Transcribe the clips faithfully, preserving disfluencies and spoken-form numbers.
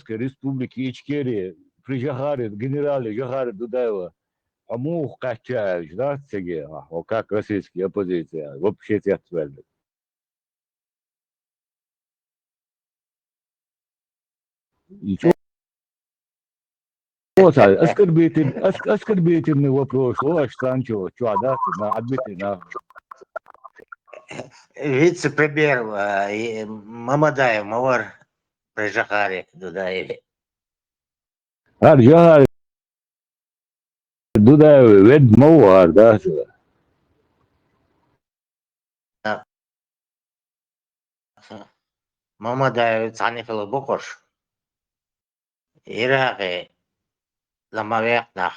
Чеченско-Осетинской Республики Ичкерия при Жохаре, генерале Жохаре Дудаеве хьо муха кхаьчча аьлча, дац цига, хьо как российский оппозиция, вообще цецваьлла. И чё? Вот, а, оскорбитель-, оск-, оскорбительный вопрос, о, аш цан чё, чё, да, на, ответьте на. Вице-премьер, а, и Мамадаев ма вар при Жохаре Дудаеве. ХӀара Жохаре Дудаев вед ма вар, да, цо? Мамадаев цхьанне хила боккхуш. Иракъе ламавех нах.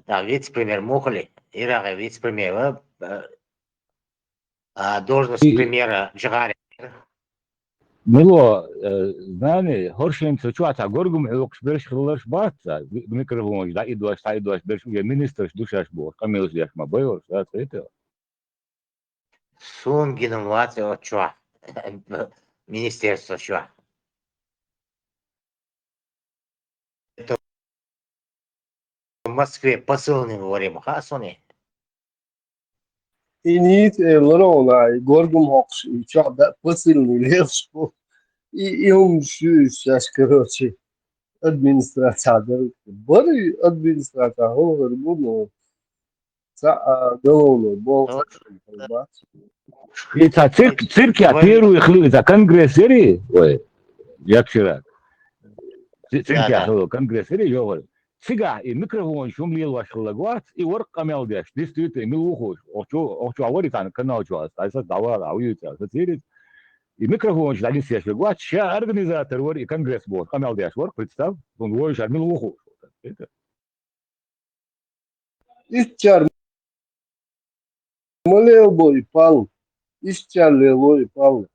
Да, вице-премьер мухали. Иракъе вице-премьер, а, а, должность И- премьера Жохаре. Мило, э, знани, хӀоршинца чохь цхьа горгум хьокхуш берш хилларш бац, цхьа ми-, микрофонаш дӀаидош, дӀаидош берш, угӀе министраш ду шаьш бохуш, къамелаш деш ма байораш, да, цхьа хӀета. Суна гина вац оцу чохь, министерство чохь. Это в Москве посыльный во время, ха, суна? И нийса элира хьуна, и горгум хьокхуш, и чохь да-, посыльный лелаш бу. И, и хӀума шу шаьш, короче, администрацехь дара. Бара и администрацехь хӀун хир бу, но цхьа, а, головной болх бац. И цхьа цирк-, циркехь первый хили, и цхьа конгресс яри, ой, якшира. Ци-, циркехь хилла конгресс яри, йохура. Цигахь и микрофонаш хӀума лелош хилларг вац, и вара къамел деш. Действительно, мила ву хууш? Охчо-, охчо вара и цхьана канал чу аса, аса дӀавала, а вуьйцу, аса церит. И микрофонаш дӀанисъеш верг вац, ша организатор вара и конгресс бохуш, къамел деш вара, представь, цунна вуй ша мила ву хууш? Исчар ма лелабо и пал, исчар лело и пал.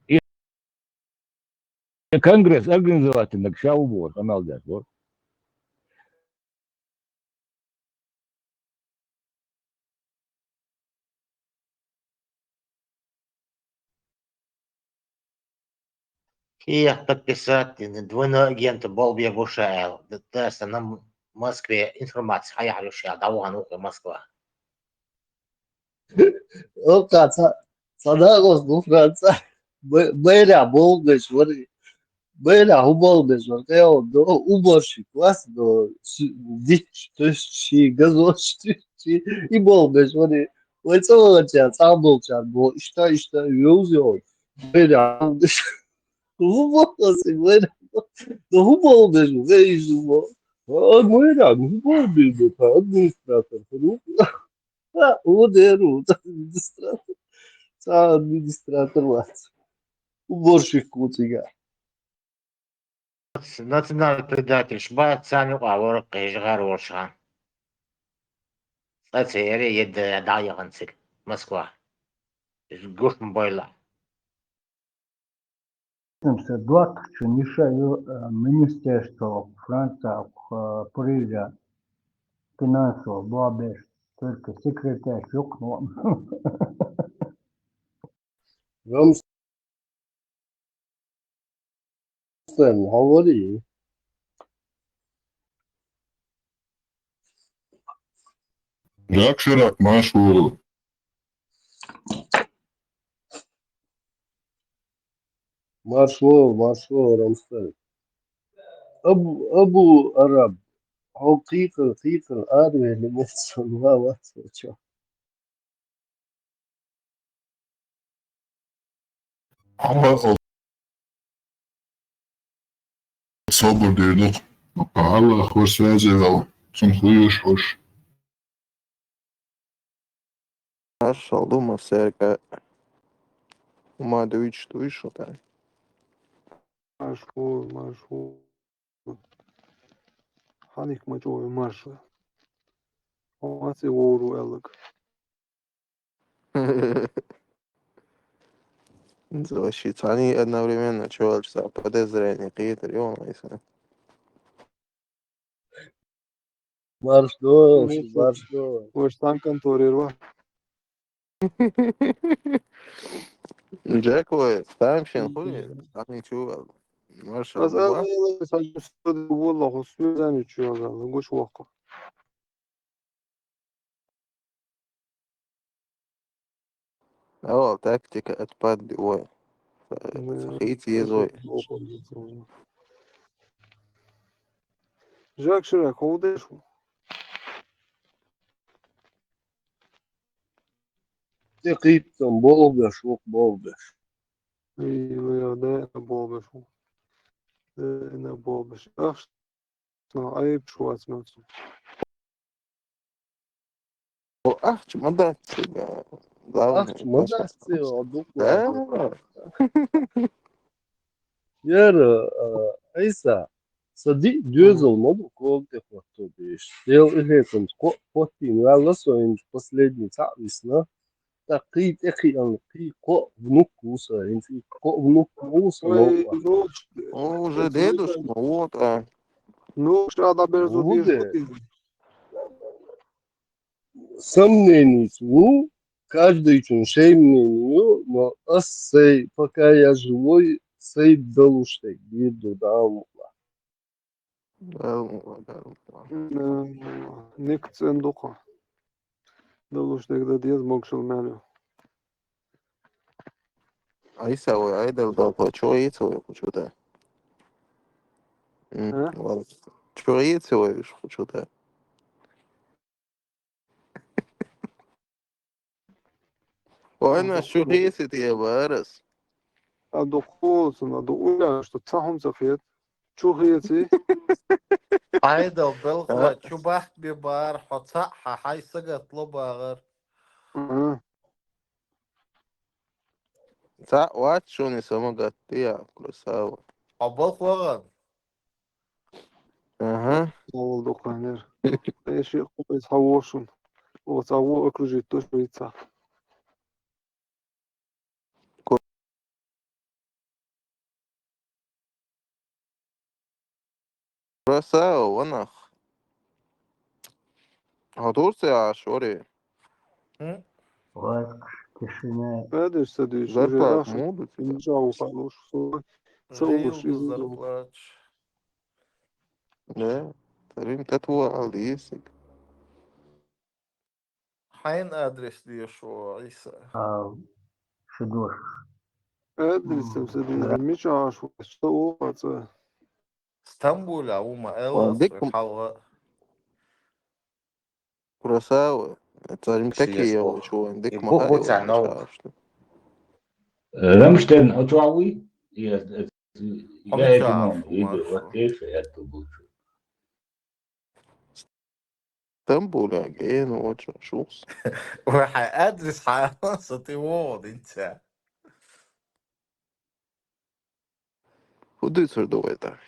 И конгресс организовать динарг ша ву бохуш, къамел деш вара. Кхин подписать дина, двойной агент болх беш бу ша аьлла. Д-, д-, аса нам Москве информаци хьаяхьа ю ша, дӀавахана ву хьо Москва. Оха цхьа, цхьа дакъост ду Франца. Б-, байрахь болх беш вара. Байрахь хӀун болх беш вара? КӀел до, уборщик вац до, с-, диц, то есть ши газон, ши, ши, и болх беш вара. Вай цӀа ваханчара, цхьаъ болчара бо, иштта, иштта, вевза йо. Байрахь хӀун беш? ХӀун боху аса, вай? Ну, хӀун боху дерг ву, вай иза ма? А, вай, да, ну, хӀун боху дерг ву, та администратор, хӀун ву? Ха, хӀун дерг ву, та администратор? Цхьа администратор вац. Уборщик ву цигахь. Национал-предательш бац, царна юкъахь вара кхин жагӀар волуш хан. Цкъа ца яра, едда дӀа а яхана цига, Москва. Иза гуш ма бойла. Семьдесят двадцать чу ниша ю, э, министерство Франция, э, Парижа финансово бобеш, только секретарь юкъа. Рамстен, хьо варий? Жак Ширак, марш ву. Марш ву, марш ву, Рамстен. Абу, Абу Араб, хьо кхийкхар, кхийкхар, аравели меца ва вац вачо. Хьо собар дийр ду. Аллах вара связе вел, цунах хуьйш хьуш. Маршалла ду, Марсерка. Ма дуьйцуш дуй шу тӀе. Марш ву, марш ву. Хьаник ма чӀогӀа марш ву. Хьо ма цӀе вовр ву аьлларг. Зо ши цхьаьний одновременно чу ваьлча, цхьа подозрение кхетар ю вайса. Марш ду, марш ду. Ваш сан конторера ва. Джек вай, там шен хули, там ничего. Маршал. Ас ала, ала, сан сади валлахӀи, хӀу соьзани чу язала, гуш ваккха. Авал тактика отпад, ой. Ца хийца еза вай. Жак Ширак, хӀу деш ву? Те кхийттам, болх беш ву, болх беш. Ой, вай, да, болх беш ву. Да, на болх беш. Ахш, на, айп швац мац. О, ахча ма дац, да. Главное, ахча ма дац, а дукха. Да. Яра, а, Айса, са диъ доьзал ма ду, ког тӀе хӀотто деш. Дел эхецамца кхоъ хӀоттийна ваьлла со, хӀинца последний цхьаъ висна. ТӀаккха кхий тӀе кхиъна, кхий кхоъ внук ву са, хӀинца и кхоъ внук ма ву са. Ой, новкъа. Внук. О, уже дедушка, вот, а. Внук, ша дӀаберзо ву деш де. Сан мненица ву, каждыйчун шай мнение ю, но ас сай, пока я живой, сай далуш дерг дийр ду, Дала мукъ лахь. Дала мукъ лахь, Дала мукъ лахь. М, ника цӀена ду-кх. Далуш дерг дан деза, могашал мел ю. Айса, вай Ӏедал далхо, чӀоагӀа еций вай кху чу тӀа? М, а? Вала. ЧӀоагӀа еций вай уж кху чу тӀа? Вай, а, нах, чу хеций те барас? А ду кхолсун, а ду уля, что цхьа хӀума ца хет. Чу хеций? Ӏедал белхла, а? Чу бахт бе бар, хьо цхьаъ хьа хьай сагатла багӀар. Ага. Цхьаъ вац шуна самагатти я, красава. Хьо балха вагӀан? Ага. Овал дукха нер. Э, ши кху из хьавошун. Оцаво окружить то, что и ца. Красава, ванах. Хьо Турция Ӏаш варий? М? Вац, тишина. Бадиш ца диш, уже зарплата рахш муду ца? Инжа ухалуш, со. Ца улуш, из зарплата. Да, тарин татуа ал дисик. Хьайн адрес деша, Ӏийса. А, шу дош. Адрес, м, ца диш, да. Мича Ӏаш вац, что у вац? Стамбула ву ма, ва, элас дик хьалха. Красава. Царим таки я, чего, дик и махари буху ца нов. Рамштайн, а чё вы? Я, я, я это, ну, видео, вот это я тут был. Стамбула, ген, очень шус. Ва хьай адрес хьа, са ти вон, инца. ХӀу дуьйцур ду вай тӀаккха?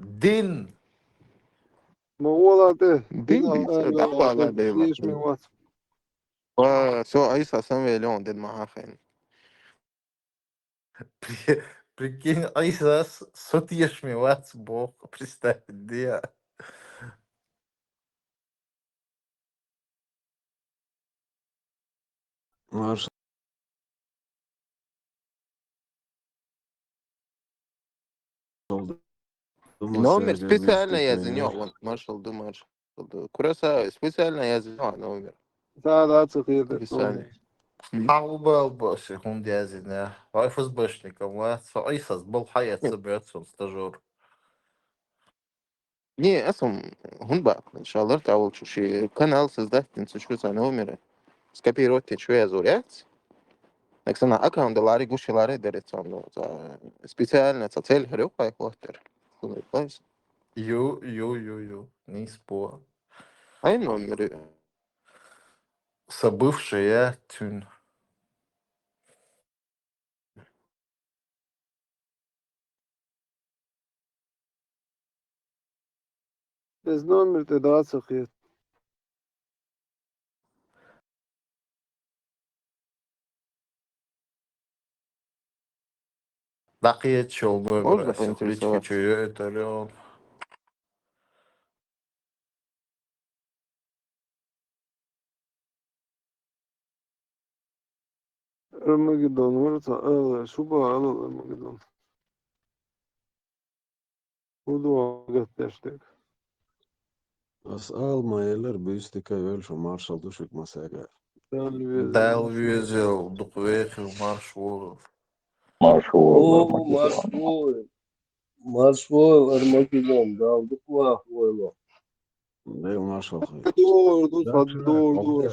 Дин. Ма вола тӀе. Дин, дин, дин, а, дин, а, дин, дин, дин, дин, дин. Ва, со Ӏийса Самвелион дин ма хьахийна. При-, прикинь, Ӏийса с-, со тешаме вац боху, представь, де. Маршал. Номер специально язйина, вон, маршал ду, маршал ду. Красава, специально язйина номер. Да, да, ца хир да. Описание. Номер. Хьалбал баши, хӀунда язйина. Вай ФСБшникам вац, со Ӏийсас бал хьаяц ца бац, он стажёр. Не, ас хӀун, хӀун бакъ, иншаллах, тӀавал чу ши канал создать дин, цу чу цхьа номер. Скопировать дин чу язъяр яц. Так сана аккаунт далари, гуш лари дерет сан, ну, за специально ца цель хрю хай хватер. Ю, ю, ю, ю. Нийса бу. Ай номер. Са бывшая цуьнан. Иза номер тӀе дац ца хета. ДӀакхета шул номер, можно аса поинтересоваться? Личка чу йойтар йола. Армагеддон вара цхьа ала, шу бан ала Армагеддон. Худа гатдеш дерг. Ас ала ма елар, буьйса дика йойла шун, маршалла ду шуьга массаьрга. Дала веза. Дала веза, дукха вехаш, марша вогӀийла. Марша вогӀийла. О, марша вогӀийла. Марша вогӀийла, Армагеддон, Дала дукха вахавойла. Дела маршалла хуьлда. Дора ду, цхьа дора ду.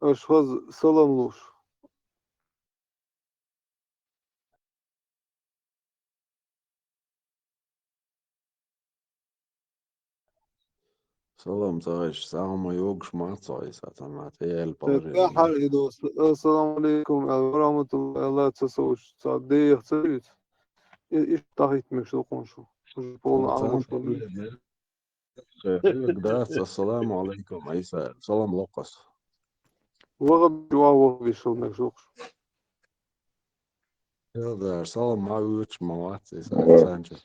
Аш хаза салам луш. Салам ца гӀайш, сагӀа ма йогуш мац хьо, Ӏийса, цхьа ма тӀе яьлла положение. Тахьар и дос. Ассаламу алейкум ва рахматуллахи, Алла ца совш, ца дех ца юц. И, и тахит меш докъун шу. Уже полный Ца амуш ма бу. Хьоьга дац, ассаламу алейкум, Ӏийса. Салам локхас. Ваха бишал, ваха бишал меш докъуш. Илдар, салам ма вуьйцуш ма вац, Ӏийса, Ва. Санча.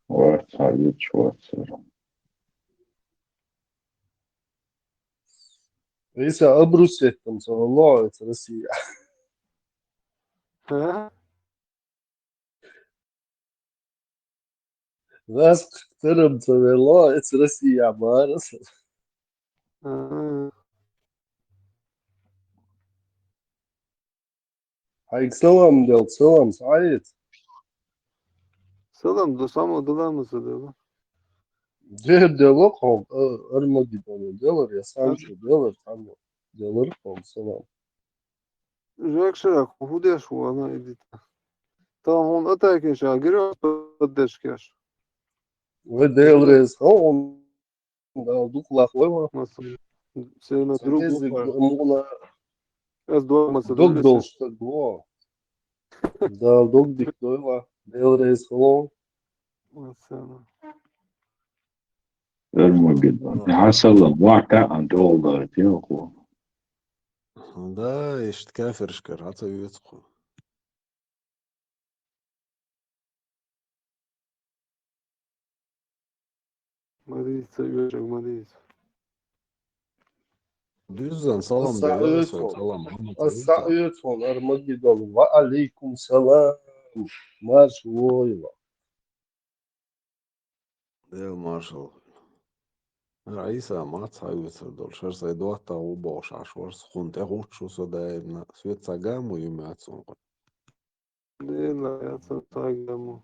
Вац, хьа вуьйцуш вац, сара. Ӏийса, обрус еттам со, лоӀ эца Россия. Хьа? Васкх тарам ца велла, эца Россия бара со. А. Хьайга салам дел, салам, Саид. Салам, да само да ламаса дела. Де дела хьо, а, Армагеддон делар, я Санчо делар, там делар хьо, салам. Жак Ширак, хӀу деш ву, ана идита? Та хьуна атакин ша, гиро поддержкеш. Вай Дела реза, хьо, он Дала дукха лахвойла. Маса. Сена Сан друг кездиг ву. Мугла Аз дуа маса дог дуллиса. Долуш стаг ву. Дала дог дика дойла. Дела реза хило. Маса. Армагеддон. Хьасала, вака ан долла, тилху. Да, иштта кафиршкара, хьа ца вецаху. Ма дийца, йоьшург ма дийца. Дуьззина салам Аса де, оьцун. Салам, Мухьаммад, Аса дуьззина. Оьцун, Армагеддон. Ва алейкум салам. Марш войла. Дела маршалла. Ара Ӏийса мац хьа оьцур долу, шар сайн доттагӀа ву бохуш Ӏаш вара, хӀунда тӀе гӀуттуш ву со даимна, соьца цхьа гамо ю моьтту суна. Дела, яцара цхьа гамо.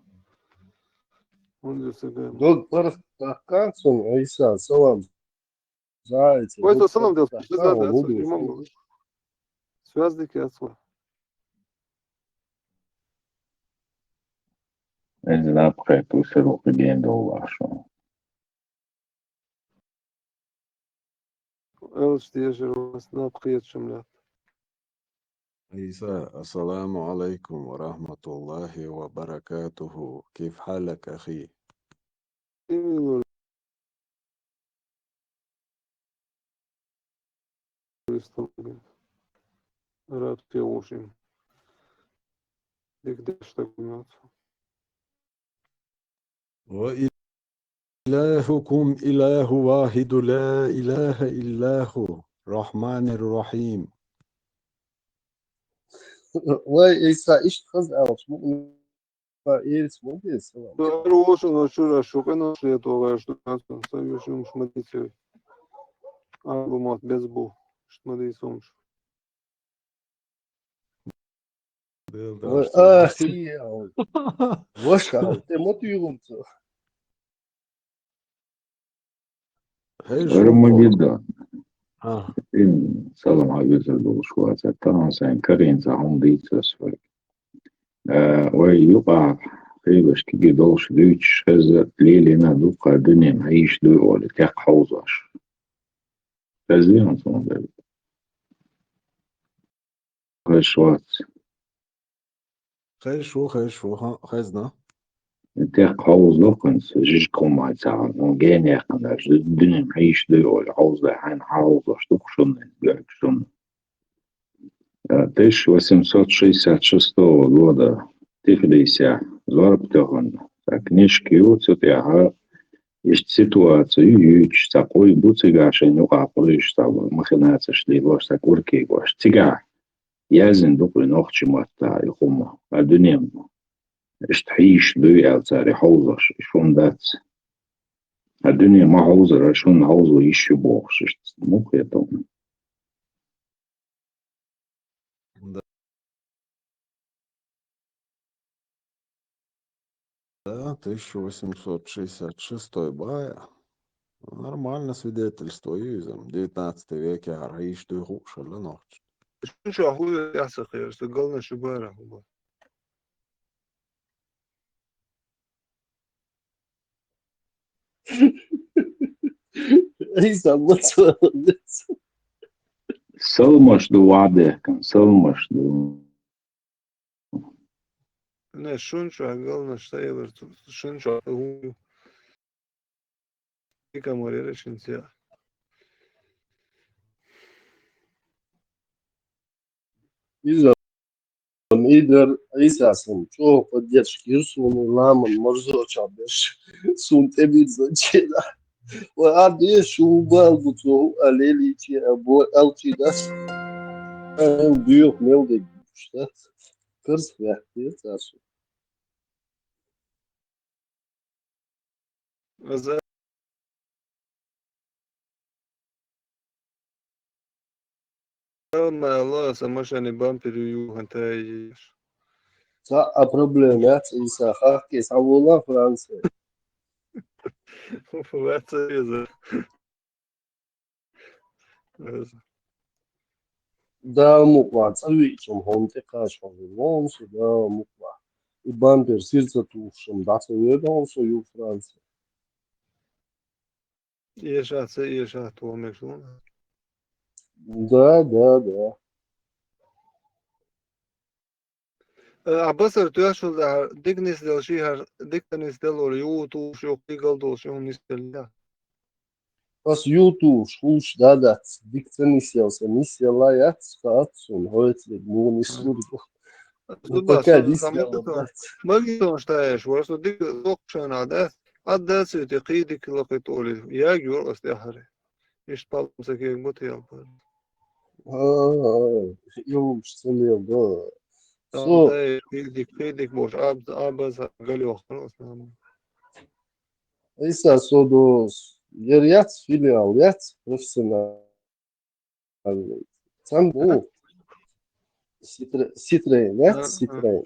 ХӀунда ю сан гамо? Дог паргӀат даккха цунна, Ӏийса, салам. Зайца, вай, со салам дел, со зайца, со имам был. Связь дикий отцу. Иза наб кхетта, вуьшта рухӀ ден долу ахьа шуна. Элча дешар вац наб кхетачун лаьтта. Ӏийса, ассаламу алайкум ва рахматуллахи ва баракатуху. Киф хьалак, ахи? Арабский ушим. Дик деш так у нас. Ва илахукум илаху вахиду ла илаха иллаху рахманир рахим. Вай, Ӏийса, иштта хаза аьлча, муъмин Ва ирс ма деза, салам. Дар вошун ашур ашу къинош летогӀаш ду, сан юшумш ма дицев. Аргумат без бу, шт ма дицумш. Ва ахи, ау. Ваша, ау, те ма туйгӀумца. Хьешо Армагеддон. А. Ин салам хьан везар долуш вац. Тахана сайн карийна цхьа хӀума дийца ас вай. А, вай юкъахь хилаш кхиге долуш дуьйцуш хеза лелийна дуккха дуьнен хьийш дуй олий, текх хьовзош. Хезний хьуна суна дерг? Хезаш вац. Хезаш ву, хезаш ву, хьан, хезна. Текх хьовзадо хӀинца, жижиг хӀума ца хьан, хьуна гена яьккхина, дуьнен хьийш дуй олий, хьовзадай хьайна хьан хьовзош ду-кх шуна, доьрг шуна. Э, тысяча восемьсот шестьдесят шестого года Тифлисехь зорба тоьхна цхьа книжка ю, цу тӀехь иштта ситуацию юьйцуш цхьа къуй бу, цигахь шайна юкъахь къуьйсуш цхьа махинацеш лелош, цхьа кӀур кегош. Цигахь яздина ду-кх и нохчийн маттахь и хӀума, а дуьненна. Иштта хьийзаш дуй аьлла цара хьовзош, шун дац. А дуьне ма хьовзара, шун хьовзо йиш ю бохуш, иштта муха хетал? Да. Да, тысяча восемьсот шестьдесят шестой бая. Нормально свидетельство юзам. Девятнадцатый веке хьара йиш дуй хууш хилла нохча. Шун чохь хӀун ю тӀехь ца кхераш, со галнаш ю бара хӀума. Ӏийса, маца валлалц. Салмаш ду, вадехкан, салмаш ду. Не, шун чохь галнаш ца елар цу, шун чохь хӀун ю. Дика ма рера шин цеа. Иза, Идар, Ӏийса, сан чӀогӀа поддержка йира суна, ламан марзо чохь берш, суна тӀебирзинчера. Вай, а, деш, шу бал бу цо, а, лелийчи, а, бо, алчи дас. А, мел дуьйху, мел деггуш, да? Карс ваьхкира царсу. Аза ма алла, аса машани бампер ю юхан тайиш. Цхьа а проблема яц, Ӏийса, хахке, схьавола Франция. Ваца веза. Дала мукъ ван, цӀа виъча хьуна тӀекхача хьо ву, вон со, Дала мукъ ван. И бампер сирца тухуш-м дӀа ца воьду хьуна со ю Франция. Эша ца эша, тохамеш ву. Да, да, да. Э, Ӏаббасар тоьшалла хӀара дика нисделла ши хӀара дика нисделла олу, ю тухуш, ю кхийгал долуш, ю нисделла. Ас ю тухуш хууш да дац, дика ца нисъелла, сан нисъелла яц, хац суна, хьоьца дерг муха нислур ду. Ас ду бац, пока сан нисъелла дац. Магитон штаеш вара, со дика локхушана дац, ад дац вити кхий дика лакхит олий, яг юр ас тӀехьаре. Иштта палм ца кегбу те ялпа. А, а, а, юлуш ца лел, да. Со дай, кхидик, кхидик бош, аб-, абаза галёх, ну, основном. Иса со дос, ер яц, филиал яц, профессиональный. Цан бу. Ситре-, Ситроен яц, а, а. Ситроен.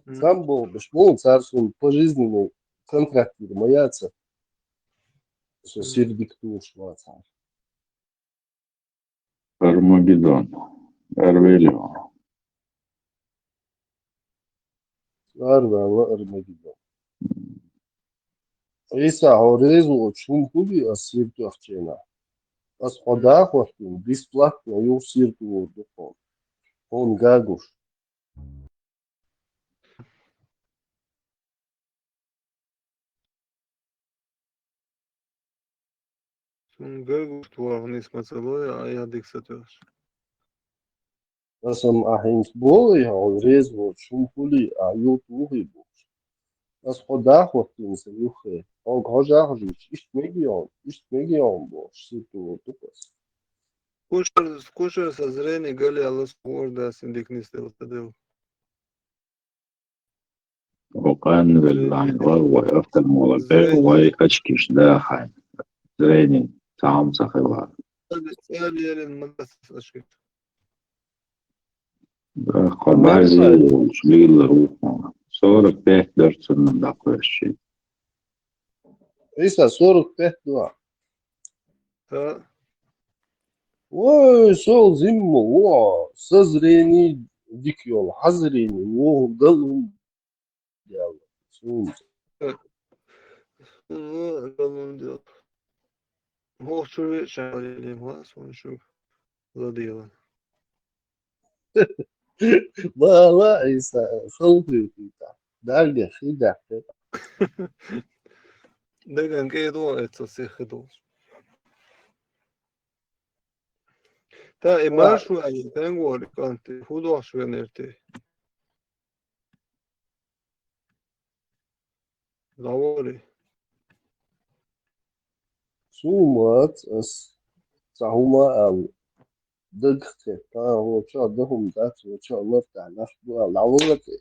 М. Цан бу, беш бу, цар сун пожизненный контракт ма яца. Со сир дика тухуш вацахь. Армагеддон. Арвелио. Арвелла Армагеддон. Ӏийса, хьо реза воцуш хӀума хуьлий ас сир тоьхчийнахь? Ас хьо дахоттина, бесплатно юха сир тухур ду хьуна. Хьуна гагуш. Цунна гаргуш тоху нисма ца лой, а я дика ца тоьхча. Аса-м ахь хӀинца боху, хьо реза воцуш хӀума хуьлий, а юха тухий бохуш. Аса хьо дахоттина сан юххе. Хьо хьожа хьожуьйтуш, иштта мегий хьуна, иштта мегий хьуна бохуш, сир тухур ду-кх ас. Кушар, кушар сан зрени галъяьлла, сан хӀора дас дика нисделла ца делла. Вукъан веллайн вар вай офтальмолог, вай очкиш дахайн. Зрени цхьа хӀума ца хилла. ЦӀа лерина ма дац очкиш. Да, кхо баьрзе волчу лелар ву хьуна. Сорок пять дара цунна дӀакхоьссича. Ӏийса, сорок пять ду ахь? ХӀа. Ой, сол зимма ву, со зрени дика йолу, хьан зрени ву, гал хӀума делла. Суна. Суна гал хӀума делла. Вохчу веача хьалелийна, суна шу ладийла. Ма ала, Ӏийса, халхуьйтийта. Дарга хи даьккхи. Даган кӀе догӀу эцо сихи долуш. Та и марш ву аьлла, тенга вори кӀанти, хӀун дохуш венер ти? ДӀавори. Суна вац ас, цхьа хӀума аьлла. Дагах кхетта, воча а дан хӀума дац, воча а лартахь нах ду аьлла, дӀавала тӀе.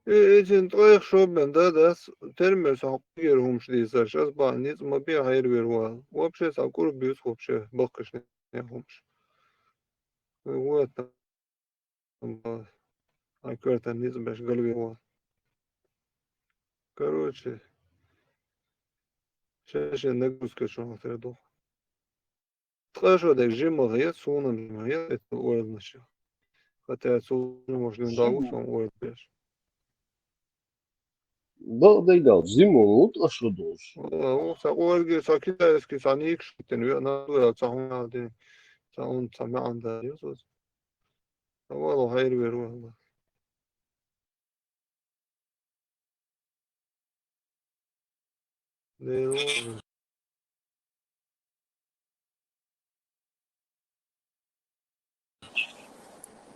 Э, эцин ткъех шо бен, да, дас, термер сан кӀуьгера хӀумаш дийцар, шас бан ницкъ ма бе хьайр вер вала. Вообще сан кӀур буьйцу вообще баккхаш не хӀумаш. Вот. А коьртан ницкъ беш галве вон. Короче, ша-ша нагрузка чу хатар ду. Ткъа шо дег жима гӀе, суна жима гӀе, это уровня шо. Хотя цу можно Жима. Даус он уровня. Бакъдайдал, жима ву ткъа шо долуш. О, о, ца уровня, ца китайский, ца никш, тен ве на дуя, ца хуна де, ца он, ца маан да, Иисус. Ца вало хайр вер вала.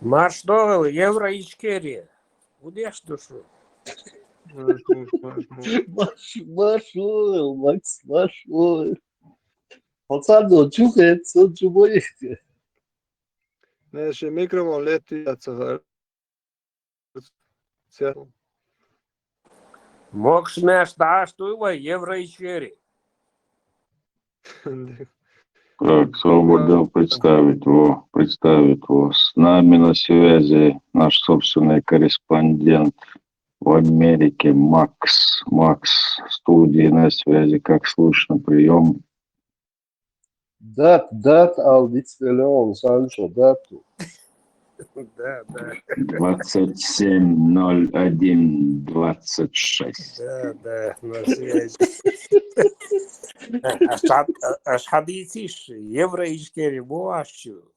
Марш догӀал, Евро Ичкерия. Удеш душу. Марш, марш, марш, марш. Марш, марш, Макс, марш. Пацан, ну, чухает, сон чубоехте. Неши микрофон летти ацахар. Могаш меш даш туй вай Евро Ичкери. Так, свободно представить его, представить его. С нами на связи наш собственный корреспондент в Америке Макс. Макс, в студии на связи, как слышно, прием. Дат, дат, ал дицвеллион, Санчо, дат. Да, да. Двадцать семь ноль один двадцать шесть. Да, да, на связи. Аш хьад-, аш хьадийциш, Евро Ичкери бу аш чу?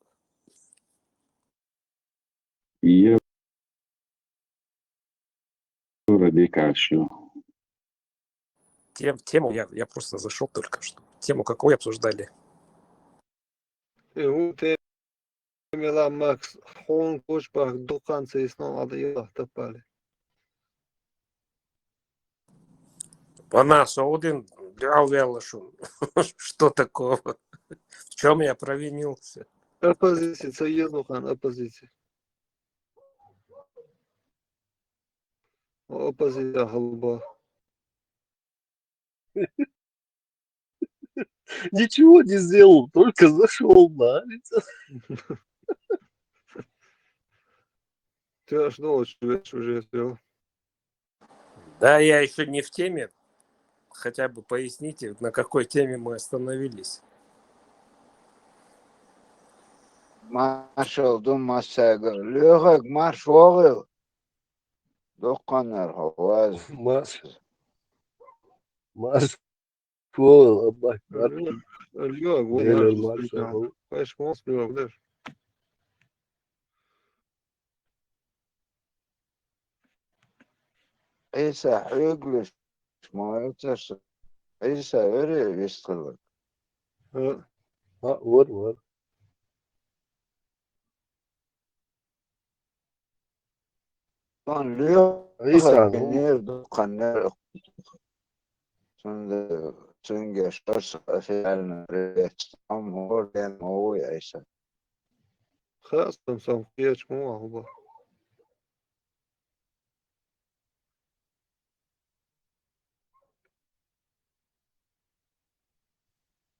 Евро дика аш ю. Тем-, тему я, я просто зашёл только что. Тему какую обсуждали? Э, у те-, Мила Макс, хун кучбах дукан цейснон ада йылах тапали. Вана Саудин дявелашун. Что такого? В чём я провинился? Оппозиция, ца йылухан оппозиция. Оппозиция халба. Ничего не сделал, только зашёл на. Ты аж ночь уже всё. Да, я ещё не в теме. Хотя бы поясните, на какой теме мы остановились. Маршал дум массага. Лёхак марш вогӀил. Доккханнар хьо ваз. Марш. Марш. Фу, Аллах акбар. Аллах, Аллах, Аллах, Аллах, Аллах. Пеш мос, Аллах, Аллах. Ӏийса хьоьгуш ма вацаш. Ӏийса варе вистхилар. Ха, ха, вар, вар. Сон лоьху Ӏийса, ну. Генер ду кханнер. Цунда цуьнга шарса официально привет. Ам гӀор ден ма вуй Ӏийса. Хастам сан кхечму ахба.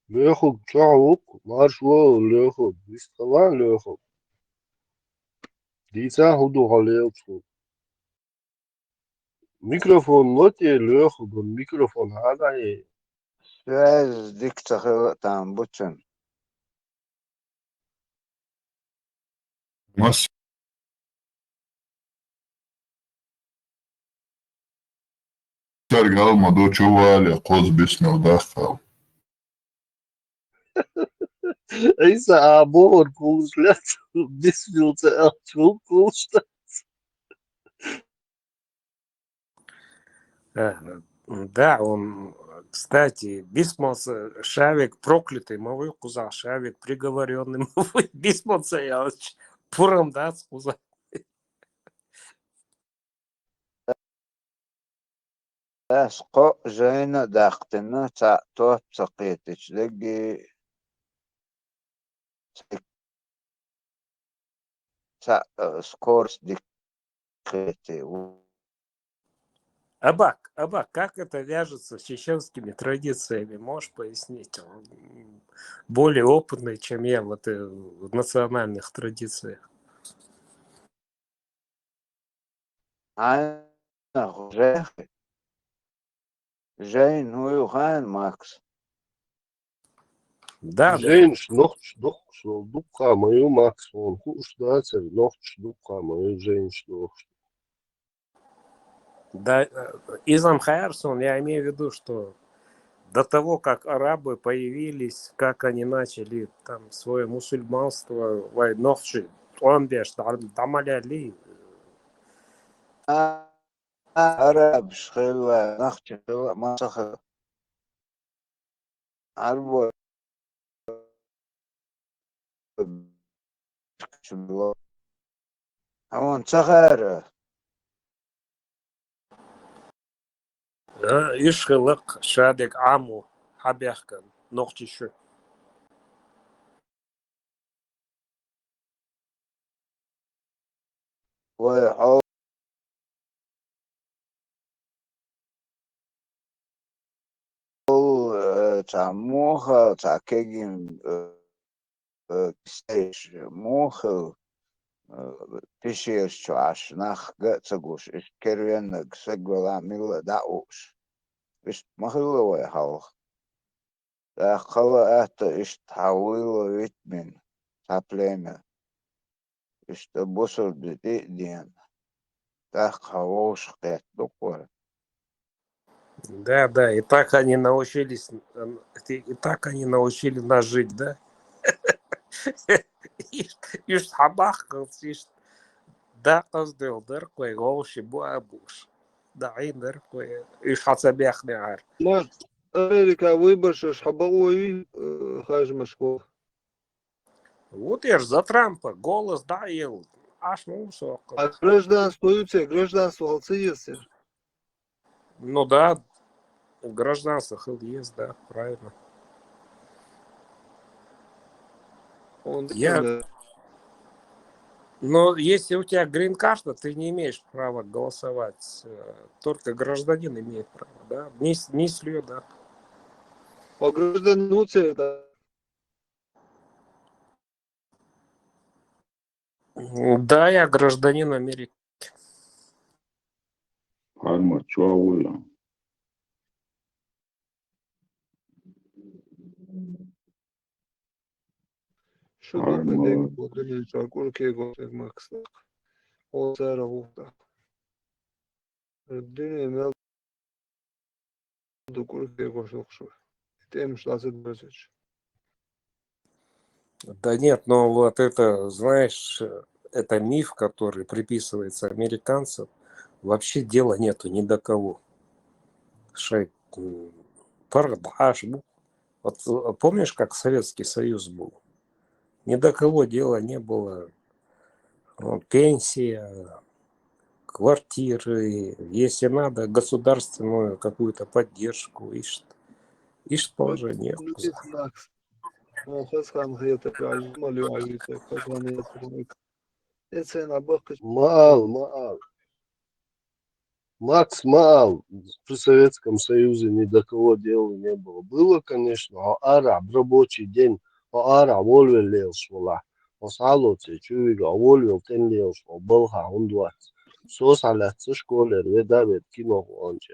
Лоьхуг чохь вукху, марш вогӀу, Лоьхуг, вистхила, Лоьхуг. Дийца хӀун ду хьо лелачу? Микрофон ло те, Лоьхуг, микрофон хьан дӀае? Связь дика ца хила а там бу цуьнан. Мас-, цаьрга ала ма ду, чу вале, кхозу бисмилла даххал. Ӏийса, а бохург кхуллуш лаьцна, бисмилла ца аьлча, хӀун кхуллуш дац? Э, да, он, кстати, бисмалца шавек проклятый ма вуй кхузахь, шавек приговорённый ма вуй, бисмалца аьлча, пурам дац кхузахь. Ас кхоъ жайна а даьккхина, цхьаъ топ ца кхетича дерг, цхьаъ, э, скорость дика кхетий. Абак, Абак, как это вяжется с чеченскими традициями? Можешь пояснить? Он более опытный, чем я в, этой, в национальных традициях. Ана уже жайн уюхан Макс. Да, да. Жэнш нохч дохш дукха мою Макс, он хуш да цер нохч дукха мою жэнш дохш. Да, э, Изам Хайерсон, я имею в виду, что до того, как арабы появились, как они начали там свое мусульманство, вай нохчи, он беш, дамаляли. А, араб шхила, нахчи шхила, масаха. Арбо. Амон цахара. Ишхылык шадек аму хабяхкан нохчишу. Вай хол, э, ца муха, ца кегин, э, э, кисеш муха, э, пишеш чуаш нах га ца гуш, иш кервеннаг сагвала милла да уш. Иш махилла вай халх. Дахкала атта иш тавила витмин, ца племя. Ишта бусурди диъдиан. Дахка вовш кхет дукъур. Да, да, и так они научились, м, и так они научили нас жить, да? Иш, иш хабах кылс, иш да кыз дыл дыр кой, вовши бу абуш. Да, ин дыр кой, иш хаца бяхне ар. Макс, Америка выборщик хабар уй, э, хаж Москва. Вот я ж за Трампа, голос да ел, аш ну сок. А гражданство у тебя, гражданство алцы есть? Ну да, гражданство хыл есть, да, правильно. Он Я- да. Но если у тебя грин-карта, ты не имеешь права голосовать. Э, Только гражданин имеет право, да. Мис, мислю, да. А гражданин у тебя, да. М, Да, я гражданин Америки. Харма чуауя. Шо Ай, да молодец. Буддин чакур кего Макс. О, сара ухта. Дин мел дукур кего шо. Тем шласе дверсеч. Да нет, ну вот это, знаешь, э, это миф, который приписывается американцам. Вообще дела нету ни до кого. Шай, м, пар даш бу. Вот, э, помнишь, как Советский Союз был? Ни до кого дела не было. Вот, пенсия, квартиры, если надо, государственную какую-то поддержку. Ишт, ишт положение. Макс. О, хас хан хета, мали али, хас хан хета. Эцена бакыч. Маал, маал. Макс, маал. При Советском Союзе ни до кого дела не было. Было, конечно, о ара, в рабочий день, о ара, волвел лел швала. О сало це чувига, волвел тен лел швала, балха, ундвац. Сос аляц школер, ведавет, кино онча.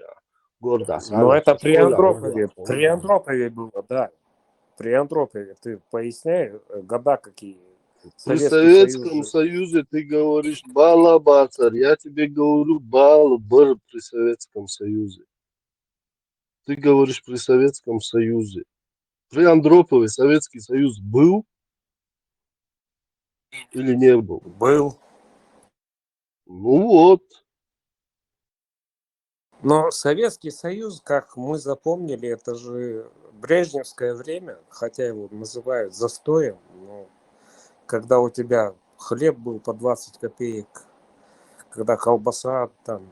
Горда. Ну, это при Андропове, при Андропове было, да. При Андропове, ты поясняй, э, года какие. При Советском Союзе ты говоришь бала бацар, я тебе говорю бала быр при Советском Союзе. Ты говоришь при Советском Союзе. При Андропове Советский Союз был или не был? Был. Ну вот. Но Советский Союз, как мы запомнили, это же брежневское время, хотя его называют застоем, но когда у тебя хлеб был по двадцать копеек, когда колбаса, там,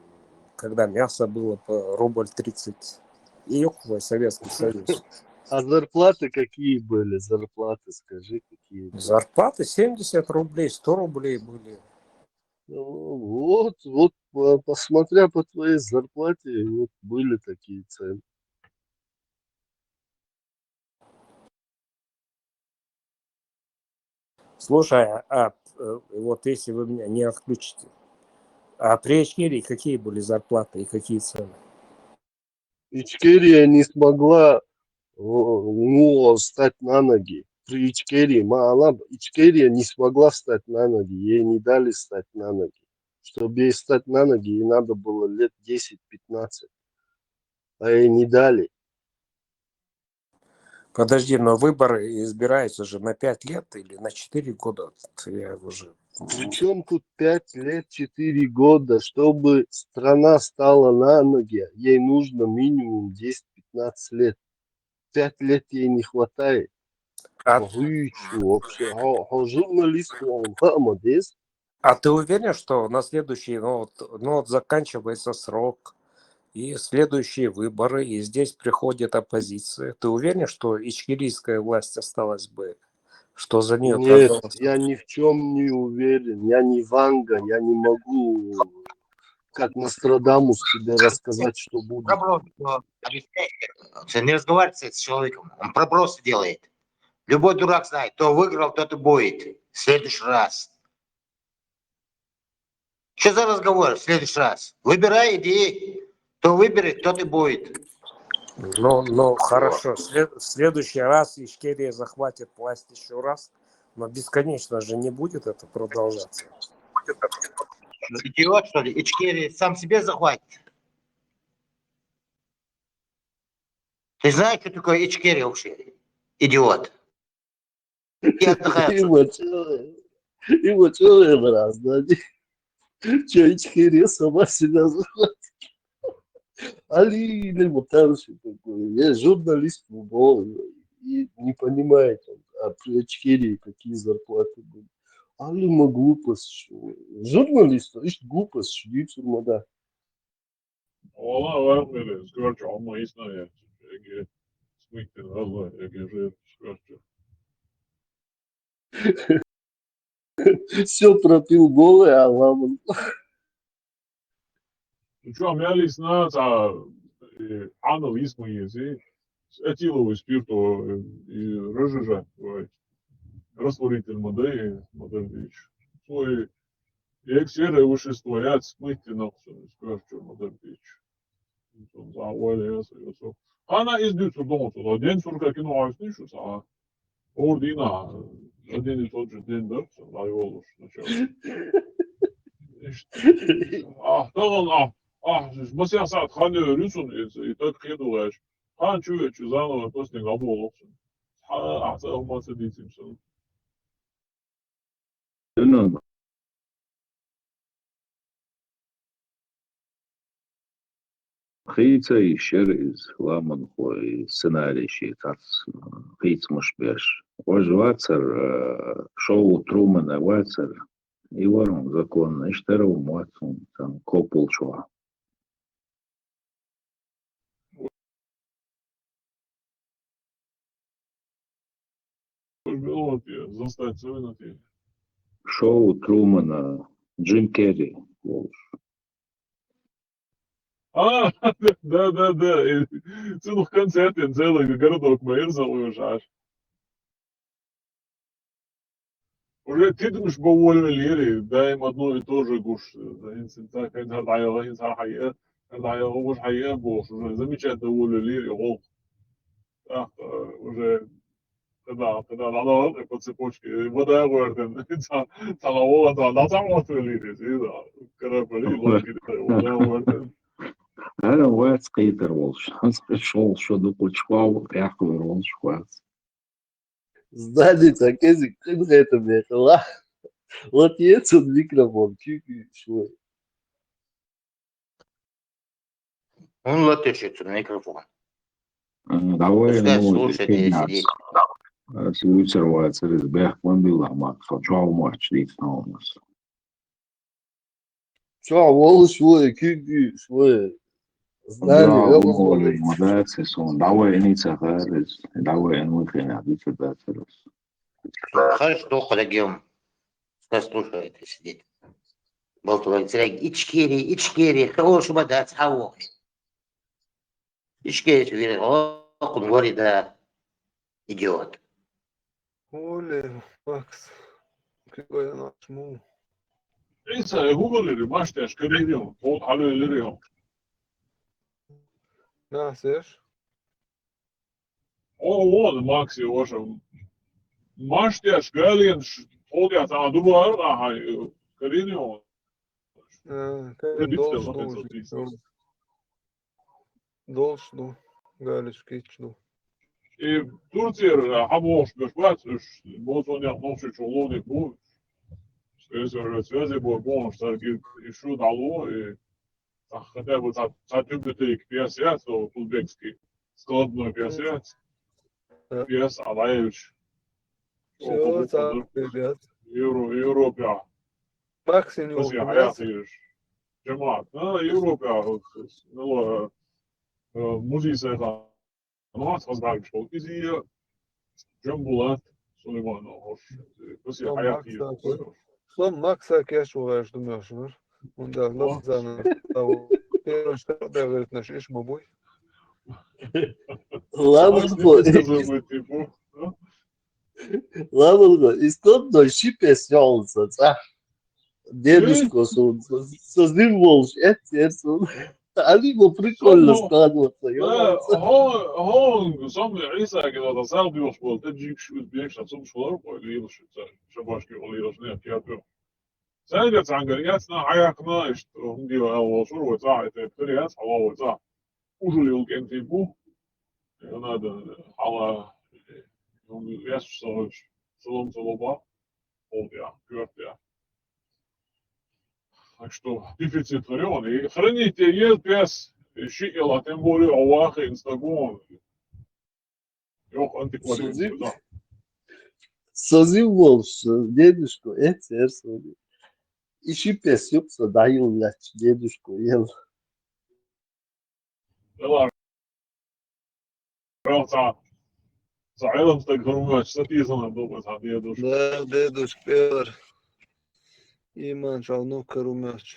когда мясо было по рубль тридцать, и около Советский Союз. А зарплаты какие были? Зарплаты, скажи, какие были? Зарплаты семьдесят рублей, сто рублей были. Ну, вот, вот, По- Посмотря по твоей зарплате, вот были такие цены. Слушай, а, а, э, вот если вы меня не отключите, а при Ичкерии какие были зарплаты и какие цены? Ичкерия не смогла, э, ну, встать на ноги. При Ичкерии, ма- она, Ичкерия не смогла встать на ноги, ей не дали встать на ноги. Чтобы ей встать на ноги, ей надо было лет десять-пятнадцать, а ей не дали. Подожди, но выборы избираются же на пять лет или на четыре года? Вот я уже... Причем тут пять лет, четыре года? Чтобы страна стала на ноги, ей нужно минимум десять-пятнадцать лет. Пять лет ей не хватает. А, Ой, чё вообще? Хо- хо- журналист, он, ха, молодец. а ты уверен, что на следующие, ну вот, ну вот заканчивается срок, и следующие выборы, и здесь приходит оппозиция. Ты уверен, что ичкерийская власть осталась бы, что за нее Нет, проголосовали? Я ни в чем не уверен. Я не Ванга, я не могу, как Нострадамус, тебе рассказать, что будет. Проброс, что обещаете. Всё, не разговаривайте с человеком. Он пробросы делает. Любой дурак знает, кто выиграл, тот и будет. В следующий раз. Что за разговор в следующий раз? Выбирай, иди. Кто выберет, тот и будет. Ну, ну, хорошо. След- в следующий раз Ичкерия захватит власть еще раз, но бесконечно же не будет это продолжаться. Идиот, что ли? Ичкерия сам себе захватит. Ты знаешь, что такое Ичкерия вообще? Идиот. И отдыхает. Има чё, има чё, брат, да? Чё, Ичкерия сама себя захватит? Али, не, вот там всё такое. Я журналист, ну, и не понимает он, а при Ичкерии какие зарплаты были. Али, ма глупость, что. Журналист, ишт глупость, что, дюймсур ма да. Вала вармире, скорчу, ама исно я. Эге смыхтен разло, эге жир, скорчу. Всё пропил голый, а ламан. Ну чё, мялись на, а, э, анал исно ези. Этиловый спирт, о, э, и рыжижа, ой, растворитель модей, модердич. Свой эксеры вещество, я смыхтен, скорчу, модердич. Ана из дюймсур дома, дюймсур как кино, а что, что, а? Ордина, один и тот же день, да, всё, дай волос, сначала. А, да ладно, а, а, масян саат хан ёрюсун, и так хедулаш. Хан чуе, чу заново, просто не габолоксун. А, а, а, а, а, а, Дунан. Хийцай шер из ламан хой сценарий ши тац хийцмаш беш. Вож вацар, э, шоу Трумана вацар. И варон закон, иштаром вацун, там копул шо. Уж было тебе, застать свой на тебе. Шоу Трумана, Джим Керри, волш. А, да, да, да. И целых концерт, и целый городок мэр залуешь аж. Уже ты думаешь, бо волю лири, да, им одно и то же гуш, да, инсинта, когда дайла, инсан хайя, когда я уж хайя, бо уже замечательно волю лири, гол. Так, э, уже, когда, когда надо, по цепочке, вода горден, там, там, вола, там, да, там, вот, лири, да, корабли, лодки, да, вода горден. Ара вац кайтар волш. Шол шо ду кучхал, пряхлы волш вац. Знали, так если кын это мне хала. Вот есть он микрофон, чики, шо. Он латышится на микрофон. Давай, Пускай ну, слушает или сидит. Слушай, вац, из бяхман била мат, фа чау мач, дит наунас. Чё, волш, шо, кики, шо. Знали, Да, я ну, возможно. Молодец, сон. Давай, не цагарис. Давай, ну, хрена, дит цагарис. Хорошо, что ходим. Пускай слушает и сидит. Болталой цӀераг Ичкери, Ичкери, хьо олуш ма дац, хьан вохи? Ичкери вира гӀокхун вори да, идиот. Оля, Макс, какой наш му? Иса, я гуглили, маш тяж карьерион, вот, алло, Иллирион. Да, Серж? О, вот, Макс, я ваша. Маш тяж гален, вот, я там дубар, ага, карьерион. Э, карьерион должен, должен. Долуш ду, галиш кийча ду. И Турцера хьан бохуш берш бац уьш, бозонех нохчийчу лоне бу. Спецоперация бу бохуш, царгил и шу дӀало, и цхьа хотя бы цхьа, цхьа тюбетейка пьес яц, то узбекский, складной пьес яц. Да. Пьес Алаевич. Всё, цхьа пьес. Евро, Европе. Максим Паси Европе, хьаят да? Ириш. Жамаат. А, Европе, а, вот, ну, э, э, музей сайта. Ну, а сразу дальше. Вот, изи, Жамбулат Сулейманов, хош. Паси хьаят Ириш. Со Макса кеш ваьш ду меш вар. Он да, о, Лазана. Первый шаг, да, говорит, наш иш ма буй. Ладно, Макс, не подсказывай, типа, а? Ламалга, исследовать ши пес йолуса цӀа. Дедушка сун, со зив волуш эццер сун. Али бо прикольно складываться, да, ёлуса. Хо, хо, сомли Ӏиса гила да сал биош бол, таджикш, узбекш, а сум шолар, ой, лилаш, шабашки, олираш, не, кяпё. Сайга цангар, яцна, хьаякна, ишт, хумдива, ал, волшур, вай цӀа, это, перец, хала, вай цӀа. Ужур йолкӀен типу. Надо хьала, ясуш сагӀуш, салам салоба, холтя, кёртя. Так что дефицит варион. И хранить ел пес, и ши ела, тем более, овахи, инстагон. Йох, антиквариат, да. Со зив волуш, со дедушка, эццер со. И ши пес юкъ со дӀайиллач, дедушка, ел. Ца, ца Ӏелам стаг хӀурмач, са тезана бу, ца дедушка. Да, дедушка певар. Иман чал ну хӀурмач.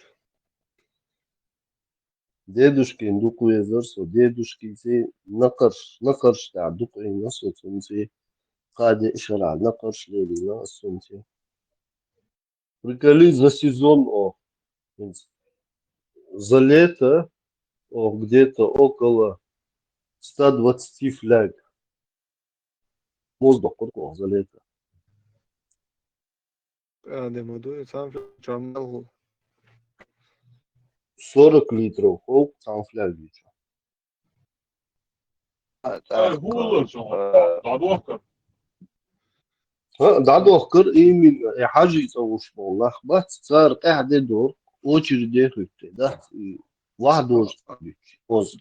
Дедушкин дукха везар со, дедушкин цӀе накъарш, накъарш тӀехь дукха Ӏийна со цунци, кхаде шарахь накъарш лелийна ас цунци. Приколи, за сезон, о, за лето, о, где-то около ста двадцати фляг. Моздоккхур кхо за лето. Адема дуй, цхьаьна фляг чам мел хул? Сорок литров хов цхьаьна фляг йича. Ай, гулар чу, э, дӀадохкар. ХӀа, дӀадохкар, именно, э, хьажи цӀа уш боху нах бац, цара къаьхьа де дор, очереде хӀуьтту, да? И ваха дожа хӀуьтту, оза.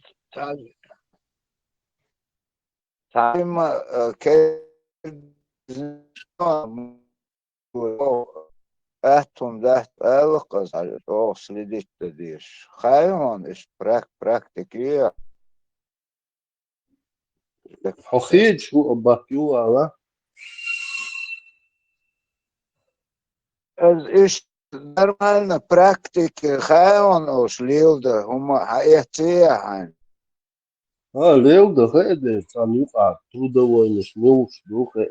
Цхьаьна, э, ке-, аьтту хӀума дац, аьлла-кх аса, чӀогӀа следить дан дезаш. Хаьий хьуна, иштта прак-, практика е? Хьо хеташ ву а баккха ю ала? Аса иштта нормально практика хаьий хьуна, уьш леладан хӀума хьаэцций хьайна? ХӀа, леладан хаа деза, царна юкъахь трудовойнаш муьлш ду хаа,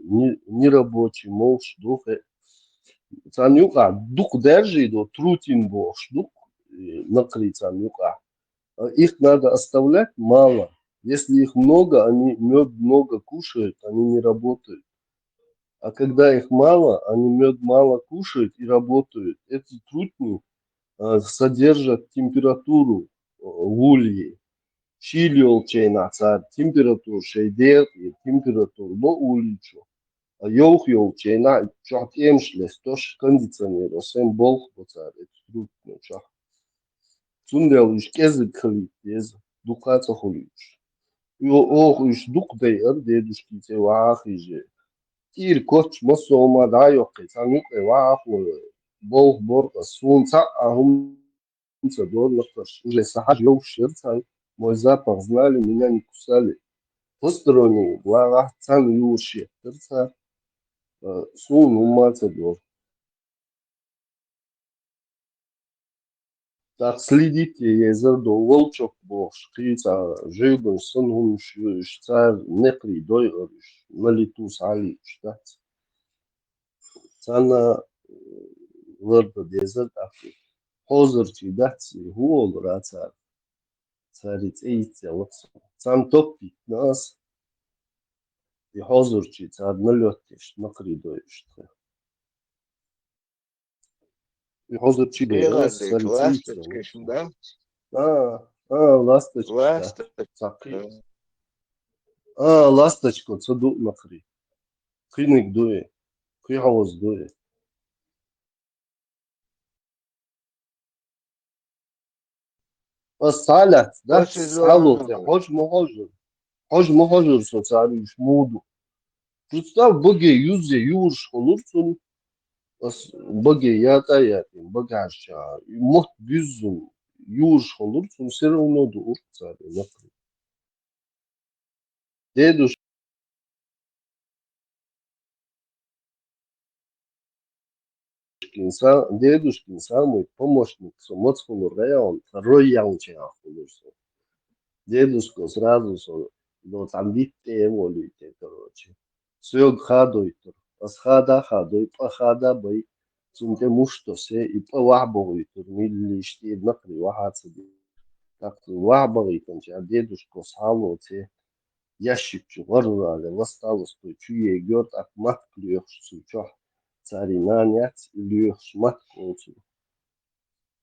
не-, нерабочий муьлш ду хаа. Царна юкъахь дукха даьржий ду, трутень бохуш ду, э, накхарий царна юкъахь. А их надо оставлять мало. Если их много, они мёд много кушают, они не работают. А когда их мало, они мёд мало кушают и работают. Эти трутни, а, содержат температуру, э, в улье. Шийла йолчу хенахь цара температура шайн декъе, температура бо улличу. А йовха йолчу хенахь чохь тӀемаш лестош, кондиционер, сен болх бо цара эцу трутнечохь. Цундела уьш кӀезиг хилийта деза, дукха а ца хуьлуьйтуш. Йо, оха уьш дукха дайара дедушкин цӀе ваха а хиже. ТӀера коч массо а хӀума дӀа а йоккхий, цхьана юкъе ваха а хуьлу, болх бора ас, суна цхьа а хӀума ца дора лакхарш. Уже сан хьажа йовш яра царна, мой запах знали, меня не кусали. Посторонний вагӀахь царна юраш еттара цара, а, суна хӀумма а ца дора. Так следить е езар до волчок бохуш, кхин цхьа жуьгташ санна хӀумнаш ю уьш, цара некхарий дойур уьш, на лету схьалийцуш дац. Царна лардан дезар тӀаккха. Хьозарчий дац, хӀун олура цара? Цаьрца цӀе йицъелла со. Царна топ йитина ас, и хьозарчий цара налёт деш, некхарий дойуш тхе. И хьозарчий дойуш, цаьрца цӀе йицъелла. Ласточкаш, да? А, а, ласточка. Ласточка. Цхьа кхин. А, ласточка, ца ду некхарий. Кхиниг дуй, кхин хьоза дуй. Ас схьалаьцна, дац, схьалоцу, хьожа ма хьожура. Хьожа ма хьожура со цара уьш муха ду. Представь, баге юзъе юраш хуьлура цунна. Ас баге ятӀа а ятӀина, багахьаш чу, и мотт буьззина юраш хуьлура цунна, всё равно дуура цара и некхарий. Дедушкин са-, дедушкин самый помощник со маца хуьлура район, тхан рой яьлча яхь хуьлура со. Дедушка сразу со до там битте волуьйтура, короче. Соьга хадойтура. Ас хада а хадой, пӀа хада а бай. Цунна тӀе муш тоссе, и пӀа вахьа бахийтура, миллиш тӀера некхарий вахьа а ца дина. ТӀаккха вахьа бахийтинчу дедушка схьалоцу, ящик чу гӀорвале, ласталастой чу егор, тӀаккха матка лоьхуш цу чохь, цаьрий нана яц, и лоьхуш матка оцу.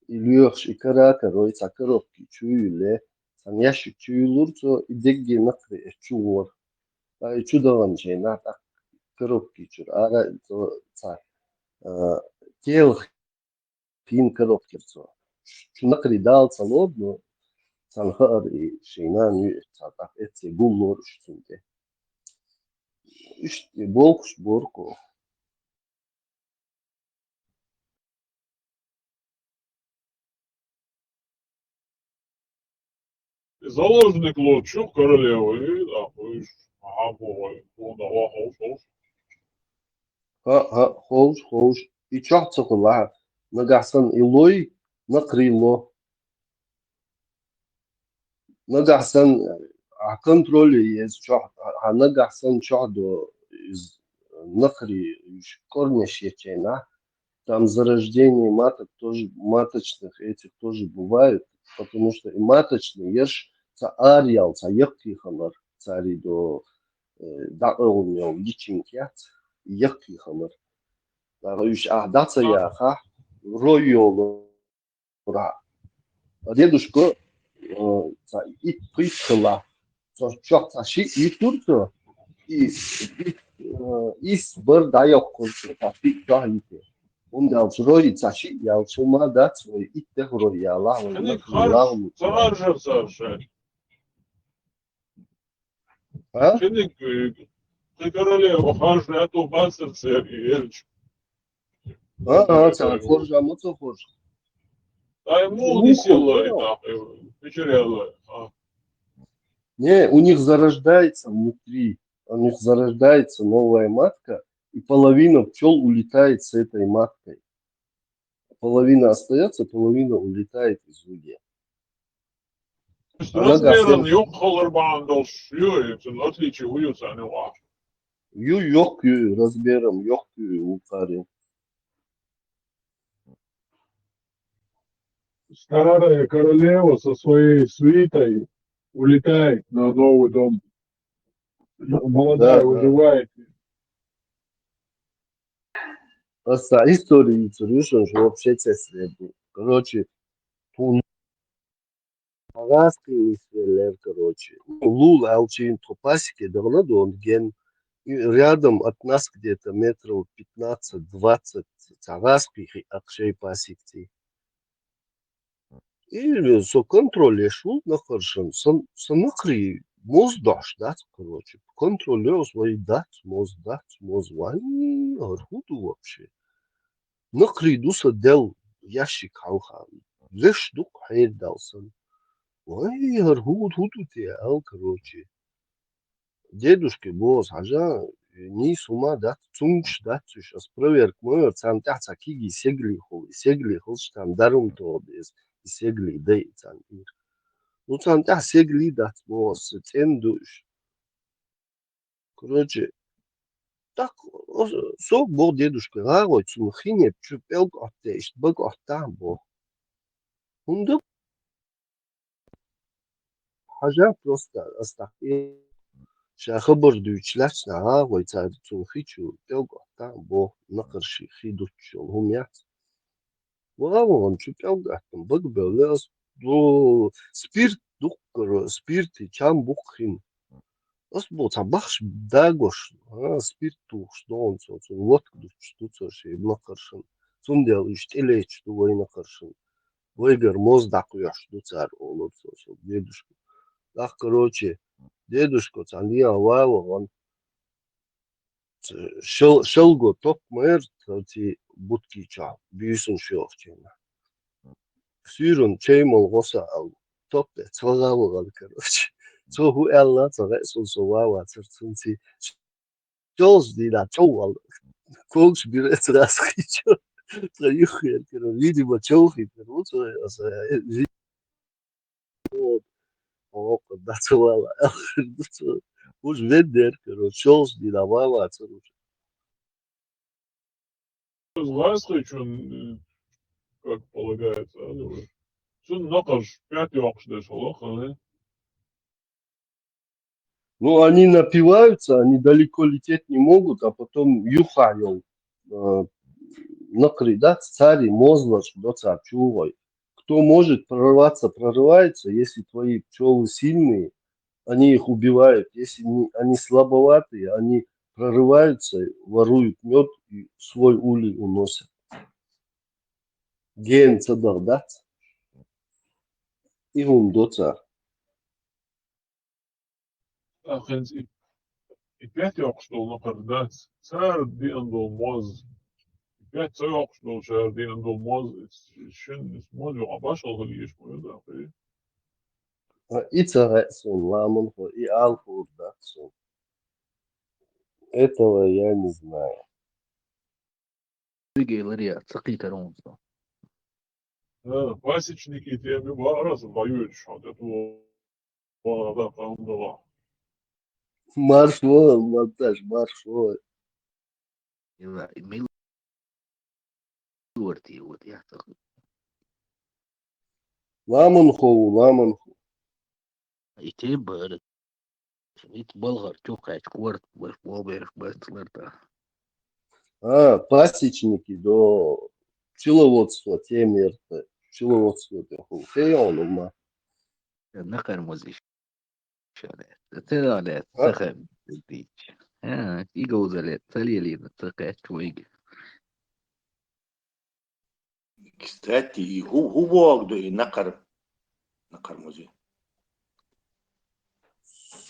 И лоьхуш, и кара а карой, цхьа коробки чу юьлле, цхьана ящик чу юьллура цо, и дегге некхарий эцу чу гӀора. Ткъа и чу даханчу хенахь тӀаккха коробки чуьра ара а цо цхьа, а, телах хин коробкера цо. Чу некхарий дала ца лору, но царна хаьара и шайн нана ю, цхьа тӀаккха эццехь гуллора уьш цунна тӀе. Иштта и болхуш бора кху. Заложник лоцуш ю королевы, нахуй, уьш, ага, бохуй, боху, да, ва, ховш, ховш. ХӀаъ, хӀаъ, ховш, ховш. И чохь ца хуьлахь, нагахь санна и лой, некхарий ло. Нагахь санна, а, контроле еза чохь, а, нагахь санна чохь до иза некхарий, уьш кӀорнеш ечу хенахь, там зарождение маток тоже, маточных этих тоже бывает, потому что и маточный ерш цхьа араяьлла, цхьа яккхий хилар, цаьрий до, э, дӀакъевлина йолу личинка яц, яккхий хилар. ТӀаккха уьш ахь дӀа ца яхахь, рой йолу ра. А дедушка, э, цхьа итт-пхийтта хилла. Цо чохь цхьа шиъ йитура цо. И, и, э, исс бар дӀайоккхура цо, цхьа шиъ чохь йите. ХӀунда аьлча рой цхьа шиъ яьлча хӀума дац, вай итт-пхийтта рой яьлахь, вай кхин харж, ца харжар цара шайн. А? Кхин, э, кхин королева харжа аьтто бацара церан и элча. А, а, цара хоржа ма ца хоржа. Ай, муха нисъелла и тӀаккха, э, печеръелла, а? Не, у них зарождается внутри, у них зарождается новая матка, и половина пчёл улетает с этой маткой. Половина остаётся, половина улетает из улья. Размером йоккха хилар бахьана долуш ю, и цуьнан отличие хӀун ю царна юкъахь? Ю йоккха ю, размером йоккха ю, вукхаре. Старая королева со своей свитой улетает на новый дом. Молодая, да, да, выживает. Аса история йицур ю шуна, шу вообще цецлер ду. Короче, тхуна гӀазкхий нисвеллера, короче. Лул аьлчийн тхо пасике дахана дона ген. И рядом от нас где-то метров пятнадцать-двадцать цхьа гӀазкхий хи акхшей пасикций. И со контроль еш ву нахаршан, сан, сан нахри моз дохьш дац, короче. Контроль еш вай дац, моз дац, моз вай, хӀара хӀун ду вообще? Нахри ду сан дел ящик хьалха. Веш ду хьердал сан. Вай, хӀара хӀун, хӀун ду те ал, короче. Дедушке боху хьажа, нийса хӀума дац, цуьнгаш дац уьш, ас проверка ма йора, царна тӀехь цхьа киги сегли хула, и сегли хилча там дарум тоха беза. сегли дай цан ир. Ну, цан тӀехь сегли дац, бо, цӀен ду уж. Короче, так, о, сог бо дедушка, гӀагӀой цунна хинеб чу пӀелг Ӏоттаде, иштта бага Ӏоттахьа бо. ХӀунда? Хьажа просто ас тӀаккха ша хабар дуьйцуш лаьцна гӀагӀой цара цунна хи чу пӀелг Ӏоттахьа бо, накхарши хи дуттуш йолу хӀума яц. Ва вон чу пӀелг Ӏоттам бага бевлла ас, ду, спирт дуккхара, спирт и чам буккха хин. Ас бо цхьа бахаш дагош, а, спирт тухуш догӀун цо, цунна лотка дуттуш ду цо шен накхаршан. Цундела уьш тӀелеташ ду вай накхаршан. Вайгара моз дӀакхоьхьуш ду цара, олура цо, со дедушка. ТӀаккха, короче, дедушка цхьана дийнахь ва вахана, шал-, шалго топ ма яра, цу будки чохь буьйсанаш йохчийна. Суьйранна чай мала гӀо со аьлла, топ тӀе ца гӀа вахана, короче. Цо хӀун аьлла, ца хаьа суна, со ва вацара цунций. Чолхаш дийнахь чов вала. Когаш бира эцарас хи чу. Цо юххера, короче, видимо, чов хи, короче, ву цо, аса, э, ви-, вот. Оха, да, ца вала, аьлла ду цо. Уж вен дера, короче, чолхаш дийнахь ва вацара уж. Иза гӀазкхичун, э, как полагается, а, ну, цунна накхарш пӀаьт йоккхуш дерш хьала, хӀа? Ну, они напиваются, они далеко лететь не могут, а потом юха йол, э, накхари, да, цари мозлаш до цар чугӀой. Кто может прорваться, прорывается, если твои пчелы сильные, они их убивают, если не, они слабоватые, они прорываются, воруют мед и свой улей уносят. Ген ца дар дац. И хӀума до цара. ТӀаккха хӀинца и, и пӀаьт йоккхуш долу накхар дац, цара деана долу моз. И пӀаьт ца йоккхуш долчара деана долу моз, шин моз юкъа башхалла хила езаш ма ю, даккхий. А, и ца хаьа суна, ламанхо, и алхур дац суна. Этого я не знаю. Цигей ларъян ца кхийтар хьуна со. А, пасечники теми бара аса баюьйтуш хьо, тӀе ту вала да къам дала. Марш вон, монтаж, марш вон. Ила, мил-, варти, вот я так. Ламанхо ву, ламанхо. И тем бара. Ит балгӀар чу кхаьчча, корта баш, бобеш баш ларда. А, пасечники до пчеловодства, тем ярта, пчеловодство тем хул. Хей он ума. Накхар музиш. Шаре. Ца дале, а? Ца хем дич. А, и говзале, ца лелина, ца кхаьчча вайга. Кстати, и хӀу-, хӀу боху ду и накхар, накхар музи?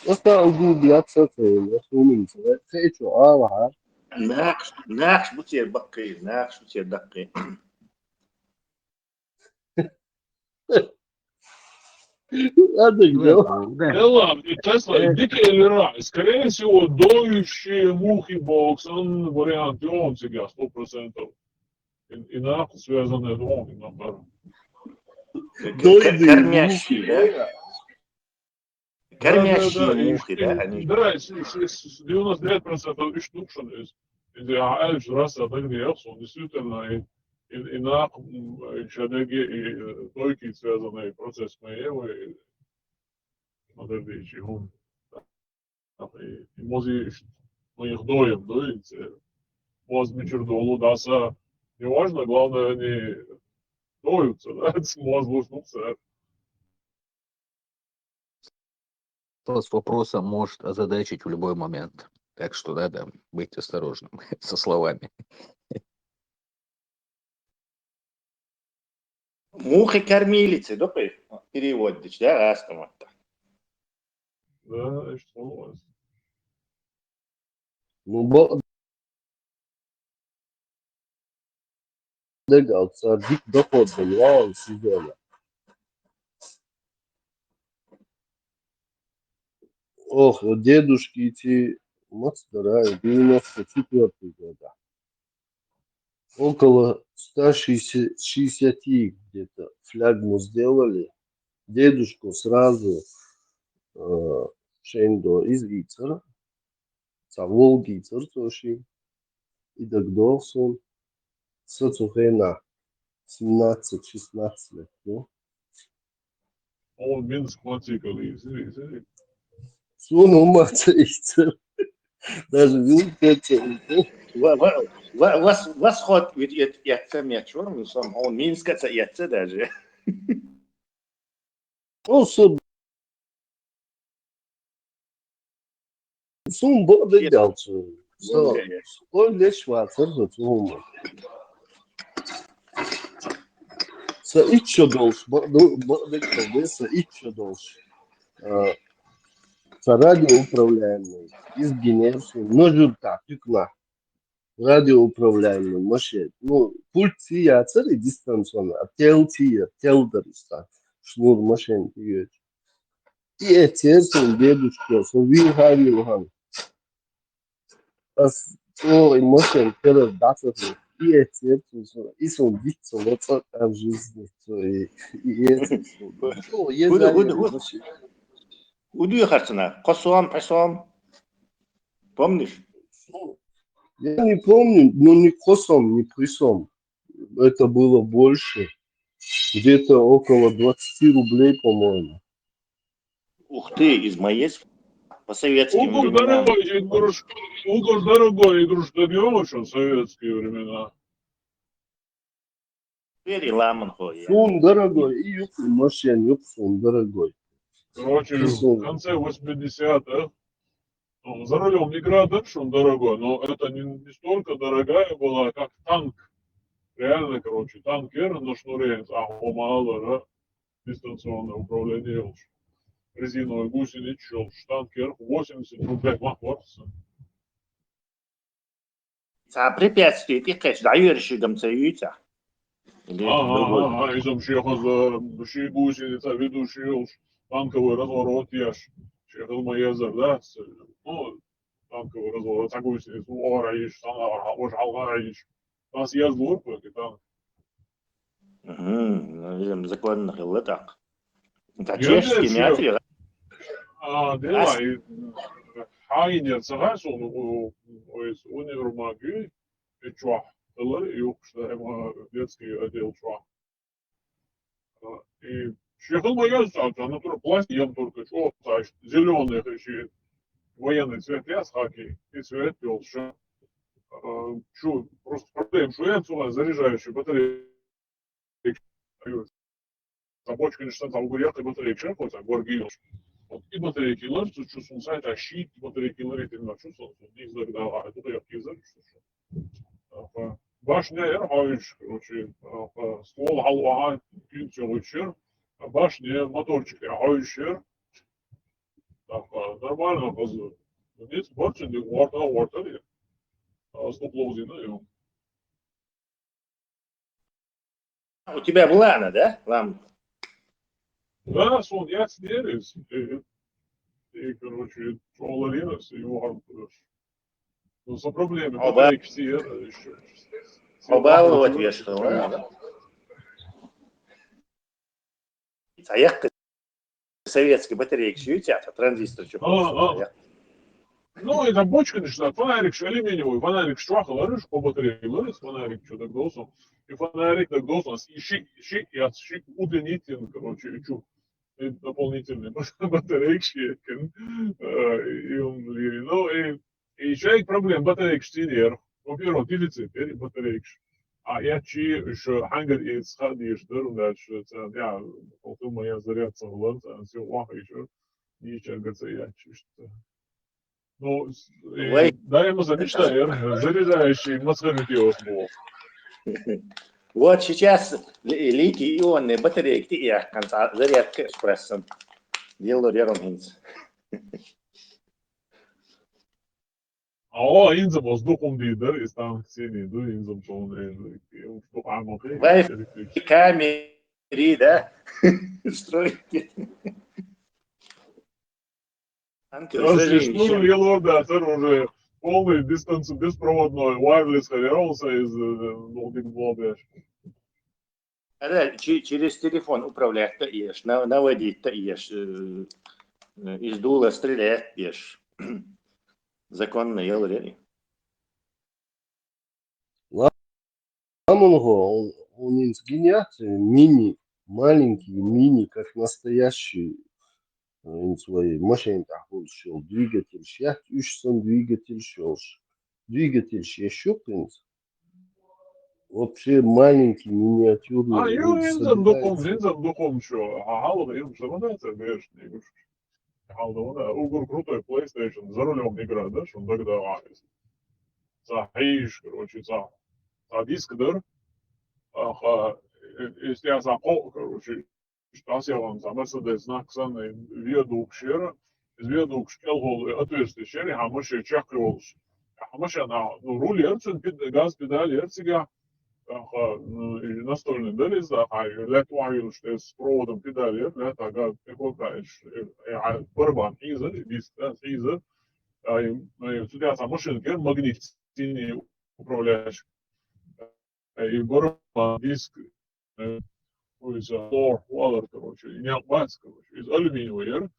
Оста угу бляца цейна, хумин цейна, цейчу алахар. Нахш, нахш буцер баккхий, нахш буцер даккхий. Ладно, да. Элла, и Тесла, и дика или рай. Скорее всего, доющие мухи боксан вариант, и он всегда сто процентов. И, и нахуй связанная дом, и нахуй. Дойные мухи, да? Кормящие, да? Да, да, да, и, мухи, и, да, они да, с, с, с, девяносто девять процентов и штук, что есть. И я, а, ещё раз, а так не, он действительно, и, и, и нахуй, м, и шадаги, и, э, дойки связанные процесс моего, и, подожди, чего? И, и музи, ну, их доем, да, и це, моз мичур долу, да, са, неважно, главное, они доются, да, моз лучше, ну, це. С вопросом может озадачить в любой момент. Так что надо быть осторожным со словами. Мухи-кормилицы, да, переводить, да, раз там вот так. Да, что у вас? Ну, бо-, дегал, цара дика доход бан ваал сезона. Ох, дедушкици маца дара, девяносто четвёртый года. Около ста шестидесяти где-то флягму сделали. Дедушка сразу э, шейндо из Ицера, ца Волги Ицер цоши, и дагдохсун, сацухена семнадцать-шестнадцать лет, ну. Он Минск мацикал из, из, из. Сун умаца Ицер. Даже Минск это. Ва- ва- ва- вас- Восход ведь это яйца мячом, он Минска это яйца даже. Ну, со сум бо дедалцу. Со ой леш ва церзо цума. Са иччо долш, бо дедалцу, са иччо долш. Э, Са радиоуправляемый из Генерсу, но журта тюкна. Радиоуправляемый машин. Ну, пульт ци яцар и дистанционно, а тел ци я, тел дариста. Шнур машин тиеч. И эцерсун дедушка, со ви хави лухан. Ас, о, и машин, тел дацар. И эцерсун, со, и сон дитсо, вот так в жизни. Со, и, и эцерсун. О, е Гуду, за гуду, е гуду. Машин. Уду харцана, косом, пасом. Помнишь? Я не помню, но ни косом, ни присом. Это было больше. Где-то около двадцати рублей, по-моему. Ух ты, из Маес по советским Угор временам. Дорогой игруш, угор дорогой игруш добьем еще в советские времена. Вери ламан хо, я. Сун дорогой, и юк машин, юк сун дорогой. Короче, и в сун. Конце восьмидесятых, ну, за рулем не градом, что он дорогой, но это не, не столько дорогая была, как танк. Реально, короче, танкер на шнуре, а помало, да? Дистанционное управление, резиновый гусеничный танкер, восемьдесят рублей махварца. Ца препятствие тикхеш, да, юрши гамца юйца. Или ага, другой. Ага, изом шехоза, ши гусеница, ведущий уж танковый разворот яш. Шехоз Маезер, да? Ну, танковый разворот, ца гусеница, ора иш, сана ора, уж алгара иш. Нас я злой, танк. Мгм, ну, видимо, законных и летах. Это чешский мятый, да? А, да, и хайнер сагас, он, он, он, универмаг, и чуах, тылы, и ух, что ему детский отдел чуах. И шехал Маезер, а, натура пластик, ям только что, зеленый, военный цвет, я с хаки, и цвет, и он, что, просто проблема, что я отсюда заряжающий батарея. Ца бочка ништа ца угряхты батарейкшер, хоть а горгилош. Вот и батарейкилар, тут что сунсай, а щит батарейкилар, и ты на что сон, не знаю, да, а тут я кизар, что, что. Башня, я хавиш, короче, ствол халуа, пинча лучер, башня, моторчик, я хавишер. Нормально, козы. Нет, борчен, не, ворта, ворта, не. Стуклозина, ё. У тебя была она, да, лампа? Да, сон я сидели, и, и, короче, чоловина, с его армпуш. Ну, со проблемы, батарейки все, это ещё. Обаловать вешал, да? Ца яхкы советский батарейкаш ю цаьца, транзистор чу. А, а. Ну, это бочка, конечно, фонарик, ш-, алюминиевый фонарик, что хлорыш, по батарейке лорис, фонарик, что так голосом. И фонарик так голосом, и щи, щи, я щи удлинитель, короче, и чу. И дополнительный батарейки, э, и он, ну, и И ещё есть проблема, батарейкаш цинер. Во-первых, дефицит, э, батарейкаш. А я чи ещё хангар и схадишь, да, румдач, я, полту моя зарядца в ланца, все, вах, ещё. Ничего, говорится, я чи, что. Ну, с-, и Вай. Да, ему за мечта, я, заряжающий, масхарит его было. Вот сейчас ли-, литий-ионные батарейки, я, конца зарядка экспрессом. Дело рядом хинц. О, инзам оз дукхум дийдар, и станк сини ду, инзам тон, э, дукх амакъи, Вай, электрик. Камери, да? Стройки. Анка, Короче, зажигай что ещё. Елор да, сэр, уже полный дистанционный беспроводной wireless хьалервал са из, э, ну, дик блабеш. Ара, чи-, через телефон управлять-то еш, на-, наводить-то еш, э, э, из дула стрелять еш. Законно, я говорю. Ламунго, он, он инц гинят, мини, маленький мини, как настоящий, э, инц вай машин тахул шел, двигатель шят, уьш сан двигатель шел. Двигатель шешук инц. Вообще маленький, миниатюрный. А, ю, инзан дукум, инзан дукум шо. А, халык им шамана це беш, не гуш. Халда вона, угур крутой PlayStation, за рулем игра, да, шо тогда вахис. За хиш, короче, за. За диск дар. Аха, э, если я за ко-, короче, Штас ялан, за Мерседес знак сан, э, виадук шера, из виадук шкел гол, э, отверстие шера, ха, машина чакрывалась. Ха, машина, ну, руль ерцен, пед-, газ педаль ерцига, ха, ну, и настольный дали, за, ха, и лет вайыл, что с проводом педаль ер, лет, а газ, пехота, и ш-, и, и, а, барабан, иза, и диск, да, иза, а, и, ну, и сюда, ха, машина, гер, магнит, синий управляющий. И барабан, диск, э, то есть, э, лор, валар, короче, и не акбац, короче, из алюминиевый ер,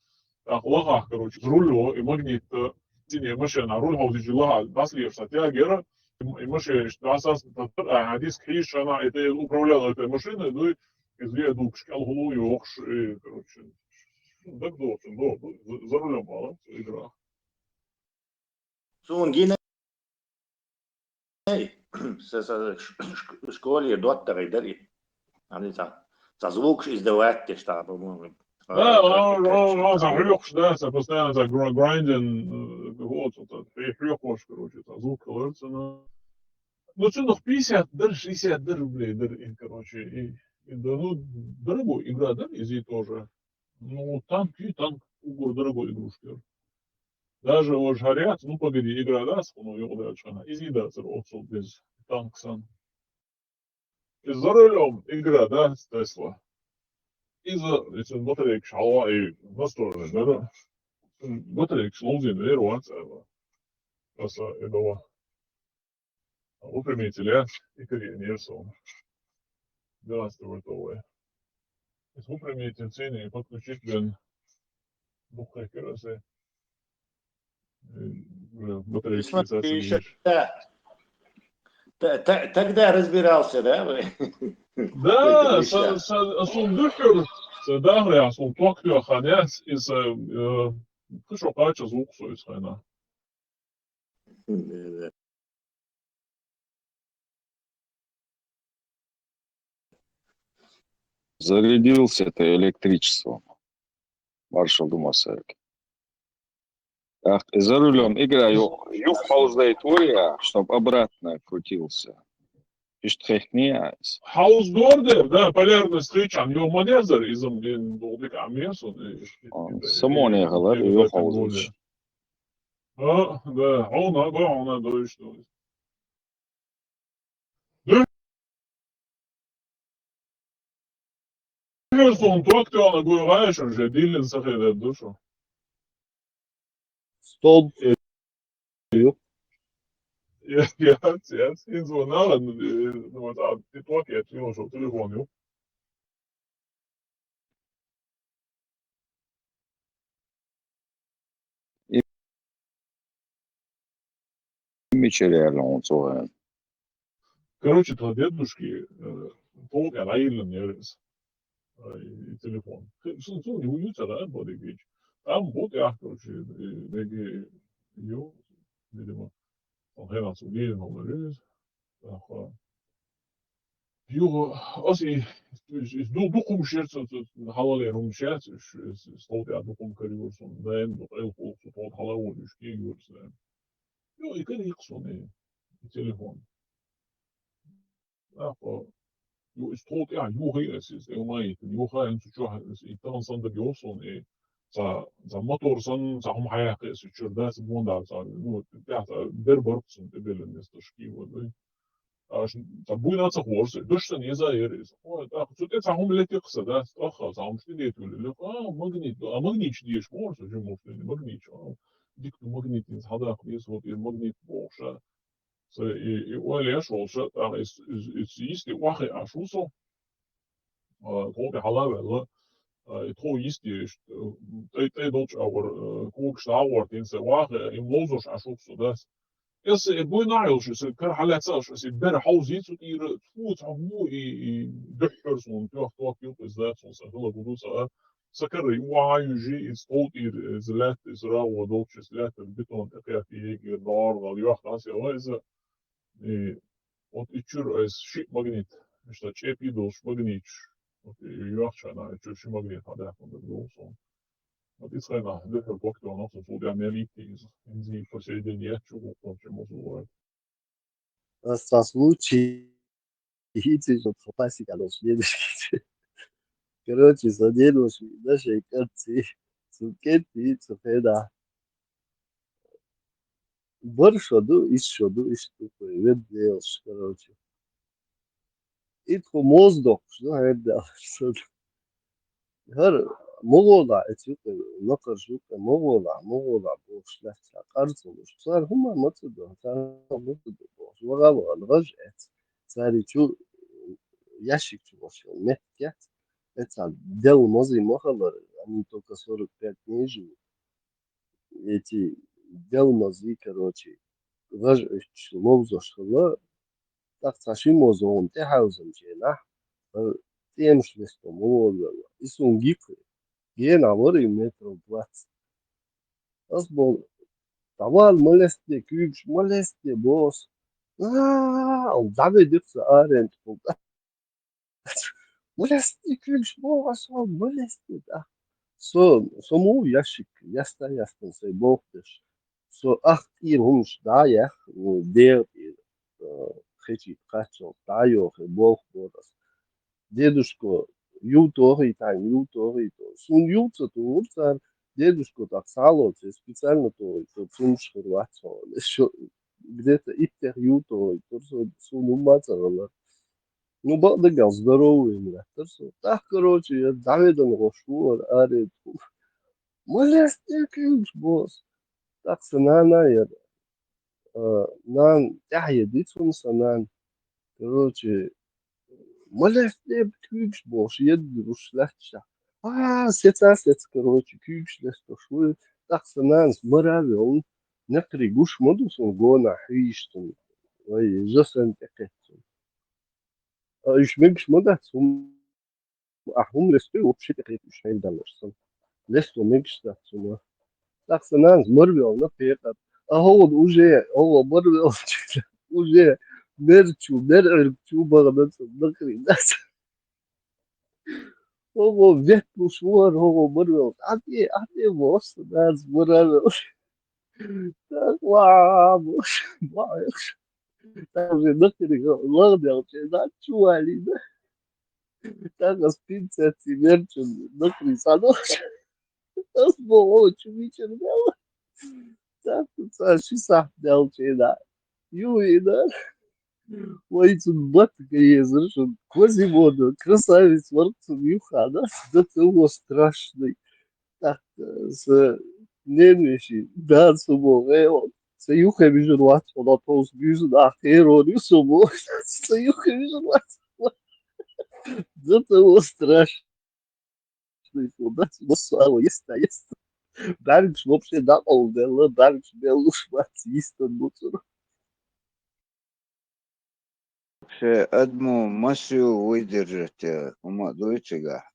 так, лахах, короче, из рулё, и магнит, э, синяя машина, руль хаузичи лаха, бас лиеш са тя гера, и, и машина, иш, да, сас, та, та, а, диск хиш, она, это управлял этой машиной, ну, и из виадук шкел гулу, и охш, и, короче, так, да, да, да, за, за рулем мало, игра. Сун гинэ. Эй, са, са, ш-, ш-, школе доктор и дали. Они са, са звук издавать те, что, по-моему. Да, он, он, он, са хрюкш, да, са постоянно са гра-, грайндинг, э, вот, вот, вот, и хрюкош, короче, са звук колорится, но. Ну, ценах пятьдесят дар, шестьдесят дар рублей, дар, и, короче, и, и, да, ну, дорогой игра, да, изи тоже. Ну, танк и танк, угор дорогой игрушка. Даже уж горят, ну, погоди, игра, да, с, ну, его дальше, она, изи, да, сэр, отсюда без танк сан. И за рулем игра, да, с Тесла. И за, если батарейка шалва, и настроенный, да, да. Батарейка шалва, наверное, ванца, да. Просто этого. Выпрямитель, а? И корень, я рисовал. Двенадцать вольтовый. Выпрямитель цены подключить, блин. Бухай керасы. Э, батарейки Смотри, писать ещё, умеешь. Да. Та-, та-, тогда разбирался, да, вы? Да, Ты са, говоришь, са, асун духур, са дагря, асун токто ханец, и са, э, кышо кача звук со из хана. Да. Зарядился ты электричеством. Маршал Думасаевич. Ах, за рулем игра, ю-, юг ползает, чтоб обратно крутился. Ишт техния. Хаус дордер, да, полярный встреча, ан ё мадезер, изам дин долдик амесун. Он самоне галар, ю хаузыч. А, да, она, да, она, да, и что. Да. Сон токто, она, говорю, знаешь, уже дилин сахедет душу. Столб. Я, я, я, я звонала, ну, э, ну, вот, а, ты тот, я ответил, что телефон, ё. Мичеряли он цоен. Короче, то дедушки, э, пол я наилен, я рез. Э, и телефон. Хе, сон, сон, не уются, да, Бодыгич. Там вот я, короче, э, беги, ё, видимо, он хрен отсюда, он рез. Ага. Юго, ас и, и, и ду-, дукум шерца, халале рум шерца, столт я дукум кариорсон, да, эн ду, эл хол, столт халал он, ишки юрса. Ё, и кариорсон, и телефон. Ахо, ё, и столт я, ё, хай эсис, э, май, ё, хай, эн сучо, и там сан да биосон, и за, за мотор сан, за хум хаяк эсис, чурда, за бонда, за, ну, я, за, бер барксон, те белен, эс ташки, вот, да. Аш, та буйна ца хорс, дышта не за ерис. Ой, так, цу те ца хум летикса, да, стаха, ца хум шти летули, ле, а, магнит, а, магнич диеш морс, же муфтени, магнич, а, дика магнитинца хьадаккха деза, вот и магнит бохуш. Со и, и ойла еш волуш, тӀаккха иза, иза, иза йисте охьахиъна Ӏаш ву со. А, тхов тӀе хьала а ваьлла, а, и тхов йисте, иштта, тӀай, тӀай долчу агӀор, а, когаш дӀа а гӀортийна, сан ваха, и ловзош Ӏаш ву со, дас. Эса и буйнахь йолуш, сан кара хьалаьцна Ӏаш, аса и бер хьовзий цу тӀера, тьфу, цхьа хӀума и, и дуьххьара суна, тоьх-тоьх юкъа иза дац, суна сан хила гу ду ца а. Сан кара и охьа а юьжий, иза тхов тӀера, иза лаьтта, иза рагӀо долчу, иза лаьттара бетон тӀе кхетта, егира дӀа а гӀала йохка Ӏа сан вай иза. И вот и чуьра айса шиъ магнит, иштта чӀепе долуш магниташ, вот и йохча хьайна, и чуьра ши магнит хьадаьккхина дара долу суна. Вот иза хьайна дуьххьара когтонах, со цул тӀаьхьа мел йитти иза. Инзи по сей день еттачу гӀуллакхочу моза вара. Ас цхьа случай, хӀинца иза вот хьо пасик а долуш, дедушка. Короче, со дедушка, да, шайн кӀанций, цу кӀанций, цу хенахь. Бара шо ду, исс шо ду, иштта ду, вай вед лелаш, короче. И тхо моза доккхуш ду, хьердаьллаш сан. ХӀара, могӀолахь, эцу юкъе, накхарш юкъе, могӀолахь, могӀолахь бохуш лаьтташ, къарцалуш. Цара хӀума ма ца до, цара хӀума ма ца до бохуш. Ваха, ваха, гӀаж эц. Цара чу, ящик чу бохуш, меттиг яц. Эцхьа делла мозий ма хилара, они только сорок пять дней живут. Эти делла мозий, короче, гӀаж оьцуш ловзош хилла, тӀаккха цхьа ши моза вон тӀехьаьвзинчу хенахь, э, тӀемаш лесто ма волавелла. И суна гикхи, генахь вара и метров двадцать. Ас боху: «Давай, ма лестаде куьйгаш, ма лестаде», боху ас. А, дӀаведира сан аренца. Ма лестаде куьйгаш, боху ас, ма лестаде, тӀаккха. Со, со муха ящик яста, яста, сайн болх беш. Со ах тӀера хӀуманаш дӀа а яьхна, ну, дегӀа тӀера, э, хечийта кхаччалц дӀа а йохий, болх бора ас. Дедушка, юв тохийта хьайна, юв тохийта. Суна юв ца тухура цара, дедушка тӀаккха схьалоций, специально тохийта, цунаш хир вац хьуна. Ас шо где-то иттех юв тохийтура, со, суна хӀумма а ца хилла. Ну, бакъдерг аьлча, здоровый вина лаьттара со. ТӀаккха, короче, я дӀаведана гӀош ву вара, аре, тхуна. Ма лестаде куьйгаш, боху ас. ТӀаккха сан нана яра. А, нана тӀаьхьа едица хӀума сан нана. Короче, ма лестаде куьйгаш, бохуш, едда руш лаьтташ. А, сеца, сеца, короче, куьйгаш лестош ву. ТӀаккха сан нанас мара а вевлла, некхарий гуш ма ду суна гонахь хьийзаш цунна. Вай, жа санна тӀекхетта цунна. А уьш мегаш ма дац, хӀума, а хӀума лестой, вообще тӀекхетта уьш хьайна даллаш санна. Лесто мегаш дац цунна. ТӀаккха сан нанас мара вевлла пекъар. А хӀокхуна уже, хӀокхо мара вевлча, уже мер чу, мер Ӏуьрг чу бахана цунна, накхарий дац. ХӀокхо ветталуш ву хӀара, хӀокхо мара вевлча. Ахьа тӀе, ахьа тӀе, боху ас, сан нанас мара а вевлла. ТӀаккха ва, боху, ва, тӀаккха уже накхарий лахделча, нана чу валийна. ТӀаккха ас пинцетций мер чу накхарий схьадолуш. Ас боху, чу мичара мел. ТӀаккха цхьа ши сахьт даьлча, юхавеана. Вай, цунна матта езара шуна. Квазимодо, красавец вара цунна юхана. Да ты его страшный. ТӀаккха сан ненавеши, да, со боху, э, сан юххе вижар вац, хьуна тховса буьйсанна ахь кхерор ю со боху. Сан юххе вижар вац. Да ты его страшный. Массо а ала, еста, еста. БӀаьргаш вообще дӀакъовла делла, бӀаьргаш беллуш бац, йистан буцура. Шайн адамо массо а выдержать, э, хӀума а дуй цигахь.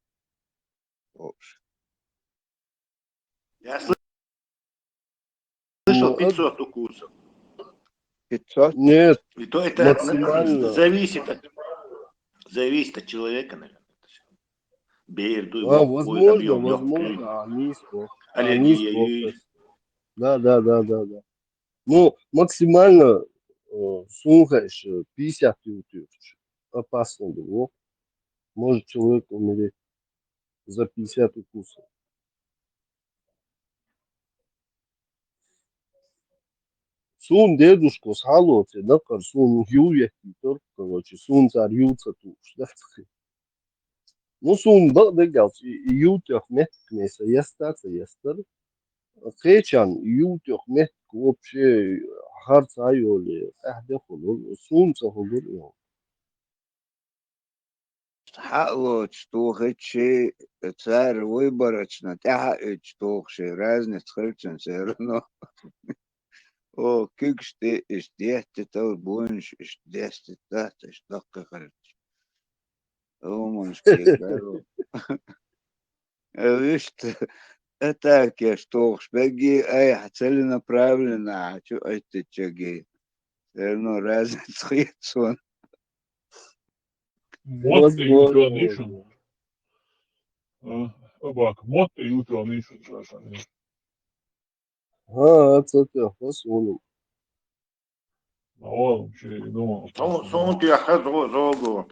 Вообще. Я слышал, ну, пятьсот укусов. Пятьсот? Нет, и то это максимально. Зависит от, зависит от человека, наверное. Бер дуй, а, возможно, возможно, а не испуг. А не испуг. Да, да, да, да, да. Ну, максимально, э, суна хаьаш, э, пятьдесят ювтуьйтуш. Опасно было. Может человек умереть за пятьдесят укусов. Суна дедушка схьалоций, накхар суна юв еттийтар, короче, суна цара юв ца тухуш дац. Ну, суна бакъдерг аьлча, и, и юв тоьхна меттиг сан еста а ца естара. Кхечан ютех меттиг вообще харц а йоле, къаьхьа де хулур, сунца хулур йо. Хьаалочу тухучи, цара выборочно тӀаьхьа а уьдучу тухучи разница хилчун все равно. О, куьгаш тӀе иштта деттитал, буйнаш иштта дестита дац, иштта даккхий хилча. Уманаш кхетаро. Вуьшта атакеш тухуш бегги, айхьа целенаправленно хьачу оьттиччаги. Все равно разница хет суна. Мотт Возможно. Ютон ишун. А, Абак, мотт Ютон ишун шашан. ХӀа, ца тӀехь, хӀа, суна. Ма валам ши, ну, Су-, сун тӀехь хаза зо-, зогу.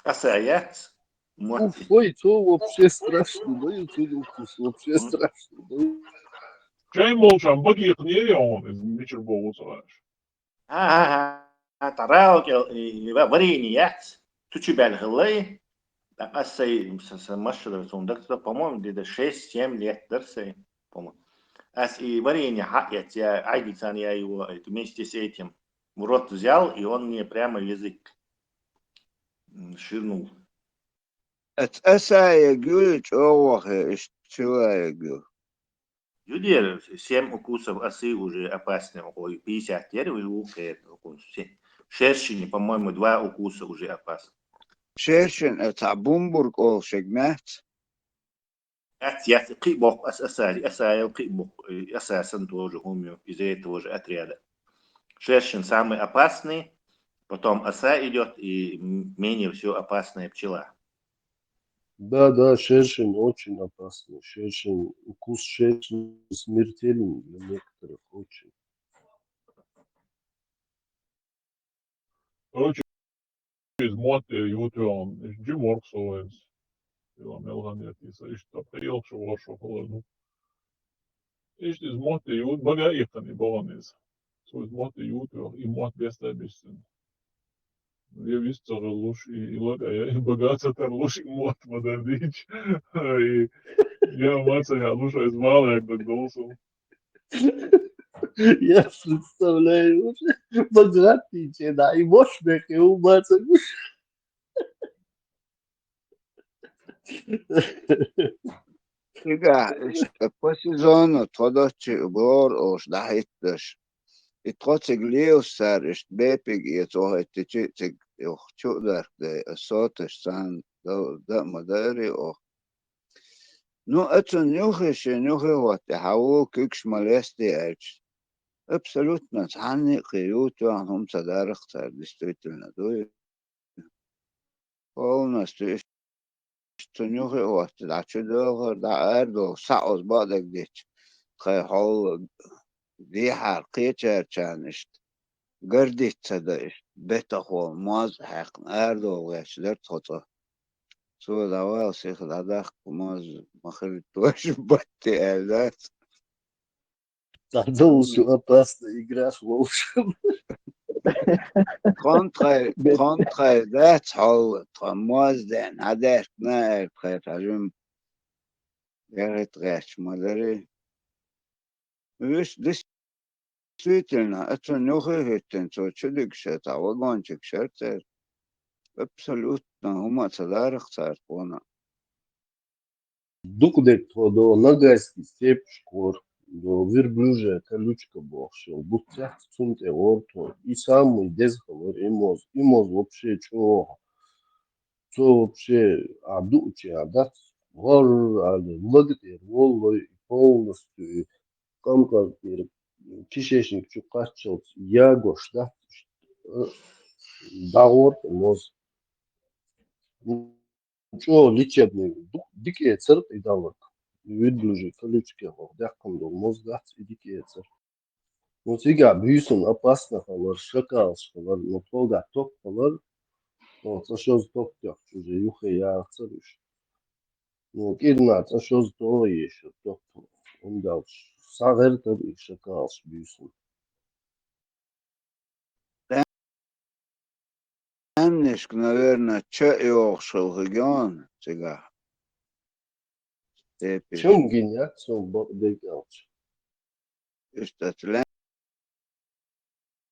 Аса яц. Мотт. Уф, ой, цо вообще страшно, да, цо вообще страшно, да. Чай молчан багихнери он, из мичир богу цараш. ХӀа-хӀа-хӀа, тарал кел, и, и, ва-, варени яц. Тучи бел хиллай. Так, ас сай, с-, с-, машина, сон дак-, по-моему, где-то шесть-семь лет дар сай, по-моему. Ас и варенье хьаэц, я Айдицан, я его, это, вместе с этим в рот взял, и он мне прямо в язык, м, ширнул. Эц асаегу чӀогӀахе, иш чилаегу. Юдер, семь укусов осы уже опасны, ой, пятьдесят дер, вы ухе, шершень, по-моему, два укуса уже опасны. Шершень, это бумбург олшиг мяц? Яц, яц, кхи бок, ас-, асали, асаял кхи бок, э, асасан тоже хумю, из этого же отряда. Шершень самый опасный, потом оса идет, и м-, менее всего опасная пчела. Да, да, шершень очень опасный. Шершень, укус шершни смертелен для некоторых очень. Короче, из мотт Ютон, из Джим Воркс Оуэнс. Ила мелган ятиса, ишта пхийлху шу вошо холону. Иштта из мотт Ютон, бага ихтани боган из. Цо из мотт Ютон, и мотт беста бистин. Я вист ца гӀиллуш, и, и лаг, а я, и бага ца тарлуш, и мотт ма дар дийч. И я ма ца ялуш, а из вала як даг долсу. Я представляю, уже богатый че, да, и мощный, и ума ца гуш. Цигахь иштта по сезону тхо доччи бор олуш дӀахӀитташ. И тхо цига лелаш цара иштта бепиг эцо хӀоьттичи а цига юха чу а дарх дай, ас соташ царна да, да а ма дари оха. Ну, а цунна юххе шен юххе хӀотта хьаву куьгаш ма лестий аьлча. Абсолютно цхьанна а кхин ю тоьхна хӀума ца дарах цара, действительно, дуй. Полностью иштта цунна юххе а хӀотта, дӀа чу доьлхар, дӀа арадолу, схьа оцу бакъдерг дича, тхайн хьол дехьара кхечаьрчарна иштта гордиться ца дан иштта, бетахо, моз а хьаькхна, арадолу гӀерташ дара тхо цӀа. Цо дӀавала сиха дӀадаккха, моз ма хилийталаш батте аьлла дац. Цхьа долчу опасна играш вовшам. Тхонтхай, тхонтхай дац хьол, тхо моз деана, хьадаьхкина аьлла тхай тхьажим. Яхит гӀерташ ма дарий. Вуьш действительно, а цунна юххе а хӀиттина, цо чу дигаш цхьа вагончик шарцара. Абсолютно хӀума а ца дарах цара тхуна. Дукха дерг тхо до Ногайский степь шкор, до верблюжья колючка бохуш йолу буц яц, цунна тӀе гӀора тхо. И самый деза хилар, и моз, и моз вообще чӀогӀа. Цо вообще а дуучу а дац, гӀор али, лага тӀера воллой, и полностью, и къамкъа тӀера кишечник чу кхаччалц ягош дац, дӀагӀора тӀе моз. ЧӀогӀа лечебный ду-, дика эцар и далларг. Верблюжий колючкехь даьккхина долу моз дац и дика эцар. Ну, цигахь буьйсанна опасно хилар, шакалш хилар, ну, тхогахь топ хилар, ну, цкъа шозза топ тоьхча уже юххе яхацара уьш. Ну, кӀирнах цкъа шозза топ ешар топ, хӀунда аьлча схьагӀертара и шакалш буьйсанна. Аьмнашка, наверное, ча а йогӀуш хилла хигон цигахь. Тепе. Чам гина яц, сон бакъдерг аьлча. иштта цу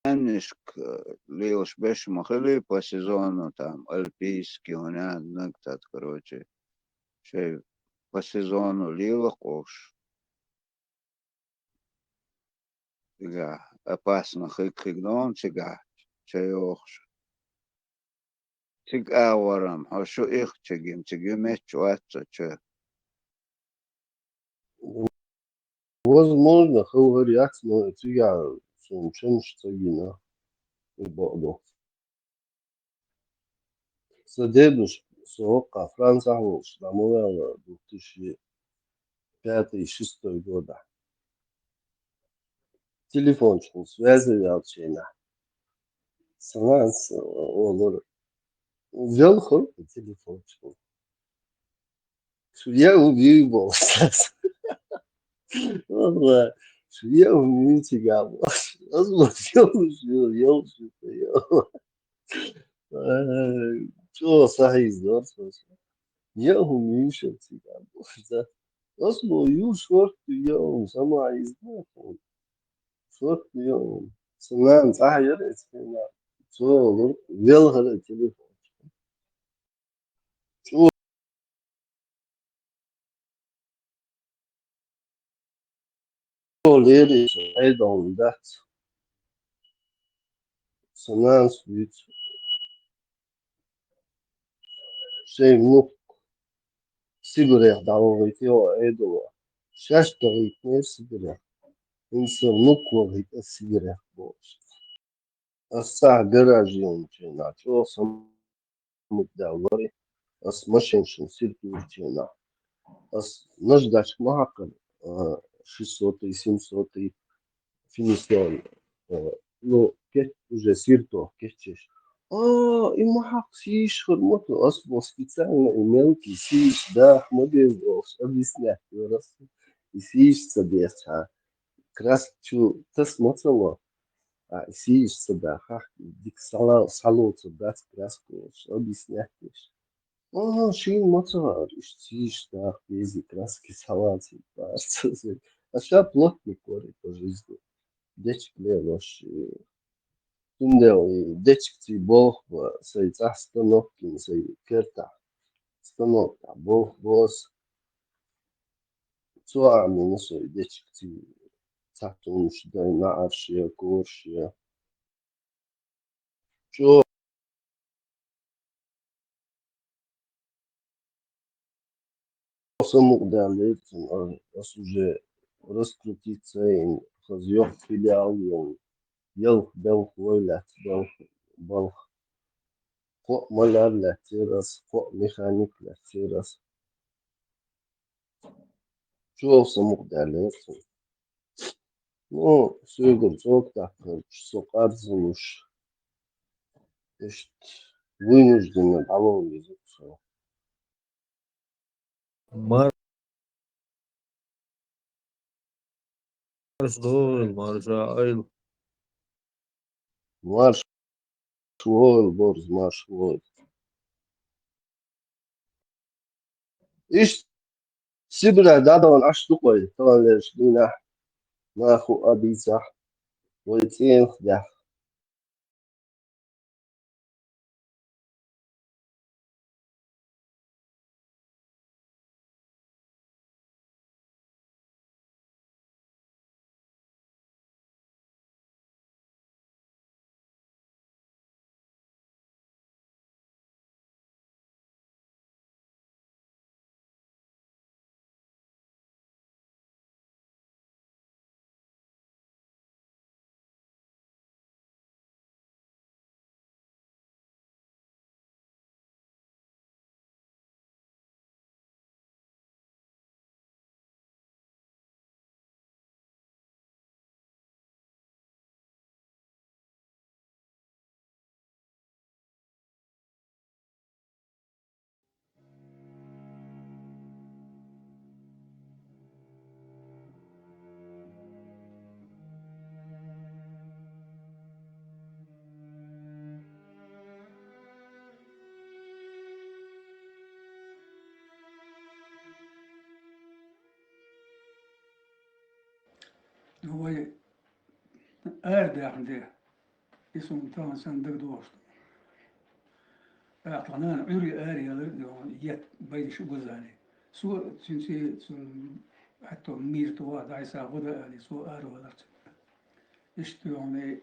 лаьннашка лелаш беш ма хилий по сезону, там, альпийский, хӀунда наг тат, короче, шоай по сезону лелахь оаш. Цигахь опасно хиг-хиг дон цигахь, ча йохуш. Цига агӀорам, хьо шу ихча гина, цига ю метташ вац со ча. Возможно, хилар яц, но цигахь суна чамаш ца гина, и бакъду. Сан дедушка, со хӀокху Францехь волуш, дӀа ма ваьлла, две тысячи пятый, шестой годахь. Телефончухула связе ваьллачу хенахь. Сан нанас олура, велхара телефончухула. Шу яа хӀума юй бохуш ас. Валлахь, шу яа хӀума юй цигахь бохуш. Ас ма йолуш ю, йолуш ю, йолуш. Ай, чӀогӀа схьахьийзадора со. Яа хӀума юй шу цигахь бохуш, да. Ас ма ю шортта яа хӀума, сама хьийзадора. Шортта яа хӀума. Сан нана цӀахь яра эцхена. Цо олура, велхара телефон. ЧӀогӀа лерина со Ӏедална дац. Сан нанас вуьйцу. Шайн внук Сибрех дӀавахийтина Ӏедало. Шаьш дахийтинера Сибрех. ХӀинца сан внук вахийтина Сибрех бохуш. Ас цхьа гараж йолчу хенахь чӀогӀа самукъадаьлла вара. Ас машенашна сиртурчу хенахь. Ас наждачка ма хьакхара, а, шестьсотый, семьсотый финисион, а, ну, кет-, уже сиртох кечъеш. А, и ма хьакха, сийсаш хир ма ду. Ас бо специально и мелкий сийсаш даха ма деза бохуш, объяснять йора ас. И сийсаш ца дехча, краска чу таса ма ца ло. А, сийсаш ца дахахь, дика схьала-, схьалоцур дац краска олуш, объяснять деш. Ага, шийна ма ца хаьара, иштта сийсаш даха дезий, краски схьалацийта бахара ца. Ас ша плотник вара по жизни. Дечиг лелош, э, цундела и дечигций болх бо, сайн цӀахь станок йина, сайн кертахь станок тӀехь болх бо ас. Цо Ӏамийна со и дечигций, цхьацца хӀуманаш дай, наӀарш я, кораш я. ЧӀогӀа самукъадаьллера цунна, ас уже раскрутиться йина, хаза йоккха филиал йолу, ялх-белх вой лаьцна, белх, балха. Кхоъ маляр лаьцнера ас, кхоъ механик лаьцнера ас. ЧӀогӀа самукъадаьллера цунна. Ну, соьгара цӀока даккхарчу со къарзанаш, иштта, вынужденно дӀавала веза со. Марш вогӀийла, марша Ӏойла. Марш вогӀийла, борз, марш вогӀийла. Иштта Сибрехь дӀадахана Ӏаш ду-кх вай таханлерчу дийнахь, наху а дийцахь, вай цӀенахдехь. вай арадаьхна де, и суна тахана санна дагадоагӀаш да. ТӀаккха тха нана Ӏуьйре араялар, йоӀ, етт, байнаш угазали. Со цуьнца, цун, хӀаьта мийра тӀа ваха дӀайса гӀо дан аьле, со аравалар цу. Иштта, йоӀ,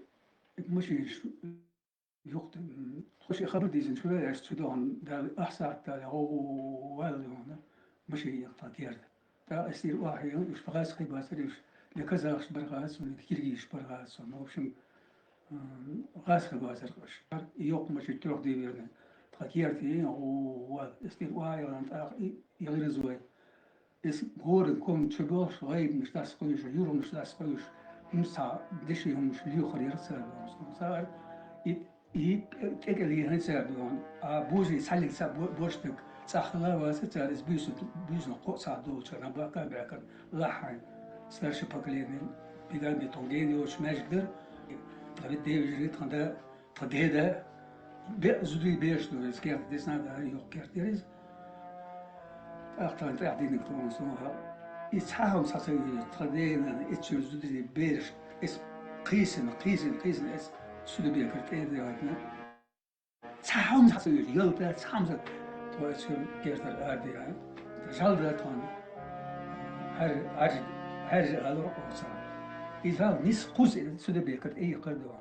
и машинаш юхта, м, тхо ши хабар дийзина чура, аьш цу догӀан Дала ахсахьат дала, гӀо-, гӀо-, гӀо-, ваьлла догӀана, машин яхта керда. ТӀаккха эс дийр охьа йола, уьш тха гӀазкхий бацар уьш, я казахаш бара хац, я киргизаш бара хац, ну, в общем, м, гӀазкхий бацар уьш. И йоккха машин трёхдверный, тха керда йола, гӀо-, гӀо-, ваьлла. Эс дийр охьа йола, тӀаккха и, и гӀирзой. Эс горан ком чу боьлхуш, гӀайбанаш дӀасакхуьйсуш, юргӀанаш дӀасакхуьйсуш, хӀинца цхьа деши хӀумаш лоьхар яра цара, цара и, и тӀекӀел яхьан цара дуьхьал. А божий цхьаллиг цхьа бо-, бош стаг цӀахь хила вацар цара, эс буьйсан, буьйсан кхоъ цхьа долчара, набака баьккхар, лахьан, старшее поколение, бигами тхуна гена йоцуш маьждиг дара. Тхан вид девижа ритхан да, тха деда, бе-, зудий бераш ду, из керта десна да, юха керта дерриза. ТӀаккха тхан тӀаьхьа динарг тхуна сона хаьа. И цхьа хӀума схьа ца вуьйла, тха дена, и чуьра зудий бераш, эс кхийсина, кхийсина, кхийсина, эс суда бекар тӀера девайтина. Цхьа хӀума схьа ца вуьйла, ялта, цхьа хӀума ца, тхо эс чуьра кертара араде, а? ЖӀалда тхуна. Хьар-, хьар-, хьаржа алур оцара. И жӀал нис кхуз суда бекар тӀе йикхар ду.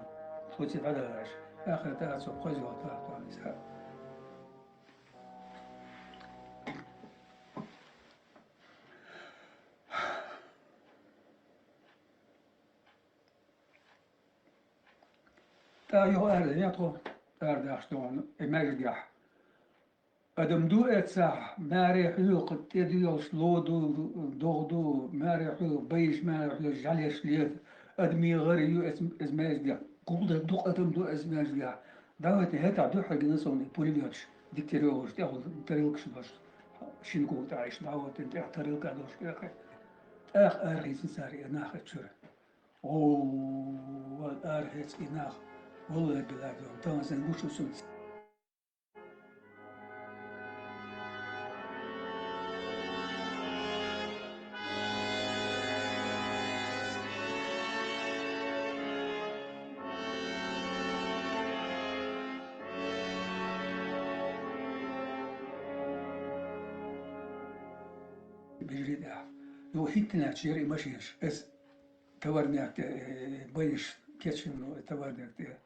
Тхо ца дӀадалаш. Ахир тӀа цо кхоза йолта тхуна ниса. ТӀаккха юха арадаьннад тхо, арадахаш догӀана, и маьждигехь. Адам ду эццахь, маьре хьоькху тӀе доьлхуш ло ду, догӀа ду, маьре хьоькху байш, маьре хьоькху жӀалеш лета. Адамийн гӀар ю эц-, эц маьждигехь. Гулдер дукха адам ду эц маьждигехь. Давайте хӀетахь дуьххьал гина суна и пулеметаш, Дегтярёваш, тӀехула тарелкаш долуш, шина кога тӀехь иштта дӀа а ваттина, тӀехь тарелка долуш кхехьа. ТӀаккха арахецна цара и нах эцу чуьра. О, вал арахецна и нах. Валлахи биллахи, тахана сан гучу суна. Бижри тӀехь. Ну, хӀиттина чуьра и машинаш. Эс товарняк тӀе, э, байнаш кечйина, ну, товарняк тӀе,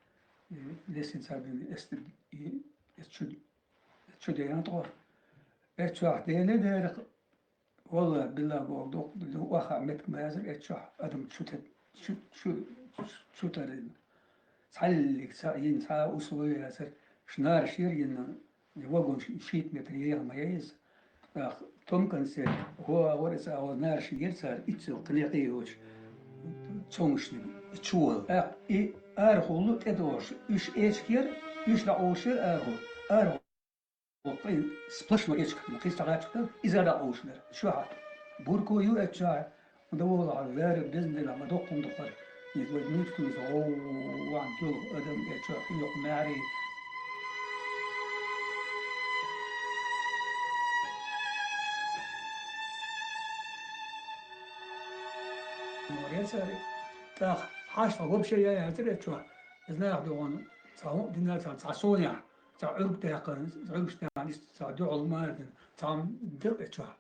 э, лестница бина, эс, и, эс чу, эс чу де ян тхо. Эс чохь деле дерах, валла, билла боху, доккха, ну, оха метка мазар, эс чохь адам чу те-, чу, чу, чу тарина. Цхьаллиг ца йина, цхьа условие яцара, шнара шира йина, вагон ши-, шийтта метр еха ма яй иза. ТӀаккха том конце, хӀо агӀор иза агӀор нара ши гира цара, иццал кхин некъий йоцуш, цомгушниг, и чувала. ТӀаккха и арахула тӀедогӀуш, уьш эчигера, уьш дӀакъовшира арахула. Арахула кхин сплошной эчиг, кхин стагӀачух дара, иза дӀакъовшнера. Шо хьа, бурко ю эцчахьа, Ма довла хьо, лерриг безна дела, ма доккхун дукхара. Иза вай нуьцкъалца гӀовгӀан долу адам, э, чохь хьоькху маьрий. Морецари. ТӀаккха хьаштагӀа вообще яй хьаьцар эцчохь. Иза нах догӀун, цхьа хӀума дина, цхьа, цхьа сонехь, цхьа Ӏуьрг даьккхина, Ӏуьргаш даьккхина, цхьа дуьхьал мара дина, цхьа хӀума дира эцчохь.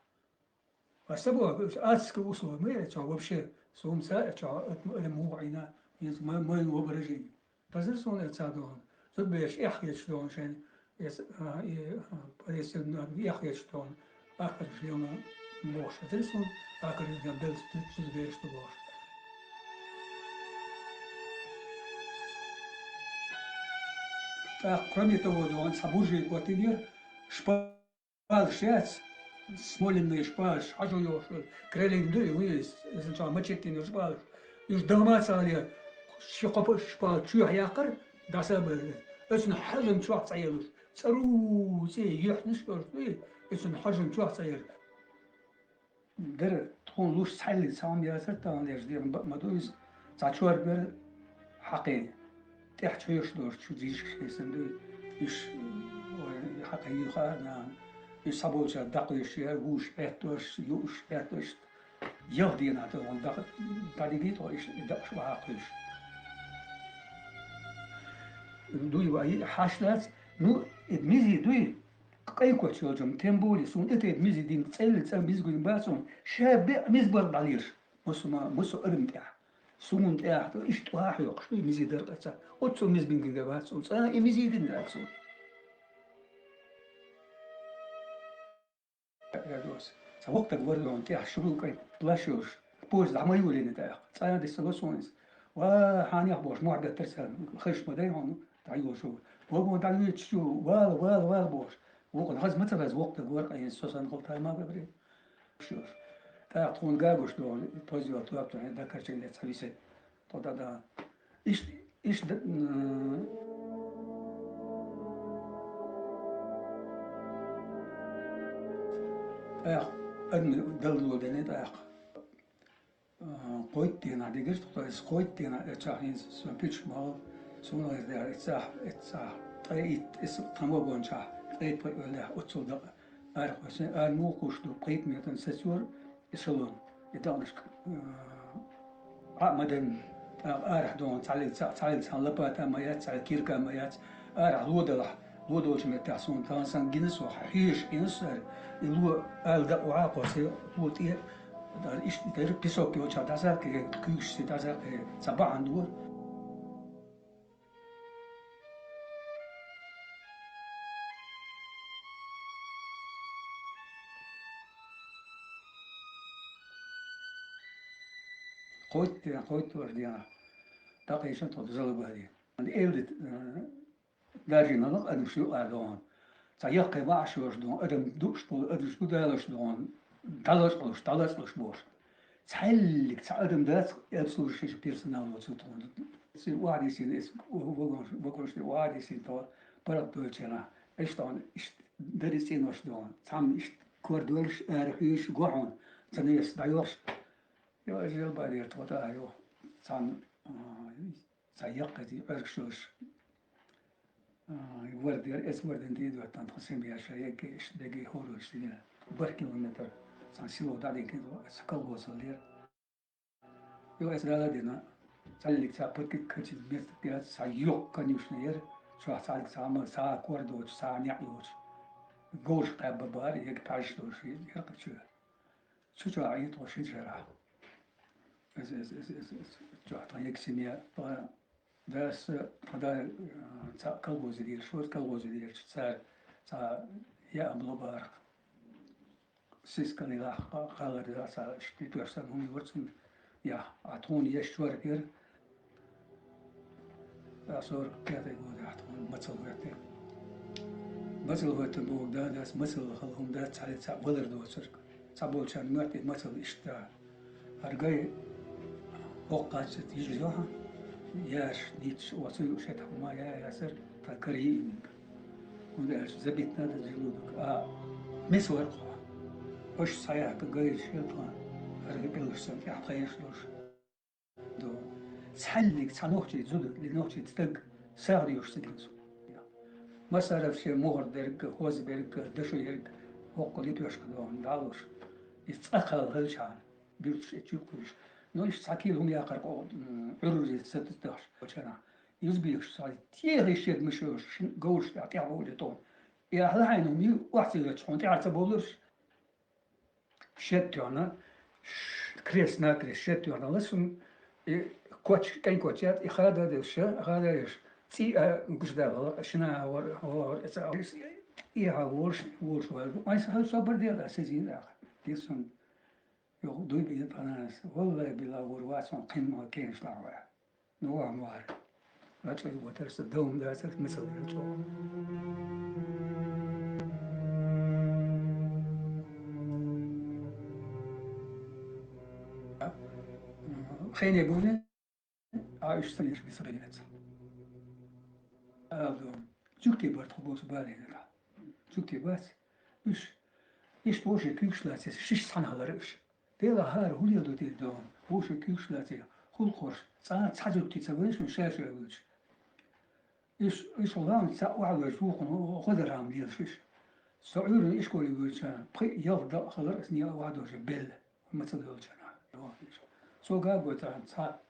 Аса бо, адские условия ма яц, чохь вообще, сумца, чохь, э, муха Ӏийна, хӀинца ма-, майн оборудование. Хазар суна эца дохуна. Зудбераш эхь хеташ дохуна шайна, эс, а, и, а, подъездна эхь хеташ дохуна. Ахкараш лелна бохуш. Хазар суна, ахкараш лелна белс зудбераш ду бохуш. ТӀаккха, кроме того, дохуна, цхьа буржий коттинера, шпа- Шпалаш яц, смоляные шпалаш, хьажо йолуш, крелин ду, и вуьйш, иза чохь мачетин йолу шпалаш. Уьш дахма ца гӀале, ши кхо шпала чоьхьа яккхар, дӀасабевлла. Оцунна хьажан чохь цӀа елуш, цӀару цӀе юьхьнаш йолуш дуй, оцунна хьажан чохь цӀа елуш. Дара, тхуна луш цхьаьллиг цхьа хӀума яцара, тахана леш дера ма ду иза, цхьа чорбера хьакхе, тӀехь чоьш долуш, чу дийшкаш хесна дуй, уьш, ой, хьакхе юьхара нана, уьш схьаболчара даккхийш яра, вуш хӀеттош, юуш хӀеттош, Ялх дийнахьа тӀе вон дакъа дӀадигий тхо, иштта дакъаш бахьа кхуьйсуш. Дуй вай, хьаш дац, ну, и мизи дуй, кӀай коч йолчам, тем более, суна тӀе тӀе мизи дин, цӀелли цӀа мизи гуйна бац суна, ша беа мизи бар дӀалеш. Мусу ма, мусу арам тӀехь. Суна тӀехь, иштта тӀохьа хьоькхуш, дуй мизи дар къаца. Оццу мизи бин гига бац суна, цӀа и мизи дин дац суна. Ца воккхаг вар дон, тӀехь шурулкъай плащ йолуш, поезд дӀа ма йолийна тӀаккха. Цкъа а дисса ло суна иза. Ва, хьанех бохуш, мохь беттара царна, хезаш ма дай хьуна, дӀайолуш ву. Вагон дӀавоьдучу, вала, вала, вала бохуш. Вукхун хаза ма ца хеза, воккхаг вар, къайна со санна хала тайма бебри. ТӀаккха тхуна гагуш дон, поезд йолу тоьпта, дакарчийна цхьа висет. Тхо дӀадан. Иштта, иштта, м, тӀаккха адамна далло дели тӀаккха. А, кхойтта дийнахь дигира тхо, иза кхойтта дийнахь, эцахь хӀинца сан пичча ма вала, суна гӀайр дара, эцахь, эцахь, ткъе итт, иза тхан вагончахь, ткъе итт пайвеллехь, оццул дакъа арахь весна, ара муха кхуш ду, пхийтта метан сацора, эшелон, и даьӀнашка, а, Ӏа ма дан, тӀаккха арахь дон, цхьаллиг цхьа, цхьаллиг цхьа лопата ма яц, цхьаллиг кирка ма яц, арахь ло далахь, ло долчу меттехь суна тахана сан гина со, хьийша гина со ара, и ло ала дакъа вахьа кхо се, ло тӀе, иштта дерг песок йолчохь дӀасаккхий, куьйгаш се дӀасаккхий, ца бахьана дора. Кхойтта, кхойтта вара дена. ДӀакхайшина тхо Золабаде. Элдит, э, даржийна лакха адамаш юкъара догӀун. Цхьа яккхий ваӀаш йолуш догӀун, адам дууш болу, адамаш дудалуш догӀун, дӀалачкъалуш, дӀалачкъалуш бохуш. Цхьаьллиг цхьа адам дац, обслуживающий персонал воцу тхуна. Цуьнан охьадисина, эс вагонаш, вагонаш тӀе охьадисина тхо, паргӀат дойтучу хенахь, иштта тхуна, иштта дари цӀенош догӀун. Цхьамма иштта кор доьлуш, ара хьоьжуш, го хьуна, ца неса дӀайохуш. Йо, жил бадер тхо тӀе а йо. Цхьамма, а, Цхьа яккхий Ӏергаш йолуш, а, вардер, эс варден дийдоттан тхан семья ша егге, иштта деге хӀоруш дина. Барх километр цхьана село дӀадигина, аса колхозал яра. Йо, эс дала дина, цхьаллиг цхьа пакет качиз места тӀе, цхьа йоккха конюшня яра, чохь цхьаллиг цхьа ма, цхьа кор доцуш, цхьа неӀ йоцуш. Говраш кхаьбба бара, егге пхьаьжаш долуш яра кхачу. Цу чохь Ӏийта тхо ши шарахь. Эс, эс, эс, эс, эс, чохь тхан егга семья, тхан дас, тхан да, а, цхьа колхозе дийраш вара, колхозе дийраш цара, цхьа яа облобарх. Сискалилах, кхалар, цхьа шти тоьшсан хӀума вара цунна, я, а тхуна еш чорпера. Ткъа сорок пятый годехь тхуна мацалла хӀоьттира. Мацалла хӀоьттина боху, да, дас мацалла хала хӀума дац, цхьа, цхьа валар доцург. Цхьаболчарна моьтту и мацалла иштта. ХӀара гай хӀокху кхаччалц йижа йохьа, яраш, нийташ, оцу юуш хӀетахь хӀума я, ясар, тхан кара йиъниг. ХӀунда аьлча забит надо желудок, а мес вара кхо. Аша схьаяхка гайш хила тхан, хӀара гай пӀелгаш санна тӀехь тхаеш долуш. Ду. Цхьаьллиг цхьа нохчий зуда, ли нохчий стаг сагӀа доьшуш ца гина цо. Масаров шен мухӀар дерг, хоза берг, дашо ерг, хӀокху литоьшка догӀун, дӀалуш. Иза цкъа кхалла хилчхьана, буьрташ эцчу кхуьйсуш. Ну, иштта цхьа кийла хӀума яккхар кхо, м, Ӏуьрриза ца дахьаш, чанахь. Иза бехаш цхьа, техи шед ма шоьш, шин говраш тӀехь тӀехь вовле тхуна. И ахьа лахьийна хӀума ю, охьа ца йоьттуш, хьуна тӀаьхьа ца бовларш? Шед тоьхна, ш-, крест-накрест шед тоьхна ласун, и коч, кӀайн коч яц, и хада деш, хада деш, цӀий а гуш дагӀа, шина а вар, вар, и ца, и а волуш, волуш вар. Ай, са, собар дела, сазин а. Дисун, йо, дуй бин панас, валлай, била вар, вацун, кхин ма кенш лахва. Ну, а мар. Рачкъа ватарца давам дацар, мисал хир чӀогӀа. Хене буне, а уьш ца леш, мисал хир яц. Алло, жугти бар тхо босу бале, да. Жугти бац. Уьш, иштта вовшийн куьйгаш лацийса, шиш цхьаьна хилар уьш. Дела хӀара хӀун леладо дийр догӀун, вовшийн куьйгаш лаций, хӀуллакхаш, цкъа а цхьа жугти ца вевзаш, ша-ша вевзаш. Уьш, уьш гӀалам цхьаъ охьавоьжуш вукхун гӀо-, гӀо-, гӀодархьама лелаш уьш. Со Ӏуьйранна ишколе воьдучарна, пхи-ялх дакъа хилар аса некъа охьадожий белла, маца долчарна. Цо гагой царна цхьа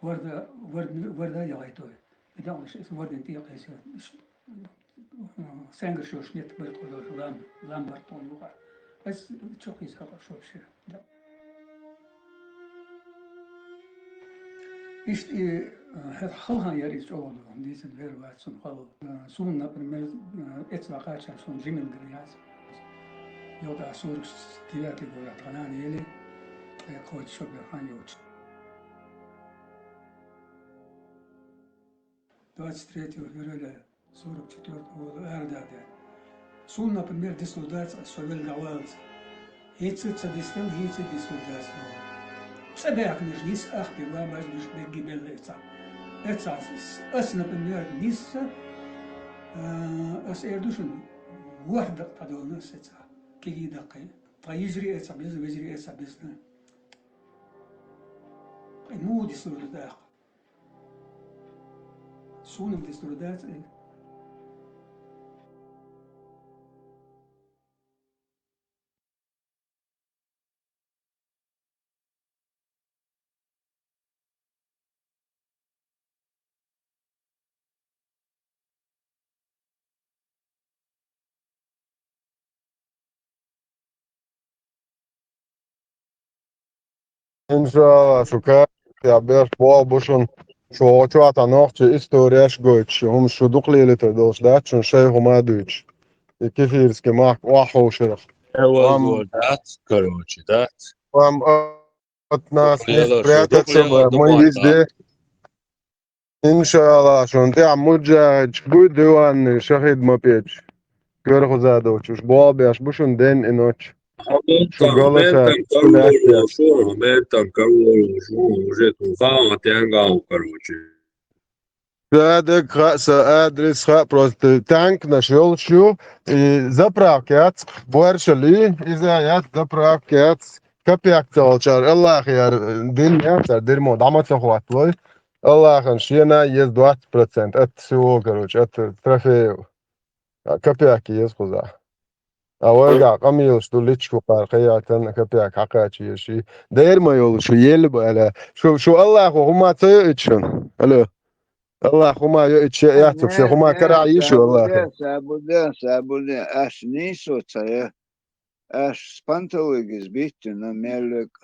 ворда, ворда, ворда яхайтой. И дагӀаш иза вордин тӀекхийса. Сенгаш йолуш нетта байтта долуш лам, лам бара тхуна юкъахь. Ас чу кхийса хьакъа шо ши. Иштта и, э, хьалха, халхана яра иза чӀогӀа ду, дийцина вер вац цунна хало. Э, суна, например, э, эцна кхаччалц суна жимилгар яц. Йода сорок девятый год, тханан ели, э, кхочу шо бер хан йоцу. Двадцать третьего февраля сорок четвёртого года арадаьдда. Суна, например, дислур дац ас со велла дӀаваллалц. ХӀинца а ца дистал, хӀинца а дислур дац. ЦӀа баьхкинарш нисса ахпе ва бажнаш берги белла эцахь. Эцахь ас, например, нисса, а, ас эр ду шуна, ворхӀ дакъа дӀадоллина ас эцахь. Кегий даккхий. Тхан йижарий эцахь безна, вежарий эцахь безна. Кхин муха дислур ду тӀаккха? Суна-м дислур дац и. ИншаАллахӀ, шу кхаьчча беш болх бу шуна, шу гӀо чохь цхьа нохчийн истореш а гойтуш, хӀума шу дукха лелийта долуш дац шуна шайн хӀума а дуьйцуш. И кефирский махка охьаховшарх. Эвал Ам- гор дац, короче, дац. Ам от нас не Лело шу спрятаться, дукха лело мы дукха везде. ИншаАллахӀ, шуна тӀехь муджахӀидаш буй, диванный шахид ма печу. Коьрхуза доцуш, болх беш бу шуна ден и ночь. Шу галаташ, шу лаьтташ. Шу ментам кароло, шу уже ту хаан тянгал, короче. Ша дерг хаьа, сан адрес хаьа, просто танкаш йолуш ю, и заправка яц, боршали, иза яц, заправка яц, капек ца волчара, АллахӀ яр, дин яц, цара дермо дӀа ма ца хӀотталой. АллахӀан шена еза двадцать процент от всего, короче, от трофеев. А капек еза кхузахь. А вайгахь къамелаш ду, личку кхара кхайойтан капек хьакхача еза ши. Дера ма йолу шу, ел ба аьлла. Шу, шу АллахӀо хӀума ца йоуьйту шуна? Алло. АллахӀ хӀума йоуьйту шен яц, шу хӀума карахь йиш ю АллахӀе. Сабуде, сабуде, сабуде, аш нийсо ца я. Аш спонталыгис биттина меллиг.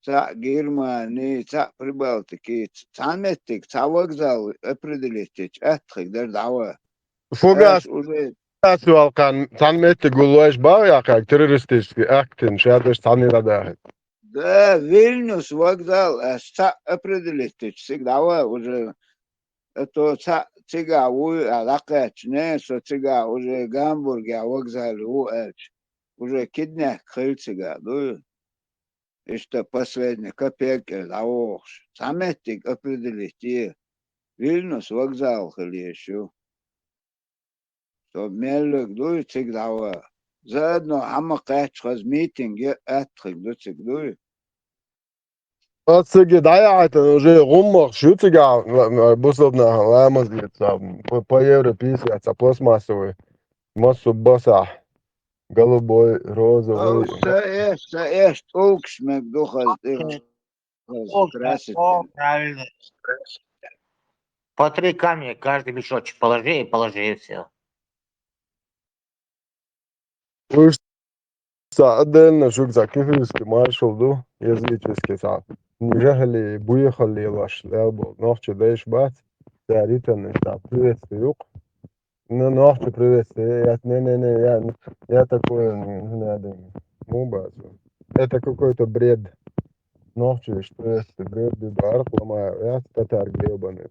Цхьаъ Германи, цхьаъ Прибалтики, цхьана меттиг, цхьа вокзал определить йича, аттахиг дара дӀаван. Фугас, Аш уже фугас валкхан, цхьана меттиг гуллойш бах яккхаг, террористический актин, ша даш цхьана дӀадахьа. Да, Вильнюс вокзал, аш цхьаъ определить йича, цига дӀаван уже. Это цхьаъ цигахь вуй, а дӀакхаьчча, не, со цигахь уже Гамбургехь вокзале ву аьлча, уже киднек хилла цигахь, дуй? Иштта последний капек кӀел дӀавохуш, цхьа меттиг определить е. Вильнюс вокзал хила езаш ю. Со меллиг дуй цига дӀаван. Заодно хьан ма кхаьчча хаза митинг е, аттахиг ду цига, дуй? Ас цига дӀаяхьийтина уже гӀуммагӀаш ю цигахь, ла-, ла-, бусалба нахана ламаз дийца, по, по евро пятьдесят, цхьа пластмассовый, массо а басахь. Голубой, розовый. Ау, са эш, са эш, тӀулгаш мега ду хаза тӀера. О, красит. О, правильно. По три камня каждый мешочек положи и положи, и всё. Уж цхьа отдельно шуьга цхьа кефирский маршал ду, языческий цхьа. Жахали, буехали лаш, лел бо, нохчи дайш бац, цаьритан, цхьа приветствие юкъ. Ну, нохчи приветствие, я, не, не, не, я, я такое не, не надо. Ну, базу. Это какой-то бред. Нохчи, что это бред, дубар, ломаю, я татар гребаный.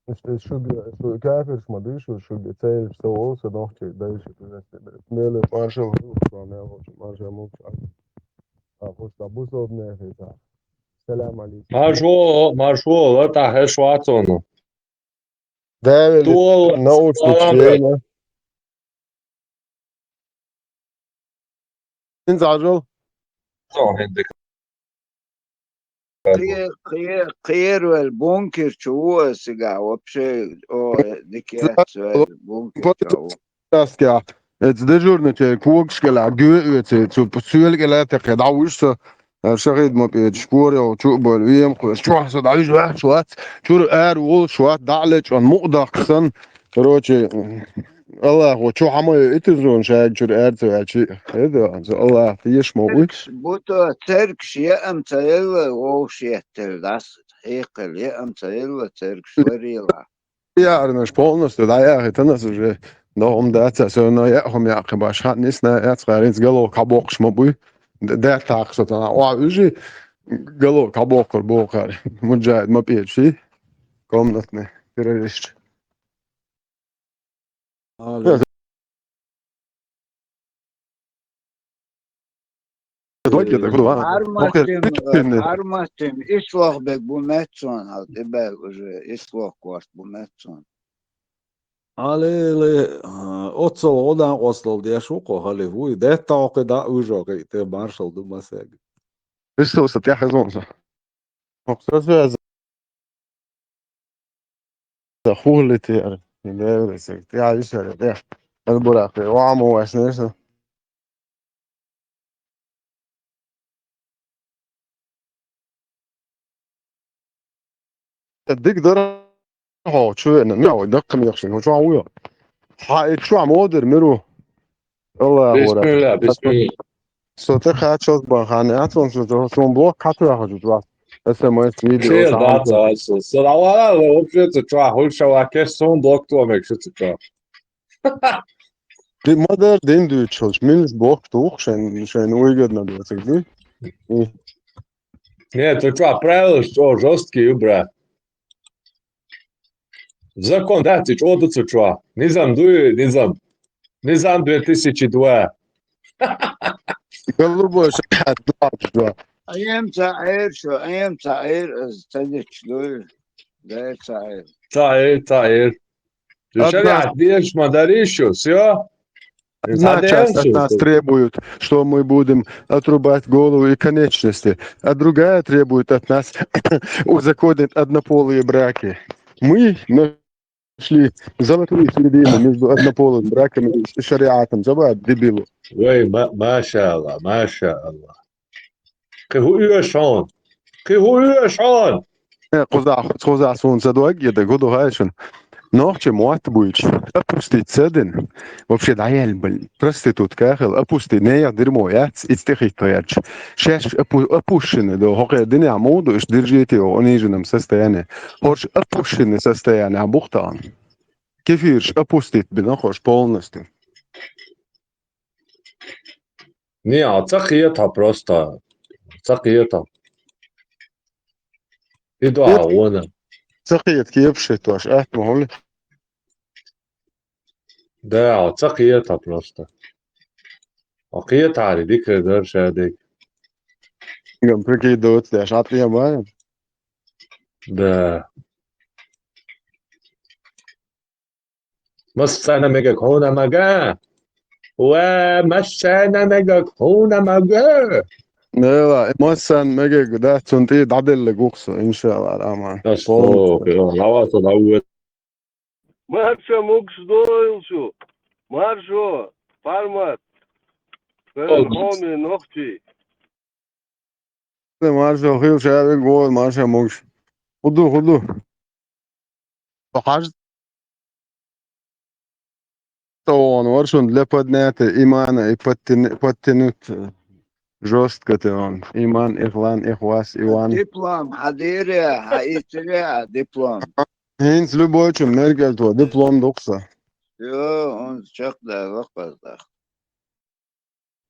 Шу, шу, шу, кафир, шу, ма дышу, шу, цель, что волса, нохчи, дальше приветствие, бред. Меле, маршал, что, не, очень, маршал, мух, а, просто обусобная фейта. Салам алейкум. Маршо, маршо, это, это, что, Давили наушнички йайна. ХӀинца хьажал? Кхе-, кхе-, кхеравелла бункер чу ву аса цигахь, вообще, о, дика яц ваьлла бункер чу ву. Аскя, Эца дежурничай когаш кӀелахь гуьйцу, цу соьла кӀелахь тӀе дӀавуьжу со. Шахид ма пӀедаш, корайолчу а бойла, вема кхоьруш. Чохь со дӀавуьжу ваьхьаш вац, чуьра ара волуш вац, дӀа а лечкъана мукъа даккха санна. Короче, Аллахо чу хьан ма йо, итизрон шайга чуьра ара ца ваьлчи. ХӀеда, Аллах тешаш ма вуй. Цергаш бу то, цергаш яам ца елла, вовшах еттелла дас, хьекхал яам ца елла, цергаш ларелахь. Яарнаш полностью дӀаяхийтина ас уже. Но хӀума дац, особенно яа хӀума яккхи баш. Хьан нисна яц, хӀара хӀинца гало кхьабоккхуш ма буй. Д-, даьттахь со цхьана охьа уьжи, гало кхьабоккхур боху хӀара. Муджахид ма пӀечи. Комнатный террорист. Али. Дойке, так, ну, ладно. Арматим, Охур, арматим, ислох бег бу меццон, ал тӀебаьл уже, ислох корт бу меццон. Алели, а, оццал гӀо дан къостал деш ву кхо хали вуй, детта окхи да уьжо кхи, те маршал ду масег. Христос тӀехь хезон со. Окса связь. Хули те ара. Девлесек. Я ишаре, де. Албурахе, ва мо васне со. Дик дара хьо, чу вена, мя вай, даккха мехшин, хьо чу вуя. Хьа, и чу мо дер миру. Аллаху Акбар. Бисмилла, бисмилла. Со тӀе кхачалц бан хан яц, он со, сон блок кхача ваьхьа чу чу. СМС, видео, Шел саунд. Дац, аса. Салавала, вообще, цу чу, хуьлуш а вац, кеш сон блок томек шу цу чу. Ди ма дар дин дуьйцуш, минус блок туху, шайн, шайн уйгадна доцург ду. И. Не, цу чу правила чӀо жесткий ю, брат. Закон дац, и чӀо ду цу чу. Низам дуй, низам. Низам две тысячи два. Голубой шахьад, два, два. Айм ца айр шо, айм ца айр, аз ца дечу дуй. Дай ца айр. Ца айр, ца айр. Ты Одна шариат деш ма даришь, всё. Одна часть от нас требует, что мы будем отрубать голову и конечности, а другая требует от нас узаконить однополые браки. Мы нашли золотую середину между однополыми браками и шариатом. Забавно, дебилы. Вай, ма-, машалла, машалла. Кхин хӀу оьшу хьуна? Кхин хӀу оьшу хьуна? Э, кхузахь, кхузахь суна ца дог, я даг хӀу ду хьайшина. Нохчи мотт буьйцуш, опустить ца дина. Вообще дӀаяьлла, блин. Проститутка хила, опусти, нехан дерьмо яц, иза тӀехӀитто яьлча. Шаьш опу-, опущенный ду, хӀокхе динехь муха ду, уьш держите его в униженном состоянии. ХӀорш опущенный состояние бух тахана. Кефирш опустить бина хӀорш полностью. Не, а ца кхета просто. Ца кхета. И да, кеп-, вон. Ца кхета кепаш тош, атма хӀули? Да, а ца кхета просто. А кхетари дика дар шадик. Гам прикидывать, да, шат я бай. Да. Массарна мегаг хьуна мага. Ва, массарна мегаг хьуна мага. Нела, массарна мегаг дац, цунна тӀе дӀаделла гукъ со, иншалла, Рахман. Ас Полностью. О, лава со дӀавуьгу. Марша могуш дойла шу. Маршо, Пармат. О, хоми нохчий. Маршо хила шаьвиг вон, марша могуш. ХӀу ду, хӀу ду. Хьаж Товон вара шуна для поднятия имана и подтяни-, подтянуть жёстко товон. Иман, ихлан, ихвас, Иван. Диплом хьадийре, хьаийцаре а диплом. ХӀинца любой чу мергел тво диплом дукха. Йо, хӀунда чекхдала ваккхаздах.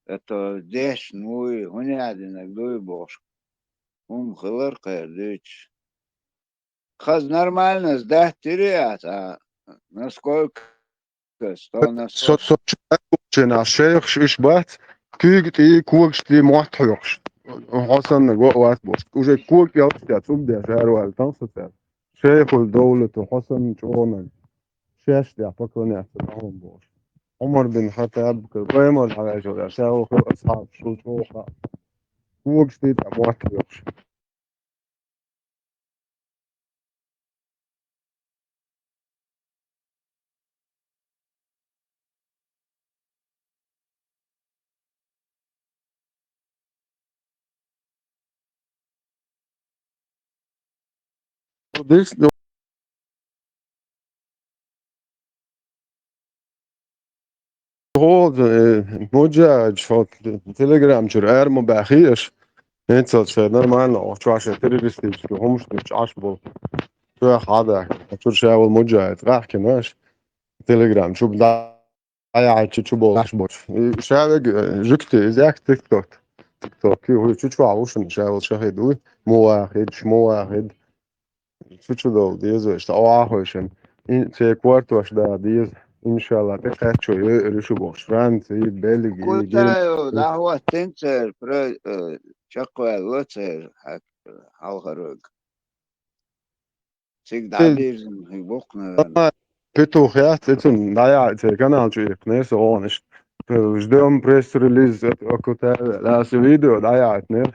Это дешна вуй, хӀунда динарг дуй бохуш. ХӀума хилар кхера дуьйцуш. Хаза нормально сдать дира аса, насколько, сто на сто. Со, со, чу шайхаш уьш бац, куьйга тӀе, когаш тӀе мотт хьоькхуш. Хьо санна го а вац бохуш. Уже ког ялх тӀе цӀубдеш араваьлла тан со цара. Шайхул Довлату хьо санна чӀогӀаниг. Шаьш тӀехь поклоняться дӀахьун бохуш. Ӏумар бин Хаттаб, пайхамар хьаваьжча, ша вахар асхьабаш шу чӀогӀа. Когаш тӀе тӀе мотт хьоькхуш. Дис хӀо, э, муджагӀид, хӀо, телеграм чуьра ара ма баьхий аша. ХӀинцалц шайн нормально, оха чохь шайн террористический хӀумаш ду, чӀаш болу. Чоьх хьада, чуьра ша волу муджагӀид, къахкина аша. Телеграм чу дӀаяхьачу чу болу аш боцу. И ша вега, э, жуьгти, иза яхка тикток. Тикток, хӀуй чу чохь ву шуна, ша волу шахид вуй. Мувахид, ш-, мувахид. Чу чу долу деза вешта, охьахуьйшина. Ин-, церан кортош да деза. Иншалла, тӀекхаьччо йойур ю шу бохуш. Франция, Бельгия, Германия. Кутаев дӀахӀоттина церан, про-, э, чекхваьлла церан хьак-, хьалхаройга. Цига дӀабирзина хӀинца бу-кх, наверное. Петух яц, и цунна дӀаяхьа церан канал чу иккхинера со гӀонаш. Ждём пресс-релиз от Кутаева. Аса видео дӀаяхьийтинера.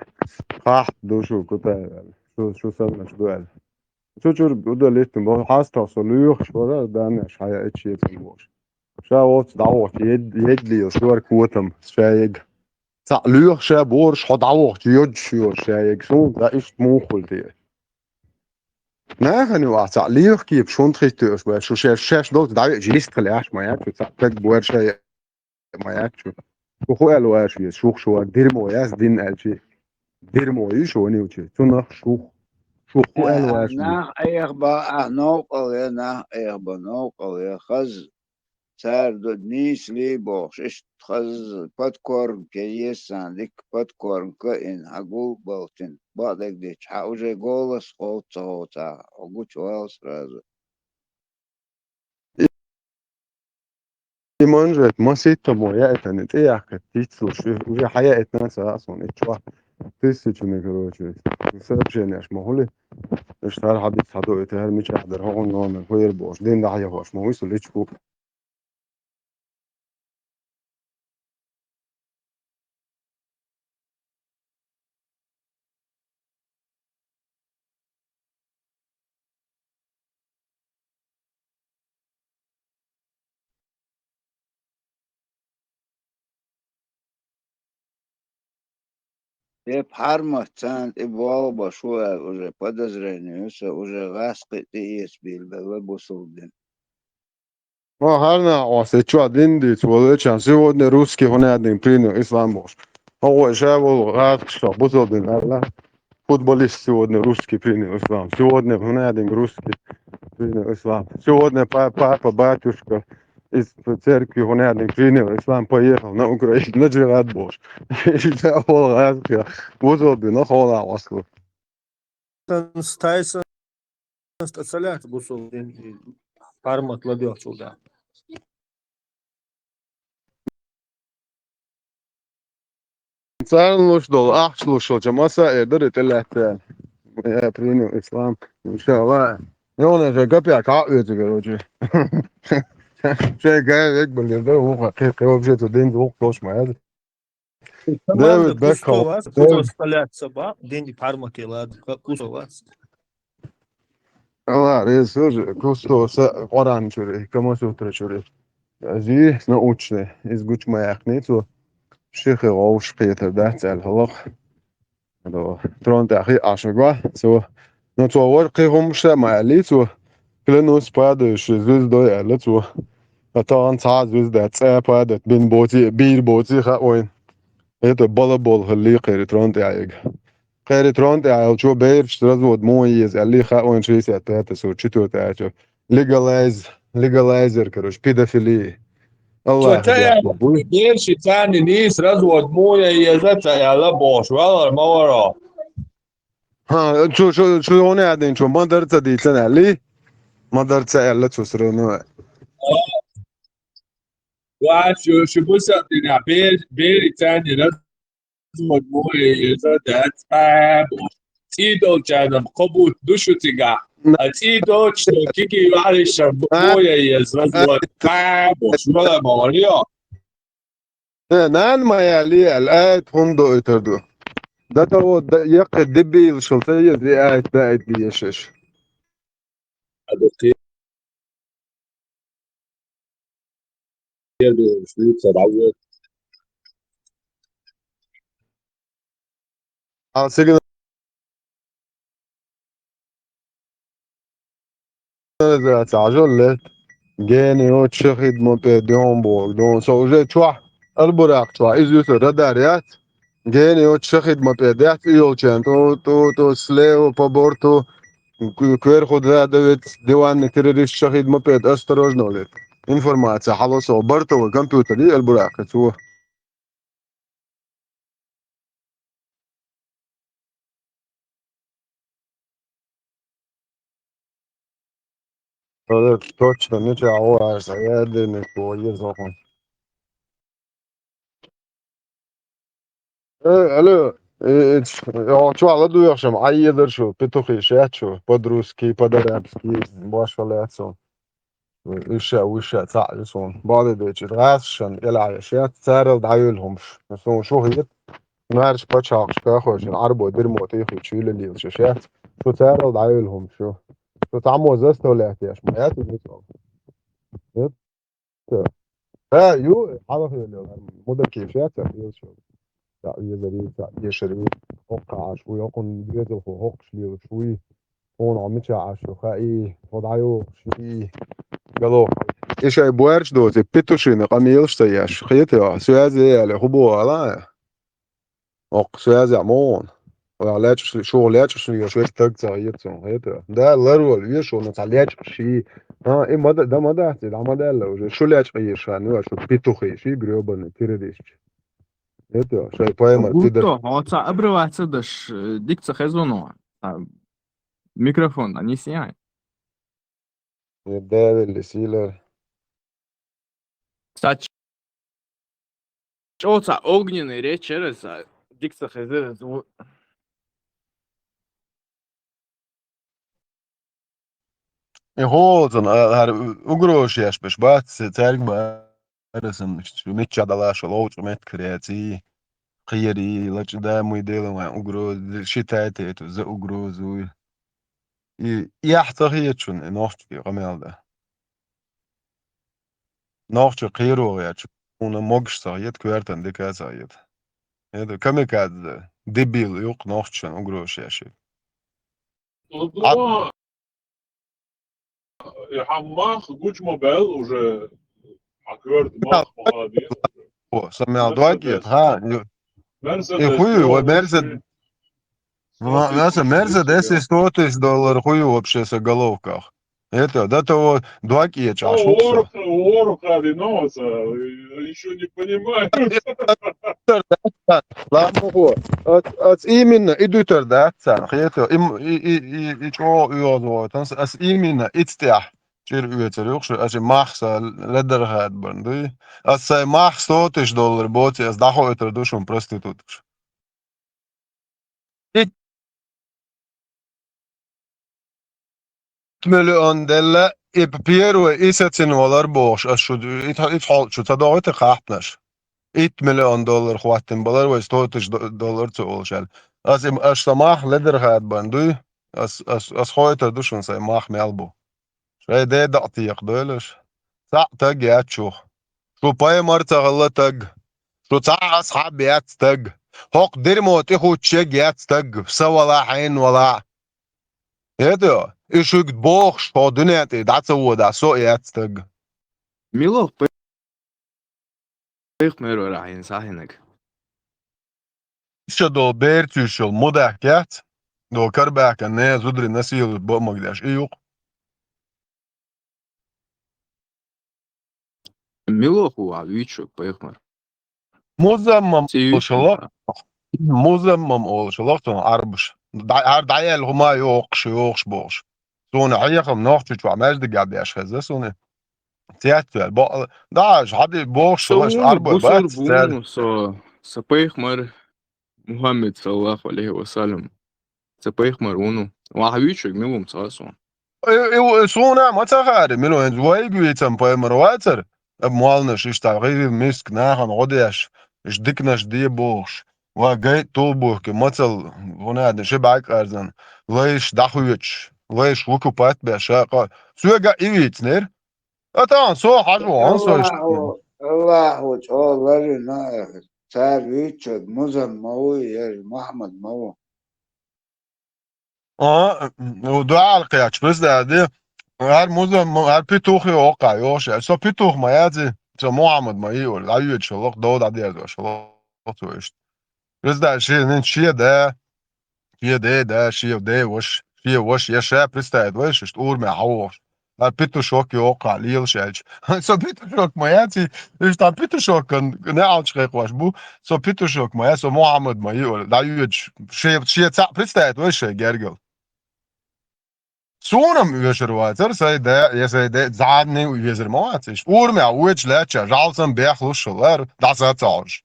Хахьт ду шу Кутаева. Шу, шу саннаш ду аьлла. Цу чуьра удалийтина боху, хьастагӀа со лоьхуш вара, даннаш хьаяа эчу ецан бохуш. Ша оцу дӀавахча ед-, едда лела шорка котам, ша ега. Цхьаъ лоьху ша бораш, хьо дӀавахча йодаш йора ша ега. Суна дан иштта муха хуьлу те? Нахана ю ахь цхьаъ лоьху кепаш хӀунда хӀиттоьуш бац? Шу шаьш, шаьш долчу дӀавеача йистхила яхьаш ма яц, шу цхьаъ стаг бора ша е-, ма яц шу. Шу хӀу аьлла ваьш веза, шух шу вара дирмо яц дин аьлчи. Дирмо ю шу ванилчи. Цунах шух. Шух хӀу аьлла ваьш веза? Нах Ӏехабан, ахь новкъал е, нах Ӏехабан новкъал е, хаза. Цара ду нийса лий бохуш, иштта хаза подкормка е, еза царна дика подкормка а йина, хьан гулбалтина, бакъдерг дича, хьан уже голос кховца ца кховцахь, хьо гучувала сразу. И манжет маситтамо яийтина, тӀеяхкхетта йицлуш, и уже хьаяийтина ца а суна, и чохь тысячами, короче, сообщенияш ма хуьлий. Иштта хӀара хьадис хьадоуьйту, хӀара мичахь дара, хӀокхуьнан номер, хӀу яра бохуш, дин дӀахьехош ма вуй со личку. Тепа хьармат царна тӀе болх бан шу аьлла, уже подозрение ю сан, уже гӀаскхи тӀеэцабийла белла бусулба дин. Ма хьарна Ӏоса, и чохь дин дийца волу, чан сегодня русский хӀунадин принял ислам бохуш. ХӀокхо ша волу гӀазкхашах бусулба дин аьлла. Футболист сегодня русский принял ислам. Сегодня хӀунадин русский принял ислам. Сегодня па-, папа, батюшка из церкви хӀунадин принял ислам, поехал на Украину, на джихад бохуш. Ша волу гӀазкхашах бусулба дин, хьо хьо Ӏоса. Тайсон тӀе ца лаьтта бусулба дин, хьармат ладоьгӀчул тӀаьхьа. Царна луш долу, ахча луш долчу масса а эр дара и тӀелаьцна. Я принял ислам, иншалла. Йоне же копейка а оьцу, короче. Шайн гай век балер да, вуха, кхе, кхе вообще цу дин вух тош ма яз. Дэвид Бекхэм. Кусто вац, кусто столят саба, дин парматела, кусто вац. Ала, реза уже, кусто са Къуръан чуьра, Камасутра чуьра. Зи научный, из гучу ма яьккхинера цо. Шихи гӀовш кхетар дац аьлла хӀаллакх. Ало, трон тӀехь хи Ӏаш го, цо. Ну, цо вара кхин хӀумаш а ма аьллий цо. Клянусь падающей звездой аьлла цо. Ткъа тахана цхьа а звезда цӀа падать бина боций, бийр боций хаьа вайна. Это балабол хилли кхеран трон тӀехь яга. Кхеран трон тӀехь йолчо бераш развод муха еза аьллий хаьа вайна шестьдесят пятый, сорок четвёртый аьлча. Легалайз-, легалайзер, короче, педофилии. Аллах. Бераш царна нийса развод муха еза ца аьлла бохуш, валар ма варо. Ха, цу, цу, цу хӀуна аьлла, цу ма-дарра ца дийцина аьллий? Ма-дарра ца аьлла цу все равно. Ва, шу, шу бусалба динехь бер-, бераш царна развод муха еза дац, а, бохуш. ЦӀий долчарна кхо бутт ду шу цигахь. А цӀий доцуш долу кегий йоӀараш муха еза развод, а, бохуш. Вала ма варио. Э, нана ма яьллий аьлла, айта хӀунда доуьйтур ду? Дан тӀе вон дан, яккхий дебилашал ца еза, и айта дан айта дезаш. Хьан сигнал сигнализаци хьажал лет. Гена йоцу шахид мопед йон боху, дон со уже чохь, Албуракъ чохь, иза юьсу радар яц. Гена йоцу шахид мопед яц, и йолчен ту, ту, ту, слева по борту, ку-, кверху да, давец, диванный террорист шахид мопед, осторожно лет. Информация, хьало со, бортовой компьютер, и Албуракъ, цо. Ала, точно, ничего, а, я дыны, что, я зохуй. Э, алло, э, э, ч-, я, чё, ала дуьйхьшам, а, едар шу, петухи шаьт шу, по-русски, по-арабски, башха лаьцо. Уьш ша, уьш ша, цхьаъ ю суна. Бали дечир, гӀасашан, элӀаьш яц, царал дӀайолу хӀумаш. Суна шу хета, маьрша пачхьалкхашка хойшина, Ӏарбой дирмо тӀехуьйтуш, юьлалелаш яц. Шу царал дӀайолу хӀумаш ю. Шу цхьаммо заставлять еш ма яц иза цо. Нет? Ха, ю, хьалха йолу, мудакеш яц, а, хилаш йолу. Цхьа везарий, цхьа эшарий, хӀокху Ӏаш вуй, хӀокхунна доьзалхо хӀокхуш лелаш вуй. Хьуна хьо мичахь Ӏаш ю хаий, хьо дӀайохуш йий, гало. И шайн боьрша доцу, и петушиний къамелаш ца еш, хетий хьо? Соьза яьлла, хӀун боху ала? ХӀокху соьзехь ма вон. Ва лечкъаш, шух лечкъаш лелаш верг стаг ца хета суна, хетий хьо? Да, ларвала веш, вуна цхьа лечкъаш йий. А, и ма да, да ма дац, и дӀа ма даьлла уже. Шу лечкъа йиш хан ю, шу петухи, ши грёбаный террористча. Хетий хьо, шайн паймар тидар. Гурто, хьо цхьа абраваца даш, э, дика ца хезоно. А, микрофон, а, не снимай. Я давили силар. Кстати, чӀо цхьа огненный речь яра, цхьа дика ца хезира. И хӀолцун, а, хӀара угрозаш еш беш бац, цаьрга ма арасан, мичча дӀалаша ловчу меттиг хир яций, кхерий, лачкъа да муй делан вайн угроза, считайте это за угрозу. И эхь ца хетачун, и нохчий къамел да. Нохчо кхеро гӀерташ, хьуна могуш ца хета, коьртан дика ца хета. Это камикадзе, дебил, юкъ нохчан угрозаш еш. Ладно, и хьан мах гучу ма баьлла уже, хьан коьрта мах ма хадийна уже. О, са мел дог эта, ха? Мерседес. И хуй, ва Мерседес. Ва, ва са Мерседес и сто тысяч доллар хуй вообще са головках. Это, до того дог эча, а шух са. Ворха, ворха, виновата, ещё не понимаю. Ладно, хо. Ас, ас именно и дуьтар дац царна, хетий хьо, и, и, и, и, и чӀогӀа оьгӀаз войтан, ас именно иццехь чӀир оьцур ю-кх шу, ас и мах са ледар хадабарна дуй. Ас сайн мах сто тысяч доллар боций, ас дӀахойтур ду шуна проституткаш. Итт миллион делла, и первый, и сацина валар бохуш, ас шу, ит, ит хьол шу ца догӀуьйту хапнаш. Итт миллион доллар хӀоттина балар вай, сто тысяч до-, доллар ца олуш аьлла. Ас им, аш сан мах ледар хадабан дуй, ас, ас, ас хойтар ду шуна сайн мах мел бу. Шайн ден дакъа текхадойлаш. Цхьаъ таг яц шух. Шу пайхамар ца хилла таг. Шу цхьа а асхьаб яц таг. ХӀокху дермо тӀехуттуш ерг яц таг. Са вала, хьайна вала. ХӀета, и шуьга бохуш, хьо дуьнен тӀе дӀа ца водахь, со а яц таг. Милох пайхамар вара хьайна схьахинарг? Иштта долу берцуьйш йолу мудак яц, долу карабаьхкан не зударий насиловать бо а магадеш, и юкъ. Милох ву а вуьйцург пайхамар? Музаммам олуш ло-, Музаммам олуш ло-, цунах Ӏарбаш. ДӀа-, хӀара дӀаяьлла хӀума йохуш, йохуш бохуш. Суна хьехам нохчучохь маьждигехь беш хеза суна. Цецваьлла. Бо-, дӀа, аша хьади бохуш, сан вуно, Ӏарбой бусурба бац, цаьрга. Вуно, со, сан пайхамар Мухаммад, саллаллаху алейхи ва саллям. Сан пайхамар вуно. Ваха вуьйцург мила ву ца хаьа суна. Э, э, э, суна ма ца хаьара, мила ву, хӀинца вайга вийцам пайхамар вацара, аба молланаш иштта гӀийла миска нахана гӀо деш, иштта диканаш де бохуш, ва гайта тулбухке мацалла, хӀунда аьлча ши бӀаьрг къарзан, лайш дӀахоьцуш, лайш выкупать беш, ша къа-, соьга и вийцинера. А тахана со хьажа вахана со иштта. Аллахьу, Аллахьу чӀогӀа ларвина, цара вуьйцург Музам ма ву, я Мухьаммад ма ву. А, ну, дуьхьал кхеташ, представь, де, ХӀара музам, хӀара петух йохкъа, йохуш аьлча, со петух ма яций, со Мухьаммад ма йий олий, дӀайоьдуш хилла-кх, дов дӀадерзош хилла-кх цо иштта. Представь, шен, шен да, шен да, да, шен да ваша, шен ваша, я ша, представить вайша, иштта урамехь хьавогӀуш. ХӀара петушок йохкъа, лелаш аьлча. Со петушок ма яций, иштта петушокан неӀалт кхайкхош бу, со петушок ма яций, со Мухьаммад ма йий олий, дӀайоьдуш, шен, шен цхьаъ, представить вайша, шайн гергара. Суна-м оьшур вацара, сай да, я сай да, зӀадний везар ма вац иштта. Урамехь вочу лаьттача, жӀалсан бехлуш хилар, дӀаса ца Ӏуш.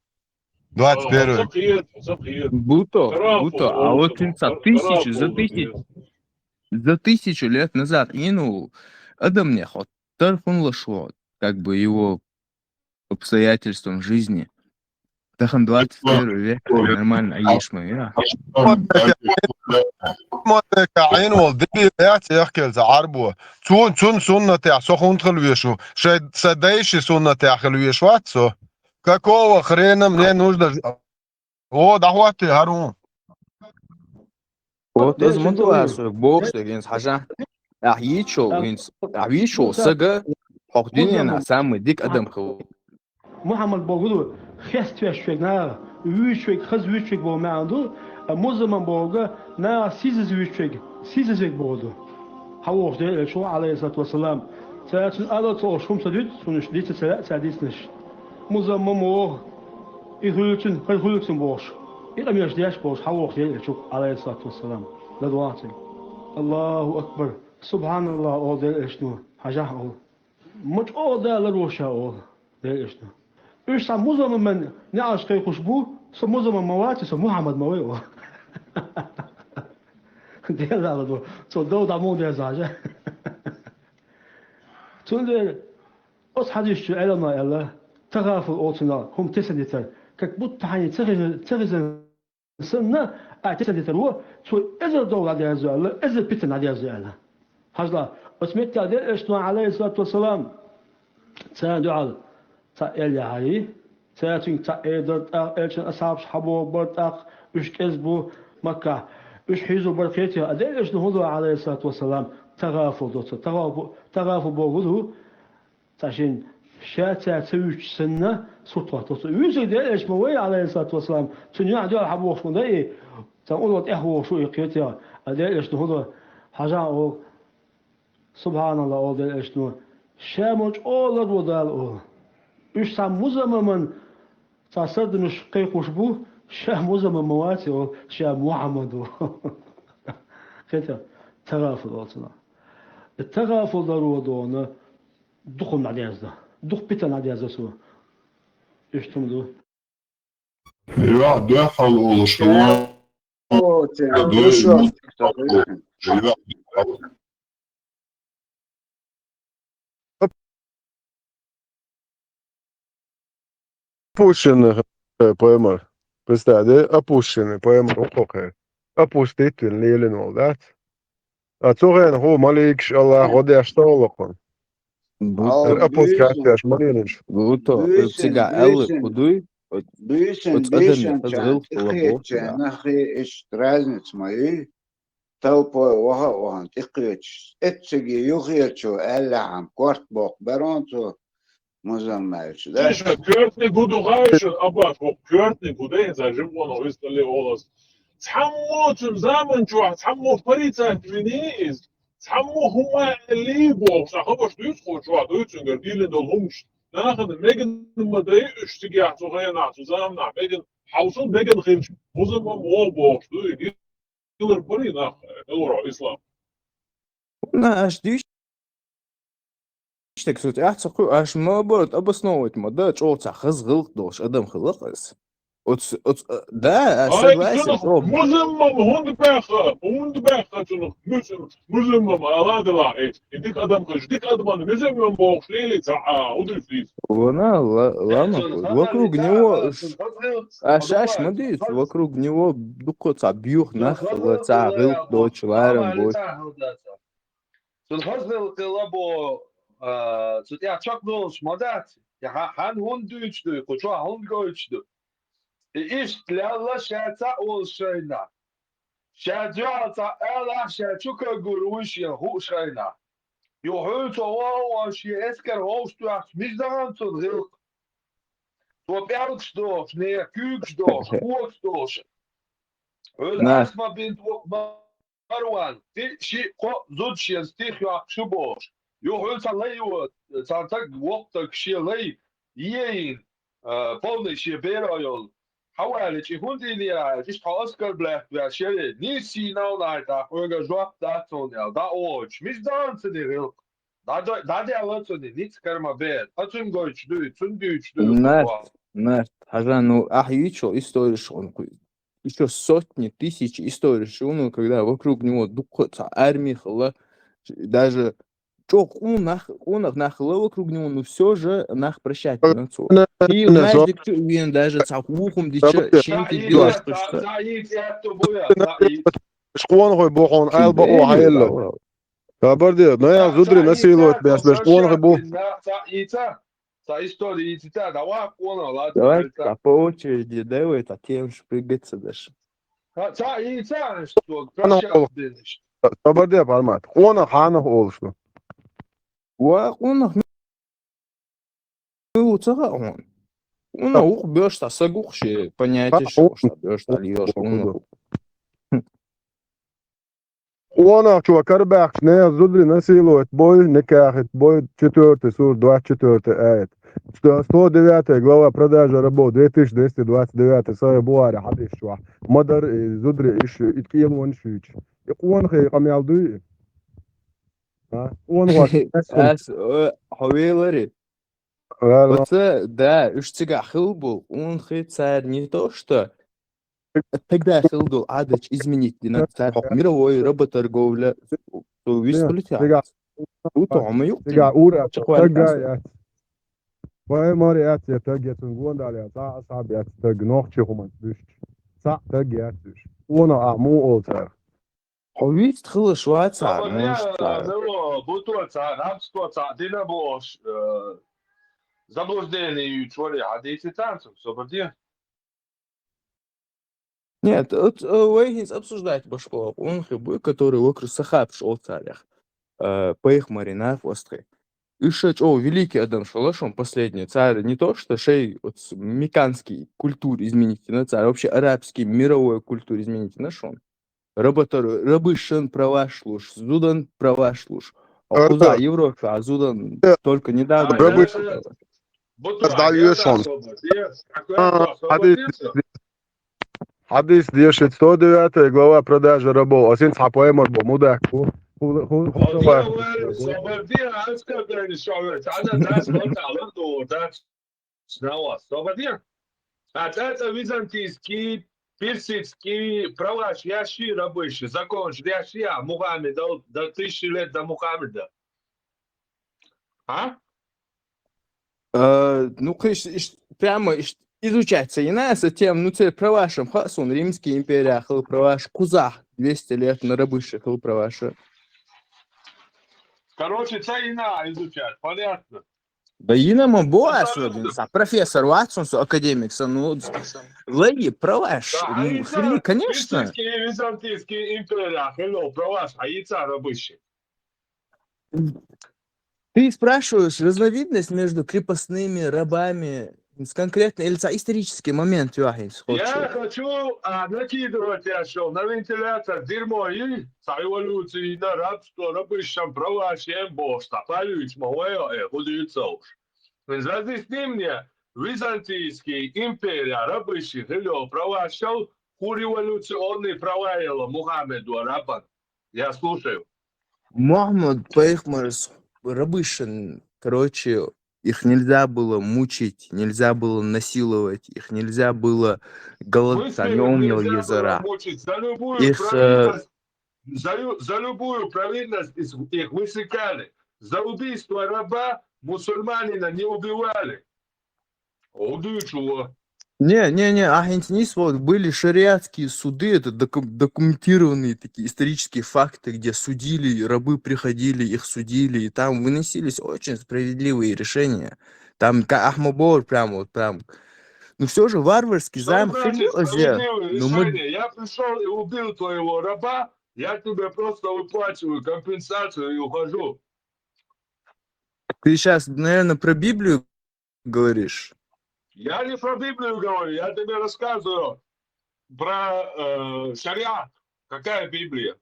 Двадцать первый. Ца кхета, ца кхета. Буто, Кара буто, а фу, вот фу, цуьнца Кара тысячу, фу, за вот тысячу, это. За тысячу лет назад Ӏийна ву адамнех хӀоттар хӀунлаш ву, как бы его обстоятельствам жизни. Тахана двадцать первый век, нормально, а еш ма, я. Ма дика Ӏийна волу дебил яц яхкелца Ӏарбо. Цун, цун суннатехь со хӀунда хила везаш ву? Шайн, сан дайши суннатехь хила везаш вац со? Какого хрена мне нужно ж-, о, дӀахӀоттий хӀара хӀун? Вот, вот, иза ма ду аса бохуш дерг, хӀинца хьажа. Ахь йийчо, хӀинца, ахь вийчо сага, хьох дуьненахь самый дика адам хила. Мухьаммад бохург ду, хеставеш верг наха, вуьйцуш верг, хаза вуьйцуш верг боху маьӀна ду, а музаммам бохург наха сийсаза вуьйцуш верг, сийсаза верг бохург ду. Хьан вохуш Делан Элча ву, Ӏалайхиссалату вассалам. Цара цуьнан ала ца олуш хӀума ца дуьту, цунаш дица ца лаьа цара дицнарш. Музаммам воху, и хуьлу цуьнан, хӀара хуьлу цуьнан бохуш, и къамелаш деш бохуш, хьан вохуш Делан Элча ву, Ӏалайхиссалату вассалам. ЛадогӀа цуьнга. Аллаху акбар! Субханаллах, олу Делан Элчано, хьажахь олу. Ма чӀогӀа далар ву ша, олу Делан Элчано. Уьш цхьа музаммаман неӀалт кхайкхош бу, со музаммам ма вац, со Мухьаммад ма вай, олу. Дела ладогӀа, цо дов дӀа муха деза хьажа. Цундела оцу хьадисчу Ӏеламнаха аьлла, тагӀафул олу цунах хӀума тесна дитар, как будто хьайна ца хезна, ца хезна санна, а тесна дитар ву, цо эзар дов дӀадерзо аьлла, эзар питана дӀадерзо аьлла. Хьажал, оцу меттехь Делан Элчано, Ӏалайхиссалату вассалам, царна дуьхьал цхьаъ аьлла яхьарий, цара цуьнга цхьаъ эр дара тӀаккха, Элчан асхьабаш хьабогӀур бара тӀаккха, уьш кӀезиг бу Маккахь, уьш хьийзор бара кхетий, а Делан Элчано хӀун до, Ӏалайхиссалату вассалам, тагӀафул до цо, тагӀафу-, тагӀафул бохург ду, Цхьа шен ша цара ца вуьйцуш санна, сурт хӀоттало цо. Вуьйцург Делан Элча ма вай, Ӏалайхиссалату вассалам, цуьнан юьхь дуьхьал хьабохуш ма дай, цхьана улло тӀехвогӀуш ву и кхетий, а Делан Элчано хӀун до, хьажахь олу, субханаллах, олу Делан Элчано, ша ма чӀогӀа лар ву Дала олу. Уьш цхьа музаммаман цхьа сардамаш кхайкхош бу, ша музаммам ма вац олу, ша Мухьаммад ву. Кхетий, тагӀафул олу цунах. И тагӀафул даро дона, дукха хӀума дӀадерзадо. Дукха питана дӀадерзадо цо. Иштта хӀума ду. Юьхь дуьхьал олуш хилла. О, те, дой, хорошо. Муз-, юьхь дуьхьал. Опущенный, э, пайхамар. Представь, да? Опущенный пайхамар, окхо кхе. Опустить вина лелина волу дац? А цу хенахь хӀу маликаш, Аллах, гӀо деш товлакхун. Бу-, Алла, опускать деш ма лелинаш. Буто, буьйсанна, цига аьлла, буьйсанна, кху дуй? Оц-, буьйсанна, оц адамна буьйсанна хаза гӀилла хилла боху цига. Нахе иштта разница ма ю. Толпой ваха а вахана, тӀекхечаш, эцциге юххерчо аьллехьама, корта боккху берон цо музаммаьлча, да? Иштта коьртаниг хӀу ду хаьий шуна, Аббас, хӀокху коьртаниг хӀу ду, иза жимгӀо вистале олас. Цхьаммо цуьнан заман чохь, цхьаммо парицать вини иза, цхьаммо хӀума аьллий бохуш, цхьа хабарш дуьйцу кху чохь, дуьйцу цуьнгара дийлина долу хӀумаш. Нахана меган ма дай уьш цигахь, цу хенахь, цу заманахь, меган хьовсал, меган хилча, музаммам вогӀу бохуш ду, и Хилар барий нах, мила вара ислам? На, аш дийш-, иштаг цу тӀехь ца кхуьу, аш ма барт обосновывать ма да, чӀогӀа цхьа хаза гӀиллакх долуш адам хилла-кх ас. Оц, оц, а, да, аш Ай, согласен, цунах чӀогӀа. Музаммам хӀунда баьхна, хӀунда баьхна цунах музам-, музаммам ала делахь, э, и дика адам хилча, дика адаман музаммам бохуш лелий ца Ӏа, удуьйцу дийца. Вона, ла-, ладно, вокруг него ш-, а шаьш ма дийца, вокруг него дукха цхьа буьйху нах хилла, цхьа гӀиллакх доцуш, ларам боцуш. Цунна хаза гӀиллакх хилла бо, а, цу тӀехь чекхдолуш ма дац. Я хьан, хьан хӀунда дуьйцуш ду, кху чохь хӀунда гойтуш ду? И иштта лелла ша цхьаъ волуш шайна. Ша дуьхьал цхьаъ алахь, ша чу кагур вуй шен хууш шайна. Юха хьуьлла цо ваха ван шен эскар вовшахтоьхча, мича дахана цунна гӀиллакх? Цо пӀелгаш дохуш, нехан куьйгаш дохуш, когаш дохуш. Хьуьлла Ас ма бинт ву-, ма-, Марван, ти шиъ-кхоъ зуда шен стих йоккхуш ю бохуш. Юха хьуьлла цхьа лай ву, цхьа таг, воккха таг шен лай ейина, а, полный шен беро йолу. Хьан валичи хӀунда ийна яьлча, иштта хьо оскорблять веш яре, нийса сий новнахь тӀаккха хьоьга жоп дац хьуна аьлла, дӀа а воьдуш. Мича дахана цуьнан гӀиллакх? ДӀа-, дӀадаьлла цунна, ницкъ кара ма бер. Ткъа цуьнан гойтуш дуй, цунна дуьйцуш дуй? Нарт, нарт, хьажа, ну, ахь йийцу историш хьуна кхуьй. Ещё сотни тысяч историш ю, ну, когда вокруг него дукха цхьа арми хилла, даже чӀогӀа къонах, къонах нах хилла вокруг него, но всё же нах прощать дина цо. И маьждиг чу а вена, даже цхьа вухум дича, шен тӀе дилаш кхуьйсуш. Къонахой бу хьуна, аьлла бакъо хьаелла. Хабар де, наьха зударий насиловать беш, беш къонахий бу. Цхьа истори йийцита, давай къонах, ладно. Давай, по очереди, давай, та тем же прыгаться дальше. Цхьа йийца, что, прощаться динаш. Хабар де, формат. Къонах хьанах олуш ду? Ва къонах ма ву ца хаьа хьуна. Къонах ву-кх, боьрша цхьа саг ву-кх, шен понятеш йолуш, боьрша цхьа лелаш къонах ву. Къонахчо карабаьхча, нехан зударий насиловать бой, никахь бой, четвёртый сура, двадцать четвёртый аят. Сто, сто девятая глава, продажа рабов, две тысячи двести двадцать девятый, Сахьихь Бухари хьадис чохь. Ма дара и зударий, и шу, и кӀелонаш юьйцуш. И къонахий къамел дуй? А? Къонахош. Ас, э, хьо велари? Вала. Оцу, да, уьш цигахь хилла болу къонахий, цара не то что тогда хилла долу Ӏадаташ изменить дина, цара хӀокху мировой работорговля, цо вистхуьлу тӀехь. Цигахь ура, таг яц. Вай маре яц я таг, я цуьнан гондал яц, цхьа а асхьаб яц таг, нохчи хӀуманца дуьстуш. Цхьа а таг яц уьш. Къонах ахь муха олу цара? Хьо вист хилаш вацахь, Собар муш де, цара. Мило, бу то цхьа, рабство цхьа дина бохуш, э, заблуждение юьйцуш варе, хьадийци царна, собар де. Нет, вот, э, вай хӀинца обсуждать баш боху, къонахий буй, который вокруг сахабаш олу царех, э, пайхамарий нах вастхи. Уьш ша чӀогӀа великий адам шуна, шуна последний. Цара не то, что шай вот с-, меканский культура изменить дина, цара вообще арабский мировой культура изменить дина шуна. Роботор-, рабышан праваш луш, зудан праваш луш. А кхуза Европа, а зудан только недавно. Рабыш-, рабыш-, а, хьадис, хьадис деши, сто девятая глава, продажа рабов. Асин цхьа пайхамар бу, мудак бу. Ху-, ху-, ху-, собар де, а скажи, что вы, а да, да, смотри, а вот, да. Снова, собар де. А цӀа-цӀа византийский, персидский праваш ящи рабыш, законаш ящи, а Мухаммед дал, до тысячи лет до Мухаммеда. А? Э, ну, кхиш, иш-, прямо иш-, изучать ца йина, а затем, ну, це правашам хаьа суна, Римский империя хилла праваш, кхузахь двести лет на рабыше хилла праваша. Короче, ца йина изучать, понятно. Да йина ма бу аса, особенно, профессор вац хьуна со, академик сан, ну, лайи, праваш, ну, хили, конечно. Персидский и византийский империя, хилла праваш, а яйца рабыше. Ты спрашиваешь разновидность между крепостными, рабами, с-, конкретно или ца исторический момент, Йоханнес, хочешь? Я хочу, а, накидывать, я шёл на вентилятор, дерьмо и ца революции, на рабство, рабыш сан праваш, ем бошта, палюч, ма вайо, э, худуцов. Разъясни мне, византийский империя, рабыш хилла праваш, шал, ху революционный права ела Мухаммеду арабан. Я слушаю. Мухаммад пайхамар с-, рабышан, короче, их нельзя было мучить, нельзя было насиловать, их нельзя было голод-, они умели езара. Их, э, за лю-, за любую провинность из-, их высекали. За убийство раба мусульманина не убивали. О, дычего. Не, не, не, ахинтнис, вот были шариатские суды, это доку-, документированные такие исторические факты, где судили, рабы приходили, их судили, и там выносились очень справедливые решения. Там ка-, Ахмабор прям вот прям. Ну всё же варварский займ. Ну мы... Я пришёл и убил твоего раба, я тебе просто выплачиваю компенсацию и ухожу. Ты сейчас, наверное, про Библию говоришь? Я не про Библию говорю, я тебе рассказываю про э, шариат. Какая Библия?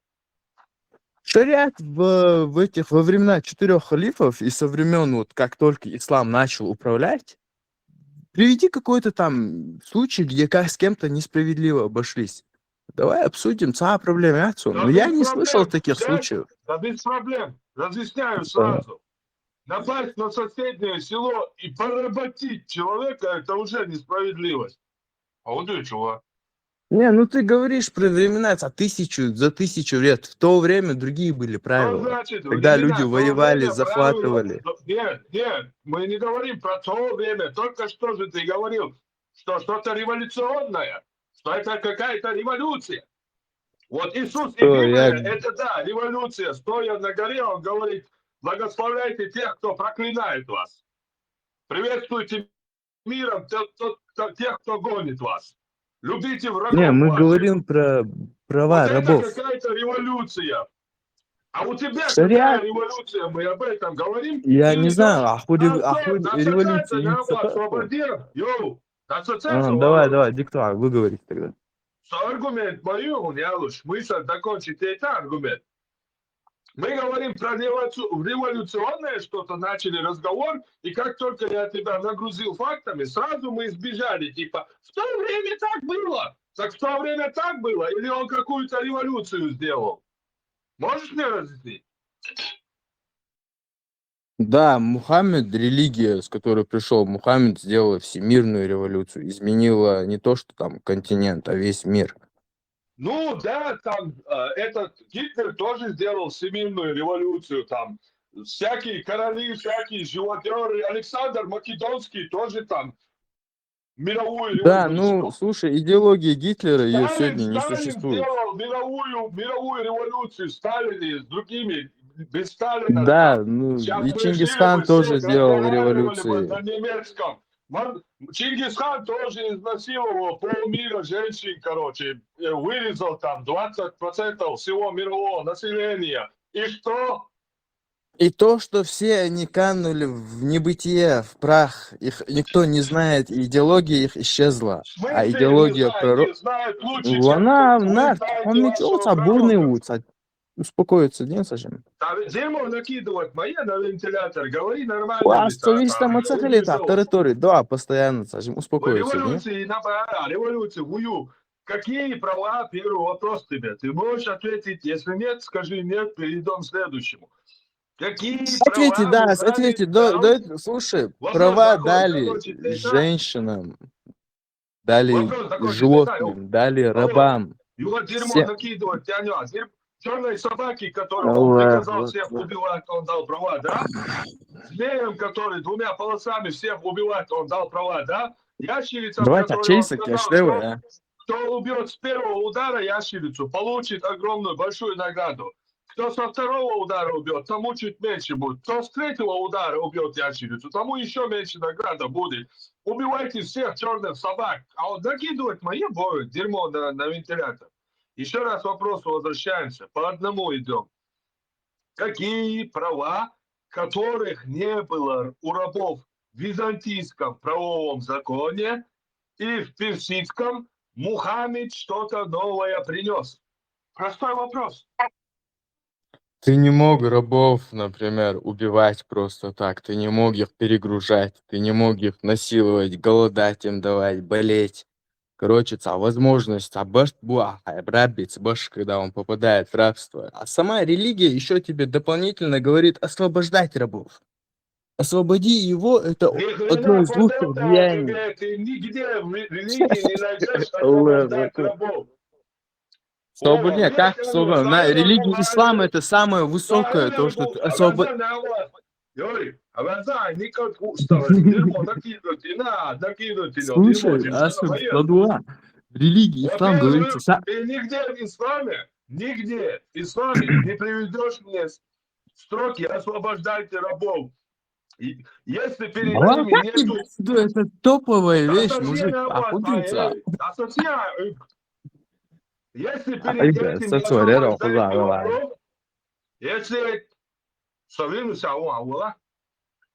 Шариат в, в этих, во времена четырех халифов и со времен, вот как только ислам начал управлять, приведи какой-то там случай, где как с кем-то несправедливо обошлись. Давай обсудим, ца проблемацию. Да Но я без не слышал проблем. таких Сейчас, случаев. Да без проблем. Разъясняю Да. Сразу. Напасть на соседнее село и поработить человека — это уже несправедливость. А вот и чего? Не, ну ты говоришь про времена, а тысячу, за тысячу лет. В то время другие были Что правила. Значит, Когда времена, люди то воевали, время, захватывали. Правила? Нет, нет, мы не говорим про то время. Только что же ты говорил, что что-то революционное, что это какая-то революция. Вот Иисус и Что, Библия, я- это да, революция. Стоя на горе, он говорит: благословляйте тех, кто проклинает вас. Приветствуйте миром те- те- те- тех, кто гонит вас. Любите врагов Не, мы ваших. Говорим про права Вот это рабов. Какая-то революция. А у тебя Шариат. Какая революция? Мы об этом говорим. Я Ты не идёшь знаю, а хули на а хули ассоциацию революция на не всё такое. Освободе. Йоу, ассоциация А, вам давай, говорит. Давай, диктуй, вы говорите тогда. Что аргумент мой, он я лучше. Мы сейчас закончите это аргумент. Мы говорим про революцию, революционное что-то, начали разговор, и как только я тебя нагрузил фактами, сразу мы избежали, типа, в то время так было. Так в то время так было, или он какую-то революцию сделал? Можешь мне разъяснить? Да, Мухаммед, религия, с которой пришел Мухаммед, сделала всемирную революцию, изменила не то, что там континент, а весь мир. Ну да, там э, этот Гитлер тоже сделал всемирную революцию, там всякие короли, всякие живодеры, Александр Македонский тоже там мировую Да, революцию. Ну, слушай, идеология Гитлера, ее Сталин, сегодня не Сталин существует. Сделал мировую, мировую революцию, Сталин и с другими, без Сталина. Да, там. Ну Сейчас и мы Чингисхан жили, все тоже сделал разговаривали бы революции. На немецком. Ман- Чингисхан тоже изнасиловал полмира женщин, короче, э, вырезал там двадцать процентов всего мирового населения. И что? И то, что все они канули в небытие, в прах, их никто не знает, и идеология их исчезла. В смысле А идеология не знает, пророк... Не знает лучше, Ну, чем она вы в нарт, знаете он не вашего чёлся, бурный народа. Вот, а успокоиться, не сажем. Да ведь дерьмо накидывать мои на вентилятор, говори нормально. Уа, Виталий, что весь там там, отсахали, вырезал. Тараторы, да, постоянно сажем, успокоиться, не? Революции, на пора, революции, вую. Какие права, первый вопрос тебе. Ты можешь ответить, если нет, скажи нет, перейдем к следующему. Какие Ответьте, права да, Мухаммед ответьте, дал? да, да, слушай, Вопрос права такой, дали короче, ты знаешь. Женщинам, дали Вопрос такой, ты животным, дали рабам. Его дерьмо Все- накидывать, тянет. Черной собаке, которую он Аллах приказал всех Акбар. Убивать, он дал права, да? Змеям, которые двумя полосами всех убивать, он дал права, да? Ящерицам, Давайте, а которые чей он сак, сказал, я что его, кто, да? Кто убьет с первого удара ящерицу, получит огромную большую награду. Кто со второго удара убьет, тому чуть меньше будет. Кто с третьего удара убьет ящерицу, тому еще меньше награда будет. Убивайте всех черных собак. А вот накидывать мои бой, дерьмо на, на вентилятор. Еще раз к вопросу возвращаемся. По одному идем. Какие права, которых не было у рабов в византийском правовом законе и в персидском, Мухаммед что-то новое принес? Простой вопрос. Ты не мог рабов, например, убивать просто так, ты не мог их перегружать, ты не мог их насиловать, голодать им давать, болеть. Короче, ца возможность, ца башт буа, рабиц баш, когда он попадает в рабство. А сама религия еще тебе дополнительно говорит освобождать рабов. Освободи его, это Ни одно хрена из лучших подобного, деяний. Ребята, нигде в ре- религии не найдешь Аллах освобождать Акбар. рабов. Свободнее, О, как я свободно? говорю, На я религии говорю, ислам я это самое высокое, то, что ты освобод... Йори, а вы знаете, никак усталость, дерьмо накидывайте, на, накидывайте, ну, Слушай, дерьмо, Асад, дерьмо. Садуа, в религии ислам Во-первых, говорится, са- и нигде в исламе, нигде в исламе не приведешь мне с- строки «освобождайте рабов». И если перед Ладно, ними нету... это топовая вещь, Ассоциация мужик, на а вас, куда а, ца? э, ассоциация, э, если А, перед ребят, этим со не творя, освобождайте Рахуза, давай. рабов, если... Савину сяо, а, ула.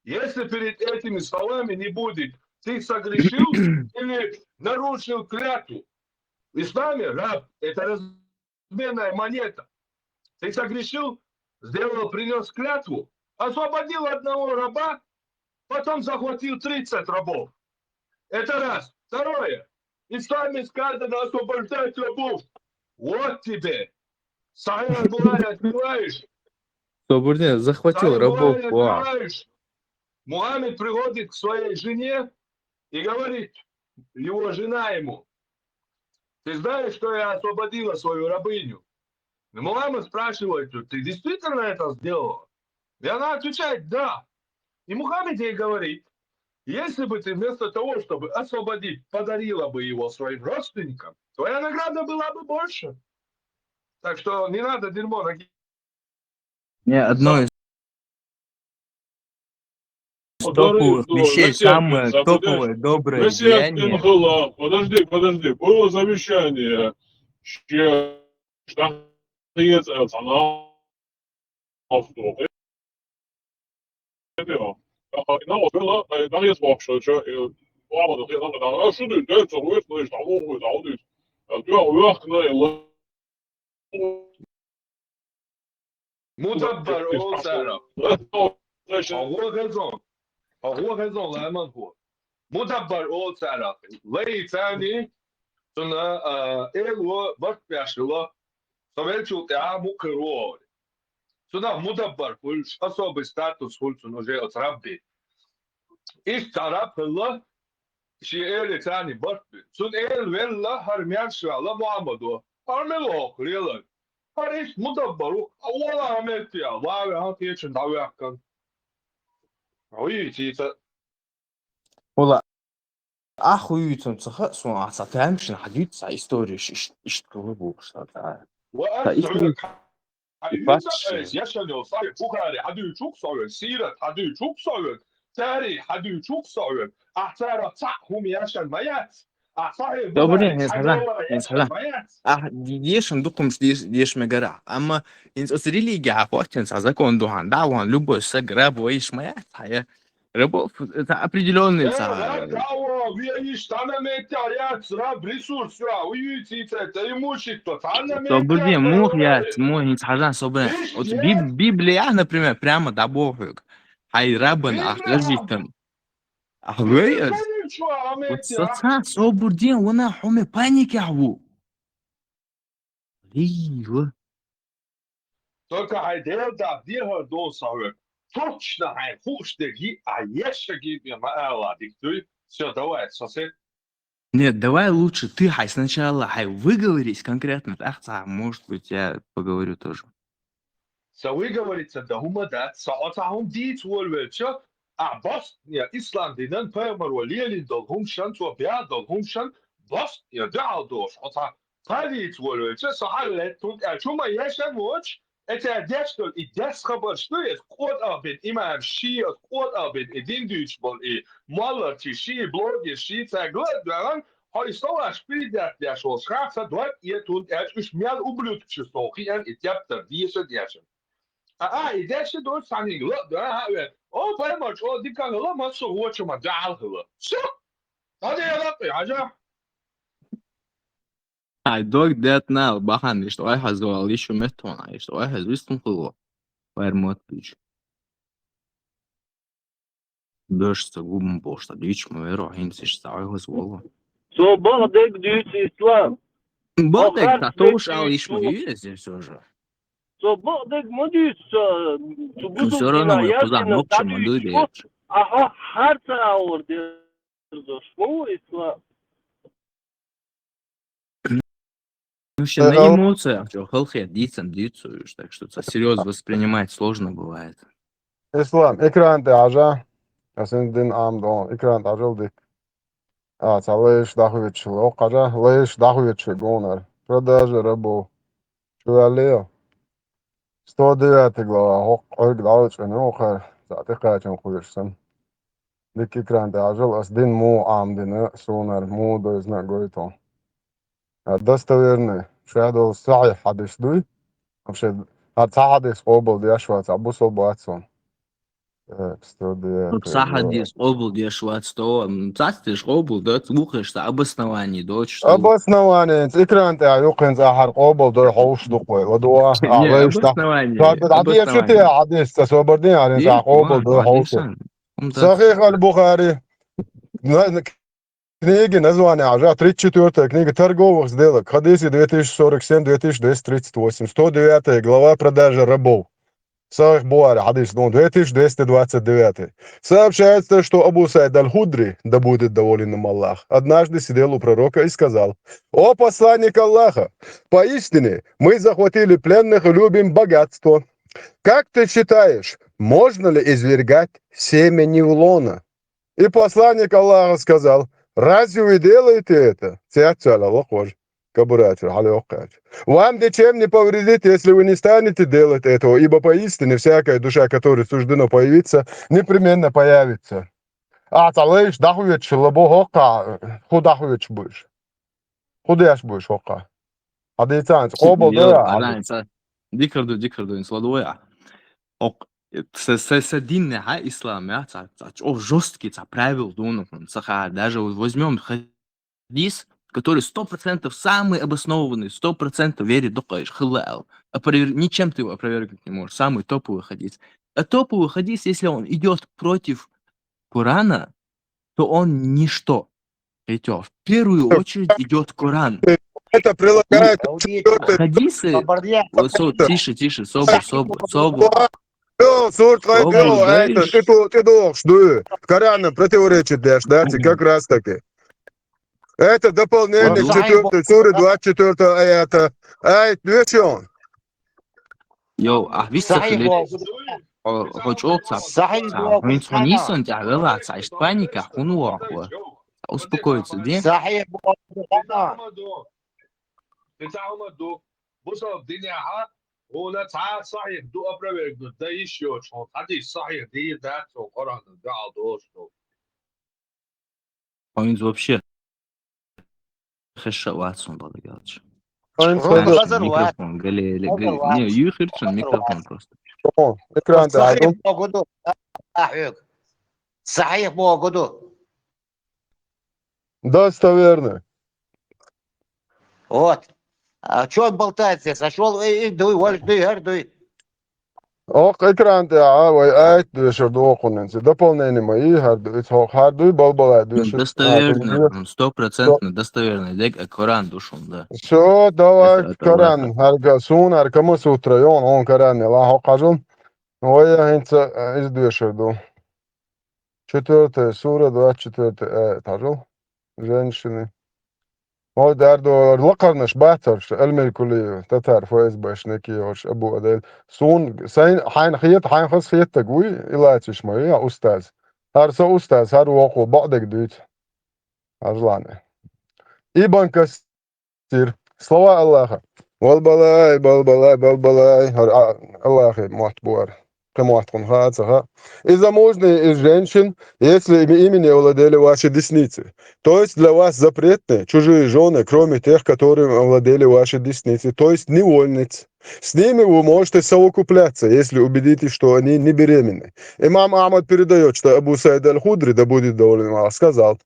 Если перед этими словами не будет, ты согрешил или нарушил клятву. В исламе раб — это разменная монета. Ты согрешил, сделал, принес клятву, освободил одного раба, потом захватил тридцать рабов. Это раз. Второе. В исламе сказано освобождать рабов. Вот тебе. Сахих аль-Бухари открываешь. Собурдин захватил Сахих рабов. аль-Бухари Вау. открываешь. Мухаммед приходит к своей жене и говорит, его жена ему: «Ты знаешь, что я освободила свою рабыню?» И Мухаммад спрашивает: «Ты действительно это сделала?» И она отвечает: «Да». И Мухаммад ей говорит: «Если бы ты вместо того, чтобы освободить, подарила бы его своим родственникам, твоя награда была бы больше. Так что не надо дерьмо на Не, одно из топовых вещей, самое топовое доброе деяние. Подожди, подожди, было завещание. Ще штахиец, э, цана. Мудаббар оол цаӀра. Хьо хезон. Хьо хезон, лайман хьо. Мудаббар оол цаӀра. Лай цани, цунна, а, эло барт бяшила, со велчул тӀа мукхир ву. Цунна мудаббар хуьлуш, особый статус хуьлу цунна уже оцу рабби. Иштта раб хилла, шен эле цани барт бина. Цунна эла велла, хӀара мел шваьлла Мухаммадо. ХӀара мила хӀокху лелар? ХӀара иштта мудаббар ву, а вала а метте, ваве хьан кхечун дӀаваьккхина. Уй, цица. Вала, ахь хуьйцун ца хаьа суна, ахь ца тамашийна хьан дуьйцу цхьа история иш-, иш-, иштта хила бохуш ца. Ва Ца ас история. Хьоьга хьан И дуьйцу факт аса, яшан йолу Сахьих Бухари хьан дуьйцуш ву со хьоьга, сират хьан дуьйцуш ву со хьоьга, тарих хьан дуьйцуш ву со хьоьга. Ахь царах цхьаъ хӀума яшан ма яц. Ахь Сахьих Бухари хьан хьажа, яшан ма яц. Ахь дешан дукхумаш деш-, деш мегара. Амма хӀинца оцу религия хьан хӀоттина цхьа закон ду хьан, да, ван любой саг раб вайш ма яц, хьая. Рабов, это определённый ца. Собурдин, мух яц, мух хӀинца хьажан собурдин. Вот Биб-, Библия, например, прямо дӀабохуьг. Хьай рабан ах гажитан. Ах вей аз. Вот ца, ца собурдин, вана хьуме паникехь ву. Лийва. Только хьайн Делан дагахь дехар долу сан хьоьга. Точно хьайн хууш дерг йиъ, а ешшаг йиъ бен ма ала дика дуй. Всё, давай, сосед. Нет, давай лучше ты хьайн сначала хьайн выговорись конкретно, тӀаккха цхьа, может быть, я поговорю тоже. Сан выговориться дан хӀума дац, сан хьо цхьа хӀума дийца волавелча, ахь бос-, я, ислам динан пайхамаро лелийна долу хӀумашан, цо баьхна долу хӀумашан бос-, я, дуьхьал долуш, хьо цхьа Пхьа дийца волавелча, со хьалалаьтта, хӀунда аьлча хӀума ешан воцуш, эцара деш долу и дес хабарш ду, иза къотӀа бина имам ши, иза къотӀа бина и дин дуьйцуш болу и молларчий ши, блогер ши, цаьрга ла а доьгӀна, хьо и словаш передать деш волуш хьан ца дог а эта, хӀунда аьлча уьш мел ублюдкаш ю со хиъна и тептар деша дешан. А, а, и деш а долчу цхьаьнниг ла а доьгӀна хьан а вен, о, пайхамар чӀогӀа дика хила, массо а вочу ма дуьхьал хила. Всё! ДӀадела кхин, хьажа! Хьайн дог детта нала бахьана иштта ойхьаза вала йиш ю меттахуна, иштта ойхьаза вистам хуьлу. Вайр мотт буьйчу. Беш ца губам болуш ца дуьйчу ма веро, хӀинца иштта ойхьаза волу. Со бакъдерг дуьйцу, Ислам. Бакъдерг, ца товш ала йиш ма ю иза, всё же. Со бакъдерг ма дуьйцу, ца, цу бусулба дина яздина ца дуьйцу. Аха, хьарца аур дерзош ма ву, Ислам. Ну, вообще, на эмоциях, чё, халхе дийцам дийцуешь, так что это серьёзно воспринимать сложно бывает. Ислам, экран тӀе хьажа. Ас хӀинца дина Ӏамадо, экран тӀе хьажал дика. А, цхьа лайш дӀахоьцуш хила. Оккха хьажа, лайш дӀахоьцуш хила гонара. Продажа рабов. Чу ваьллий? Сто девятый глава, хӀокху Ӏуьрг дӀалачкъина ву хӀара, цхьа тӀекхачам кхоьруш санна. Дика экран тӀе хьажал, ас дина муха Ӏамадина, суна муха дойзна а гойту. А, достоверный, шадолу сахьихь хьадис дуй. Вообще, хьан цхьа хьадис къобал деш вац, а бусал бац хьуна. Так, сто девятый. Ну, ца хьадис къобалдеш вац, сто, м, цац деш къобалдац, вухаш ца обоснование доч, сто. Обоснование, экран тӀа юкъен цӀа хьар къобалдой хьовш дукъой. Ладуа, не, а, вайш та. Обоснование, цар бит хьадис шу те обоснование. Хьадис, ца собар дин, арин цӀа къобалдой хьовш. Сахих аль-Бухари. На-, на-, книги название, а, тридцать четвёртая книга торговых сделок. Хадисы две тысячи сорок семь, две тысячи двести тридцать восемь, сто девятая глава продажа рабов. Сахих Бухари, хадис, ну, две тысячи двести двадцать девятый. Сообщается, что Абу Саид аль-Худри, да будет доволен им Аллах, однажды сидел у пророка и сказал: «О посланник Аллаха, поистине мы захватили пленных и любим богатство. Как ты считаешь, можно ли извергать семя невлона?» И посланник Аллаха сказал: «Разве вы делаете это?» Цяццала лохож, кабурача, халёкача. «Вам ничем не повредит, если вы не станете делать этого, ибо поистине всякая душа, которой суждено появиться, непременно появится». А цалайш дахвет шла бо хокка, ху дахвет буш. Ху деш буш хокка. А децан, къобалдой, а. Дикарду, дикарду, ин сладуя. Ок, са, са, са дин не, ха, ислам, я, ца, ца, чё жёсткий, ца правил дунухун, ца ха, даже вот возьмём хадис, который сто процентов самый обоснованный, сто процентов верит дукъаиш, хылал. Опровер-, ничем ты его опровергнуть не можешь, самый топовый хадис. А топовый хадис, если он идёт против Корана, то он ничто. Этё, в первую очередь идёт Коран. Это прилагается к четвёртой. Хадисы, вот, со-, тише, тише, собу, собу, собу. Всё, сурт, собу, это, знаешь, ты ту-, ты дохш, да. Корана противоречит, да, да, как раз таки. Это дополнение к четвёртой суре, двадцать четвёртого аята. Аят, ну что? Йоу, а вист сахьихь хилет. Бо-, хо-, хо чӀоагӀа ца, сахьихь ца, бо-, хӀинца хьо нийсван тӀехь велахь, ца ишт паника хьуна вахва. Успокоиться де. Сахьихь бо-, Ди ца хӀума ду. Ди ца хӀума ду. Бусалба динехьа, хьуна цхьа сахьихь ду опровергнуть, да йиш йоцу, хьуна хадис сахьихь дийр дац, хьуна Къуръан дуьхьал долуш ду. Хьуна вообще хезаш а вац хьуна, бала галча. Хьуна хазар вац. Микрофон, гале, гале, хазар вац. Не, юхирчун микрофон просто. О, экран тӀа сахьихь богу ду. А, хьоьга. Сахьихь богу ду. Достоверно. Вот. А чё он болтает здесь? А шо, э, э, дуй, валь, дуй, хӀар дуй. Окх экран тӀехь а вай аят доьшур ду окхунца. Дополнение ма йий, хӀар ду, ицхьо хӀар дуй, балбалай доьшур. Достоверно, а, м, стопроцентно достоверно, дег, а Коран ду шун, да. Всё, давай, это Коран, Аллаха. ХӀарга, суна, хӀар Кама Сутра, йон, он Коран, ла хьо хьажал. Вай хӀинца, а, иза доьшур ду. Четвёртая сура, двадцать четвёртый аят, хьажал. Женщины. Ой, дардо, лакхарнаш бацарш, Эльмир Кулиев, татар ФСБшник йолуш, Абу Адель. Сун, сайн, хьайн хета, хьайн хаза хеттаг вуй, и лациш ма вий, устаз. ХӀара со устаз, хӀара вокхо баъдег дуьйцу. Хьажлане. Ибн Касир. Слова Аллаха. Балбалай, балбалай, балбалай. ХӀара, а, Аллахе мотт бу хӀара. Кхин мотт хьуна хаа ца хаьа. И замужние из женщин, если ими, ими не овладели ваши десницы. То есть для вас запретны чужие жены, кроме тех, которыми овладели ваши десницы, то есть невольниц. С ними вы можете совокупляться, если убедитесь, что они не беременны. Имам Ахмад передаёт, что Абу Саид аль-Худри, да будет доволен им Аллах, сказал: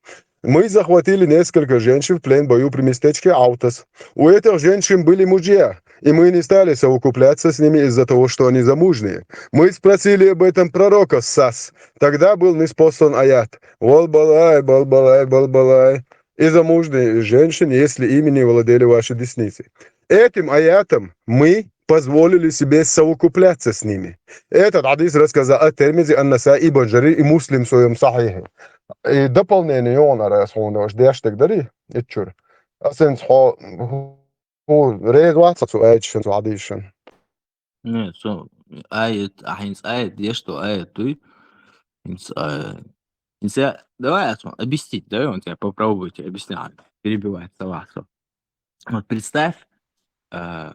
«Мы захватили несколько женщин в плен в бою при местечке Аутас. У этих женщин были мужья, и мы не стали совокупляться с ними из-за того, что они замужние. Мы спросили об этом пророка Сас. Тогда был ниспослан аят: „Валбалай, балбалай, балбалай, и замужние женщины, если ими не владели ваши десницы“. Этим аятом мы позволили себе совокупляться с ними». Этот хадис рассказал ат-Тирмизи, ан-Насаи, Ибн Джарир и Муслим в своём Сахихе. И дополнение йонара хьуна, аш деш дерг дарий, иччур. Асенц хьо, хьо реза вац цу аятшин, цу хадисшин. Не, цу аят, ахьинца аят, деш ду аят дуй. Инца, а, инца, давай, Асман, объяснить, давай, он тебя попробуйте объяснять, перебивает Салахов. Вот представь, а,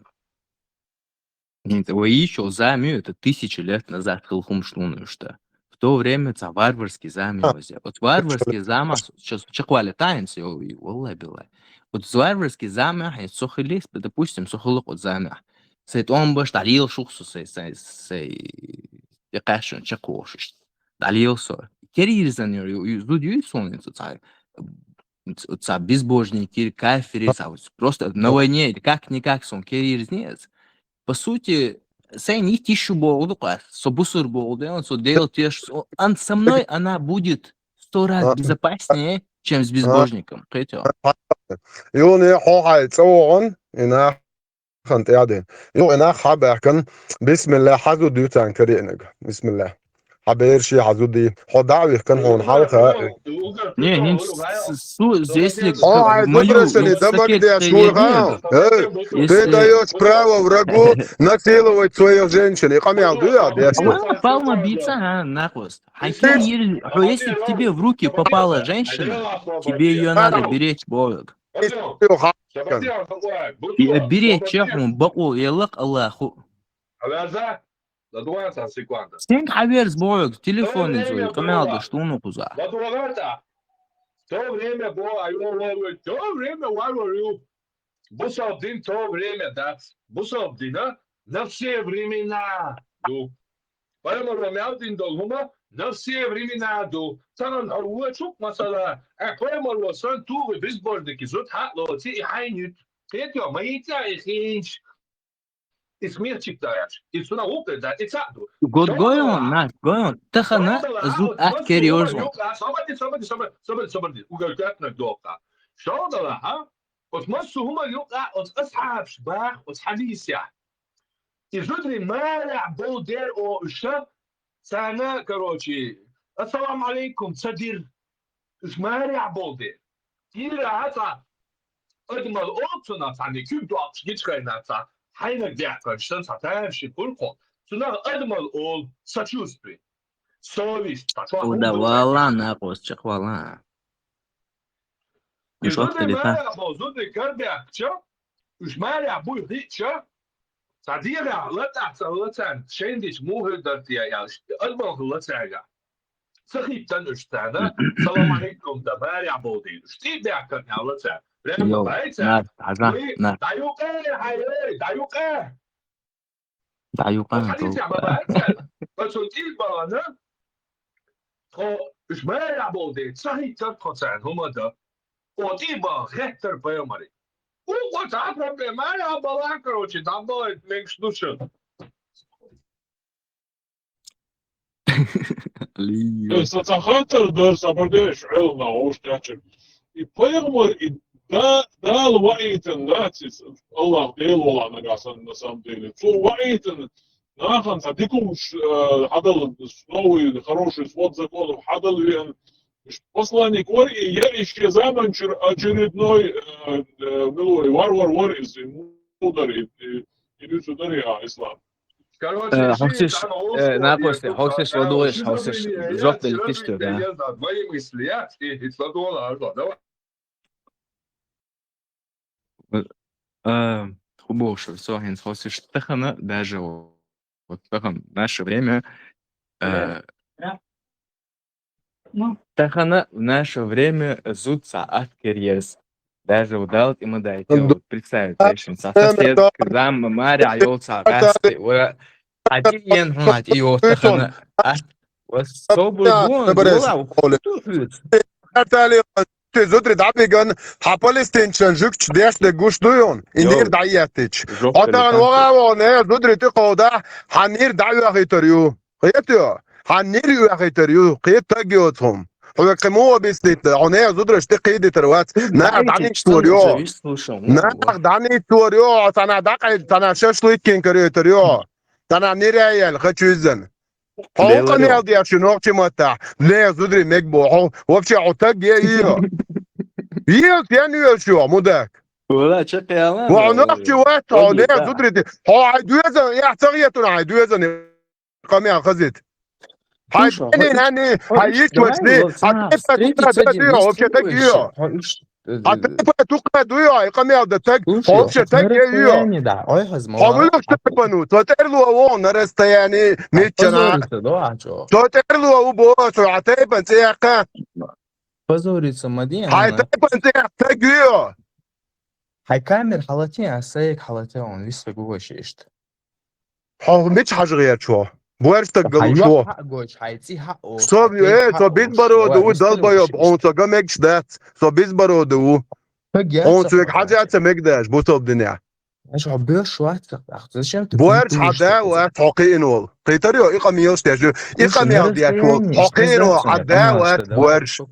Нет, вай ещё зами, это тысячи лет назад хилла хӀумаш луна уьш да. В то время ца варварский зами вазе. Вот варварский зама, сейчас чеквали таинцы, валлай билай. Вот варварский зама, хьин со хилис, допустим, со хилла вот зама. Сай тон баш, да лил шух со, сай, сай, сай, я кашан чеквошиш. ДӀалел со. Керийирзан ю-, ю-, зуда юй сон, ца, ца, ца безбожник, или кафир, или ца, просто на войне, или как-никак сон керийирзнец. По сути, сайн итт йиш ю бохург да-кх аз, со бусалба бохург да, со Дела теш, со, ан-, со мной она будет сто раз А. безопаснее, чем с А. безбожником. Кхетий хьо? Юни хьо хьай цӀа вогӀун, и нах хан тӀаьхьа дин. Юха и нах хьабаьхкан, бисмиллахӀ, хьазу дуьйцан кариънаг. БисмиллахӀ. Хьа бераши хьазу ди. Хьо дӀа а вихкан хьона хьалха. Не, хӀинца с-, с-, су-, если О, ай, мою, выбросили, если да, сакет магде, стоит, шуйха. Нет. Эй, Если ты даёшь право врагу насиловать своих женщин. И къамаьл дуй, а, деш. Ва, палма бица, а, нахуй. Хьан керийир, хьо, если к тебе в руки попала женщина, тебе её надо беречь, бохург. Ай, беречь хьун бакъо елла-кх Аллахӏо. Сенга хьаверз бохург, телефон из вай, къамаьл даш дуну кхуза. То время бо, а, ё, ё, ё, то время варвар ю. Бусалба дин то время дац. Бусалба дина на все времена ду. Пайхамаро мел дина дола хӀума на все времена ду. Цхьанна хьо вочук масала, а, пайхамаро сан тугӀи безбожники зуд хьалоци и хьайнит. Кхетий хьо, ма йийца и хинч. И смерчик даьш. И цунах гӀулакх дар, и цаӀ ду. Год гойон, нах гойон. Тахана зуд ат кер йорзон. Собади, собади, собади, собади, собади. Угар гатнак докъа. Шалдала, а? Оц массу хӀума юкъа, оц асхьабаш бах, оц хьадисехь. И зударий марехь болдер о уьша, царна, короче, «Ассаламу алейкум» ца дир. Уьш марехь болдер. Кира хьа цхьа адамал олу цунах, цхьа куьг доккхуш гичхайна цхьа хьайнаг дехканаш сан цхьа тамашийна хуьлу кхо. Цунах адамал олу сочувствие. Совесть. Цхьа чохь хӀума ду. Валла, накъостчех, валла. Уьш зударий марехь болу зударий карабаьхча, уьш марехь буй хиъча, цхьа дегӀехь латӀахь ца хилла царна, шайн дича муха хир дара те аьлла, адамал хилла цаьргахь. Ца хиттан уьш царна, салам алейкум дан, марехь болу дийна. Уьш тӀе а баьхкина аьлла цара. Прямо бай цара. Вай, дӀаюкъе, хьай, дӀаюкъе! ДӀаюкъа. Хьадисехь ма бац аьлла. Ткъа цунна тӀе а бахана, тхо уьш марехь болу дела, ца хиттара тхо царна хӀума дан. О тӀе а бахана, хеттара пайхамаре. Укхо цхьа проблема, марехь а балахь, короче, дӀабалайта мегаш ду шуна. Лийо. Э, сан цхьа хаттар дара, сан бардеш, Ӏелна, ош тӀаьхьча. И пайхамар, и да-, Дала ваийтина дац иза, Аллах Дела вала нагахь санна, на самом деле. Цо ваийтина нахана цхьа дика хӀумаш, э, хьадала, новый, хороший свод законов хьадала веана. Уьш посланник вара, и я и шен заманчуьра очередной, э, э, милой, варвар вара иза, и мудар, и, и, и дуьйцу дари, а, ислам. Короче, э, хьовсиш, э, накъостчех, хьовсиш, ладугӀуш, хьовсиш, жоп делла тиштур, да. Мои мысли, я, и, и сладугӀала, давай. Э, хӀун бохуш, со хӀинца хьовсиш тахана, даже вот тахана, в наше время, э, Тахана, в наше время, зуда цхьа ат кер ерза. Даже удал тӀе ма дайтина, вот представить, цхьа соседка, зама, марехь йолу цхьа гӀаьсти, ура, хьан тӀе ен хьуна, хьан тӀе йоху тахана, ат, ва собар бу, дола, хӀун ду хьоьца? Те зударий дӀабиган, хьан палестинчан жуьгташ деш дерг гуш дуй хьуна, и нир дӀаеттича. Хьо тахана вогӀа а вогӀу, не, зударий тӀе кховдахь, хьан нир дӀаоьхийтар ю. Кхетий хьо? Хьан нир оьхийтар ю, кхета таг йоцу хӀума. Хьоьга кхин муха биснитта, хьо нехан зударшна тӀе кхийдитар вац. Нах дӀаницлор ю. Нах дӀаницлор ю, цхьа нах дӀакъайда, цхьа нах шашлык йина каройтар ю. Цхьа нах нир а яьлла, хачу иззана. Хьо хӀун къамел деш ю нохчийн маттахь? Нехан зударий мега боху. Хьо вообще хьо таг е ю? Ел сен оьшу, мудак? Вала, чекхъяла. Ва хьо нохчи вац, хьо нехан зударий де. Хьо хьайн доьзал, я ца хетуна хьайн доьзал. Къамел хазийта. Хьайн слушай, хьо нани, хьо хьайн иш, ичмасни, давай, вот, хьан тайпа тукха дуй хьо, вообще таг ю. Хьо иш, э, хьан тайпа тукха дуй хьо, и къамел дан таг, слушай, хьо вообще таг е ю. Хьо муьлхачу тайпана ву, цо тӀерло ву на расстоянии, миччана. Позориться, да, а чё? Цо тӀерло ву боху, хьан тайпан цӀе яккха. Позориться ма де, хьайн тайпан цӀе яккха таг ю. Хьайн камера хьалатий, а сайк хьалатий, он виса гу вайша иштта. Хьо мича хьажа гӀерташ ву? Боьрша стаг галуш ву. Хьан юхь хьа а гойтуш, хьан цӀий хьа а оьцуш, со, э, со безбородый ву, долбоёб, хьуна со гамегаш дац. Со безбородый ву. Хьуна цуьнга хьажа а ца мег даш, бусалба динехь. Аша хьо боьрша вац, зачем ты? Боьрша хьан да вац, хьо кхиъна волу. Кхийтар йо, и къамелаш деш ю. И къамел деш волу. Хьо кхиъна волу хьан да вац, боьрша.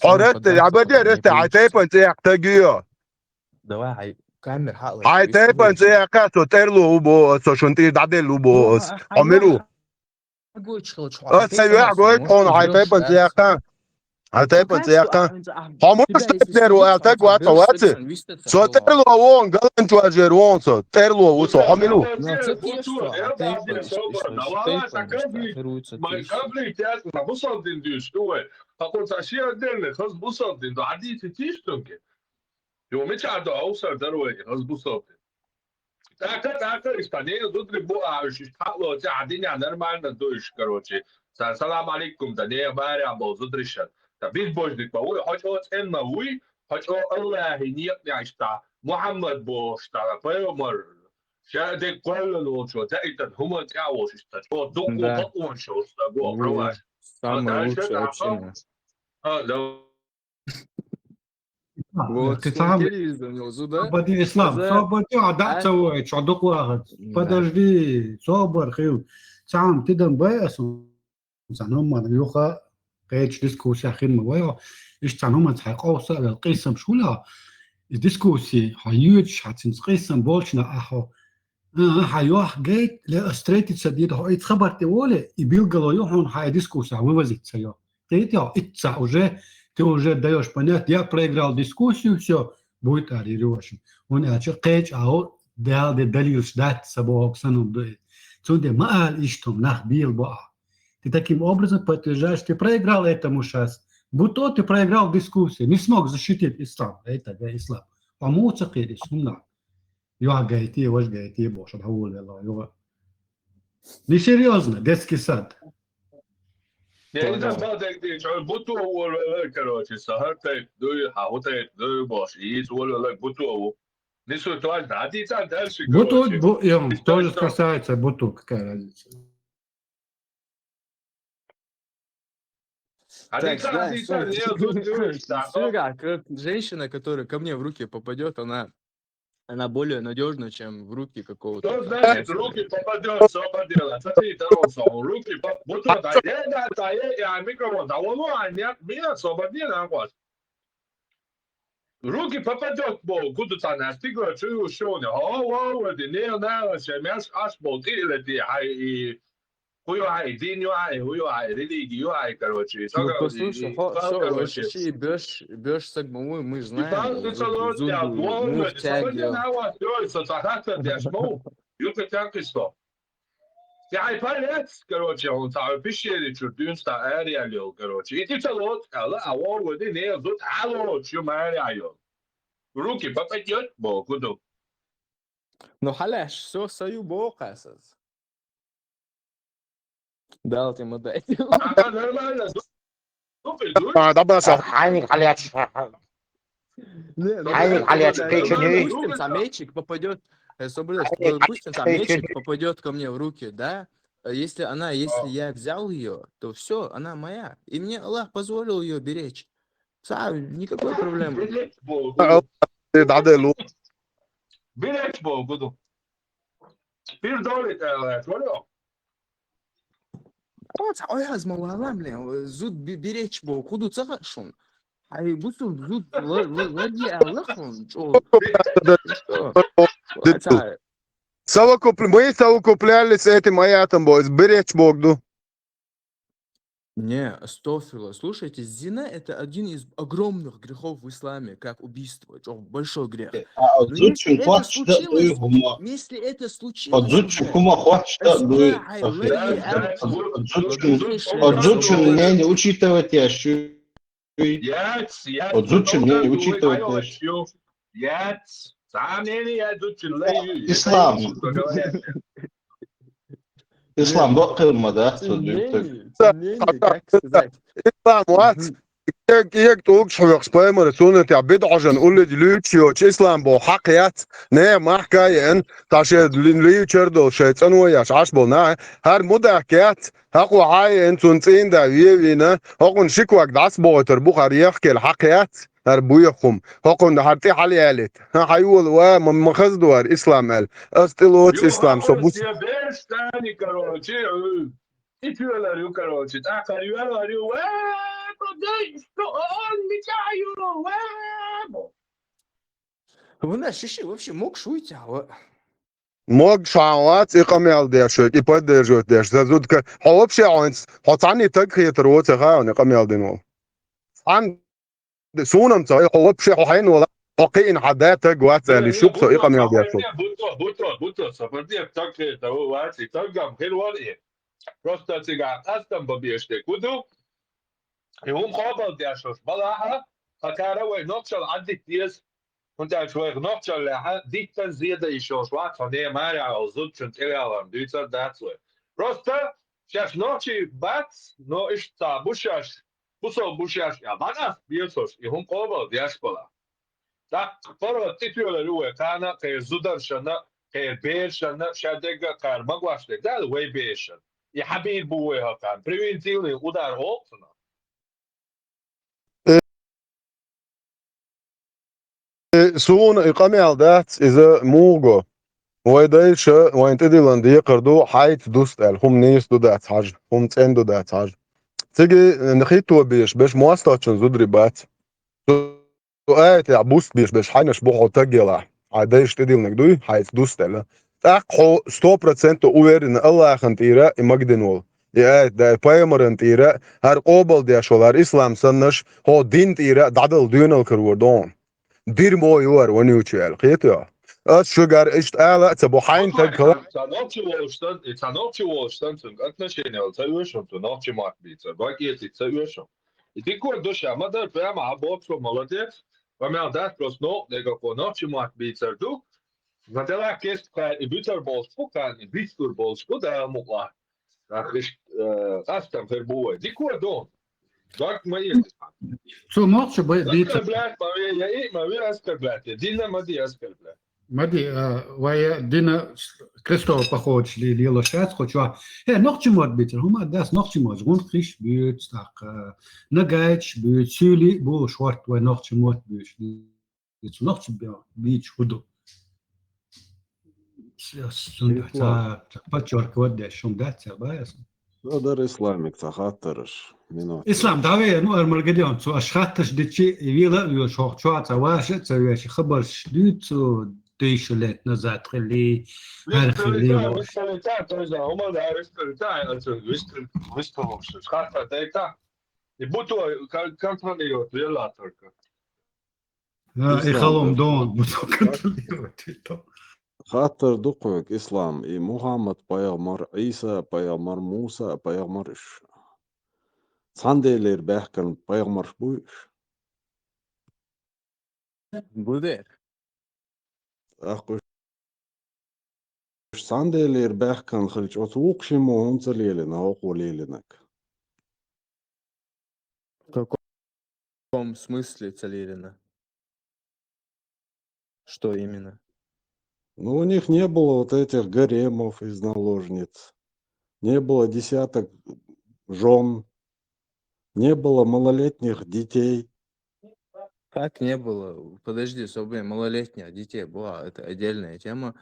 Хьо ретта, хьан баде ретта, хьайн тайпан цӀе яккха стаг ю йо. Давай, хьай камера хьаъ лай. Хьайн тайпан цӀе яккха, со тӀерло ву боху ас, со шуна тӀера дӀаделла ву боху ас. Хьо мила ву? Ас сан юьхь гойту хьуна, хьайн тайпан цӀе яккха. Хьайн тайпан цӀе яккха. Хьо муьлш тайпанера ву аьлла стаг вац хьо, вац? Со тӀерло ву хьуна, галанчу важер ву хьуна со. ТӀерло ву со, хьо мила ву? Йо, мичахь ду хьовсар дара вай, хаза бусалба дин. ТӀаккха, тӀаккха, иштта, ненан зударий бу аьлла, уьш иштта хьа а лоций, хьан динехь нормально ду уьш, короче. Сан салам алейкум, дан ненан барехь болу зударий шан. Дан безбожник ма вуй, хьо чӀогӀа цӀена ма вуй, хьо чӀогӀа Аллахьан некъанехь иштта, Мухьаммад бохуш, дан пайхамар, ша дерг кхоьллина волчо даийтина хӀуманна тӀехь а волуш, иштта чӀогӀа дукха бакъонаш йолуш стаг ву, праваш. Самый лучший община. А, да. Вот, кхин цхьа хӀума. Телевизор йолу зуда. Собар де, Ислам, собар де, а дӀа а ца вохуьйтуш, хьо дукха вахарца. Подожди, собар хила. Цхьа хӀума тидам бай аса, цхьана хӀуманна юха кхечу дискуссехь хир ма вай хьо. Иштта цхьана хӀуманца хьайн къовса а ваьлла, къийсамаш хуьлу хьо. И дискуссий хьо йоьдуш, хьан цуьнца къийсам болчу нах ахьа хьо. А, хьан юьхь гайта, ле, ас третий ца дийр, хьо и хабар тӀе воле, и билгало ю хьуна, хьан и дискуссехь вывозить ца йо. Кхетий хьо, иццахь уже, ты уже даёшь понять, я проиграл дискуссию, всё, буй тӀара йир ю ваша. ХӀунда аьлча кхечу агӀор Дала де далилаш дац ца бохург санна хӀума ду иза. Цундела ма ала иштта хӀума, нах белабо ахьа. Ты таким образом подтверждаешь, ты проиграл этому щас. Будто ты проиграл дискуссию, не смог защитить ислам, это, да, ислам. Хьо муха ца кхийра иза хӀуманах? Юьхь гайта, важа гайта бохуш, дӀаволавелла юха. Несерьёзно, детский сад. Я и забыл, так ты чё, буту уволила, короче, сахар тайп дуй, хьан хӀу тайп дуй, бохуш, и из уволила, буту у. Не суть важна, а ты там дальше, буту, короче. Бу-, я, и что тоже это? Касается буту, какая разница? А ты... Так, там, знаешь, ты там, слушай, я тут, ты слушай, да, ну. Серега, как женщина, которая ко мне в руки попадет, она, она более надежна, чем в руки какого-то там. Кто знает, руки попадёт, что поделать. Смотри, дорогу, руки по-, вот туда, э, да, да, э, э, а микрофон, да, вон, вон, а нет, меня освободи, нахуй. Руки попадёт, бо, гуду цхьана, стигло чуьйгуш шуна. О, о, о, ди, не, не, ше, мяш, аш, бо, ти, или ти, хай, и, ху ю хай, дин ю хай, ху ю хай, религи ю хай, короче, и... Ну, сага, послушай, и, хо-, и, шо, короче, ши, беш, беш саг ма ву, мы ж знаем, и пал, и зуд-, цалот, зуд-, я, зуд-, бо, мы ди, втягиваем. Сага, на, ва, всё, и со, сахата, я, шму, ю, ты, тян, кисто. Цхьа хьайн палец, короче, хьуна цхьа хьуна пещери чуьра дуьйна цхьа араяллал, короче. И тӀе ца лоцу аьлла, а вон вади, не, зуда хьалоцу ю ма араяллал. Руки попадёт, бо, гуду. Ну, хьалаьш, со саю боху аса. Дал тема дай. А, нормально. А, да, баса. Хьайниг хьалаьцча. Не, ну, хьайниг хьалаьцча, кхечу не. Допустим, там мячик попадёт, э, соблюдать, допустим, там мячик попадёт ко мне в руки, да? Э, если она, если я взял её, то всё, она моя. И мне Аллах позволил её беречь. Всё, никакой проблемы. Беречь Богу. Беречь Богу. Пир долит, э, чё ли? Оц, ой, аз ма валам, блин, зуд би-, беречь бо, куду ца хашун. Ай, бусур зуд ла-, ла-, ладьи аллахун, чё? Совокупль-, мы совокуплялись с этим аятом, бо, беречь Бог, ду. Не, астафирулла. Слушайте, зина — это один из огромных грехов в исламе, как убийство. Чё, большой грех. А, а зудчун кхоччуш дан дуй хӀума. Если это случилось, а зудчун хӀума кхоччуш дан дуй. А зудчун, а зудчун мнение учитывать еш ю. Яц, яц. А зудчун мнение учитывать еш ю. Яц. Сам мнение я зудчун лай ю. Ислам. Ислам бакъ хир ма дац, цу дуьйцург. Цу мнение, цу мнение, как сказать? Ислам вац, Эга, эга тӀулгаш хьоькхуш пайхамара суннатехь бидӀа хьожан уллуьйтуш йоцуш ислам боху хьакха яц, нехан махка а еана, цхьа шайн лийчар долу, шайн цӀано еш Ӏаш болу нах, хӀара мудакка яц, хӀокхо хьан а еана, цунна цӀийнда вен а вийна, хӀокхунна ши ког дӀасабохуьйтур бу, хӀара ехкелла хьакха яц, хӀара боьха хӀума, хӀокхунна хӀара тӀе хьалаялийта. ХӀан, хьайола, ва, ма, ма хаза ду хӀара ислам аьлла. Ас тӀелоцу ислам, со бу. Ю, хьо бераш тани, короче, ю. И тоьлар ю, короче, тӀаккха йоьлар ю, ва, бо, дай, что он меча ю, ва, бо. Вуна шиши вообще могуш вуй цхьа, ва? Могуш хьан вац и къамел деш, и поддерживать деш. За зудка, хьо вообще хьо хьо цхьанний таг хетар воцу хаан и къамел дина волу. Цхьанна Суна-м ца, хьо вообще хьо хьайна вала, хьо кхиъна хьан да таг вац аьлла, шух со и къамел деш ву. Бутто, бутто, бутто, со бардех таг хета ву вац, и таггам хир вара и. Просто цигахь къастам бан беш дерг хӀун ду? И хӀума къобал деш уьш балахьа, хӀокхара вай нохчалла Ӏаддита деза. ХӀунда аьлча вайх нохчаллехьа диттан зеда йиш йолуш вац, хьо не марехь олу зудчун тӀеваларна дуьйцур дац вай. Просто шаьш нохчий бац, но иштта цхьа бу шаьш, бусалба бу шаьш аьлла, дӀакъаста безаш, и хӀума къобал деш бала. ТӀаккха паргӀат тӀетоьлар ю вай кхана, кхеран зударшна, кхеран берашна, шадерг а кхара магош дерг даьлла вай берашна. И хьан бийр бу вай хӀокхарна? Превентивный удар олу цунах. Э, э, суна и къамел дац, иза муха го. Вай дайша вайн тӀедиллина декхар ду, хьайца дуста аьлла, хӀума нийса ду дац хьажа, хӀума цӀена ду дац хьажа. Цига, э, хитто беш, беш мостагӀчун зударий бац. Цу аятехь буста беш, беш хьайнаш бу хьо таг елахь, хьайн дайша тӀедиллинарг дуй, хьайца дуста аьлла. ТӀаккха хьо сто процентов уверенно Аллахана тӀера и магадина волу. И аят дай пайхамаран тӀера, хӀара къобал деш волу, хӀара ислам саннаш, хьо дин тӀера дӀадала доьналла карор ду хьуна. Дирмо ю хӀара ван ючу аьлла, кхетий хьо? Ас шуьгара иштта ала а ца бу, хьайна таг хала. Ца нохчи волуш сан, и ца нохчи волуш сан, цуьнга отношение ца оьшу, цу нохчи мотт бийцар, бакъ эций ца оьшу. И дика ду ша, ма дар, прямо а боксо, молодец. Ва мел дац просто нохчи, дегахо нохчи мотт бийцар ду. Ма делахь кест кхаьр и буьтар болуш бу, кхаьрна и бистур болуш бу, Дала мукъалахь. Ах, иш, э, къастам хир бу вай. Дика ду. Дог ма эций. Цу нохчи бай-, бийцар. Оскорблять ма ве, я и ма ве оскорблять. Я дина ма ди оскорблять. Ма ди, а, вай дина крестовый походаш ле-, лелош яц кху чохь. Хе, нохчи мотт бийцар, хӀума дац нохчи мотт, гӀунтхиш буьйцу, тӀаккха, нагайташ буьйцу, суьйли бу шорт вай нохчи мотт буьйцу. Цу нохчи бе-, бийцаш хӀун ду? С-, с-, цунна ца, ца подчеркивать деш, хӀума дац ца бай аса. Ца дар Исламик ца хаттараш. Минут. Ислам, давай, ну, Армаргадион, цу аш хаттарш дичи, вела а вела, шох чоа ца ваша, ца веши, хабарш дуьйцу, тысячу лет назад хили, ар хили. Виспалита, виспалита, то есть, да, хӀума да, виспалита, а цу виспал-, виспалокши, хатта дайта. И буту кон-, контролировать вела только. А, и Ислам, халом да. Дон, буту контролировать вела. Хаттар ду кхуьнга, Ислам, и Мухаммад пайхамар, Ӏийса пайхамар, Муса пайхамар уьш. Цхьана Делера баьхкина пайхамарш буй уьш? Бу дера. ТӀаккха уьш цхьана Делера баьхкина хилча, оцу вукху-шиммо хӀунда ца лелийна, хӀокхо лелийнарг? В каком смысле ца лелийна? Что именно? Ну, у них не было вот этих гаремов из наложниц, не было десяток жён, не было малолетних детей. Как не было? Подожди, особенно малолетних детей была, это отдельная тема.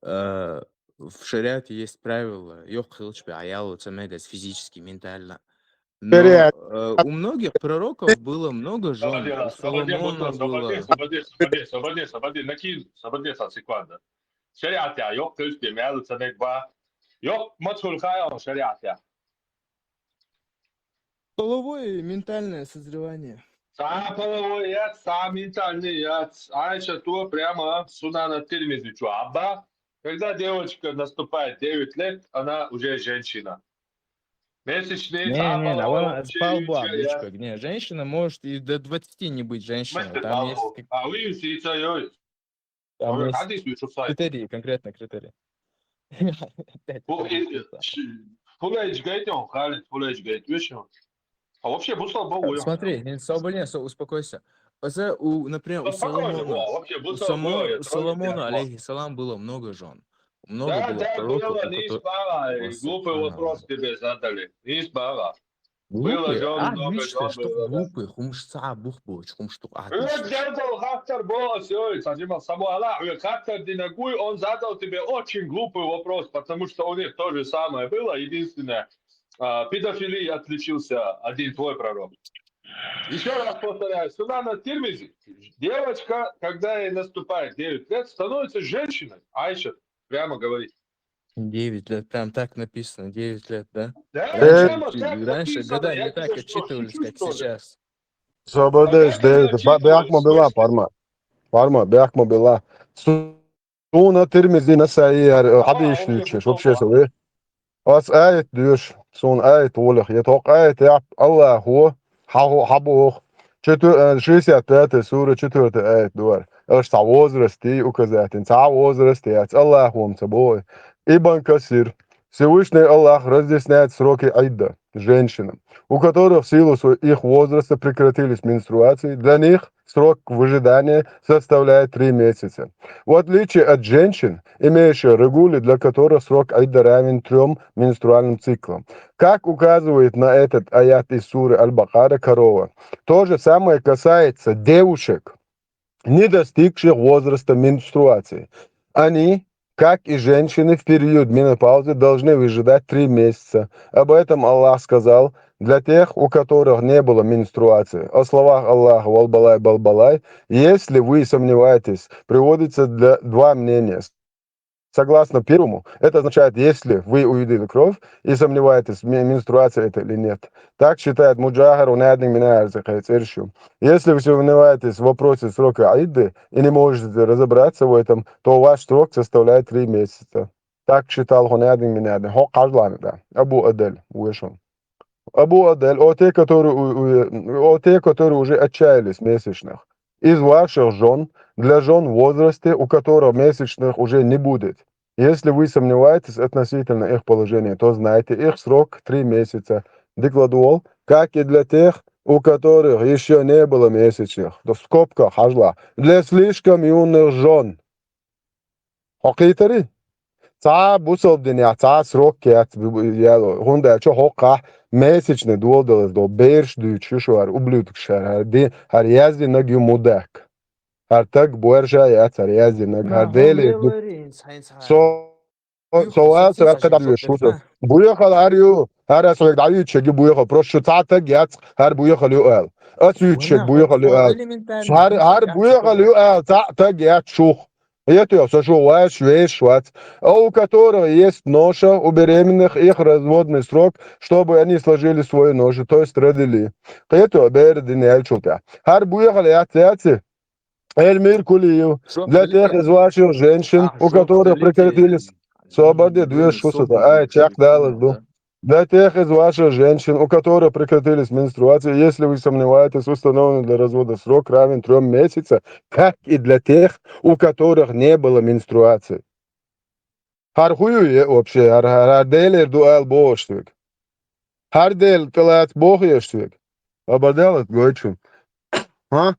Э, в шариате есть правила, йоккха хилча бен Ӏаяло ца мегаш физически, ментально. Но, э, у многих пророков было много жён, у Соломона было. Собаде, собаде, собаде, собаде, собаде, накинь, собаде, сан секунда. ШариӀатехь йоккха хилча бен мел ца мега бан. Йоккха мацахула хаьа шариӀатехь. Половое и ментальное созревание. Цхьа половое яц, цхьа ментальное яц. Айшата прямо Сунана Тирмизи чу Ӏабба. Когда девочка наступает девять лет, она уже женщина. Месячные. Не, не, а вон спал была, не, женщина может и до двадцати не быть женщиной. Там есть как-, а вы сица, ой. Там есть критерии, конкретно критерии. Опять. Фу-, и, ши-, фулайчгайтон, Халид, фулайчгайт, вишон. А вообще, бусалба вуй. Смотри, не, Саубалин, со-, успокойся. Из-за у, например, у Спокойно, Соломона, о, вообще, у, бусалба Само- вуй, у Соломона, трогайте, алейхиссалам, было много жен. Много Да, было да, пророков, было, у не которых... испала. О, Глупый вопрос субханаллах. Тебе задали. Не испала. Было Глупые? жен А, много, видишь, жен что было, да. Глупые, хумшца бухбоч, хумштук Ök атыш. Дявдал Хактар было, всё, Саджимал Самуала, ök Хактар Динагуй, он задал тебе очень глупый вопрос, потому что у них то же самое было. Единственное, а, педофилией отличился один твой пророк. Еще раз повторяю, Сунана Тирмизи. Девочка, когда ей наступает девять лет, становится женщиной. Айша прямо говорит. Девять лет, прям так написано, девять лет, да? Да, Раньше, прямо так раньше написано. года Я не так тебе что, отчитывались, шучу, как что ли? Сейчас. Sabadeš, Пока не Dēvid, ba- bēhmo отчитывались, bilā слышь ты. Parma. Parma, bēhmo bilā. Su- Suna Tirmizi, Nasai, ar Ага, hadīšniči, вообще, вообще savai. As āyat duyuš, sun āyat volih, ja tok āyat, ja Аллахо, хабох. Четвер-, э, шестьдесят пятая сура, четвёртый āyat дуар. Аш са возрасти указать, са возрасти, ас Аллахом са бой. Ибн Касир. Всевышний Аллах разъясняет сроки идда женщинам, у которых в силу сво- их возраста прекратились менструации. Для них срок выжидания составляет три месяца. В отличие от женщин, имеющих регули, для которых срок идда равен трём менструальным циклам. Как указывает на этот аят из суры Аль-Бакара, корова. То же самое касается девушек, не достигших возраста менструации. Они, как и женщины, в период менопаузы должны выжидать три месяца. Об этом Аллах сказал: для тех, у которых не было менструации. О словах Аллаха: «Валбалай, балбалай». Если вы сомневаетесь, приводится для, два мнения. Согласно первому, это означает, если вы увидели кровь и сомневаетесь, ме- менструация это или нет. Так считает Муджахар, он один минар. Если вы сомневаетесь в вопросе срока идды и не можете разобраться в этом, то ваш срок составляет три месяца. Так считал он один минар. Хо кажланы да. Абу Адель, вышел. Абу Адель, о те, которые, у- у- о те, которые уже отчаялись месячных. Из ваших жен, для жен в возрасте, у которых месячных уже не будет. Если вы сомневаетесь относительно их положения, то знайте, их срок три месяца. Дикладуол, как и для тех, у которых еще не было месячных. То в скобках хажла. Для слишком юных жен. Хокитари? Ца бусалба дин я, ца срок я, ц- бу- бу- я, хунда чо хокка месячный дуолдалас до берш дучу шуар, ублюдок шар, хар ди, хар язди наг ю мудак. Хар таг буэрша я, хар язди наг, хар дели ду. Со, со ва срак кадам ю шута. Буя хал хар ю, хар асрак дави чеги буя хал, просто ца таг я, хар буя хал ю ал. Ас ю чег буя хал ю ал. Хар, хар буя хал ю ал, ца таг я чух. Это со шо ваш, веш вац. А у которого есть ноша, у беременных их разводный срок, чтобы они сложили свою ношу, то есть родили. Это бердин я чута. Хар буя хал я, ца, ца. Эльмир Кулиев. Для тех из ваших женщин, у которых прекратились... Собаде две шуса, ай, чак далас ду. Для тех из ваших женщин, у которых прекратились менструации, если вы сомневаетесь, установленный для развода срок равен трём месяцам, как и для тех, у которых не было менструации. Хар хую е вообще, хар, хар, хар делер ду ал боштвик. Хар дел тылац бохьештвик. Абадалат гойчун. А?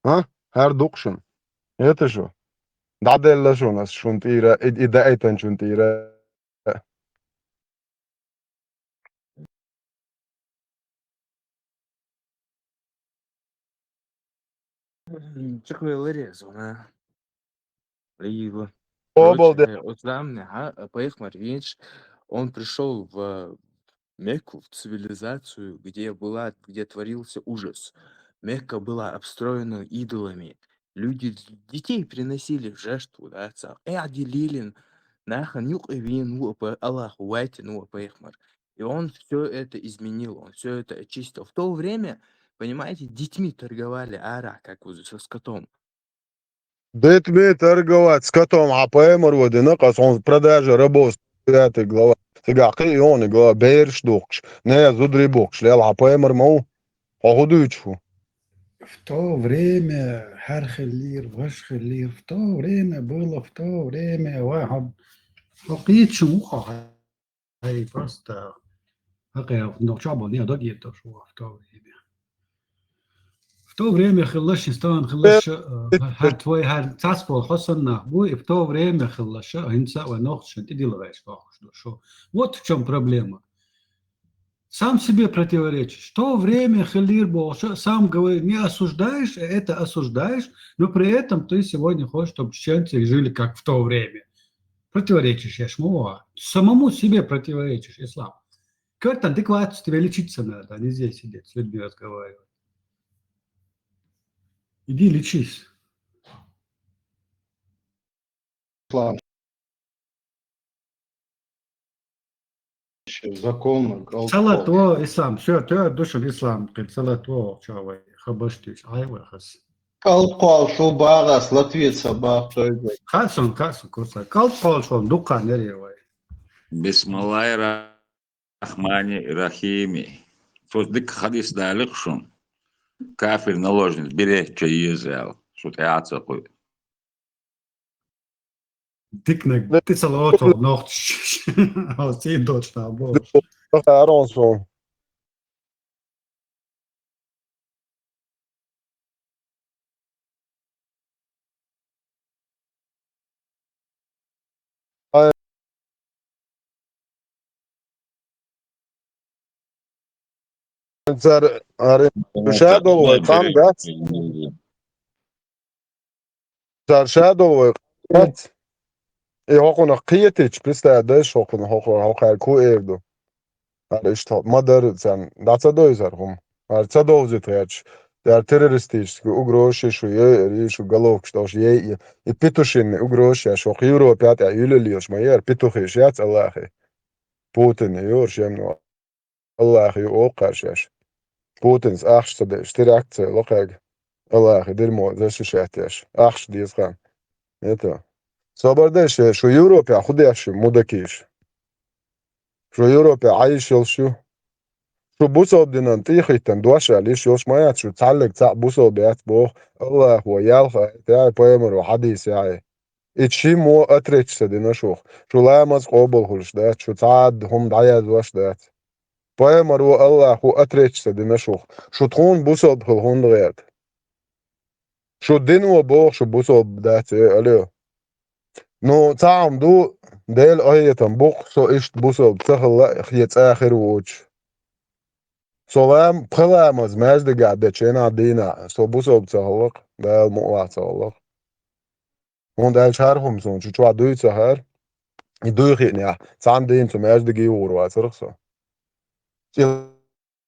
А? Хар дукшун. Это что? Да делла шун ас шун тира, и, и да этан шун тира. Чыквеллер я зона. Лейла. Обалде. Короче, э, Ислам не, а, пайхмар, видишь, он пришёл в Мекку, в цивилизацию, где была, где творился ужас. Мекка была обстроена идолами. Люди детей приносили в жертву, да, ца. Э, ади лилин, нахан юк и вин, ну, а па-, Аллах, вайте, ну, а пайхмар. И он всё это изменил, он всё это очистил. В то время, понимаете, детьми торговали, ара, как вот со скотом. Детьми торговать скотом, а пайхмар воды на касон продажа рабов, девятая глава. Сега киёны глава, берш духш, не зудри бухш, лел а пайхмар мау, хо худуч фу. В то время хар хиллир, ваш хиллир, в то время было, в то время, ва хаб. Хокит шумуха. Ай, просто. ХӀокху нохчо болу, не, дог етташ ву в то время. В то время хилла шин стан хилла ша, э, хӀара твой, хӀара цхьацца болу хьо санна нах бу, и в то время хилла ша, хӀинца а вай нохчашна тӀедилла гӀайш бохуш ду шу. Вот в чём проблема. Сам себе противоречишь. В то время хиллира бохуш, сам говорит, не осуждаешь, а это осуждаешь, но при этом ты сегодня хочешь, чтобы чеченцы жили как в то время. Противоречишь, я ж ма ву. Самому себе противоречишь, Ислам. Кёртан, адекватность, тебе лечиться надо, а не здесь сидеть, с людьми разговаривать. Иди лечись. Ислам. Законно, алкоголь. Салат во, Ислам, всё, тё, душал Ислам, кхин салат во, чё вай, хабаш тюш, ай вай хас. Калкхол шу багӀас, латвица бах той. Хасон, хасон, курса. Калкхол шу дукха нере вай. Бисмиллахир рахмани рахими. Цо дика хадис далих шун. Кафир наложница, береча езал. Шу тӀе а ца кхуй. Дикнаг, ти ца лоцо нохчаш. Ас цӀий доцу нах бохуш. Арон сон. Цара ари шу ша долу вай къам дац? Цара ша долу вай къам дац? И хӀокхунах кхетича, представь, дайша хӀокхунах, хӀокху-, хӀокхаьрга хӀун эр ду? ХӀара иштта ма дарра царна дӀа ца дойзар хӀума. ХӀара ца довзийта гӀерташ, цара террористический угрозаш шу йойур, шу головкаш долуш йойур, и петушиный угрозаш еш, хӀокху Европа тӀехь юьллуш ма яра, петухаш яц Аллахе. Путин юр шемно. Аллахе ю оха кхаьршаш. Путинс ахча ца деш, теракт ца йо кхаьрга. Аллахе дерьмо защищать еш. Ахча деза хан. Это. Собар деш, шу Европехь хӀун деш ю, мудакиш? Шу Европехь Ӏайш йолуш ю? Шу бусалба динан тӀехӀиттан дош а лиш йолуш ма яц, шу цхьаьллиг цхьаъ бусалба яц боху, Аллахо ялх аят яьй, пайхамаро хьадис яьй. И шиммо отречься дина шух. Шу ламаз къобал хуьлуш дац, шу цхьа а хӀума дӀаяздеш дац. Пайхамаро, Аллахо отречься дина шух. Шу тхуна бусалба хила хӀунда гӀерта? Шу дино боху шу бусалба дац, э, алло. Ну, цхьа хӀума ду, Делан къинхетам бу-кх, со иштта бусалба ца хилла а, хье цӀа хир воцуш. Со лам-, пхи ламаз маьждигехь дечу хенахь дийнахь, со бусалба ца хилла-кх, Дала мукъалахь ца хилла-кх. ХӀунда аьлча хӀара хӀума суна чу чохь дуй ца хаьара, и дуй хиънехь, цхьана дийна цу маьждиге а гӀур вацара-кх со. И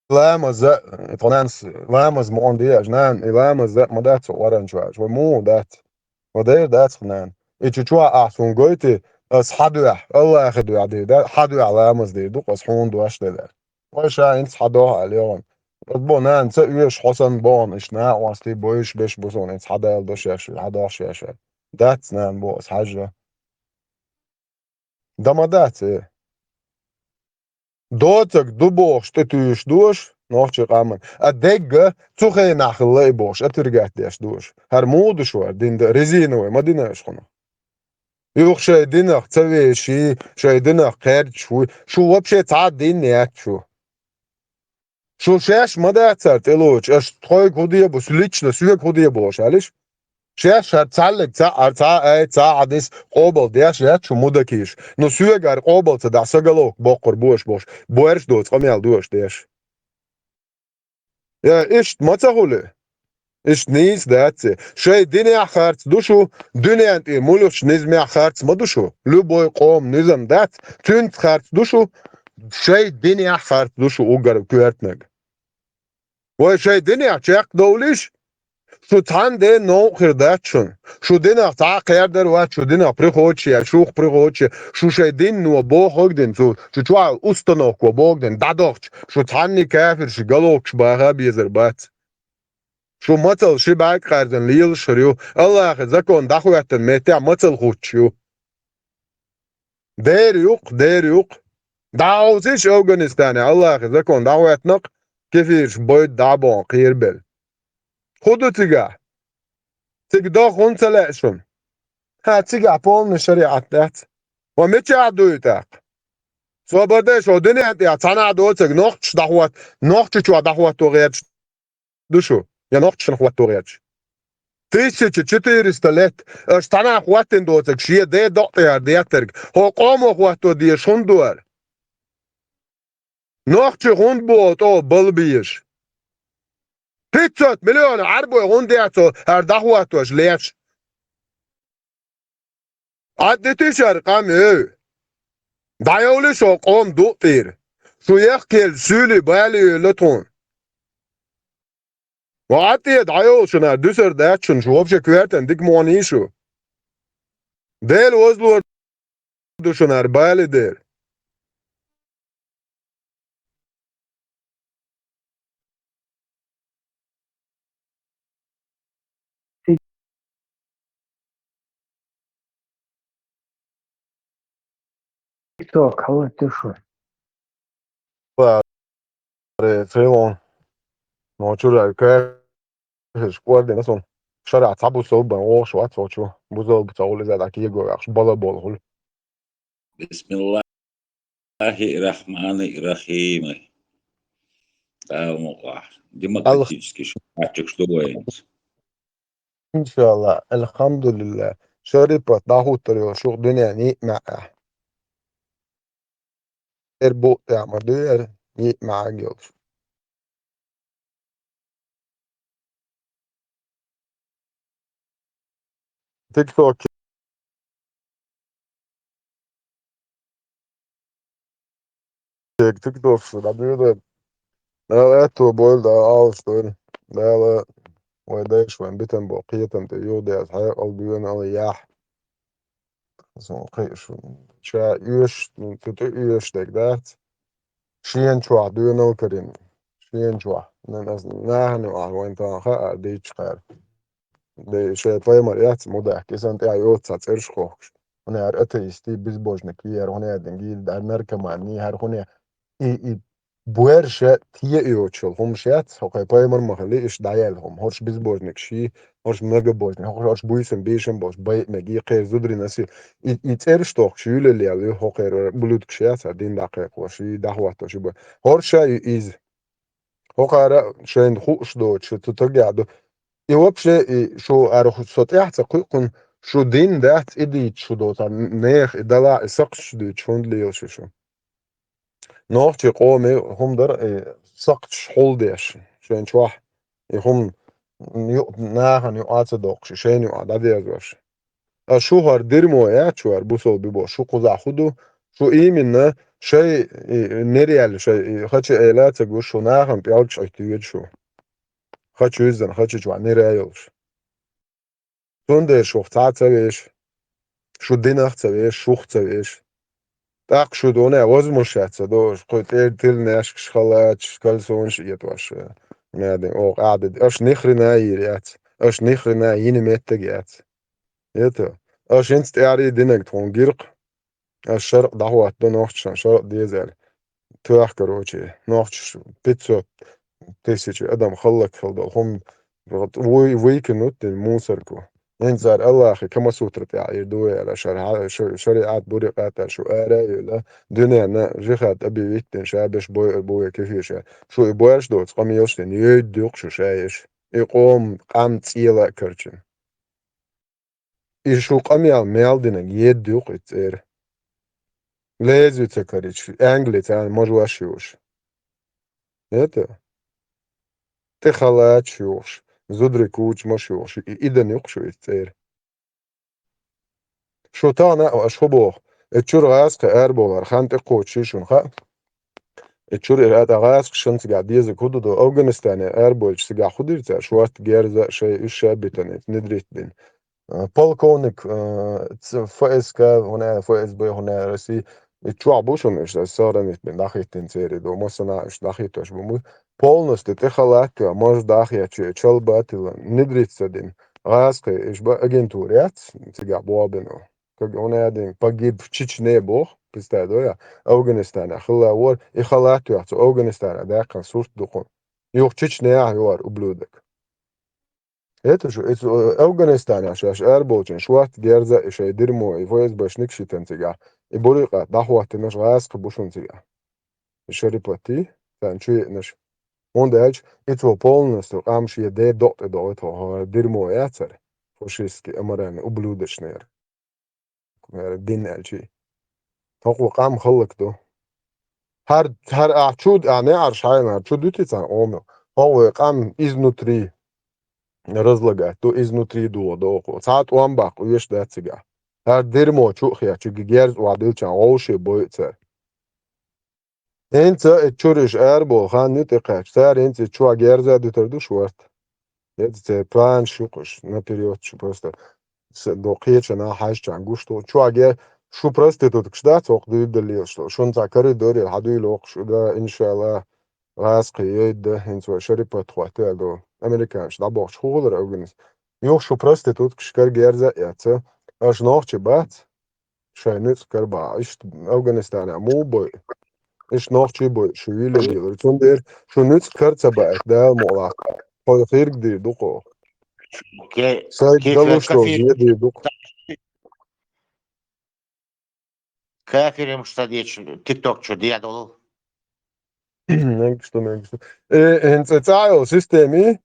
ламаз а, и тхо нанас ламаз ма къон де аьлча, нана, и ламаз а ма дац со Ӏоран чу аьлча, вай муха дац? Вай дера дац-кх, нана. И чу чохь ахь суна гойтий, ас хьан дуьхьа, Аллахе дуьхьа дийр дац, хьан дуьхьа ламаз дийр ду-кх ас хьуна дош делла. Вай ша хӀинца хьан дохьу аьлла йогӀун. Ас бо, нана, ца оьшу хьо санна бохьун, иштта накъостий бойуш беш бу суна, хӀинца хьан дала до шаьш, хьан дохьу шаьш аьлла. Дац, нана, бо ас хьажа. Дан ма дац, э. Доцург ду бохуш тӀетуьйсуш ду аша, нохчийн къоман. А дегга цу хенахь хилла и бохуш, отвергать деш ду аша. ХӀара муха ду шу хӀара дина дан, резиновый ма дина аша хӀума. Юха шайн динах ца веший, шайн динах кхерчаш вуй. Шу вообще цхьа а дин яц шу. Шу шаьш ма дац цара тӀелоцуш, аша тхоьга хӀун де бу, лично соьга хӀун де бохуш, аьлла шу? Шаьш хӀара цхьаьллиг цхьаъ, хӀара цхьа а аят, цхьа а хьадис къобал деш яц шу, мудакиш. Ну, соьга хӀара къобал ца дахь, сан головка боккхур бу аша бохуш, боьрша доцу къамел ду аша деш. Я, иштта ма ца хуьлу? Иштта нийса дац и. Шайн динехь харц ду шу, дуьнен тӀера муьлххачу низамехь харц ма ду шу. Любой къоман низам дац, цуьнца харц ду шу, шайн динехь харц ду шу уггар коьртаниг. Вай шайн динехь чекхдовлийша, шу цхьана ден новкъа хир дац шуна. Шу динах цхьа а кхердар вац, шу динах приходчий, шух приходчий, шу шайн динно бохург дина, цу, цу чохь установка бохург дина, дӀадохча, шу цхьанний кафирший головкаш баха безар бац. Шу мацалла ши бӀаьрг къаьрзина лелаш хир ю, Аллахьан закон дӀахӀоьттина меттехь мацалла хуттуш ю. Дера ю-кх, дера ю-кх. ДӀахьовсийша Афганистане, Аллахьан закон дӀахӀоьттина-кх, кефираш бойда дӀа а бохна кхерабелла. ХӀун ду цигахь? Цига догӀа хӀунда ца лаьа шуна? ХӀа, цигахь полный шариӀат дац. Ва мичахь дуй тӀаккха? Цо бардеш, о дуьнен тӀехь цхьанахь доцург нохчаш дӀахӀотт-, нохча чохь дӀахӀотто гӀерташ ду шу, я нохчашна хӀотто гӀерташ. Тысяча четыреста лет аша цхьанахь хӀоттийна доцург шен ден докъа тӀехьара деттарг, хӀокху къомо хӀотто дезаш хӀунда ду хӀара? Нохчий хӀунда боху тӀо бала безаш? Пятьсот миллионов Ӏарбой хӀунда дехьа цо хӀара дӀахӀоттош леш? Ӏаддитий шара къам, ой? ДӀайовлий шун къоман дукъ тӀера. Шу яхкелла суьйлий балий йолу тхуна. Ва Ӏад тӀе дӀайовлу шуна дуьсур дац шуна, шу вообще коьртана дика ма вахний шу. Дела вазлор ду шуна хӀара балий дела. Кто, кого ты что? Ре, Цейлон. Но чура каьхьаш кӀордина сон. Шарахь цхьа бусалба бан вогӀуш вац волчу. Бусалба ца хуьлу иза дӀа кего ваьккхаш, бала болу хуьлу. Бисмиллахир-рахманир-рахим. Дала мукъахь. Демократический шо хьаьччуш ду вайна. Иншалла, алхьамдулилла. Шарипат дӀахӀуттур йолу шух дуьненан йиъ маьӀӀехь. Эр бу тӀехь ма дуьйр, йиъ маьӀӀаг йолуш. ТикТок. ТикТокс дӀадоьду. Дала аьтто бойла, Дала Ӏалаш дойла. Дала вай дайша вайн битам бо кхетам тӀе юхадеаза хьекъал доьналла яхь. Сон кхиъ шу. Ша оьшуш, цу тӀе оьшуш дерг дац. Шена чохь доьналла карийна. Шена чохь. Нан ас нахана юкъахь вайн тахана хаа дийчча кхара. Де шайн пайхамар яц мудахь, кисан тӀехь йоцу цхьа цӀераш хохкуш. ХӀунда аьлла атеистий, безбожникий, хӀара хӀунда аьлла гийла, хӀара наркоманий, хӀара хӀунда и, и боьрша тӀе а йоцуш йолу хӀумаш яц, хӀокхайн пайхамар ма хили, иштта дӀаяьлла хӀума. ХӀорш безбожникаш ю, хӀорш многобожник, хӀорш буьйсанна бешан болуш, байа мегий, кхеран зударий насил. И, и цӀераш тохкуш юьлалла ял ю, хӀокхеран ублюдкаш яц, хӀара дин дӀакхайкхош, и дӀахӀоттош ю бан. ХӀорш а ю иза. ХӀокхара шайна хууш доцуш, цу тагехь ду. И вообще, и шу ара ху-, со тӀаьхьа ца кхуьукхун, шу дин дац, и дийца шу доцу, нехан и дала, и сакхташ дуьйцуш хӀунда лела шу шу? Нохчийн къоме хӀума дара, и сакхташ хьулдеш, шайн чохь, и хӀума ю-, нахана юкъа ца доккхуш, и шайна юкъа дӀадерзош. Ас шу хӀара дермо яц шу хӀара бусалба бо, шу кхузахь хӀун ду? Шу именно шай, и, нера яьлла шай, и, хача эла а ца гуш, шу нахана пӀелгаш Ӏуьттуьйту шу. Хача юьззина, хача чохь нера а йолуш. Цундела шух цхьа а ца веш, шу динах а ца веш, шух а ца веш. ТӀаккха шу дуьне возмущаться ца дохуш, кху тӀе тилнешкаш, халаташ, кальсонаш а этӀош, надо, оха Ӏадда. Аша ни хрена йийр яц, аша ни хрена йина меттиг яц. Это, аша хӀинца тӀаьхьарий динарг тхуна гира-кх. Аша шаркъ дӀахӀоттадо нохчашна, шаркъ деза аьлла. Тоьхкароче, нохчаш пятьсот тысяч адам хӀаллакьхила долу хӀума вуй-, вуйкинут дина мусорку. ХӀинца цара Аллахьан Камасутра тӀехь эр ду вай аьлла, шара хьа-, ша-, шариӀат, бурикъат аьлла шу ара а юьйла, дуьненна жихӀад объявить дина, ша беш бойур бу вай кефеша. Шу и боьрша доцу къамелаш дина, йойду юкъ шу ша еш. И къоман къам цӀела а карчина. И шу къамел мел динарг едда юкъа и цӀера. Лезвие ца карийча, аьнгли царна мажош юуш. Это? ТӀе халаташ юуш, зударий кучамаш юуш, и, и дан юкъа шу и цӀера. Шу тахана а аша хӀун боху? И чуьра гӀазкхи арабовлар хан тӀе кхочуш шуна хаьа? И чуьра и тӀе гӀазкхи шан цигахь дезаг хӀун ду до? Афганистане арабойтуш цигахь хӀун дира цара? Шорта герза а шай, уьш ша а битана, и внедрить дина. Э, полковник, э, ц-, Ф С К, хӀуна, Ф С Б, хӀуна, Россия, и чохь бу шуна, уьш аса сохранить бина, дӀахӀиттина церан ду, массанхьа уьш дӀахӀиттош бу. Полностью тӀе халат а тоьхна, маж дӀахӀоьттича, чалба а тилла, внедрить ца дина. ГӀазкхи, уьш ба агентура яц, цигахь боху бина. Как он один погиб в Чечне боху, представь, да, я, Афганистанехь хилла вара, и халат а тоьхна, цу Афганистанехь даьккхина сурт ду кхуна. Юха Чечнехь а ю хӀара ублюдок. Это шу, это, э, Афганистанехь шаьш араболчун шорта герза а и шайн дерьмо, и ФСБшник шитан цигахь. И бурийкъа дӀахӀоттинарш гӀазкхи бу шуна цигахь. И Шарипати, царна чу еънаш. ХӀунда аьлча и цо полностью къам шен ден докъ тӀе догӀу тхо, хӀара дерьмо яцара, фашистский, аморальный, ублюдочный яра. Яра дин аьлчи. ХӀокху къам хӀаллакду. ХӀара, хӀара ахь чу, ахь неӀарш хьайна, хӀара чу дуьтий царна къомо? ХӀокху вай къам изнутри разлагать ду, изнутри дохадо оха. Цхьа а тӀом баккха оьшуш дац цигахь. ХӀара дерьмо чу а хетта, герз охьадиллачарна вовшийн бойу цара. ХӀинца и чуьра уьш араболу хан ю тӀекхаьчча, цара хӀинца и чохь герза а дуьтур ду шорта. ХӀинца церан планаш ю кхуш, наперёд шу просто с-, до кхечанхьа хьаьжчарна гуш ду. Чохь гер-, шу проституткаш дац, хӀокху дуьйла лелаш долу. Шуна цхьа коридоре хьан дуьйла воккхуш, да, иншалла, гӀазкхи йойда, хӀинца вай Шарипат хӀоттийла ду. Американаш дӀабохучу хӀун хилар организм? Юха шу проституткаш кара герза а эцца, аша нохчий бац? Шайн нуьцкъ карабахьа. Иштта Афганистанехь муха бойу? Иштта нохчий бойу, шу вуьйла лелар. Цундела шу нуьцкъ кара ца баийта, Дала мукъалахь, хьо хирг дийр ду кхо. Ке-, сайга кефир, далуш долу кафир, зен дийр ду кхо. Кафирим шу ца дечу, тикток чу дехьа долу. Мегаш ду, мегаш ду. Э, хӀинца цӀа йолу системи,